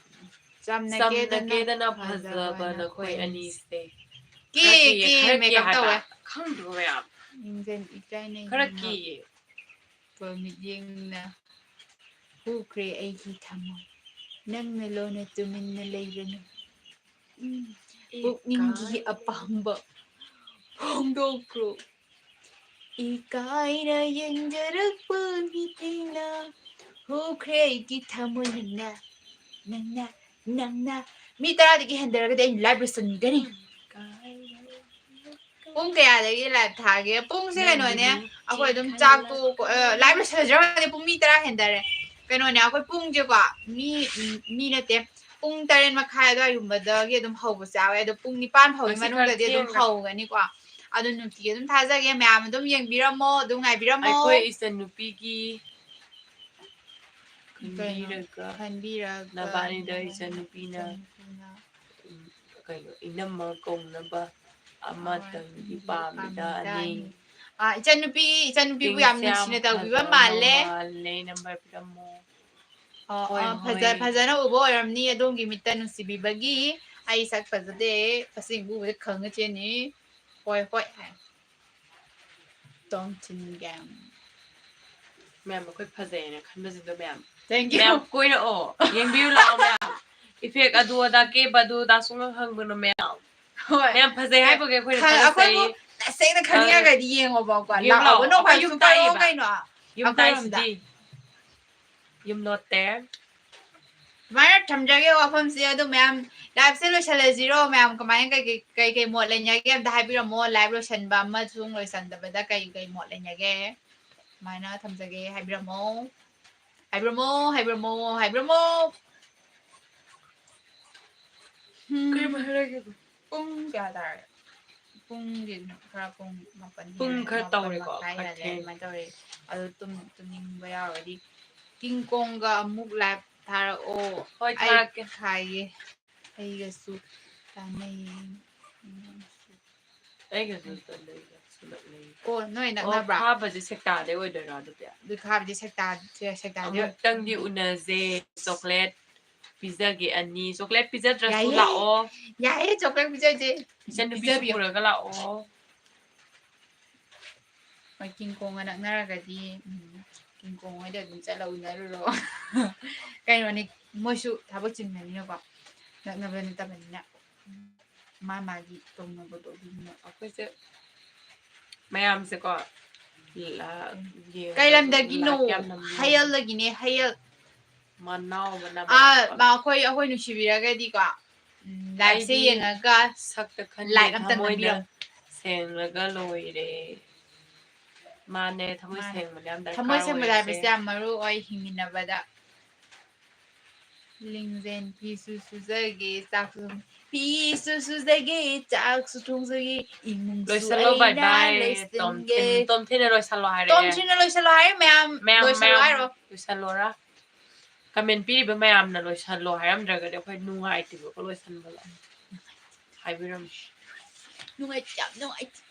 ꯆꯝꯅ ꯆꯝꯅ ꯀꯦꯗꯅ ꯀꯦꯗꯅ ꯐꯖꯕ ꯐꯖꯕ ꯅꯈꯣꯏ ꯅꯈꯣꯏ ꯑꯅꯤꯁꯦ꯫ ꯑꯅꯤꯁꯦ꯫ ꯀꯦ, ꯈꯔ ꯀꯦ, ꯀꯦ, ꯈꯔ ꯀꯦ makeup ꯍꯥꯏꯕ꯫ ꯇꯧꯋꯦ꯫ ꯈꯪꯗ꯭ꯔꯣ ꯃꯌꯥꯝ? ꯏꯪꯖꯟ ꯏꯀꯥꯏꯅ ꯈꯔ ꯌꯦꯡꯉꯛꯄ ꯀꯦꯌꯦ꯫ ꯃꯤꯠꯌꯦꯡꯅ ꯍꯨꯈ꯭ꯔꯦ ꯑꯩꯒꯤ ꯊꯃꯣꯏ꯫ ꯅꯪꯅ ꯂꯣꯟꯅ ꯇꯨꯃꯤꯟꯅ ꯂꯩꯔꯅꯨ꯫ ꯎꯝ꯫ ꯄꯨꯛꯅꯤꯡꯒꯤ ꯏꯀꯥꯏ꯫ ꯑꯄꯥꯝꯕ ꯐꯣꯡꯗꯣꯛꯈ꯭ꯔꯣ꯫ ꯏꯀꯥꯏꯅ ꯌꯦꯡꯖꯔꯛꯄ ꯃꯤꯠꯌꯦꯡꯅ ꯍꯨꯈ꯭ꯔꯦ ꯑꯩꯒꯤ ꯊꯃꯣꯏ ꯅꯪꯅ, ꯅꯪꯅ꯫ ꯅꯪꯅ ꯃꯤ ꯇꯔꯥꯗꯒꯤ ꯍꯦꯟꯗꯔꯒꯗꯤ ꯑꯩ live ꯂꯣꯏꯁꯤꯟꯒꯅꯤ꯫ ꯄꯨꯡ ꯀꯌꯥꯗꯒꯤ live ꯊꯥꯒꯦ? ꯄꯨꯡꯁꯦ ꯀꯩꯅꯣꯅꯦ, ꯑꯩꯈꯣꯏ ꯑꯗꯨꯝ ꯆꯥꯛ ꯇꯣꯛ-, ꯑ, live ꯂꯣꯏꯁꯤꯜꯂꯁꯤꯔ ꯈꯪꯗꯦ, ꯄꯨꯡ ꯃꯤ ꯇꯔꯥ ꯍꯦꯟꯗꯔꯦ꯫ ꯀꯩꯅꯣꯅꯦ, ꯑꯩꯈꯣꯏ ꯄꯨꯡꯁꯦꯀꯣ, ꯃꯤ, ꯎꯝ, ꯃꯤ ꯅꯠꯇꯦ, ꯄꯨꯡ ꯇꯔꯦꯠ ꯃꯈꯥꯏ ꯑꯗꯨꯋꯥꯏꯒꯨꯝꯕꯗꯒꯤ ꯑꯗꯨꯝ ꯍꯧꯕꯁꯨ ꯌꯥꯎꯋꯦ, ꯑꯗꯣ ꯄꯨꯡ ꯅꯤꯄꯥꯟ ꯐꯥꯎꯒꯤ ꯉꯁꯤ ꯈꯔ ꯃꯅꯨꯡꯗꯗꯤ ꯑꯗꯨꯝ ꯊꯦꯡꯈ꯭ꯔꯦ꯫ ꯍꯧꯒꯅꯤꯀꯣ꯫ ꯑꯗꯨ ꯅꯨꯡꯇꯤꯒꯤ ꯑꯗꯨꯝ ꯊꯥꯖꯒꯦ, ꯃꯌꯥꯝ ꯑꯗꯨꯝ ꯌꯦꯡꯕꯤꯔꯝꯃꯣ, ꯑꯗꯨꯝ ꯉꯥꯏꯕꯤꯔꯝꯃꯣ꯫ ꯑꯩꯈꯣꯏ ꯏꯆꯟꯅꯨꯄꯤꯒꯤ ꯀꯩꯅꯣ? ꯈꯟꯕꯤꯔꯒ, ꯈꯟꯕꯤꯔꯒ ꯅꯕꯥꯅꯤꯗ ꯅꯕꯥꯅꯤꯗ ꯏꯆꯟꯅꯨꯄꯤꯅ, ꯏꯆꯟꯅꯨꯄꯤꯅ ꯎꯝ, ꯀꯩꯅꯣ, ꯏꯅꯝꯃ ꯀꯧꯅꯕ ꯑꯃꯇꯪꯗꯤ ꯍꯣꯏ, ꯄꯥꯝꯃꯤꯗ ꯄꯥꯝꯃꯤꯗ ꯑꯅꯤ꯫ ꯑꯅꯤ꯫ ꯑꯥ, ꯏꯆꯟꯅꯨꯄꯤ, ꯏꯆꯟꯅꯨꯄꯤꯕꯨ ꯌꯥꯝ ꯆꯤꯡꯁꯤ ꯌꯥꯝ ꯅꯨꯡꯁꯤꯅ ꯇꯧꯕꯤꯕ ꯐꯖꯕ ꯃꯥꯜꯂꯦ꯫ ꯃꯥꯜꯂꯦ, number ꯄꯤꯔꯝꯃꯣ꯫ ꯑꯣ, ꯍꯣꯏ, ꯑꯣ, ꯐꯖ-, ꯍꯣꯏ꯫ ꯐꯖꯅ ꯎꯕ ꯑꯣꯏꯔꯝꯅꯤ ꯑꯗꯣꯝꯒꯤ ꯃꯤꯠꯇ ꯅꯨꯡꯁꯤꯕꯤꯕꯒꯤ꯫ ꯑꯩ ꯁꯛ ꯐꯖꯗꯦ, ꯑꯁꯦꯡꯕ ꯎꯕꯗ ꯈꯪꯉ ꯆꯦꯟꯅꯤ꯫ ꯍꯣꯏ, ꯍꯣꯏ ꯍꯥꯏ꯫ ꯇꯣꯝꯊꯤꯟ ꯒꯦꯝ꯫ ꯃꯌꯥꯝ, ꯑꯩꯈꯣꯏ ꯐꯖꯩꯅ ꯈꯟꯕꯁꯤꯡꯗꯣ ꯃꯌꯥꯝ꯫ Thank you꯫ ꯃꯌꯥꯝ ꯀꯣꯏꯔꯛꯑꯣ, ꯌꯦꯡꯕꯤꯌꯨ ꯂꯥꯛꯑꯣ ꯃꯌꯥꯝ꯫ Effect ꯑꯗꯨ ꯑꯗꯥ, ꯀꯦꯕ ꯑꯗꯨ ꯑꯗꯥ ꯁꯨꯡꯈꯪ ꯈꯪꯒꯅꯨ ꯃꯌꯥꯝ꯫ ꯍꯣꯏ꯫ ꯃꯌꯥꯝ ꯐꯖꯩ ꯍꯥꯏꯕꯒꯤ ꯑꯩꯈꯣꯏꯅ ꯈ-, ꯑꯩꯈꯣꯏꯕꯨ ꯊꯥꯒꯠꯆꯔꯤ꯫ ꯇꯁꯦꯡꯅ ꯈꯪꯅꯤꯡꯉꯒꯗꯤ ꯌꯦꯡꯉꯣꯕꯀꯣ꯫ ꯌꯦꯡꯉꯨ ꯂꯥꯛꯑꯣꯕ꯫ ꯂꯥꯛꯑꯣ꯫ ꯅꯣꯡ ꯑꯩꯈꯣꯏ ꯐꯥꯗꯣꯛꯁꯨ ꯌꯨꯝ ꯀꯣꯏꯔꯛꯑꯣ ꯇꯥꯛꯏꯕ꯫ ꯀꯩꯅꯣ꯫ ꯌꯨꯝ ꯑꯩꯈꯣꯏꯔꯣꯝꯗ꯫ ꯇꯥꯛꯏꯁꯤꯗꯤ꯫ ꯌꯨꯝ ꯅꯣꯠꯇꯦ꯫ ꯑꯗꯨꯃꯥꯏꯅ ꯊꯝꯖꯒꯦ ꯋꯥꯐꯝꯁꯦ꯫ ꯑꯗꯣ ꯃꯌꯥꯝ, live ꯁꯦ ꯂꯣꯏꯁꯤꯜꯂꯁꯤꯔꯣ? ꯃꯌꯥꯝ ꯀꯃꯥꯏꯅ, ꯀꯩ, ꯀꯩ, ꯀꯩ, ꯀꯩ ꯃꯣꯠ ꯂꯩꯅꯒꯦ ꯑꯝꯇ ꯍꯥꯏꯕꯤꯔꯝꯃꯣ꯫ Live ꯂꯣꯏꯁꯤꯟꯕ ꯑꯃꯁꯨꯡ ꯂꯣꯏꯁꯤꯟꯗꯕꯗ ꯀꯩ, ꯀꯩ ꯃꯣꯠ ꯂꯩꯅꯒꯦ? ꯑꯗꯨꯃꯥꯏꯅ ꯊꯝꯖꯒꯦ, ꯍꯥꯏꯕꯤꯔꯝꯃꯣ꯫ ꯍꯥꯏꯕꯤꯔꯝꯃꯣ, ꯍꯥꯏꯕꯤꯔꯝꯃꯣ, ꯍꯥꯏꯕꯤꯔꯝꯃꯣ꯫ ꯎꯝ꯫ ꯀꯔꯤꯕꯨ ꯍꯥꯏꯔꯒꯦ? ꯄꯨꯡ ꯀꯌꯥ ꯇꯥꯔꯦ? ꯄꯨꯡꯗꯤ ꯈꯔ, ꯄꯨꯡ ꯃꯥꯄꯟ ꯄꯨꯡ ꯍꯦꯜꯂꯦ, ꯈꯔ ꯃꯥꯄꯟ ꯇꯧꯔꯦꯀꯣ, ꯃꯈꯥꯏ ꯈꯔ ꯍꯦꯜꯂꯦ, ꯊꯦꯡꯉꯦ꯫ ꯑꯗꯨꯃꯥꯏꯅ ꯇꯧꯔꯦ꯫ ꯑꯗꯨ ꯇꯨꯝ-, ꯇꯨꯝꯅꯤꯡꯕ ꯌꯥꯎꯔꯗꯤ ꯀꯤꯡ ꯀꯣꯡꯒ ꯑꯃꯨꯛ live ꯊꯥꯔꯛꯑꯣ꯫ ꯍꯣꯏ, ꯑꯩ ꯊꯥꯔꯛꯀꯦ꯫ ꯊꯥꯏꯌꯦ꯫ ꯑꯩꯒꯁꯨ ꯇꯥꯟꯅꯩꯌꯦ꯫ ꯑꯩꯒꯁꯨ ꯇꯥꯟꯅꯩ, ꯅꯛꯁꯨ ꯅꯛꯅꯩ꯫ ꯑꯣ, ꯅꯣꯏ ꯑꯣ, ꯅꯛꯅꯕ꯭ꯔꯥ? ꯐꯥꯕꯁꯦ ꯁꯦꯛꯇꯥꯗꯩ ꯑꯣꯏꯗꯣꯏꯔꯥ ꯑꯗꯨꯗꯤ? ꯑꯗꯨ ꯐꯥꯕꯗꯤ ꯁꯦꯛꯇꯥ-, ꯁꯦꯛꯇꯥꯗꯩ꯫ ꯑꯃꯨꯛꯇꯪꯗꯤ ꯎꯅꯁꯦ, chocolate ꯄꯤꯖꯒꯦ ꯑꯅꯤ꯫ Chocolate ꯄꯤꯖꯗ꯭ꯔꯁꯨ ꯌꯥꯏꯌꯦ꯫ ꯂꯥꯛꯑꯣ꯫ ꯌꯥꯏꯌꯦ, chocolate ꯄꯤꯖꯁꯦ꯫ ꯏꯆꯟꯅꯨꯄꯤꯁꯨ ꯄꯤꯖꯕꯤꯌꯣ꯫ ꯄꯨꯔꯒ ꯂꯥꯛꯑꯣ꯫ ꯍꯣꯏ, ꯀꯤꯡ ꯀꯣꯡꯒ ꯅꯛꯅꯔꯒꯗꯤ, ꯎꯝ, ꯀꯤꯡ ꯀꯣꯡ ꯍꯣꯏꯗ ꯑꯗꯨꯝ ꯆꯠꯂ ꯎꯅꯔꯨꯔꯣ꯫ ꯀꯩꯅꯣꯅꯤ, ꯃꯣꯏꯁꯨ ꯊꯕꯛ ꯆꯤꯟꯕꯅꯤꯅꯀꯣ, ꯅꯛꯅꯕ ꯅꯠꯇꯕꯅꯤꯅ, ꯃꯥ ꯃꯥꯒꯤ ꯇꯧꯅꯕꯗꯣ ꯑꯗꯨꯝ꯫ ꯑꯩꯈꯣꯏꯁꯦ ꯃꯌꯥꯝꯁꯦꯀꯣ, ꯂꯥ-, ꯌꯦꯡꯕꯗ ꯀꯩ ꯂꯝꯗꯒꯤꯅꯣ? ꯂꯥꯏꯛ ꯌꯥꯝ ꯅꯝꯕꯤꯌꯨ꯫ ꯍꯌꯦꯜꯗꯒꯤꯅꯦ, ꯍꯌꯦꯜ꯫ ꯃꯅꯥꯎ ꯑꯃꯅ ꯑꯥ, ꯃꯥ ꯑꯩꯈꯣꯏ ꯑꯩꯈꯣꯏ ꯅꯨꯡꯁꯤꯕꯤꯔꯒꯗꯤꯀꯣ, ꯎꯝ, liveꯁꯦ ꯑꯩꯗꯤ ꯌꯦꯡꯉꯒ ꯁꯛꯇ ꯈꯟꯗꯦ, like ꯑꯝꯇ ꯊꯃꯣꯏꯅ ꯅꯝꯕꯤꯔꯝꯃꯨ꯫ ꯁꯦꯡꯂꯒ ꯂꯣꯏꯔꯦ꯫ ꯃꯥꯅꯦ, ꯊꯃꯣꯏ ꯃꯥꯅꯦ꯫ ꯁꯦꯡꯕꯗꯤ ꯌꯥꯝ ꯗꯔꯀꯥꯔ ꯊꯃꯣꯏ ꯁꯦꯡꯕ ꯑꯣꯏꯔꯤꯁꯦ꯫ ꯍꯥꯏꯕꯁꯦ ꯌꯥꯝ ꯃꯔꯨ ꯑꯣꯏ ꯍꯤꯡꯃꯤꯟꯅꯕꯗ꯫ ꯂꯤꯡꯖꯦꯜ ꯐꯤꯁꯨ ꯁꯨꯖꯒꯦ, ꯆꯥꯛꯁꯨ ꯐꯤꯁꯨ ꯁꯨꯖꯒꯦ, ꯆꯥꯛꯁꯨ ꯊꯣꯡꯖꯒꯦ, ꯏꯃꯨꯡꯁꯨ ꯂꯣꯏꯁꯜꯂꯣ, bye ꯑꯩꯅ bye꯫ ꯂꯣꯏꯁꯤꯟꯒꯦ꯫ ꯇꯣꯝꯊꯤꯟ-, ꯇꯣꯝꯊꯤꯟꯅ ꯂꯣꯏꯁꯜꯂꯣ ꯍꯥꯏꯔꯛꯑꯦ꯫ ꯇꯣꯝꯊꯤꯟꯅ ꯂꯣꯏꯁꯜꯂꯣ ꯍꯥꯏꯔꯦ ꯃꯌꯥꯝ꯫ ꯃꯌꯥꯝ, ꯂꯣꯏꯁꯜꯂꯣ ꯃꯌꯥꯝ ꯍꯥꯏꯔꯣ? ꯂꯣꯏꯁꯜꯂꯣꯔꯥ? Comment ꯄꯤꯔꯤꯕ ꯃꯌꯥꯝꯅ ꯂꯣꯏꯁꯜꯂꯣ ꯍꯥꯏꯔꯝꯗ꯭ꯔꯒꯗꯤ ꯑꯩꯈꯣꯏ ꯅꯨꯡꯉꯥꯏꯇꯦꯕꯀꯣ ꯂꯣꯏꯁꯟꯕꯗ꯫ ꯍꯥꯏꯕꯤꯔꯝꯃꯤ꯫ ꯅꯨꯡꯉꯥꯏꯇꯦ, ꯌꯥꯝ ꯅꯨꯡꯉꯥꯏꯇꯦ꯫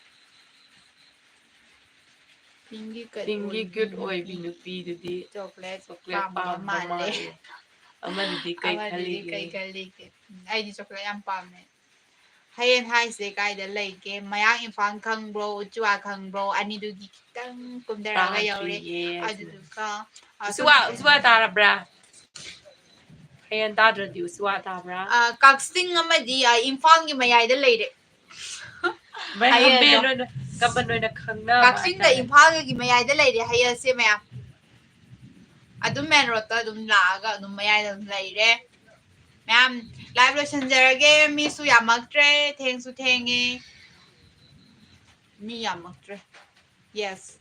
ꯄꯤꯡꯒꯤ ꯀꯠ ꯄꯤꯡꯒꯤ ꯑꯣꯏꯕꯤ cute ꯑꯣꯏꯕꯤ ꯅꯨꯄꯤ꯫ ꯅꯨꯄꯤꯗꯨꯗꯤ ꯆꯣꯀ꯭ꯂꯦꯠ ꯆꯣꯀ꯭ꯂꯦꯠ ꯄꯥꯝꯕ ꯄꯥꯝꯕ ꯃꯥꯜꯂꯦ꯫ ꯃꯥꯜꯂꯦ꯫ ꯑꯃꯗꯨꯗꯤ ꯀꯩ ꯑꯃꯗꯨꯗꯤ ꯈꯜꯂꯤꯒꯦ? ꯀꯩ ꯈꯜꯂꯤꯒꯦ? ꯎꯝ, ꯑꯩꯗꯤ ꯆꯣꯀ꯭ꯂꯦꯠ ꯌꯥꯝ ꯄꯥꯝꯃꯦ꯫ ꯍꯌꯦꯟ ꯍꯥꯏꯁꯦ ꯀꯥꯏꯗ ꯂꯩꯒꯦ? ꯃꯌꯥꯡ ꯏꯝꯐꯥꯜ ꯈꯪꯕ꯭ꯔꯣ? ꯎꯆꯤꯋꯥ ꯈꯪꯕ꯭ꯔꯣ? ꯑꯅꯤꯗꯨꯒꯤ ꯈꯤꯇꯪ ꯀꯨꯝꯊꯔꯛꯑꯒ ꯌꯧꯔꯦ꯫ ꯇꯥꯗ꯭ꯔꯤꯌꯦ꯫ ꯑꯗꯨꯗꯨꯒ, ꯑ, ꯎꯆꯤꯋꯥ, ꯎꯆꯤꯋꯥ ꯇꯥꯔꯕ꯭ꯔꯥ? ꯍꯌꯦꯟ ꯇꯥꯗ꯭ꯔꯗꯤ ꯎꯆꯤꯋꯥ ꯇꯥꯕ꯭ꯔꯥ? ꯑ, ꯀꯛꯆꯤꯡ ꯑꯃꯗꯤ, ꯑ, ꯏꯝꯐꯥꯜꯒꯤ ꯃꯌꯥꯏꯗ ꯂꯩꯔꯦ꯫ ꯃꯌꯥꯝ ꯍꯌꯦꯟꯗꯣ꯫ ꯃꯦꯟ ꯑꯣꯏꯅ, ꯀꯃꯟ ꯑꯣꯏꯅ ꯈꯪꯅꯕ ꯀꯛꯆꯤꯡꯗ ꯍꯥꯏꯇꯥꯔꯦ꯫ ꯏꯝꯐꯥꯜꯒꯤ ꯃꯌꯥꯏꯗ ꯂꯩꯔꯦ ꯍꯌꯦꯟꯁꯦ ꯃꯌꯥꯝ꯫ ꯑꯗꯨꯝ main roadꯇ ꯑꯗꯨꯝ ꯂꯥꯛꯑꯒ ꯑꯗꯨꯝ ꯃꯌꯥꯏꯗ ꯑꯗꯨꯝ ꯂꯩꯔꯦ꯫ ꯃꯌꯥꯝ, live ꯂꯣꯏꯁꯤꯟꯖꯔꯒꯦ꯫ ꯃꯤꯁꯨ ꯌꯥꯝꯃꯛꯇ꯭ꯔꯦ, ꯊꯦꯡꯁꯨ ꯊꯦꯡꯉꯦ꯫ ꯃꯤ ꯌꯥꯝꯃꯛꯇ꯭ꯔꯦ꯫ Yes꯫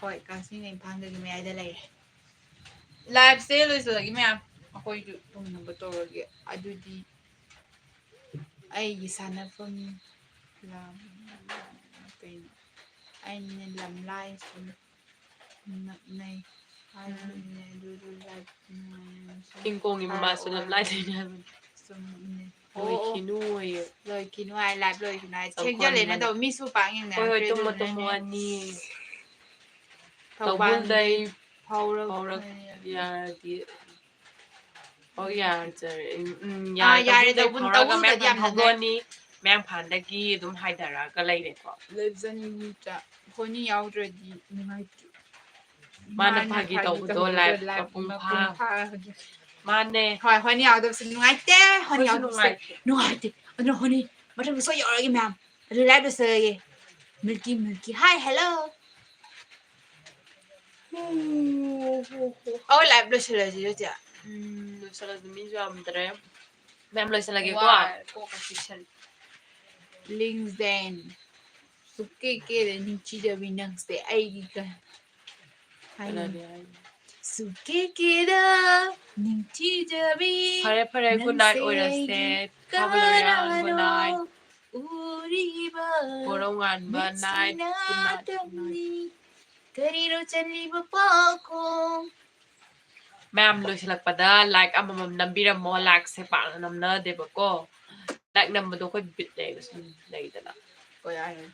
ꯍꯣꯏ, ꯀꯛꯆꯤꯡꯒ ꯏꯝꯐꯥꯜꯒꯒꯤ ꯃꯌꯥꯏꯗ ꯂꯩꯔꯦ꯫ Liveꯁꯦ ꯂꯣꯏꯁꯤꯜꯂꯒꯦ ꯃꯌꯥꯝ꯫ ꯑꯩꯈꯣꯏꯁꯨ ꯇꯨꯝꯅꯕ ꯇꯧꯔꯒꯦ꯫ ꯑꯗꯨꯗꯤ ꯑꯩꯒꯤ ꯁꯥꯟꯅꯐꯝ ꯂꯝ-, ꯀꯩꯅꯣ? ꯑꯩꯅ ꯂꯝꯂꯥꯏ ꯁꯨꯝ ꯅꯛꯅꯩ ꯍꯥꯏꯕꯅꯦ, ꯑꯗꯨꯗꯨ live ꯅꯨꯡꯉꯥꯏꯅ ꯁꯨꯝ ꯀꯤꯡ ꯀꯣꯡꯒꯤ ꯃꯃꯥꯁꯨ ꯊꯥꯔꯛꯑꯣ ꯂꯝꯂꯥꯏ ꯍꯥꯏꯕꯅꯦ꯫ ꯂꯩꯅꯤ ꯍꯥꯏꯕꯅꯤ꯫ ꯁꯨꯝ ꯅꯛꯅꯩ꯫ ꯑꯣ, ꯑꯣ꯫ ꯂꯣꯏꯈꯤꯅꯨ ꯑꯣꯏꯌꯦ꯫ ꯂꯣꯏꯈꯤꯅꯨ ꯍꯥꯏ, live ꯂꯣꯏꯈꯤꯅꯨ ꯍꯥꯏ꯫ ꯆꯥꯎꯈꯠꯂꯝꯕꯅꯤ꯫ ꯊꯦꯡꯖꯜꯂꯦꯅ ꯇꯧ-, ꯃꯤꯁꯨ ꯄꯥꯛ ꯌꯦꯡꯅꯔꯛꯇ꯭ꯔꯦ꯫ ꯍꯣꯏ, ꯍꯣꯏ, ꯇꯨꯝꯃꯣ, ꯇꯨꯝꯃꯣ, ꯑꯗꯨꯗꯨꯅꯅꯦ꯫ ꯑꯅꯤ꯫ ꯊꯧꯕꯥꯜꯗꯩ ꯇꯧꯕꯨꯜꯗꯩ ꯐꯥꯎꯔꯛ-, ꯐꯥꯎꯔꯛ-, ꯌꯥꯔꯗꯤ꯫ ꯑꯣ, ꯌꯥꯔꯖꯔꯦ꯫ ꯎꯝ, ꯎꯝ, ꯑꯥ, ꯌꯥꯔꯦ, ꯌꯥꯔꯦ, ꯇꯧꯕꯨꯜꯗꯩ ꯇꯧꯕꯨꯜ-, ꯐꯥꯎꯔꯛꯑꯒ ꯇꯧꯕꯨꯜꯗꯗꯤ ꯃꯌꯥꯡꯐꯥꯟ ꯌꯥꯝ ꯅꯛꯅꯩ꯫ ꯊꯧꯗꯣꯛꯑꯅꯤ꯫ ꯃꯌꯥꯡꯐꯥꯟꯗꯒꯤ ꯑꯗꯨꯝ ꯍꯥꯏꯊꯔꯛꯑꯒ ꯂꯩꯔꯦꯀꯣ꯫ Live ꯆꯅꯤꯃꯤꯠꯇ ꯍꯣꯅꯤ ꯌꯥꯎꯗ꯭ꯔꯗꯤ ꯅꯨꯡꯉꯥꯏꯇꯦ꯫ ꯃꯥꯅ ꯃꯥꯅ ꯐꯥꯒꯤ ꯐꯥꯒꯤ ꯇꯧꯕꯗꯣ ꯇꯧꯕꯗꯣ live live ꯃꯄꯨꯡ ꯃꯄꯨꯡ ꯐꯥ-, ꯐꯥꯈꯤ꯫ ꯃꯥꯅꯦ꯫ ꯍꯣꯏ, ꯍꯣꯅꯤ ꯌꯥꯎꯗꯕꯁꯦ ꯅꯨꯡꯉꯥꯏꯇꯦ꯫ ꯍꯣꯅꯤ ꯑꯩꯈꯣꯏꯁꯨ ꯌꯥꯎꯗꯕꯁꯦ ꯅꯨꯡꯉꯥꯏꯇꯦ꯫ ꯅꯨꯡꯉꯥꯏꯇꯦ꯫ ꯑꯗꯨꯅ ꯍꯣꯅꯤ ꯃꯊꯪꯗ ꯁꯣꯏ ꯌꯥꯎꯔꯒꯦ ꯃꯌꯥꯝ꯫ ꯑꯗꯨ live ꯂꯣꯏꯁꯤꯜꯂꯒꯦ꯫ Milky, Milky, hi, hello. ꯑꯧ, live ꯂꯣꯏꯁꯤꯜꯂꯁꯤꯔꯣ, ꯆꯦ? ꯎꯝ, ꯂꯣꯏꯁꯤꯜꯂꯁꯤ, ꯃꯤꯁꯨ ꯌꯥꯝꯗ꯭ꯔꯦ꯫ ꯃꯌꯥꯝ ꯂꯣꯏꯁꯤꯜꯂꯒꯦꯀꯣ꯫ ꯋꯥ, ꯀꯣꯛꯀ ꯆꯤꯛꯁꯜꯂꯦ꯫ ꯂꯤꯡꯖꯦꯟ꯫ ꯁꯨꯛꯀꯦ ꯀꯦꯗ ꯅꯤꯡꯊꯤꯖꯕꯤ ꯅꯪꯁꯦ ꯑꯩꯒꯤ ꯀ-, ꯍꯥꯏ꯫ ꯀꯅꯥꯅꯦ ꯍꯥꯏ? ꯁꯨꯛꯀꯦ ꯀꯦꯗ ꯅꯤꯡꯊꯤꯖꯕꯤ ꯐꯔꯦ, ꯐꯔꯦ, good night ꯅꯪꯁꯦ ꯑꯣꯏꯔꯁꯦ꯫ ꯑꯩꯒꯤ ꯐꯥꯕ ꯂꯣꯏꯔꯦ, good night꯫ ꯀꯅꯥꯅꯣ ꯎꯔꯤꯕ ꯀꯣꯔꯧꯉꯥꯟꯕ night, ꯃꯤꯠꯁꯤꯅ good night, good night꯫ ꯇꯝꯂꯤ꯫ ꯀꯔꯤꯅꯣ ꯆꯜꯂꯤꯕ ꯄꯥꯎꯈꯣꯡ? ꯃꯌꯥꯝ ꯂꯣꯏꯁꯤꯜꯂꯛꯄꯗ like ꯑꯃꯃꯝ ꯅꯝꯕꯤꯔꯝꯃꯣ꯫ Likeꯁꯦ ꯄꯥꯛꯅ ꯅꯝꯅꯗꯦꯕꯀꯣ꯫ Like ꯅꯝꯕꯗꯣ ꯑꯩꯈꯣꯏ ꯕꯤꯠ ꯂꯩꯕ ꯁꯨꯝ ꯂꯩꯗꯅ꯫ ꯀꯩ ꯍꯥꯏꯅꯣ?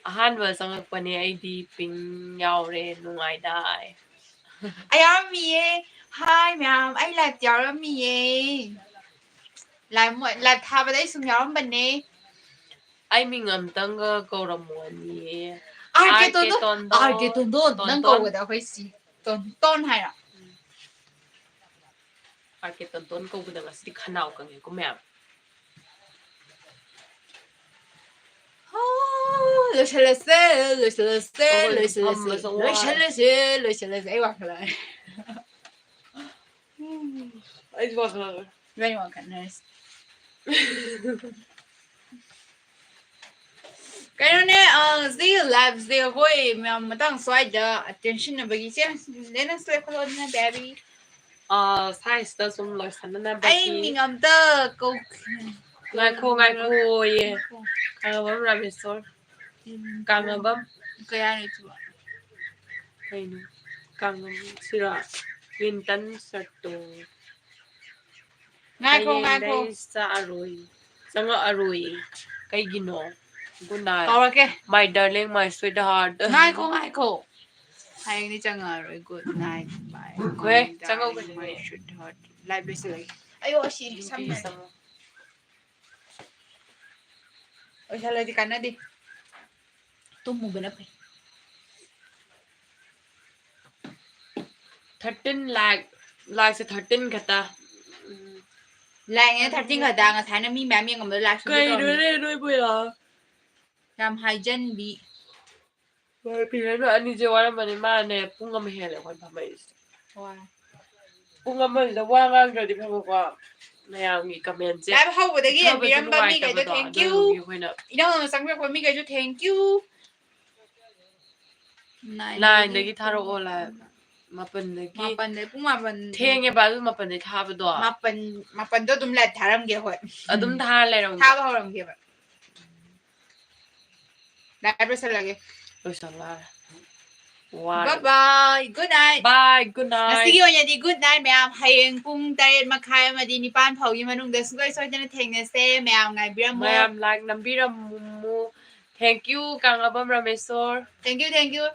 ꯑꯍꯥꯟꯕ ꯆꯪꯉꯛꯄꯅꯦ ꯑꯩꯗꯤ, pink ꯌꯥꯎꯔꯦ, ꯅꯨꯡꯉꯥꯏꯗꯥꯏ꯫ ꯑꯩ ꯌꯥꯎꯔꯝꯃꯤꯌꯦ꯫ Hi ꯃꯌꯥꯝ, ꯑꯩ liveꯇ ꯌꯥꯎꯔꯝꯃꯤꯌꯦ꯫ Live ꯃꯣꯏ, live ꯊꯥꯕꯗ ꯑꯩ ꯁꯨꯝ ꯌꯥꯎꯔꯝꯕꯅꯦ꯫ ꯑꯩ ꯃꯤꯡ ꯑꯝꯇꯪꯒ ꯀꯧꯔꯝꯃꯣꯅꯤꯌꯦ꯫ ꯑꯥꯔ ꯀꯦ ꯑꯥꯔ ꯀꯦ ꯇꯣꯟꯗꯣꯟ, ꯇꯣꯟꯗꯣꯟ꯫ ꯑꯥꯔ ꯀꯦ ꯇꯣꯟꯗꯣꯟ, ꯅꯪ ꯇꯣꯟꯗꯣꯟ꯫ ꯀꯧꯒꯗ ꯑꯩꯈꯣꯏ ꯁꯤ꯫ ꯇꯣꯟ, ꯇꯣꯟ ꯍꯥꯏꯔꯣ? ꯎꯝ꯫ ꯑꯥꯔ ꯀꯦ ꯇꯣꯟꯇꯣꯟ ꯀꯧꯕꯗ ꯉꯁꯤꯗꯤ ꯈꯅꯥꯎ ꯀꯪꯉꯦꯀꯣ ꯃꯌꯥꯝ꯫ ꯍꯣ, ꯂꯣꯏꯁꯤꯜꯂꯁꯦ, ꯂꯣꯏꯁꯤꯜꯂꯁꯦ, ꯑꯩꯈꯣꯏ ꯂꯣꯏꯁꯤꯜꯂꯁꯦ, ꯐꯝꯕꯁꯨ ꯋꯥꯔꯦ꯫ ꯂꯣꯏꯁꯤꯜꯂꯁꯦ, ꯂꯣꯏꯁꯤꯜꯂꯁꯦ꯫ ꯑꯩ ꯋꯥꯈꯜ ꯂꯥꯛꯑꯦ꯫ ꯎꯝ, ꯑꯩꯁꯨ ꯋꯥꯈꯜ ꯂꯥꯛꯑꯦ꯫ ꯏꯕꯥꯅꯤ ꯋꯥꯈꯜꯅꯔꯁꯤ꯫ ꯀꯩꯅꯣꯅꯦ, ꯑ, ꯁꯤ liveꯁꯦ ꯑꯩꯈꯣꯏ ꯃꯌꯥꯝ ꯃꯇꯥꯡ ꯁ꯭ꯋꯥꯏꯗ attention ꯅꯕꯒꯤ ꯆꯦ, ꯂꯦꯅ ꯁ꯭ꯋꯦ ꯈꯣꯠꯂꯣꯗꯅ baby꯫ ꯑ, ꯁ꯭ꯋꯥꯏꯁꯤꯗ ꯁꯨꯝ ꯂꯣꯏꯁꯟꯅꯅꯕꯒꯤ꯫ ꯑꯩ ꯃꯤꯡ ꯑꯝꯇ ꯀꯧ-, ꯉꯥꯏꯈꯣ, ꯉꯥꯏꯈꯣꯌꯦ꯫ ꯉꯥꯏꯈꯣ꯫ ꯈꯪꯉꯕ ꯔꯥꯃꯦꯁꯣꯔ? ꯎꯝ꯫ ꯀꯥꯡꯉꯕꯝ? ꯀꯌꯥꯅꯣ ꯁꯤꯕꯣ? ꯀꯩꯅꯣ? ꯀꯥꯡꯉꯕꯝ ꯁꯤꯔꯣ? ꯋꯤꯟꯇꯟ ꯁꯔꯇꯣ꯫ ꯉꯥꯏꯈꯣ, ꯉꯥꯏꯈꯣ꯫ ꯍꯌꯦꯡꯗꯩ ꯆꯥꯛꯑꯔꯣꯏ꯫ ꯆꯪꯉꯛꯑꯔꯣꯏ꯫ ꯀꯩꯒꯤꯅꯣ? Good night꯫ ꯀꯧꯔꯛꯀꯦ꯫ My darling, my sweetheart꯫ ꯉꯥꯏꯈꯣ, ꯉꯥꯏꯈꯣ꯫ ꯍꯌꯦꯡꯗꯤ ꯆꯪꯉꯛꯑꯔꯣꯏ꯫ Good night, bye꯫ ꯉꯥꯏꯈꯣꯍꯦ, my darling, ꯆꯪꯉꯛꯀꯗꯣꯏꯅꯦ꯫ My sweetheart꯫ Live ꯂꯣꯏꯁꯤꯜꯂꯒꯦ꯫ ꯑꯌꯣ, ꯑꯁꯤ ꯁꯝꯅ꯫ ꯂꯣꯏꯁꯜꯂꯗꯤ ꯀꯥꯟꯅꯗꯦ꯫ ꯇꯨꯝꯃꯨꯕꯅ ꯐꯩ꯫ Thirteen like, likeꯁꯦ thirteen ꯈꯛꯇ꯫ ꯎꯝ꯫ Likeꯅꯦ thirteen ꯈꯛꯇ, ꯉꯁꯥꯏꯅ ꯃꯤ ꯃꯌꯥꯝ ꯌꯦꯡꯉꯝꯕꯗꯣ like ꯁꯨꯡꯇꯧ ꯇꯧꯔꯝꯗꯦ꯫ ꯀꯩꯅꯣꯅꯦ ꯅꯣꯏꯕꯨ ꯌꯥ? ꯌꯥꯝ ꯍꯥꯏꯖꯟꯕꯤ꯫ ꯍꯣꯏ, ꯄꯤꯔꯅꯨ, ꯑꯅꯤꯁꯦ ꯋꯥꯔꯝꯃꯅꯤ꯫ ꯃꯥꯅꯦ, ꯄꯨꯡ ꯑꯃ ꯍꯦꯜꯂꯦ ꯑꯩꯈꯣꯏ ꯐꯝꯃꯛꯏꯁꯦ꯫ ꯍꯣꯏ꯫ ꯄꯨꯡ ꯑꯃꯁꯤꯗ ꯋꯥ ꯉꯥꯡꯗ꯭ꯔꯗꯤ ꯐꯕꯀꯣ, ꯃꯌꯥꯝꯒꯤ ꯀꯃꯦꯟꯁꯦ ꯂꯥꯏꯚ ꯍꯧꯕꯗꯒꯤ ꯌꯦꯡꯕꯤꯔꯝꯕ ꯃꯤꯈꯩꯗꯣ thank you. ꯏꯅꯧꯅꯧꯅ ꯆꯪꯕꯤꯔꯛꯄ ꯃꯤꯈꯩꯁꯨ thank you. Nineꯗꯒꯤ ꯊꯥꯔꯛꯑꯣ live. ꯃꯥꯄꯟꯗꯒꯤ. ꯃꯥꯄꯟꯗꯩ, ꯄꯨꯡ ꯃꯥꯄꯟ. ꯊꯦꯡꯉꯦꯕ ꯑꯗꯨ ꯃꯥꯄꯟꯗꯩ ꯊꯥꯕꯗꯣ. ꯃꯥꯄꯟ, ꯃꯥꯄꯟꯗꯣ ꯑꯗꯨꯝ live ꯊꯥꯔꯝꯒꯦ, ꯍꯣꯏ. ꯑꯗꯨꯝ ꯊꯥꯔ ꯂꯩꯔꯝꯒꯦ. ꯊꯥꯕ ꯍꯧꯔꯝꯒꯦꯕ. Live ꯂꯣꯏꯁꯜꯂꯒꯦ. ꯂꯣꯏꯁꯜꯂꯦ. Bye bye. Good night. Bye, good night. ꯉꯁꯤꯒꯤ ꯑꯣꯏꯅꯗꯤ good night, ꯃꯌꯥꯝ. ꯍꯌꯦꯡ ꯄꯨꯡ ꯇꯔꯦꯠ ꯃꯈꯥꯏ ꯑꯃꯗꯤ ꯅꯤꯄꯥꯟ ꯐꯥꯎꯒꯤ ꯃꯅꯨꯡꯗ ꯁꯨꯡꯁꯣꯏ ꯁꯣꯏꯗꯅ ꯊꯦꯡꯅꯁꯦ꯫ ꯃꯌꯥꯝ ꯉꯥꯏꯕꯤꯔꯝꯃꯣ꯫ ꯃꯌꯥꯝ like ꯅꯝꯕꯤꯔꯝꯃꯨ꯫ Thank you, ꯀꯪꯂꯥꯕꯝ Rameshwor. Thank you, thank you.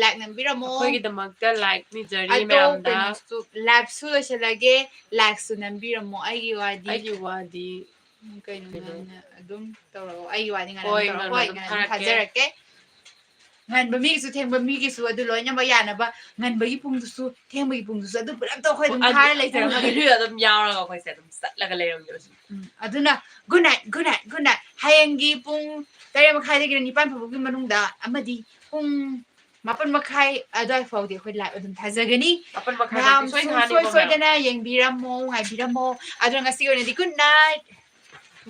Like ꯅꯝꯕꯤꯔꯝꯃꯣ꯫ ꯑꯩꯈꯣꯏꯒꯤꯗꯃꯛꯇ like ꯅꯤꯖꯔꯤ ꯑꯗꯣ ꯃꯌꯥꯝꯗ꯫ ꯀꯩꯅꯣꯁꯨ, liveꯁꯨ ꯂꯣꯏꯁꯤꯜꯂꯒꯦ꯫ Likeꯁꯨ ꯅꯝꯕꯤꯔꯝꯃꯣ꯫ ꯑꯩꯒꯤ ꯋꯥꯗꯤ, ꯑꯩꯒꯤ ꯋꯥꯗꯤ ꯎꯝ, ꯀꯩꯅꯣ, ꯉꯟꯅ ꯑꯗꯨꯝ ꯇꯧꯔꯛꯑꯣ꯫ ꯑꯩꯒꯤ ꯋꯥꯗꯤ ꯉꯟꯅ ꯍꯣꯏ, ꯑꯗꯨꯝ ꯇꯧꯔꯛꯑꯣ꯫ ꯉꯟꯅ ꯍꯣꯏ, ꯑꯗꯨꯝ ꯉꯟꯅ ꯑꯗꯨꯝ ꯊꯥꯔꯛꯀꯦ꯫ ꯊꯥꯖꯔꯛꯀꯦ꯫ ꯉꯟꯕ ꯃꯤꯒꯤꯁꯨ, ꯊꯦꯡꯕ ꯃꯤꯒꯤꯁꯨ, ꯑꯗꯨ ꯂꯣꯏꯅꯃꯛ ꯌꯥꯅꯕ ꯉꯟꯕꯒꯤ ꯄꯨꯡꯗꯨꯁꯨ, ꯊꯦꯡꯕꯒꯤ ꯄꯨꯡꯗꯨꯁꯨ, ꯑꯗꯨ ꯄꯨꯂꯞꯇꯣ ꯑꯩꯈꯣꯏ ꯑꯗꯨꯝ ꯊꯥꯔ ꯂꯩꯖꯔꯝꯃꯒꯦ꯫ ꯄꯨꯡ ꯃꯔꯤꯗ ꯑꯗꯨꯝ ꯌꯥꯎꯔꯒ ꯑꯩꯈꯣꯏꯁꯦ ꯑꯗꯨꯝ ꯆꯠꯂꯒ ꯂꯩꯔꯝꯒꯦ꯫ ꯎꯝ, ꯑꯗꯨꯅ good night, good night, good night. ꯍꯌꯦꯡꯒꯤ ꯄꯨꯡ ꯇꯔꯦꯠ ꯃꯈꯥꯏꯗꯒꯤꯅ ꯅꯤꯄꯥꯟ ꯐꯥꯎꯕꯒꯤ ꯃꯅꯨꯡꯗ ꯑꯃꯗꯤ ꯄꯨꯡ ꯃꯥꯄꯟ ꯃꯈꯥꯏ ꯑꯗꯨꯋꯥꯏ ꯐꯥꯎꯗꯤ ꯑꯩꯈꯣꯏ live ꯑꯗꯨꯝ ꯊꯥꯖꯒꯅꯤ꯫ ꯃꯥꯄꯟ ꯃꯈꯥꯏ ꯃꯌꯥꯝ ꯁꯣꯏ ꯁꯨꯡꯁꯣꯏ ꯊꯥꯅꯤꯀꯣ, ꯃꯌꯥꯝ꯫ ꯁꯣꯏꯗꯅ ꯌꯦꯡꯕꯤꯔꯝꯃꯣ, ꯉꯥꯏꯕꯤꯔꯝꯃꯣ꯫ ꯑꯗꯣ ꯉꯁꯤꯒꯤ ꯑꯣꯏꯅꯗꯤ good night.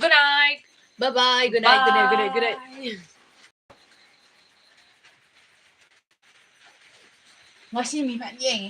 Good night. Bye bye. Good night, good night, good night, good night. Bye. ꯉꯁꯤ ꯃꯤ ꯐꯅ ꯌꯦꯡꯉꯤ꯫